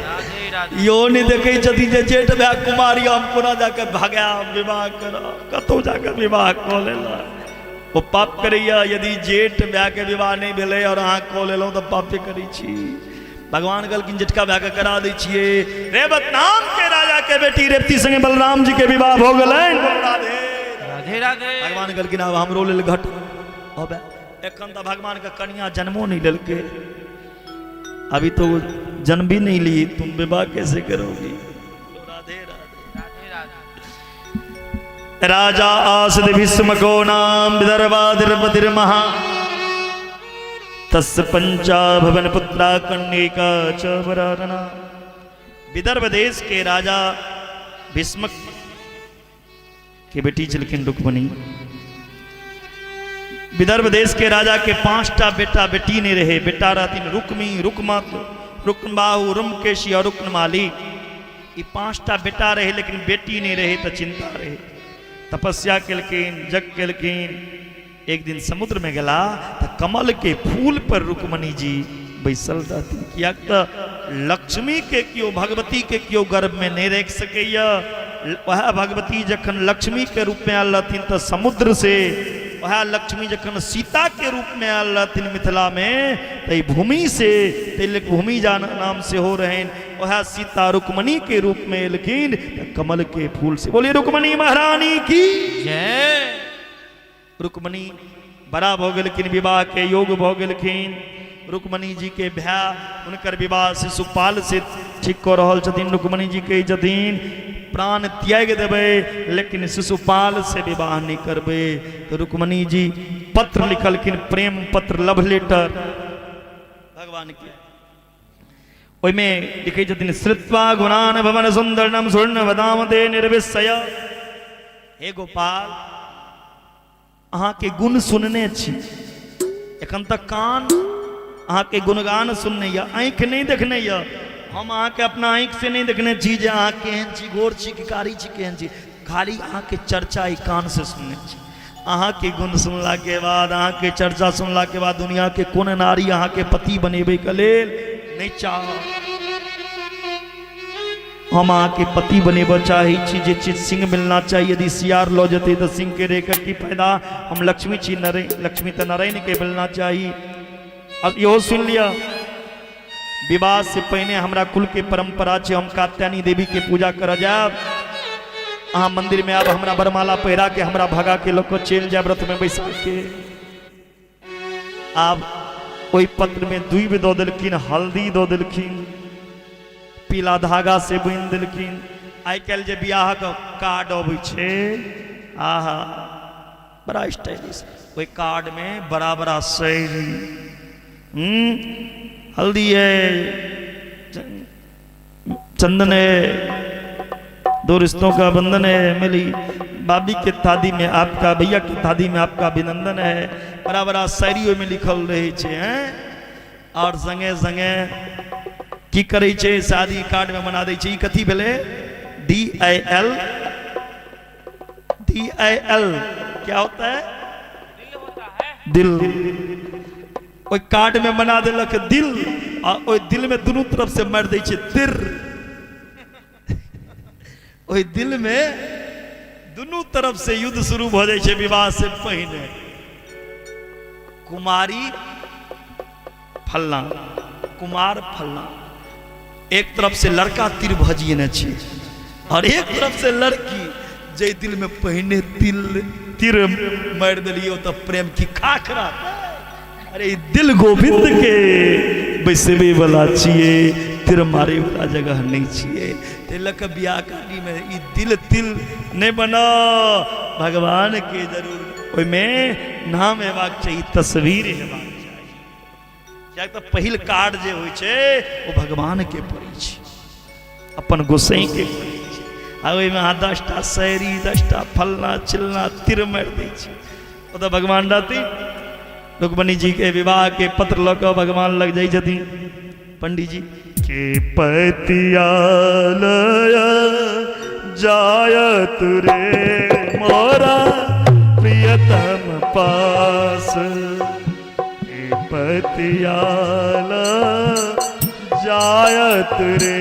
इहो नहि देखै छथिन जे जेठ भाय कुमारी, हम कोना जाके भगायब विवाह करब, कतहु जाके विवाह कऽ लेलक। ओ पाप करैया। यदि जेठ भायके विवाह नहि भेलै और अहाँ कऽ लेलहुँ तऽ पापे करै छी। भगवान कहलखिन जेठका भायके करा दै छियै। रेवत नाम के राजा के बेटी रेवती संगे बलराम जी के विवाह भऽ गेलनि। बोलो राधे राधे राधे। भगवान कहलखिन आब हमरो लेल घट अबै। एखन तऽ भगवान के कनिया जन्मो नहि लेलकै, अभी तो वो जन्म भी नहीं ली, तुम विवाह कैसे करोगी। राधे राधे। राधे राधे। राजा आसद भीष्म को नाम विदर्भाधिपतिर्महा तस्य पंचा भवन पुत्रा कन्यका च वरारना। विदर्भ देश के राजा भीष्मक के बेटी छलखिन रुक्मणी। विदर्भ देश के राजा के 5टा बेटा बेटी नहीं रहे। बेटा रहथिन रुक्मी, रुक्मत, रुक्मबाहु, रुमकेशी और रुक्ममाली। ई 5टा बेटा रहे लेकिन बेटी नहीं रहे तो चिंता रहे। तपस्या केलखिन, यज्ञ केलखिन। एक दिन समुद्र में गेला तो कमल के फूल पर रुक्मणी जी बैसल रहथिन। कियाक तऽ लक्ष्मी के केओ, भगवती के केओ गर्भ में नहीं राखि सकैया। वएह भगवती जखन लक्ष्मी के रूप में आयल रहथिन तऽ समुद्र से वएह लक्ष्मी जखन सीता के रूप में आयल रहथिन मिथिला में तऽ भूमि से ताहि लेल भूमि जान नाम सेहो रहनि। वएह सीता रुक्मणी के रूप में एलखिन तऽ कमल के फूल से। बोलिए रुक्मणी महारानी की जय। रुक्मणी बड़ा भऽ गेलखिन, विवाह के योग भऽ गेलखिन। रुक्मणी जी के भाय हुनकर विवाह शिशुपाल से ठीक कऽ रहल छथिन। रुक्मणी जी कहै छथिन प्राण त्याग देबै लेकिन शिशुपाल से विवाह नहि करबै। तऽ रुक्मणी जी पत्र लिखलखिन, प्रेम पत्र, लव लेटर भगवान के। ओहिमे लिखै छथिन श्रुत्वा गुणान भवन सुन्दरम स्वर्ण वदामते निर्विसय। हे गोपाल, अहाँके गुण सुनने छी, एखन तक कान अहाँके गुणगान सुनने यऽ, आँखि नहि देखने यऽ। हम अहाँके अपना आँखिसँ नहि देखने छी जे अहाँ केहन छी, गोर छी कि कारी छी, केहन छी। खाली अहाँके चर्चा ई कानसँ सुनने छी। अहाँके गुण सुनलाके बाद, अहाँके चर्चा सुनलाके बाद दुनिआके कोन नारी अहाँके पति बनेबैके लेल नहि चाहत। हम अहाँके पति बनेबऽ चाहै छी। जे चीज सिंह मिलना चाही, यदि सियार लऽ जेतै तऽ सिंहके रहिकऽ की फायदा? हम लक्ष्मी छी, नरे लक्ष्मी तऽ नारायणके मिलना चाही। अब इहो सुनि लिअ, विवाह से पहिने हमरा कुलके परंपरा छै, हम कात्यायनी देवीके पूजा करऽ जायब। अहाँ मंदिरमे आब हमरा वरमाला पहिरा के हमरा भगा के लऽ कऽ चलि जायब रथमे बैसा के। आब ओहि पत्रमे दूबि दऽ देलखिन, हल्दी दऽ देलखिन, पीला धागा से बुनि देलखिन। आइ काल्हि जे बियाहक कार्ड अबै छै, आहा बड़ा स्टाइलिश, ओहि कार्डमे बड़ा बड़ा शायरी, हल्दी है, चंदन है, दो रिश्तों का बंधन है, मिली भाभी के थादी में आपका, भैया के थादी में आपका अभिनंदन है। बड़ा बड़ा शायरी ओहिमे लिखल रहै छै, हैं। और संगे संगे की करै छै, शादी कार्ड में बना दै छै। ई कथी भेलै? D I L, D I L क्या होता है? दिल। ओहि कार्ड में बना देलक दिल, आ ओहि दिल में दुनू तरफ से मारि दै छै तिर। ओहि दिल में दुनू तरफ से युद्ध शुरू भऽ जाइ छै विवाह से पहिने। कुमारी फल्ला, कुमार फल्ला, एक तरफ से लड़का तीर भजिए छै और एक तरफ से लड़की। जे दिल में पहिने तिल तीर मारि देलियै तऽ प्रेम की खाक रहतै? अरे ई दिल गोविंद के बैसबे वाला छियै, तीर मारे वाला जगह नहीं छियै। ताहि लऽ कऽ बियाह शादीमे ई दिल तिल नहि बनाउ, भगवान के जरूर ओहिमे नाम हेबाक चाही, तस्वीर हेबाक चाही। किएक तऽ पहिल कार्ड जे होइ छै ओ भगवान के पड़ै छै, अपन गोसाई के पड़ै छै। आ ओहिमे अहाँ 10टा शायरी, 10टा फलना चिलना तीर मारि दै छी, ओतऽ भगवान रहथिन। रुक्मणी जी के विवाह के पत्र लऽ कऽ भगवान लग जाइ छथिन पंडीजी के पतिया जायत रे मोरा प्रियतम पास, पतियाल जायत रे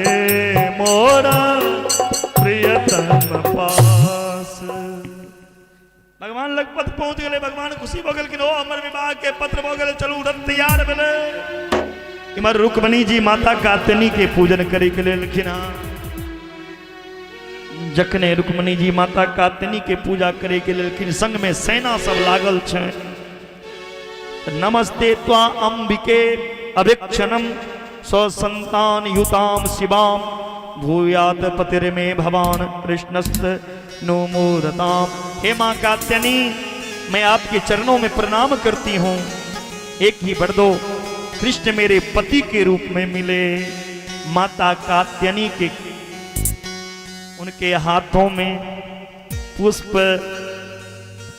मोरा प्रियतम पास। भगवान लग पत्र पहुंच गेलै, भगवान खुशी भऽ गेलखिन, ओ हमर विवाह के पत्र भऽ गेलै, चलू रथ तैयार भेलै। इमहर रुक्मणी जी माता कात्यनी के पूजन करे के लेलखिन हँ। जखने रुक्मणी जी माता कात्यनी के पूजा करे के लेलखिन, संग में सेना सब लागल छै। नमस्ते त्वा अंबिके अभिक्षणम स्वसंतान युताम शिवाम भूयात पतिर्मे भवान कृष्णस्त नो मोदताम। हे माँ कात्यायनी, मैं आपके चरणों में प्रणाम करती हूँ, एक ही वर दो, कृष्ण मेरे पति के रूप में मिले। माता कात्यायनी के उनके हाथों में पुष्प,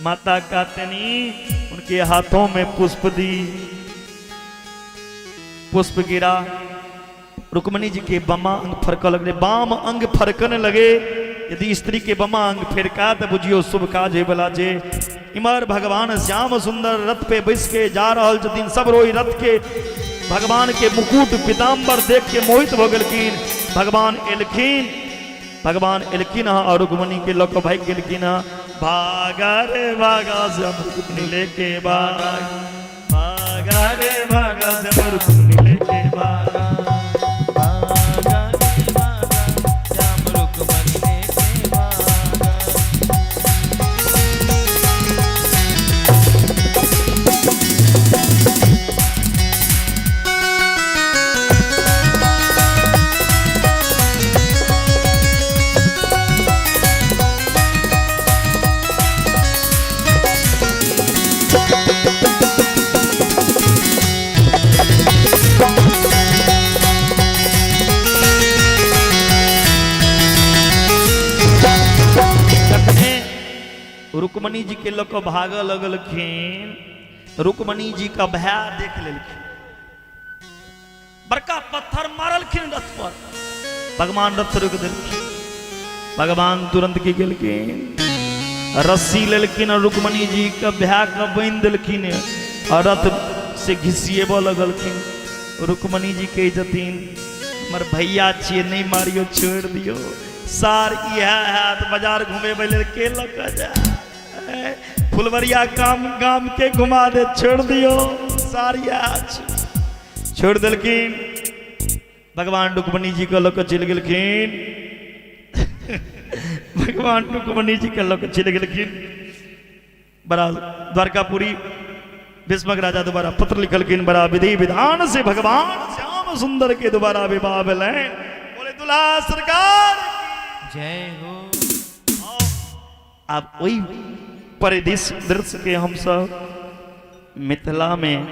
माता कात्यायनी उनके हाथों में पुष्प दी, पुष्प गिरा। रुक्मणी जी के बमा अंग फरकऽ लगले, बाम अंग फरकने लगे। यदि स्त्री के बमा अंग फेरका तऽ बुझियो शुभ काज होय वाला छै। इमहर भगवान श्याम सुंदर रथ पे बैस के जा रहल छथिन। सब रोई रथ के भगवान के मुकुट पीताम्बर देख के मोहित भऽ गेलखिन। भगवान एलखिन, भगवान एलखिन हँ और रुक्मणी के लऽ कऽ भागि गेलखिन हँ। भागा रे भागा श्याम रुक्मिणी लेके भागा, भागा रे भागा श्याम रुक्मिणी लेके भागा, भागा रे भागा श्याम रुक्मणी लेके भागा। जखने रुक्मणी जी के लऽ कऽ भागऽ लगलखिन, रुक्मणी जी का भय देख लेलखिन, बड़का पत्थर मारलखिन रथ पर, भगवान रथ रोकि देलखिन। भगवान तुरंत की गेलखिन, रस्सी लेलखिन और रुक्मणी जी के भय के बान्हि देलखिन और रथ से घिसिएबऽ लगलखिन। रुक्मणी जी कहै छथिन हमर भैया छियै, नहि मारियौ, छोड़ि दियौ, सार इएह हैत, बाजार घुमेबै लेल के लऽ कऽ जाय, फुलवरिया काम गाम के घुमा दे, छोड़ि दियौ, सार इएह छै। छोड़ि देलखिन। भगवान रुक्मणी जी के लऽ कऽ चलि गेलखिन, भगवान रुक्मणी जी के लऽ कऽ चलि गेलखिन बड़ा द्वारकापुरी। भीष्मक राजा द्वारा पत्र लिखलखिन, बड़ा विधि विधान से भगवान श्याम सुंदर के द्वारा विवाह भेलनि। बोले दुल्हा सरकार जय हो। आब ओहि परिदृश्य दृश्य के हमसब मिथिला में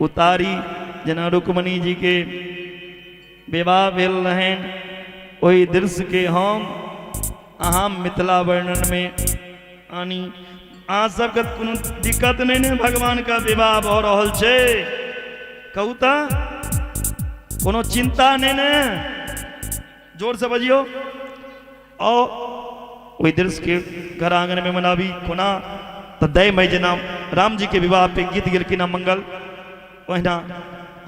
उतारी, जेना रुक्मणी जी के विवाह भेल रहनि, ओहि दृश्य के हम अहाँ मिथिला वर्णन में आनी। अहाँ सबके कोनो दिक्कत नहीं ने भगवान का विवाह भऽ रहल छै, कहू तऽ कोनो चिंता नहीं ने, जोर से बजियौ। और ओहि दृश्य के घर आंगन में मनाबी कोना, तऽ दय मई जेना राम जी के विवाह पे गीत गेलखिन हँ मंगल, ओहिना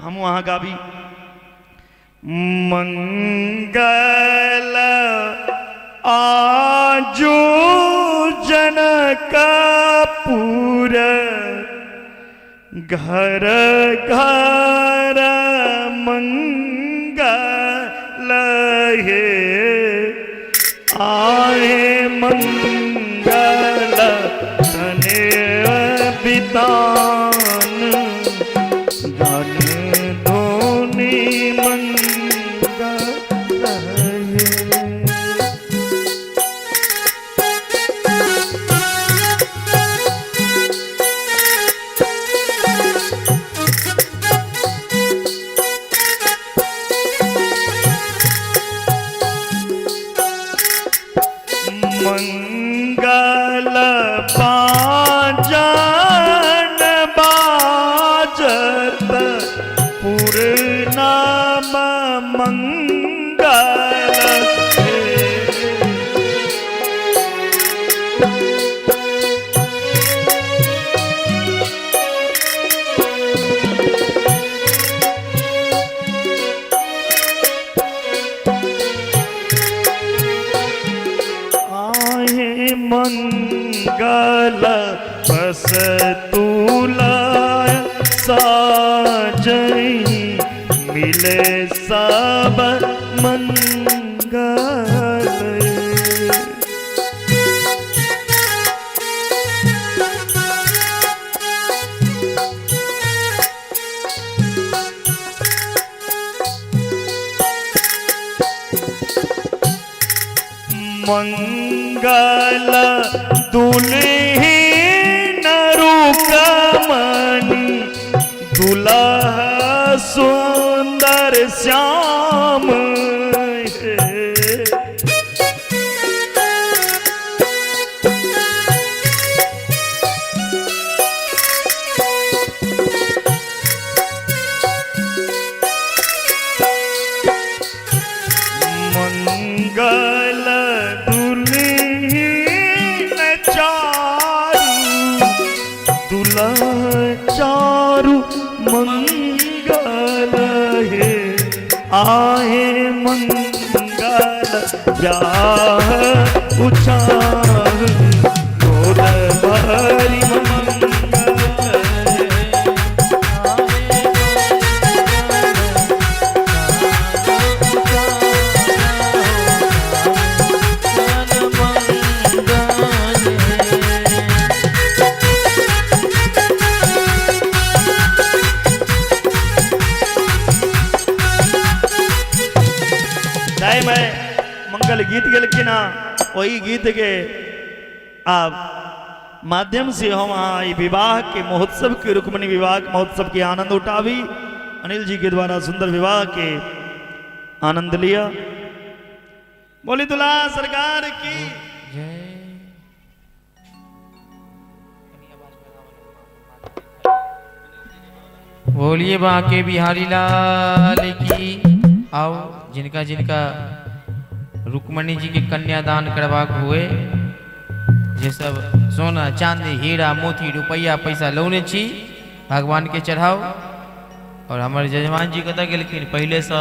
हमहूँ अहाँ गाबी। मंगल आजू जनकपुर घर घर मंगल हे, आए मंगल तने बितान धन धोनी मंगल हे। मंगल बाजन बाजत पूर्णम मंगल हे। आहे मंगल बस तुला साजई मिले सब मंगल। मंगल दुल्हीन रुकमणि दुल्हा सुंदर श्याम हे। मंगल दुल्हीन चारू दुल्हा चारू मंगल हे, आहे मंगल ब्याह उछाह गीत के आप माध्यम से हम अहाँ ई विवाह के महोत्सव के, रुक्मणी विवाह के महोत्सव के आनंद उठाबी। अनिल जी के द्वारा सुंदर विवाह के आनंद लिया। बोली दुल्हा सरकार की जय। बोलिए बांके बिहारी लाल की। आओ जिनका जिनका रुक्मणी जी के कन्यादान करबाक हुए, जे सब सोना चांदी हीरा मोती रुपया पैसा लौने छी, भगवान के चढ़ाओ। और हमर जजमान जी कतऽ गेलखिन? पहिले से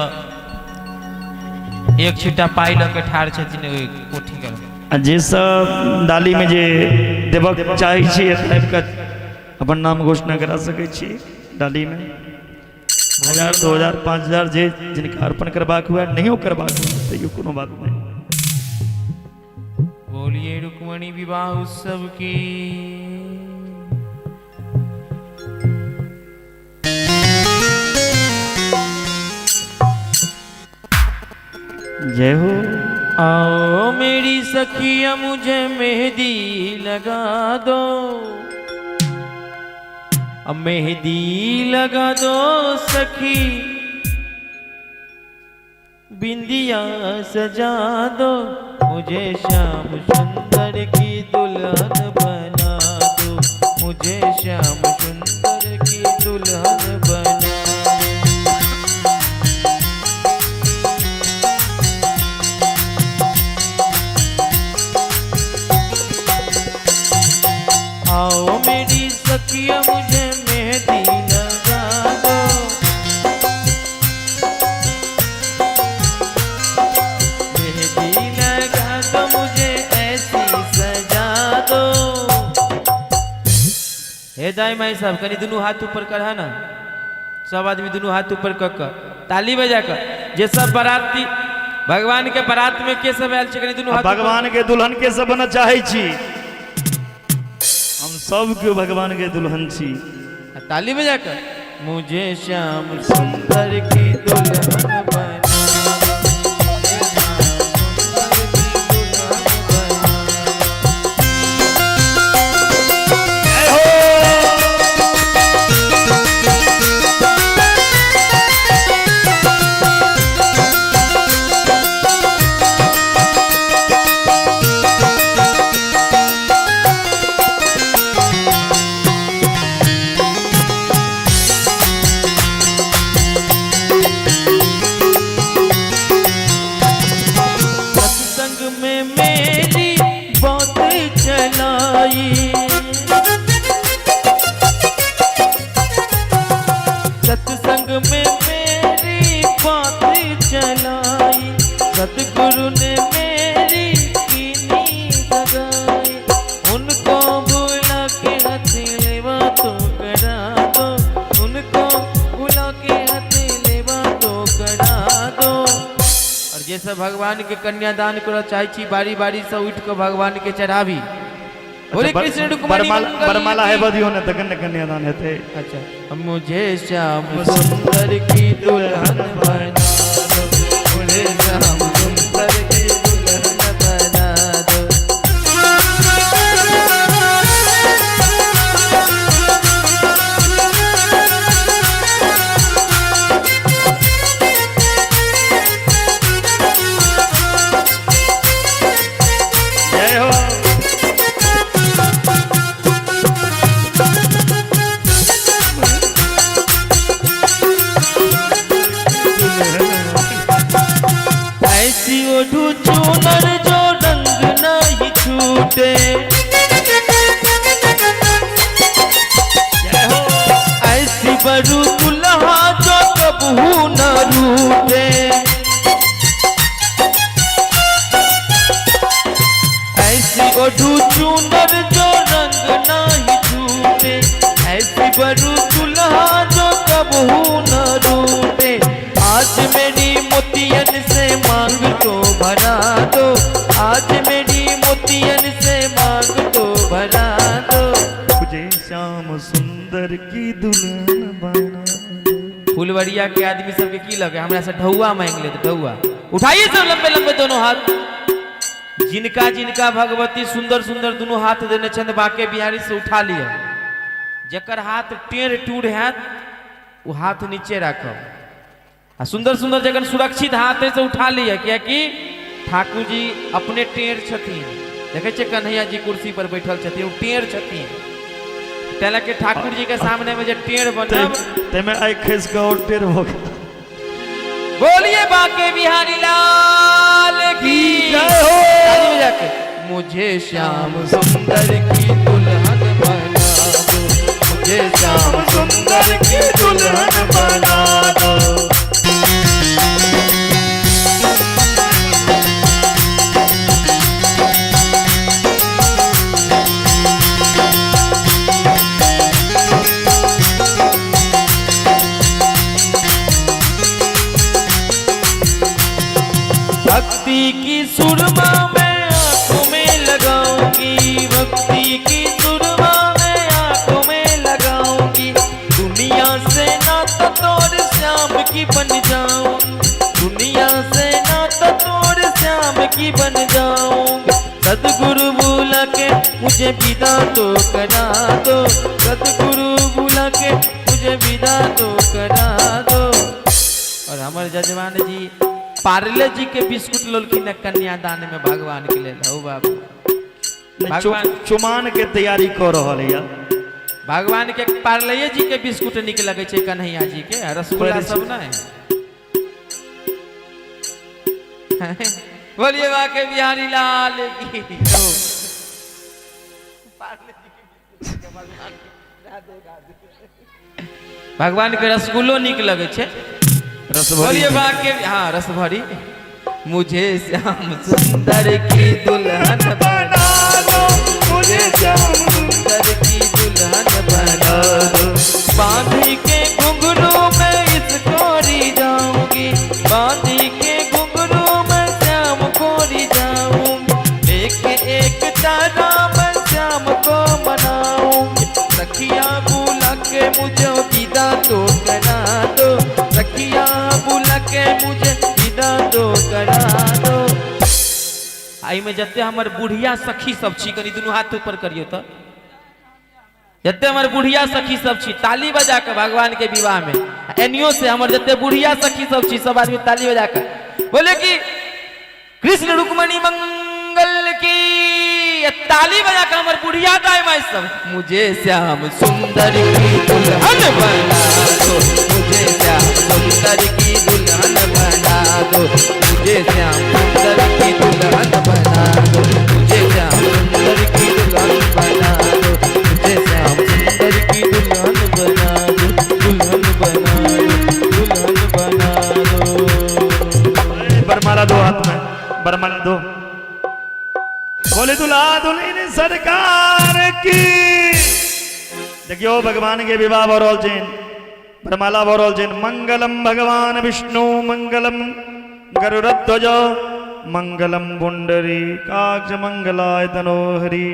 एक छिट्टा पाइ लऽ के ठाढ़ छथिन ओहि कोठी के। आ जे सब डाली में जे देबक चाहै छी, आबि कऽ अपन नाम घोषणा करा सकै छी। डाली में 1000, 2000, 5000 जे जिनका अर्पण करबाक हुए, नहियो करबाक हुए तैयो कोनो बात नहीं। बोलिए रुक्मणी विवाह उत्सव की। जय हो। आओ मेरी सखिया मुझे मेहंदी लगा दो, अब मेहंदी लगा दो सखी, बिंदिया सजा दो, मुझे श्याम सुंदर की दुल्हन बना दो, मुझे श्याम सुंदर की दुल्हन बना दो। आओ मेरी सखिया मुझे मेहंदी लगा दो, मेहंदी लगा दो मुझे ऐसी सजा दो। हे दाई माई साहब, कनी दुनू हाथ ऊपर कर ना, सब आदमी दुनू हाथ ऊपर क क ताली बजा कर, जे सब बाराती भगवान के बारात में के सब आयल छै, कनी दुनू हाथ ऊपर- भगवान के दुल्हन के सब बनऽ चाहै छी? हम सब केओ भगवान के दुल्हन छी। आ ताली बजा कर मुझे श्याम सुंदर की दुल्हन बना दो, मुझे श्याम सुंदर की दुल्हन बना दो। जय हो। सत्संग में मेरी बात चलाई, सत्संग में मेरी बात चलाई, सतगुरु ने मेरी कीनी लगाई, उनको बुला के हथ लेवा तो करा दो, उनको बुला के हथ लेवा तो करा दो। और जैसे भगवान के कन्यादान करऽ चाहै छी, बारी बारी से उठि कऽ भगवान के चढ़ाबी। बोले कृष्ण रुक्मणी बरमाला मंगल बरमाला की। है बदियो ने तखन ने कन्यादान हेतै। अच्छा, मुझे श्याम सुंदर की दुल्हन बना दो, मुझे श्याम सुंदर की दुल्हन बना दो। जय हो। ऐसी ओढ़ू चूनर जो रंग नहीं छूटे, जय हो। ऐसी बरू दुल्हा जो कबहू न रूठे, ऐसी ओढ़ू चूनर जो रंग नहीं छूटे, ऐसी बरू दुल्हा जो कबहू न रूठे, आज मेरी मोतियन से मांग तो भरा दो, आज मेरी मोतियन से मांग तो भरा दो। मुझे श्याम सुंदर की दुल्हन बना दो। फुलवरिया के आदमी सबके की लगे हमरा से ढौआ मांग लेत, ढौआ उठाइए सब लंबे लंबे दोनों हाथ। जिनका जिनका भगवती सुंदर सुंदर दुनू हाथ देने छनि बाके बिहारी से उठा लिअ। जकर हाथ टेढ़ टूढ़ हैत ओ हाथ नीचे राखब, आ सुंदर सुंदर जखन सुरक्षित हाथ है से उठा लिअ, कियाकि ठाकुर जी अपने टेढ़ छथिन। देखै छियै कन्हैया जी कुर्सी पर बैठल छथिन, ओ टेढ़ छथिन, तै लए के ठाकुर जी के सामने में जे टेढ़ बनब ताहिमे आइ खसि कऽ आओर टेढ़ भऽ गेल। बोलिए बाके बिहारी लाल की जय हो। ताली बजा के। मुझे श्याम सुंदर की दुल्हन बना दो, मुझे श्याम सुंदर की दुल्हन बना दो। भक्ति की सुरमा मैं आंखों में लगाऊंगी, भक्ति की सुरमा मैं आंखों में लगाऊंगी, दुनिया से नाता तोड़ श्याम की बन जाऊं, दुनिया से नाता तोड़ श्याम की बन जाऊंगी, सदगुरु बुला के मुझे विदा तो करा दो, सदगुरु बुला के मुझे विदा तो करा दो। और हमारे जजमान जी पार्ले जी के बिस्कुट लोलखिन कन्यादान में भगवान के लेल। हौ बाबू, भगवान चुमान के तैयारी कऽ रहल यऽ। भगवान के पार्ले जी के बिस्कुट निक लगे छै कन्हैया जी के, आ रसगुल्ला सब नहीं। बोलिए बाके बिहारी लाल की। भगवान के रसगुल्लो निक लगे छै। रसभरी। बोलिए बाके, हाँ रसभरी। मुझे श्याम सुंदर की दुल्हन बना दो, मुझे श्याम सुंदर की दुल्हन बना दो, बांधी के घुंघरू में इसको री जाऊंगी, बांधी के घुंघरू में श्याम को री जाऊंगी, एक एक तारा मैं श्याम को मनाऊंगी, सखिया बुला के मुझे विदा तो करा दो, सखिया बुला के मुझे विदा तो करा दो। एहिमे जते हमर बुढ़िया सखी सब छी, कनी दुनू हाथ ऊपर करियौ तऽ, जते हमर बुढ़िया सखी सब छी ताली बजा के भगवान के विवाह में, एनियो से हमर जते बुढ़िया सखी सब छी सब आदमी ताली बजा के बोले कि कृष्ण रुक्मणी मंगल की, ताली बजा के हमर बुढ़िया दाई माई सब, मुझे श्याम सुंदर की दुल्हन बना दो, मुझे श्याम सुंदर की दुल्हन बना दो, मुझे श्याम सुंदर की दुल्हन बना दो, मुझे श्याम सुंदर की दुल्हन बना दो, मुझे श्याम सुंदर की दुल्हन बना दो, दुल्हन बना दो, दुल्हन बना दो। बरमाला दो हाथ में, बरमाला दो। बोले दुल्हा दुल्हन सरकार की। देखियो भगवान के विवाह भऽ रहल छनि, बरमाला भऽ रहल छनि। मंगलम भगवान विष्णु मंगलम गरुड़ध्वज मंगलम पुंडरी काक्ष मंगलाय तनोहरि।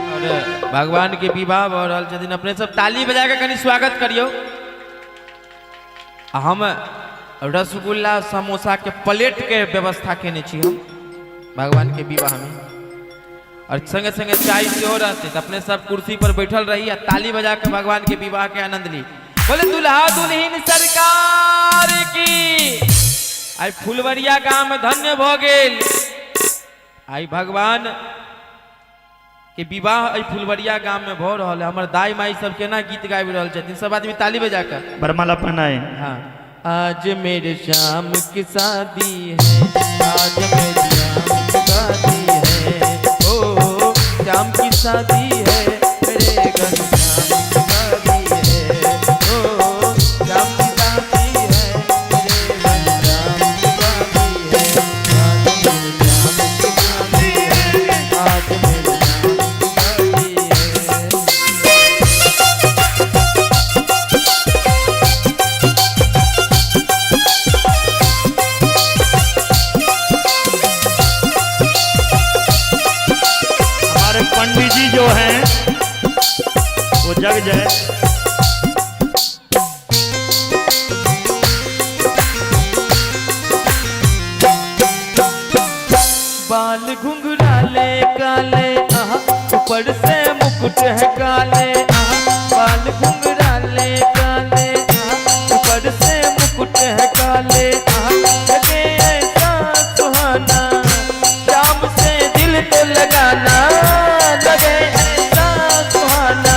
और भगवान के विवाह भऽ रहल छथिन, अपने सब ताली बजा के कनि स्वागत करियौ। आ हम रसगुल्ला समोसा के प्लेट के व्यवस्था केने छी हम भगवान के विवाह में, और संगे संगे चाय सेहो रहतै। तऽ अपने सब कुर्सी पर बैठल रही आ ताली बजा के भगवान के विवाह के आनंद ली। बोले दुल्हा दुल्हिन सरकार की। आइ फुलवरिया गाम धन्य भऽ गेल। आइ भगवान के विवाह एहि फुलवरिया गाम में भऽ रहल है। हमर दाई माई सब केना गीत गाबि रहल छथिन, सब आदमी ताली बजा के। बरमाला पहनाए। हाँ, आज मेरे श्याम की शादी है, आज मेरे श्याम की शादी है, ओ श्याम की शादी है, मेरे घर श्याम की शादी है, ओ श्याम की शादी है, मेरे घर श्याम की शादी है, आज मेरे श्याम की शादी है, आज मेरे श्याम की शादी है। हमारे पंडित जी जो हैं वो जग जाए। ऊपर से मुकुट है काले, बाल घुंघराले काले, ऊपर से मुकुट है काले, लगे ऐसा सुहाना, श्याम से दिल तो लगाना, लगे ऐसा सुहाना,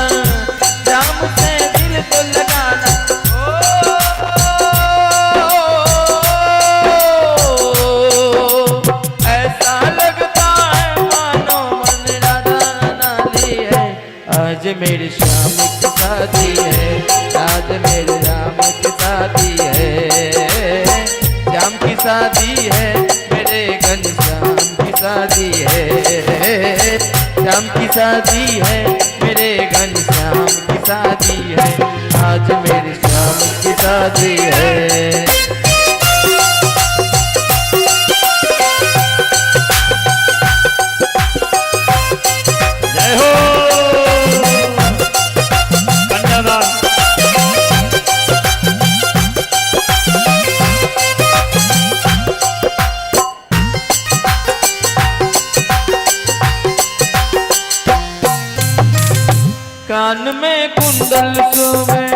श्याम से दिल तो लगाना। ओ ऐसा लगता है मानो मन राधा नाली है, आज मेरे श्याम की शादी है, आज मेरे राम की शादी है, श्याम की शादी है, मेरे घनश्याम की शादी है, श्याम की शादी है, मेरे घनश्याम की शादी है, आज मेरे श्याम की शादी है। जय हो कन्यादान। कान में कुंडल शोभे,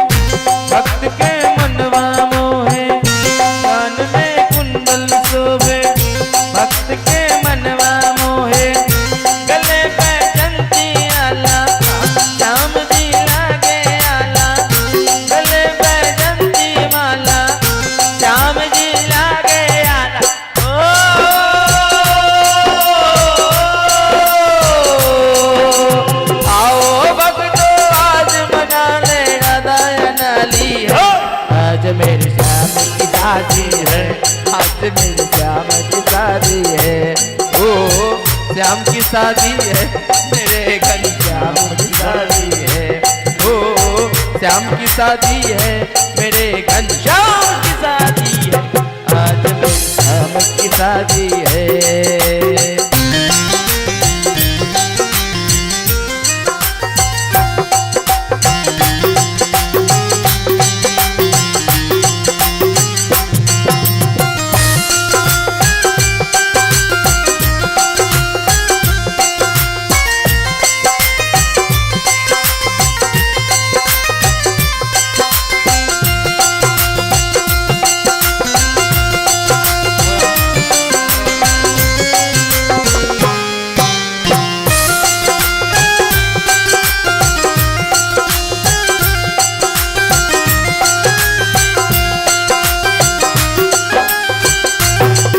भक्त के मनवा मोहे, कान में कुंडल शोभे, भक्त के मनवा मोहे, गले पे जंती आला, श्याम जी लागे आला, गले पे जंती माला, श्याम जी लागे आला। ओ आओ भक्तो आज मना ले राधा अनाली है, आज मेरे श्याम की शादी है, आज मेरे श्याम की शादी है, ओ श्याम की शादी है, मेरे घनश्याम की शादी है, ओ श्याम की शादी है, मेरे घनश्याम की शादी है, आज मेरे श्याम की शादी है।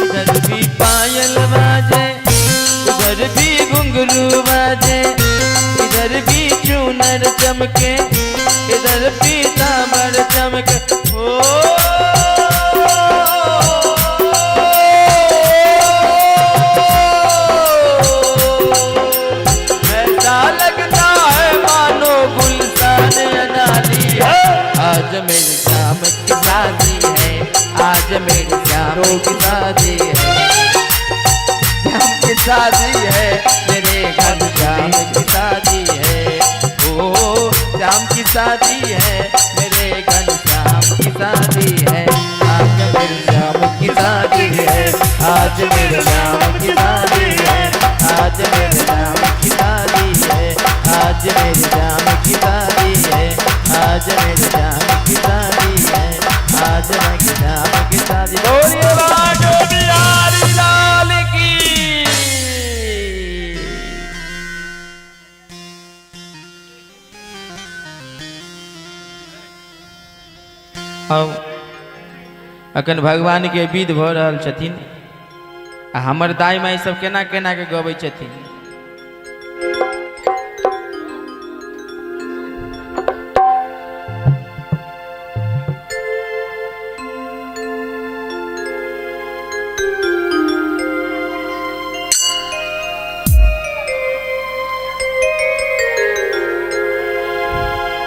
इधर भी पायल बाजे, उधर भी घुंघरू बाजे, इधर भी चूनर चमके, इधर पीताम्बर चमके। ओ ऐसा लगता है मानो गुलशन अनाली है, आज मेरी श्याम की शादी है, आज मेरी श्याम की शादी है, श्याम की शादी है, मेरे घनश्याम की शादी है, ओ श्याम की शादी है, मेरे घनश्याम की शादी है, आज मेरे श्याम की शादी है, आज मेरे श्याम की शादी है, आज मेरे श्याम की शादी है, आज मेरे श्याम की शादी है, आज मेरे श्याम की शादी है, आज मेरे श्याम की शादी। बोलिए बाजो बिहारी लाल की। अब अखन भगवान के विध भऽ रहल छथिन आ हमर दाई माई सब केना केना के गबै छथिन।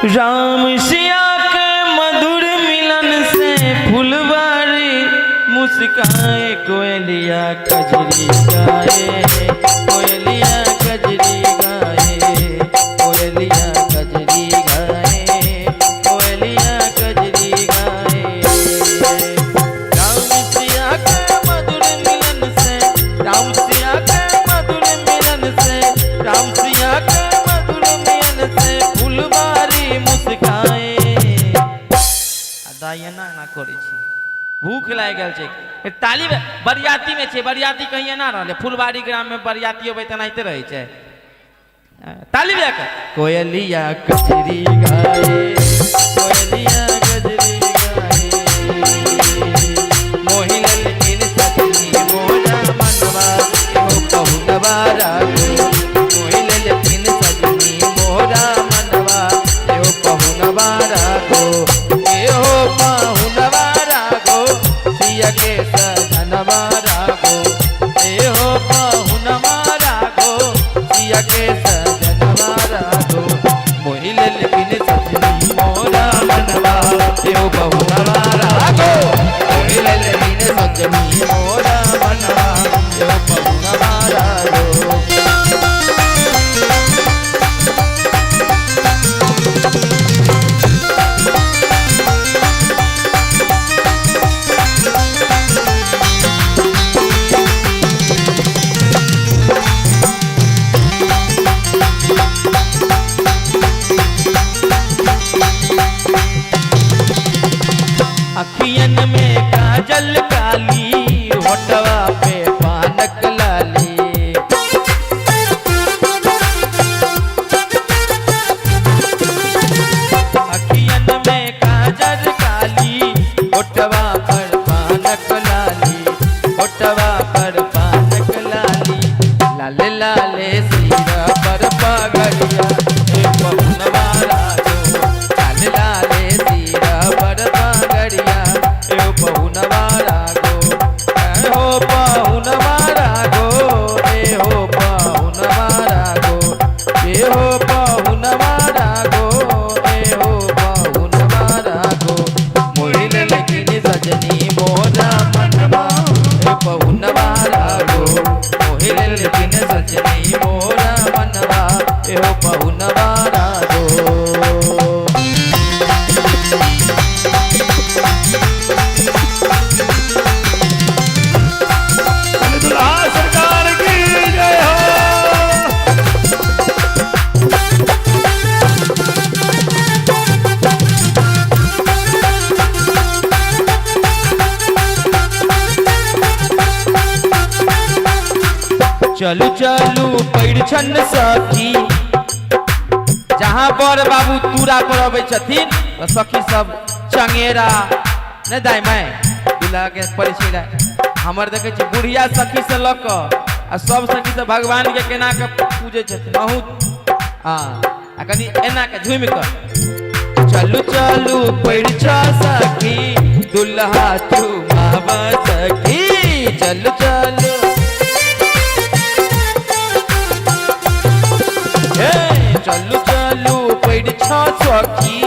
राम सिया के मधुर मिलन से फुलवारी मुस्काए, कोयलिया कजरी गाए, कोयलिया कजरी गाए, कोयलिया कजरी गाए, कोयलिया कजरी गाए। राम सिया के मधुर मिलन से, राम सिया के मधुर मिलन से, राम सिया के भूख लागि गेल छै। ताली बरियाती में छै, बरियाती कहीं एना रहलै, फुलबाड़ी ग्राम में बरियाती अबै तेनाहिते रहै छै। ताली बजा के कोयलिया कजरी गाए, कोयलिया कजरी गाए, मोहि ललकिन सजनी मोरा मनवा हो पहुनवा राखो, मोहि ललकिन सजनी मोरा मनवा हो पहुनवा राखो, ए हो पहुनवा राखो, सिया के सजनवा राखो, ए हो पहुनवा राखो, सिया के सजनवा राखो, मोहि ललकिन सजनी मोरा मनवा ए हो पहुनवा राखो, मोहि ललकिन सजनी मोरा मनवा ए हो पहुनवा राखो। अखियन में काजल काली, होठवा पे पानक लाली, अखियन में काजल काली, होठवा पर पानक लाली, होठवा पर पानक लाली, लाल लाले सिर पर पगड़िया, ए पहुनवा राजो, लाल लाले सिर पर पगड़िया, ए पहुनवा रागो, ए हो पहुनवा रागो, ए हो पहुनवा रागो, ए हो पहुनवा रागो, ए हो पहुनवा रागो, मोहि ललकिन सजनी मोरा मनवा, ए पहुनवा रागो, मोहि ललकिन सजनी मोरा मनवा, ए हो पहुनवा रागो। दुल्हा सरकार की जय हो। चलू चलू परिछन सखी, जहाँ बर बाबू तूरा पर अबै छथिन तऽ सखी सब चंगेरा नहि दाइ माय दुल्हा के परिछै लए। हमर देखै छी बुढ़िया सखी से लऽ कऽ आ सब सखी सब भगवान के केना के पूजै छथिन बहुत। हाँ आ कनि एना के झूमि कऽ चलू चलू परिछा सखी दुल्हा चुमाव सखी, चलू चलू हे चलू चलू परिछा सखी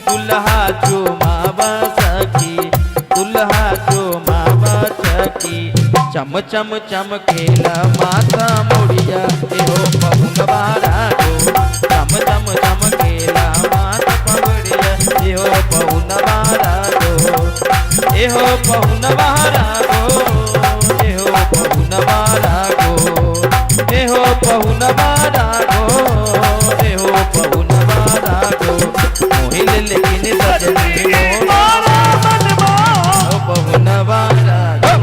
दुल्हा चुमाव सखी, दुल्हा चुमाव सखी, चम चम चमकेला माता मुड़िया एहो पहुनवा राजो, चम चम चमकेला माता पगड़िया एहो पहुनवा राजो, एहो पहुनवा रागो, एहो पहुनवा रागो, एहो पहुनवा रागो, एहो पहुनवा रागो, मोहि लेकिन सजनी मोरा मनवा, ओ पहुनवा रागो,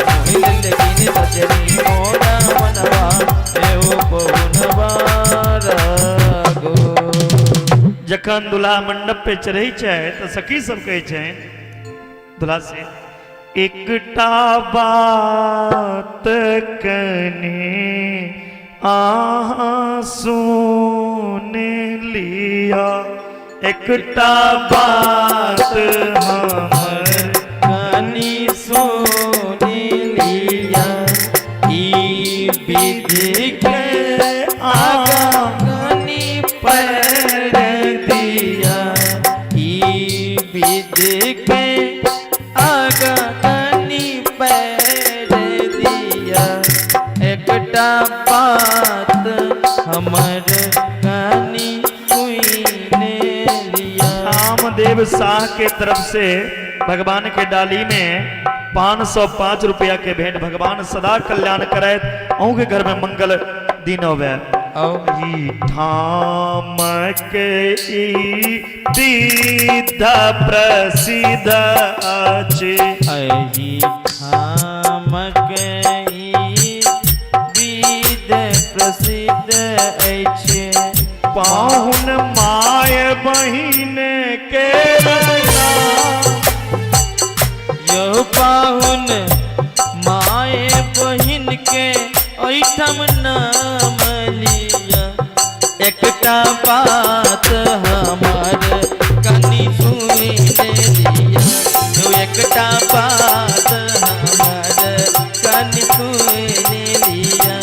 मोहि लेकिन सजनी मोरा मनवा, एहो पहुनवा रागो। जखन दुल्हा मंडप पे चढ़ै छै तऽ सखी सब कहै छै दुल्हा से, एकटा बात कने अहाँ सुन लिया, एकटा बात हमर कनी सुनि लिया, ई विधि के आगाँ कनी पर दिया, ई विधि के आगा कनी पर दिया, एकटा बात हमर कनी सुनि लिया। रामदेव शाह के तरफ से भगवान के डाली में 505 रुपया के भेंट। भगवान सदा कल्याण करे, अहूँ के घर में मंगल दिन होवे। आओ। ई ठामक ई विध प्रसिद्ध अछि। एहि ठामक ई विध प्रसिद्ध अछि। पाहुन माय बहिन के यौ पाहुन माय बहिन के एहिठाम नाम लिअ। एकटा बात हमर कनि सुनि लिअ। यौ एकटा बात हमर कनि सुनि लिअ।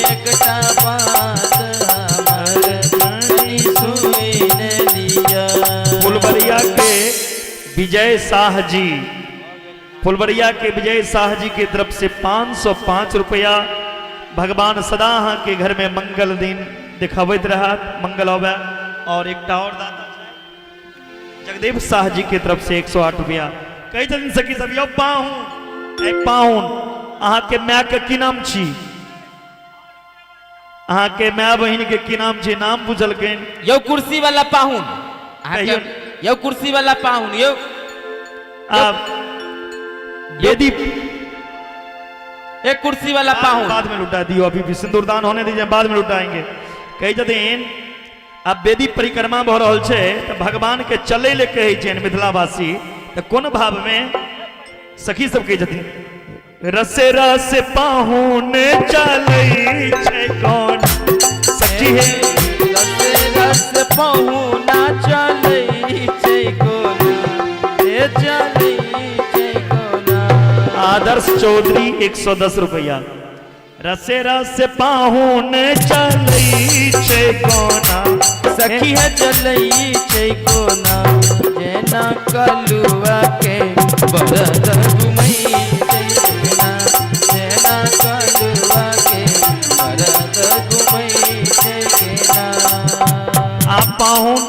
एकटा बात हमर कनि सुनि लिअ। फुलबरिया के विजय शाह जी, फुलबरिया के विजय शाह जी के तरफ से 505 रुपया। भगवान सदा अहाँ के घर में मंगल दिन दिखाबैत रहत, मंगल होवे। और एकटा और दाता छै जगदेव शाह जी के तरफ से 108 रुपया। कहै छथिन सखी सब, यौ पाहुन, ए पाहुन, अहाँ के माय के की नाम छी? अहाँ के माय बहिन के की नाम छी? नाम पूछलखिन। यौ कुर्सी वाला पाहुन, अहाँके कहियौ। यौ कुर्सी वाला पाहुन यौ। आब वेदी एक कुर्सी वाला पाहुन बाद में लुटा दियो, अभी भी सिंदूरदान होने दीजिए, बाद में लुटाएंगे। कहै छथिन आब वेदी परिक्रमा भऽ रहल छै तऽ भगवान के चलै ले कहै छियनि मिथिलावासी, तऽ कोन भाव में सखी सब कहै छथिन, रसे रस पाहुन चलै छै कोन सखी हे। रस रस पहुना चलै छै कोना, हे चलै छै कोना। आदर्श चौधरी 110 रुपया। रसे रस पाहुन चलै छै कोना सखी है चलै छै कोना, जेना कलुआ के बरद घुमै छै जेना, जेना कलुआ के बरद घुमै छै केना। आ पाहुन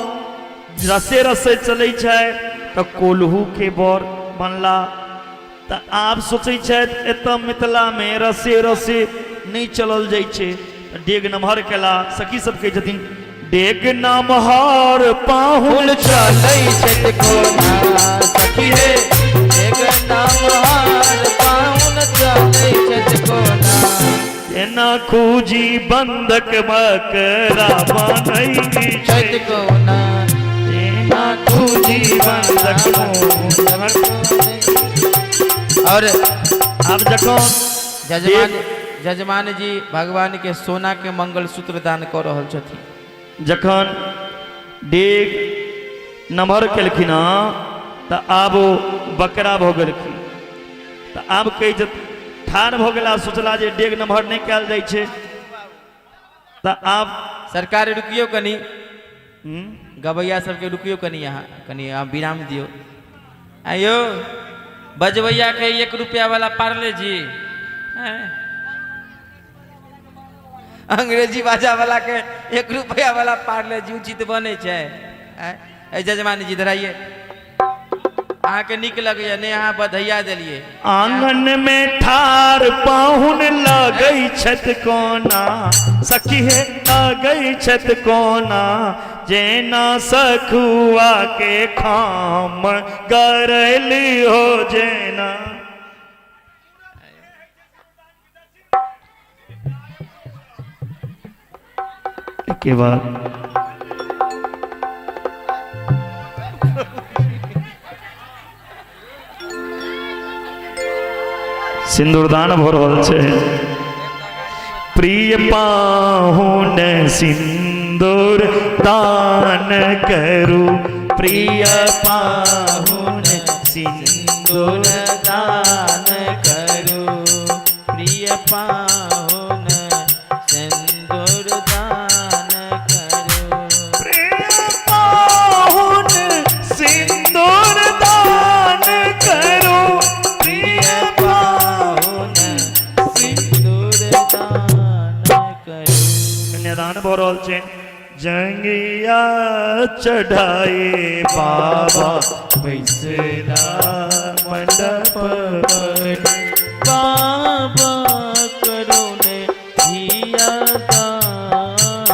रसे रसे चलै छै तऽ कोल्हू के बर बनला। तऽ आब सोचै छथि एतऽ मिथिलामे रसे रसे नहि चलल जाइ छै, डेग नमहर केला। सखी सब कहै छथिन डेग नमहर पाहुन चलै छथि कोना सखी हे, डेग नमहर पाहुन चलै छथि कोना। एना खूजी बंधक मकरा बनै छथि कोना, एना खूजी बंधक मकरा। और आब जखन जजमान जजमान जी भगवान के सोना के मंगलसूत्र दान कऽ रहल छथिन। जखन डेग नमहर केलखिन हँ तऽ आब ओ बकरा भऽ गेलखिन। तऽ आब कहै छै ठाढ़ भऽ गेला, सोचला जे डेग नमहर नहि कयल जाइ छै, तऽ आब सरकार रुकियौ कनि, गवैया सबके रुकियौ कनि, अहाँ कनि अहाँ विराम दियौ। आयो बजबैया के 1 रुपया वाला पार्ले जी, हैं? अंग्रेजी बाजा वाला के 1 रुपया वाला पार्ले जी उचित बनै छै? आँय? ए जजमानी जी धराइए, अहाँके नीक लगैया नहि? अहाँ बधैया देलियै। आंगन में ठार पाहुन लगै छथि कोना सखी हे, लगै छथि कोना, जेना सखुआ के खाम गरैली हो जेना। के बाद सिंदूरदान भऽ रहल छै। प्रिय पाहुन सिंदूर दान करू, प्रिय पाहुन सिंदूर दान करू, प्रिय पाहुन सिंदूर दान करू, प्रिय पाहुन सिंदूर दान करू, प्रिय पाहुन सिंदूर दान करू। कन्यादान भऽ रहल छै। जंगिया चढ़ाए बाबा बैसला मंडप पर, बाबा करो ने धिया दान।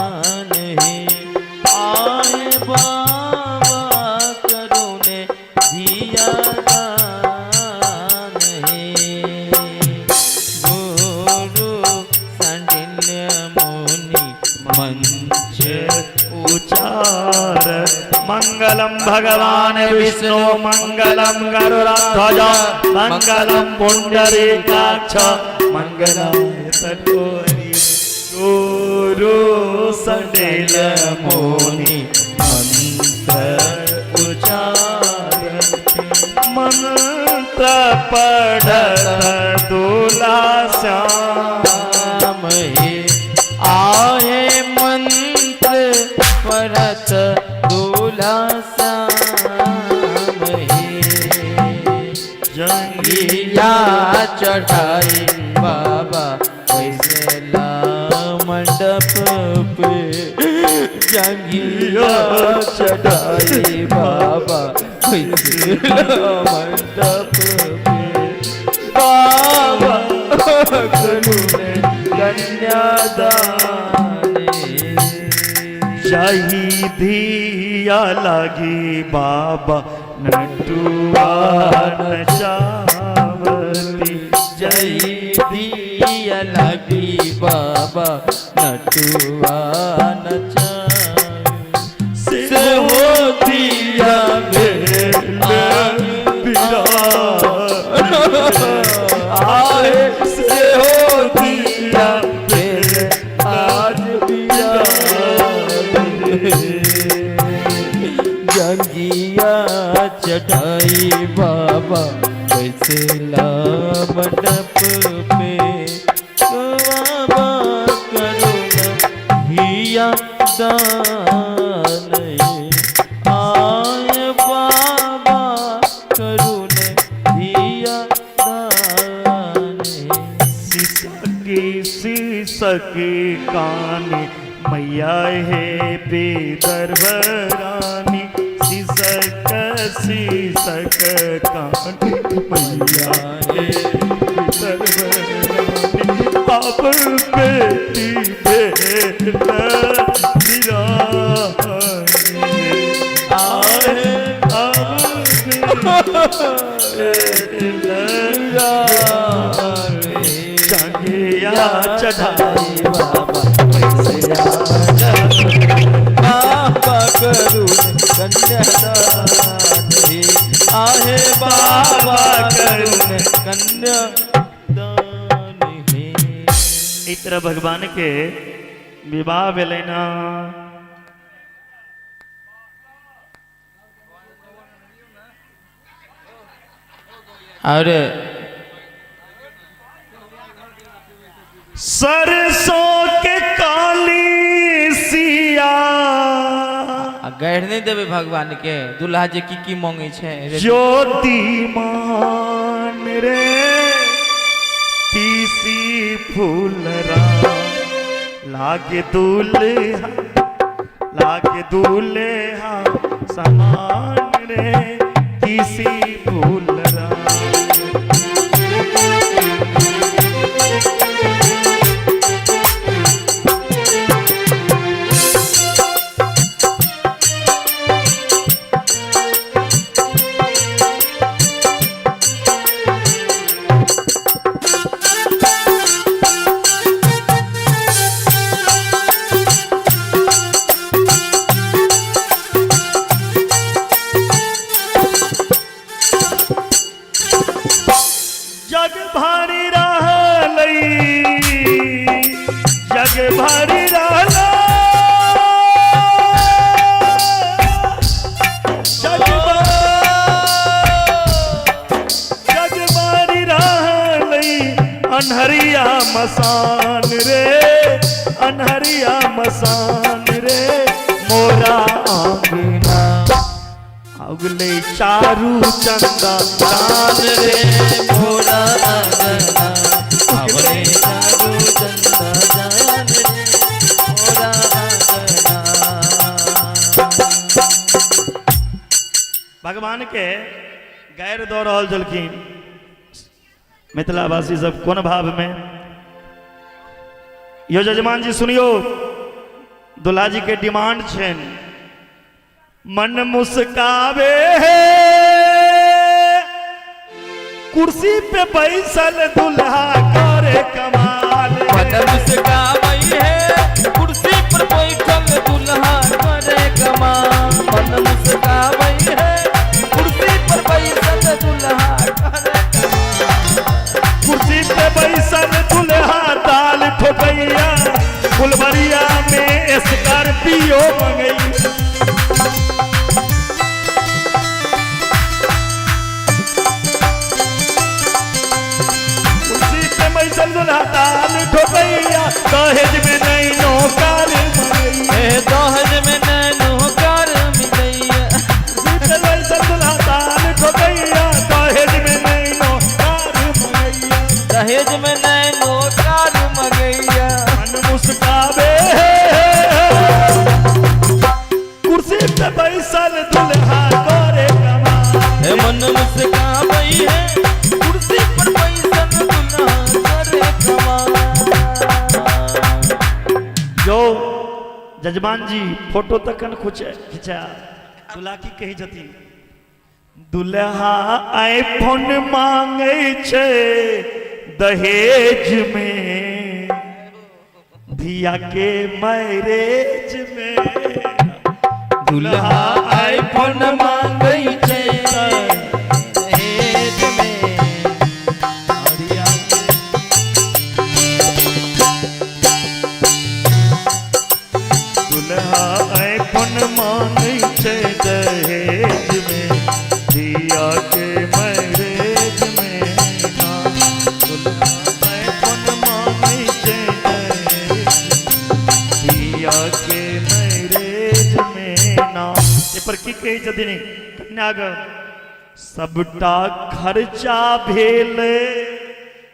मंगलम भगवान विष्णु मंगलम गरुड़ध्वज मंगलम पुंडरीकाक्ष मंगलाय तनोहरि। गुरु सडेल मोनि मंत्र उच्चारते मंत्र पढ़त दूल्हा श्याम हे आहे मंत्र पढ़त दूल्हा श्याम हे। जंगिया जंगिया चढ़ाई बाबा बैसला मंडप पे, जंगिया चढ़ाई बाबा बैसला मंडप पे। बाबा करुण कन्यादान। शाही धिया लागी बाबा नटुआ नचावती। जय दिया लगी बाबा नटुआ नचा से से हो दिया भेल आए से हो दिया भेल आज दिया जंगिया चढ़ाई बाबा बैसला मंडप पे। बाबा करुण धिया दान आय बाबा करुण धिया दान। सिसकी सिसकी कानी मैया हे बेदर्भ रानी, सिसक सिसक कानी मैया हे बेदर्भ रानी। बाप बेटी भेल बिरानी आए अब बेटी जंगिया चढ़ाई बाबा बैसला बाबा करुण कन्यादान हे आहे बाबा करुण कन्यादान हे। एहि तरह भगवान के विवाह भेलै ना। और सरसों के काली सिया आ गैर नहीं देबै भगवान के दुल्हा जे की की मांगे छै रे। ज्योति मान रे तीसी फूलरा लागे दूल्हा लागे दूल्हा समान रे तीसी फूलरा। जग भारी रहलई जग भारी रहला जग जग भारी रहलई अन्हरिया मसान रे अन्हरिया मसान रे मोरा आंगना अगले चारू चंदा चांद रे मोरा आंगना आवले चारू चंदा जान रे मोरा आंगना। भगवान के गैर दऽ रहल छलखिन मिथिलावासी सब कोन भाव में। यो जजमान जी सुनियो, दुल्हा जी के डिमांड छनि मन मुस्कावे है कुर्सी पे बैसल दुल्हा करे कमाल। मन मुस्कावै है कुर्सी पर बैठल दुल्हा करे कमाल। मन मुस्कावै रेडियो मंगैया। कुर्सी पे बैसल दुल्हा ताल ठोकैया, दहेज में नैनो कार मंगैया। ए दहेज में नैनो कार मिलैया। कुर्सी पे बैसल दुल्हा ताल ठोकैया, दहेज में नैनो कार मंगैया। दहेज में नैनो कार मंगैया। मन मुस्कावे कुर्सी पे बैसल दुल्हा करे कमाल। हे मन मुस्कावे है कुर्सी पर बैसल दुल्हा करे कमाल। यो जजमान जी फोटो तखन खिंचा दुल्हा की कही जती, दुल्हा आईफोन मांगे छे दहेज में, धिया के मैरेज में। दुल्हा आईफोन मांगे छे दहेज में, धिया के। दुल्हा आईफोन मांगे छे दहेज में, धिया के मैरेज में ना। दुल्हा आईफोन मांगे छे दहेज में, धिया के मैरेज में ना। ए पर की कहै छथिन कन्यागण, सबटा खर्चा भेलै।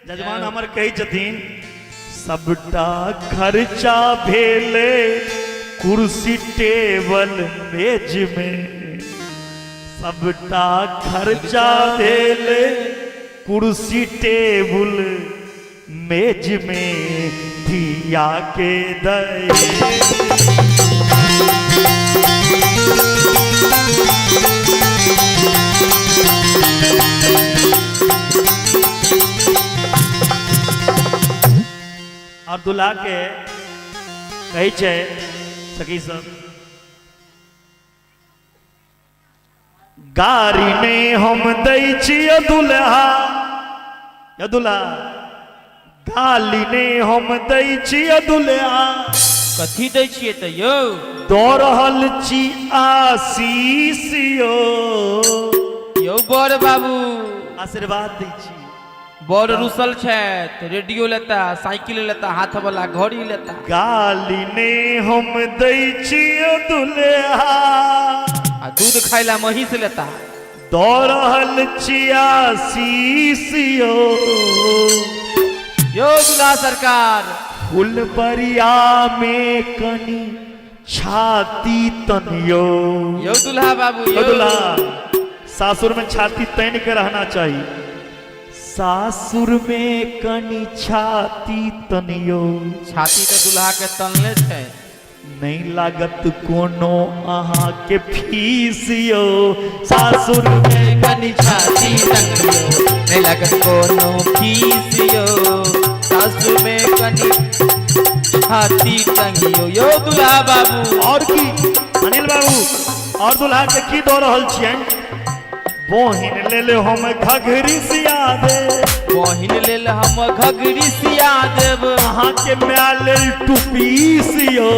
जजमान हमर कहै छथिन, सबटा खर्चा भेलै कुर्सी टेबल मेज में, सबटा खर्चा भेलै कुर्सी टेबुल मेज में, धिया के दहेज। और दुल्हा के कहै छै सखी सब, गाड़ी ने हम दै छियै दुल्हा, यौ दुल्हा गाली ने हम दै छियै दुल्हा। कथी दै छियै तऽ यौ? दऽ रहल छी आशीष यौ। यौ बड़ बाबू आशीर्वाद दै छी। बड़ रुसल छथि, रेडियो लेता, साइकिल लेता, हाथ वाला घड़ी लेता। गाली ने हम दै छियै दुल्हा, आ दूध खाइला महींस लेता। दऽ रहल छी आशीष यौ। यौ दुल्हा सरकार फुलबरिया में कनी छाती तनियो। यौ दुल्हा बाबू यौ यौ दुल्हा, सासुर में छाती तन के रहना चाहिए। सासुर में कनी छाती तनियो। छाती तऽ दुल्हा के तनले छै। नहीं लागत कोनो अहाँ के फीस यौ। सासुर में कनी छाती तनियो, नहीं लागत कोनो फीस यौ। सासुर में कनी छाती तनियो। यौ दुल्हा बाबू और की अनिल बाबू, और दुल्हा के की दऽ रहल छियनि? बहिन लेल हम घघरी सिया दे। बहिन लेल हम घघरी सिया देब। अहाँ के माय लेल टुपी सियो।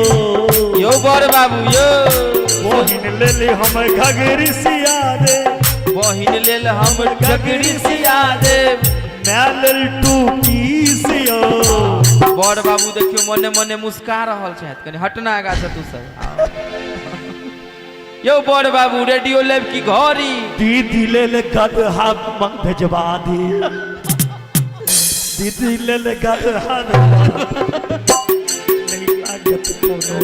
यौ बड़ बाबू यौ बहिन लेल हम घघरी सिया दे। बहिन लेल हम घघरी सिया देब। माय लेल टुपी सियो। बड़ बाबू देखियो मने मने मुस्का रहल छथि, कनि हटना आगा से तू सब। यौ बड़ बाबू रेडियो लेब की घड़ी? दीदी लेल गदहा भेजवा दे। दीदी लेल गदहा नहीं लागत कोनो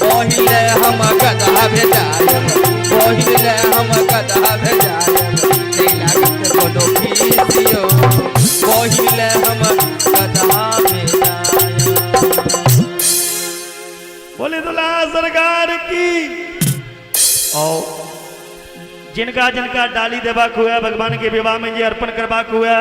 पहिले हम गदहा भेजायब, पहिले हम गदहा भेजायब, नहीं लागत कोनो फीस यौ। पहिले हम गदहा भेजायब। बोले दुल्हा सरकार की। और जिनका जिनका डाली देबाक हुए, भगवान के विवाह में जे अर्पण करबाक हुए,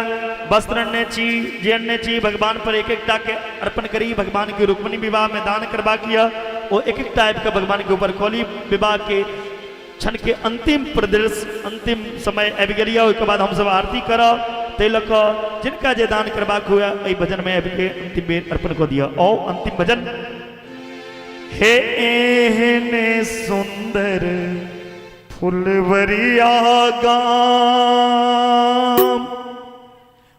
वस्त्र अनने छी, जे अनने छी, भगवान पर एक एकटा के अर्पण करी। भगवान के रुक्मिणी विवाह में दान करबाक यऽ, ओ एक एक टाइप के भगवान के ऊपर खोली। विवाह के क्षण के अंतिम प्रदर्श, अंतिम समय आबि गेल यऽ। ओहिके बाद हमसब आरती करब। ताहि लऽ कऽ जिनका जे दान करबाक हुए एहि भजन में आबि के अंतिम बेर अर्पण कऽ दिअ। और अंतिम भजन हे एहने सुंदर फुलवरिया गाम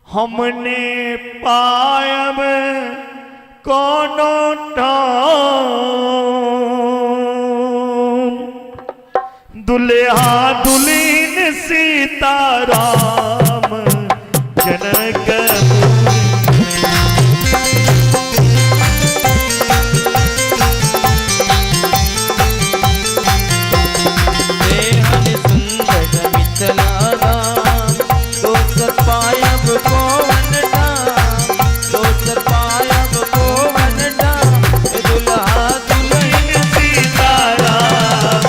हमने पायब कोनो ठाम। दुल्हा दुल्हिन सीताराम जनक। एहन सुंदर मिथिला गाम, दोसर पायब कोवन धाम, दोसर पायब कोवन धाम, दुल्हा दुल्हिन सीताराम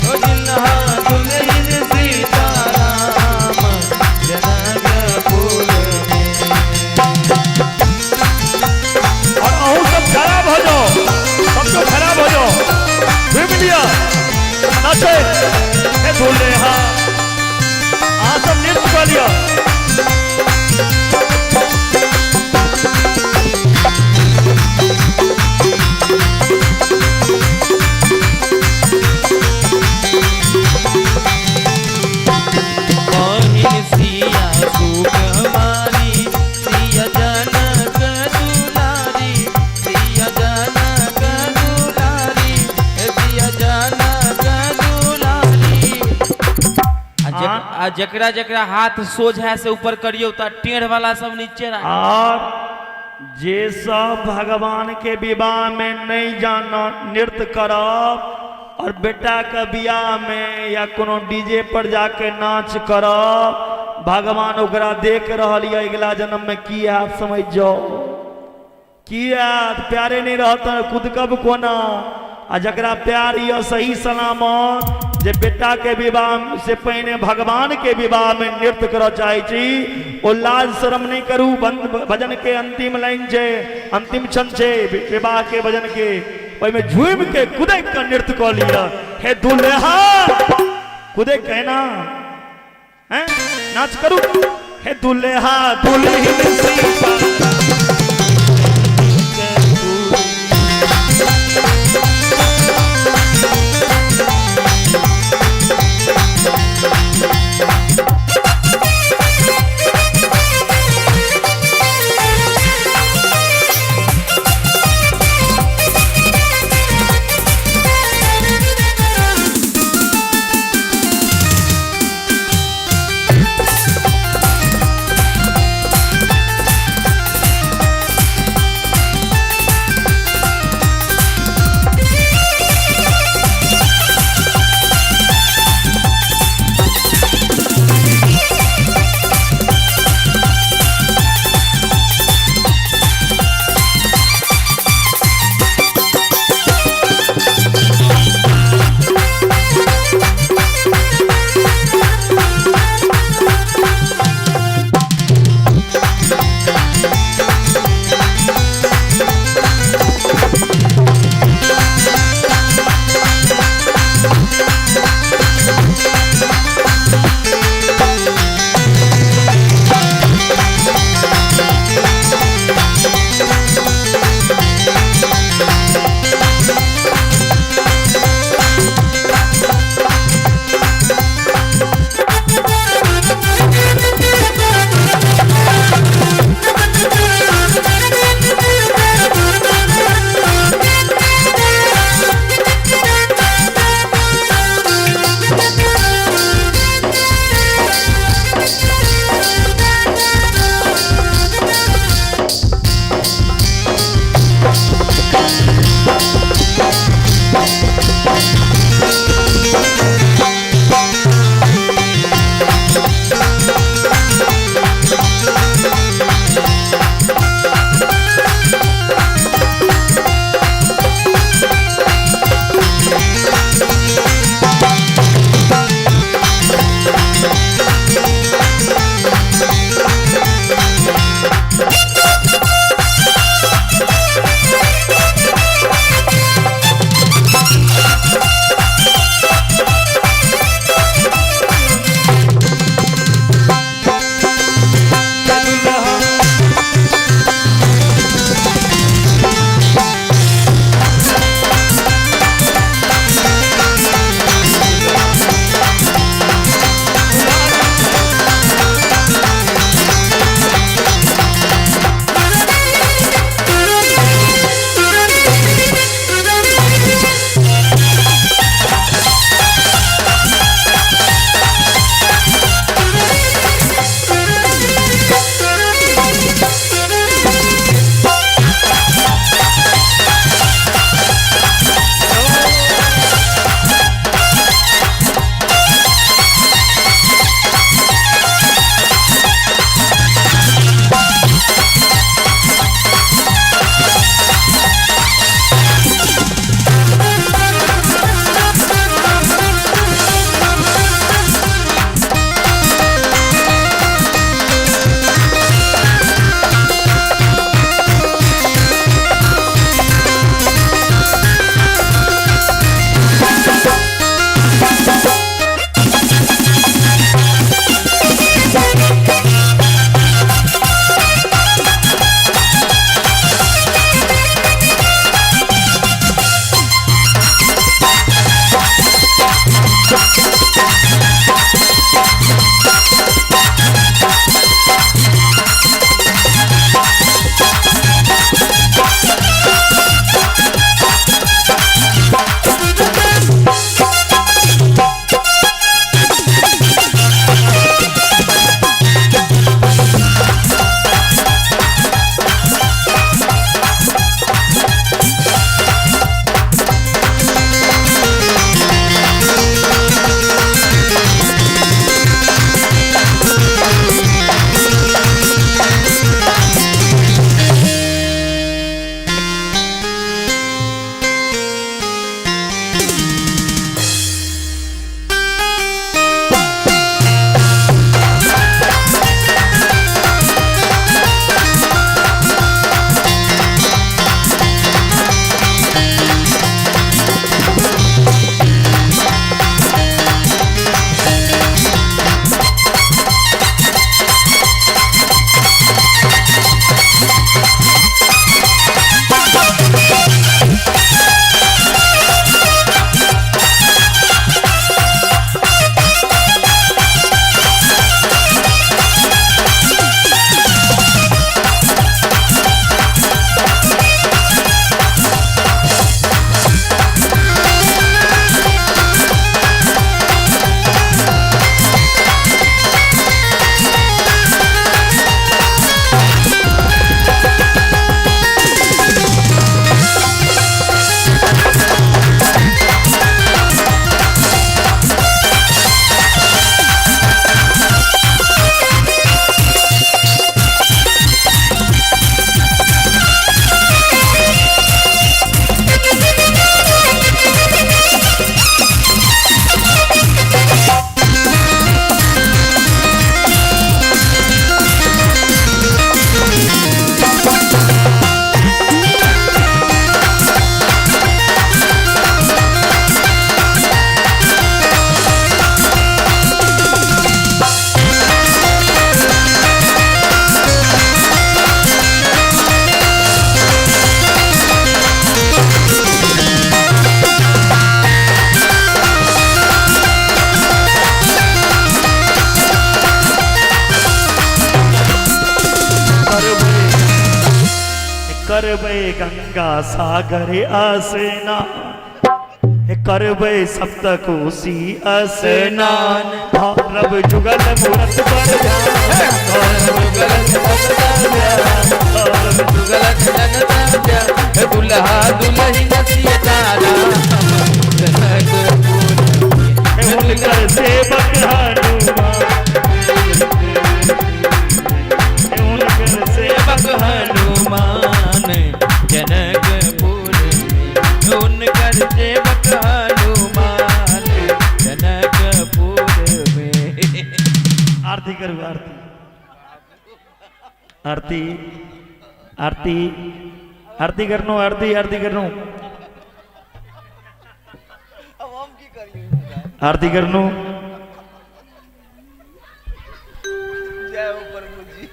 ओ दुल्हा दुल्हिन सीताराम जनकपुर में। और अहूँ सब खड़ा भऽ जाओ, सबको खड़ा भऽ जाओ, घुमि लिअ, नाचे। हे दुल्हा, अहाँ सब नृत्य कऽ लिअ। बहिन सिया सुख हमारी, सिया जनक दुलारी, सिया जनक दुलारी, सिया जनक दुलारी। आ जकरा जकरा हाथ सोझ है से ऊपर करियो त टेढ़ वाला सब नीचे राख। और जे सब भगवान के विवाह में नहीं जाना नृत्य करब और बेटा के बियाह में या कोनो डीजे पर जाके नाच करब, भगवान ओकरा देख रहल यऽ, अगिला जन्म में की हैत समझ जाओ। की हैत? प्यारे नहीं रहत कुदकब कोना। आ जकरा प्यार यऽ सही सलामत, जे बेटा के विवाह से पहिने भगवान के विवाह में नृत्य करऽ चाहै छी, ओ लाज शरम नहीं करू। भजन के अंतिम लाइन छै, अंतिम क्षण छै विवाह के भजन के, ओहिमे झूमि के कुदक के नृत्य कऽ लिअ। हे दुल्हा कुदक के ना हैं नाच करू। हे दुल्हा दुल्हिन सीता। करबै गंगा सागर स्नान, करबै सप्तकोशी स्नान, धरब जुगल मूरत पर ध्यान, धरब जुगल मूरत पर ध्यान, धरब जुगल जनक ध्यान, दुल्हा दुल्हन सीताराम जनकपुर हुनकर सेवक हनुमान, हुनकर सेवक हनुमान जनकपुर में, उनकर सेवक हनुमान जनकपुर में। आरती करू, आरती आरती आरती आरती करनो, आरती आरती करनो, आरती करनो। जय हो प्रभु जी।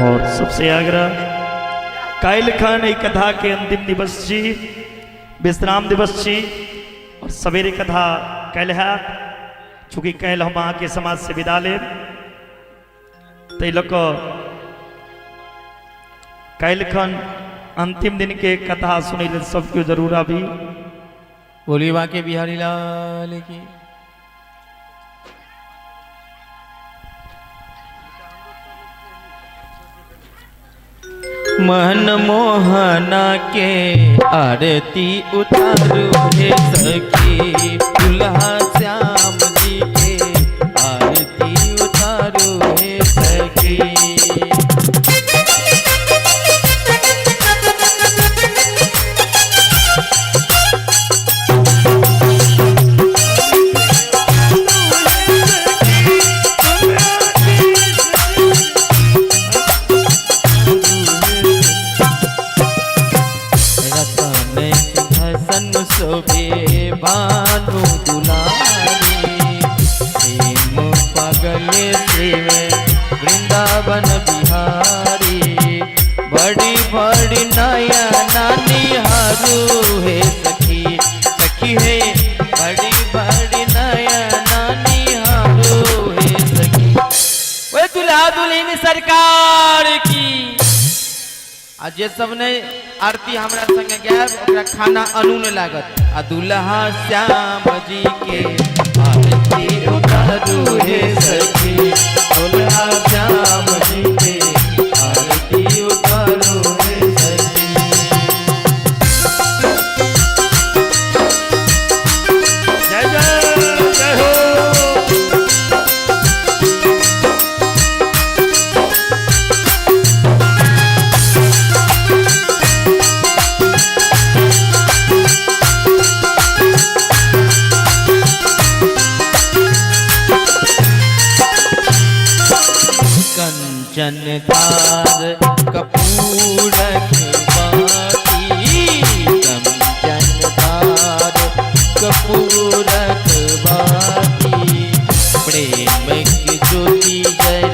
और सबसे आग्रह, काल्हि खन एहि कथा के अंतिम दिवस छी, विश्राम दिवस छी, और सवेरे कथा काल्हि हैत। चूँकि काल्हि हम अहाँके समाज से विदा लेब, ताहि लऽ कऽ काल्हि खन अंतिम दिन के कथा सुनै लेल सब केओ जरूर आबी। बोलिए बाके बिहारी लाल की। मन मोहना के आरती उतारू हे सखी, दुल्हा श्याम जी के आरती उतारू हे सखी। रतन सिंहासन शोभे भानु दुलारी, प्रेम पागल सेवे वृंदावन बिहारी, बड़ी बड़ी नया नानी हारू हे सखी, सखी हे बड़ी बड़ी नया नानी हारू हे सखी। ओए दुल्हा दुल्हन सरकार की। आ जे सब नहीं आरती हमरा संगे गायब ओकरा खाना अनून लागत। आ दुल्हा श्याम जी के आरती उतारू हे सखी, दुल्हा श्याम जी के आरती उतारू हे सखी। जय जय जय हो। कंचन तार कपूरक बाती, कंचन तार कपूरक बाती, प्रेम की ज्योति जर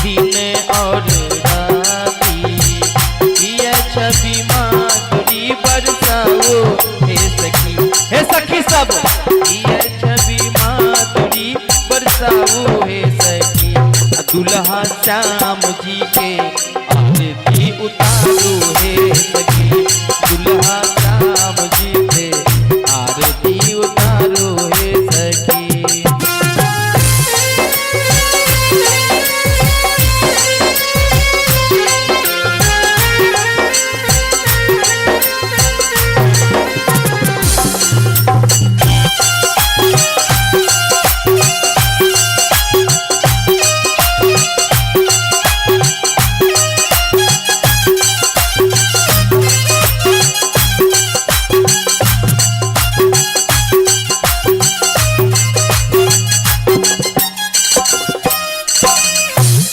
दिन और राती, ये छवि माधुरी बरसाओ हे सखी, हे सखी सब, ये छवि माधुरी बरसाओ हे सखी। दुल्हा श्याम जी के आरती उतारू हे सखी, दुल्हा श्याम जी के आरती उतारू हे सखी।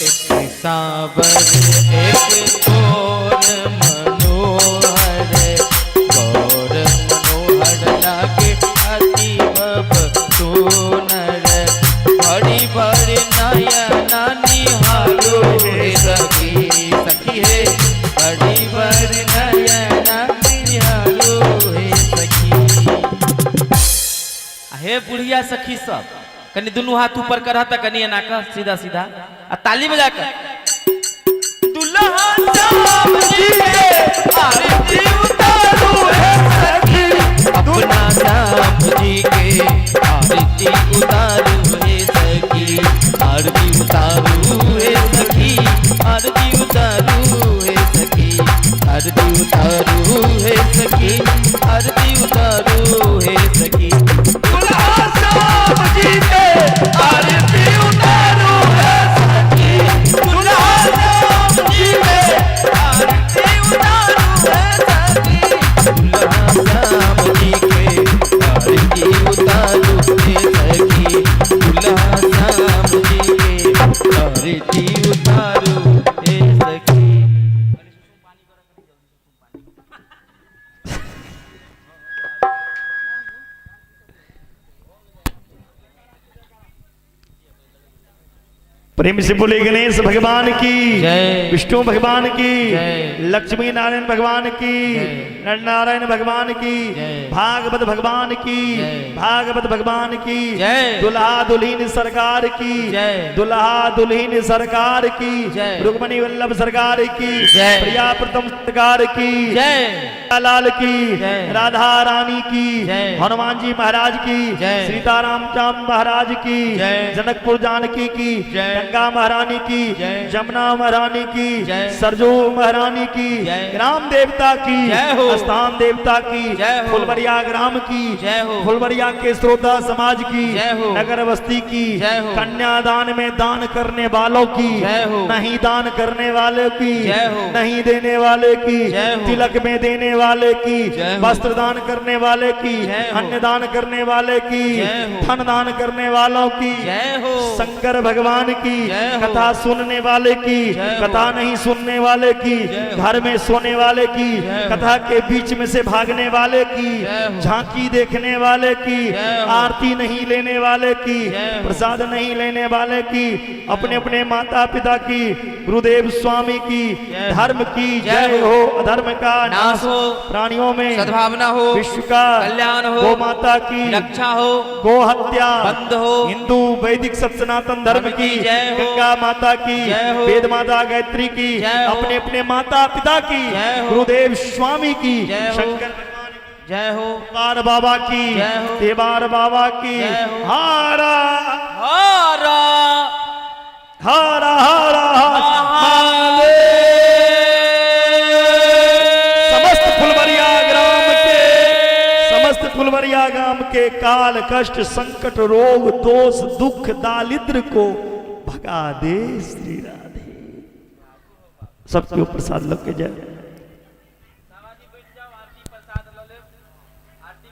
एक सावर एक गौर मनोहर, गौर मनोहर लागे अति भव सुनर, बड़ी बड़ी नयना निहारो हे सखी, सखी हे बड़ी बड़ी नयना निहारो हे सखी। हे बुढ़िया सखी सब, कनी दुनू हाथ ऊपर करह तऽ कनी एना कह सीधा सीधा आ ताली बजा कर दुल्हा श्याम जी के आरती उतारू हे सखी। अपना श्याम जी के आरती उतारू हे सखी। आरती उतारू हे सखी। आरती उतारू हे सखी। आरती उतारू हे सखी। आरती उतारू हे सखी। दुल्हा श्याम जी के आरती उतारू हे सखी। दुल्हा श्याम जी के आरती उतारू हे सखी। दुल्हा श्याम जी के आरती उतारू हे सखी। दुल्हा श्याम जी के आरती उतारू हे सखी। प्रेम से बोले गणेश भगवान की जय। विष्णु भगवान की जय। लक्ष्मी नारायण भगवान की जय। नर नारायण भगवान की जय। भागवत भगवान की जय। भागवत भगवान की जय। दुल्हा दुल्हीन सरकार की जय। दुल्हा दुल्हीन सरकार की जय। रुक्मणी वल्लभ सरकार की जय। प्रिया प्रथम सरकार की जय। लाल की जय। राधा रानी की जय। हनुमान जी महाराज की जय। सीताराम चाम महाराज की जय। जनकपुर जानकी की जय। गंगा महारानी की जय। जमुना महारानी की जय। सरजू महारानी की जय। ग्राम देवता की जय हो। स्थान देवता की जय हो। फुलबरिया ग्राम की जय हो। फुलबरिया के श्रोता समाज की जय हो। नगर बस्ती की जय हो। कन्यादान में दान करने वालों की जय हो। नहीं दान करने वाले की जय हो। नहीं देने वाले की जय हो। तिलक में देने वाले की जय हो। वस्त्र दान करने वाले की जय हो। अन्न दान करने वाले की जय हो। धन दान करने वालों की जय हो। शंकर भगवान की जय हो। कथा सुनने वाले की जय हो। कथा नहीं सुनने वाले की जय हो। घर में सोने वाले की जय हो। कथा के बीच में से भागने वाले की जय हो। झांकी देखने वाले की जय हो। आरती नहीं लेने वाले की जय हो। प्रसाद नहीं लेने वाले की अपने अपने माता पिता की गुरुदेव स्वामी की जय हो। धर्म की जय जय हो। हो, अधर्म का नाश हो, प्राणियों में सद्भावना हो, विश्व का कल्याण हो, गो माता की रक्षा हो, गो हत्या बंद हो, हिंदू वैदिक सब सनातन धर्म की जय हो, गंगा माता की जय हो, वेद माता गायत्री की जय हो, अपने अपने माता पिता की जय हो, गुरुदेव स्वामी की जय हो, शंकर भगवान की जय हो, देवार बाबा की जय हो, देवार बाबा की जय हो, हारा हारा हारा हारा समस्त फुलवरिया ग्राम के समस्त फुलवरिया ग्राम के काल कष्ट संकट रोग दोष दुख दारिद्र को भगा दे श्री राधे। सबके ऊपर प्रसाद लग के जाए।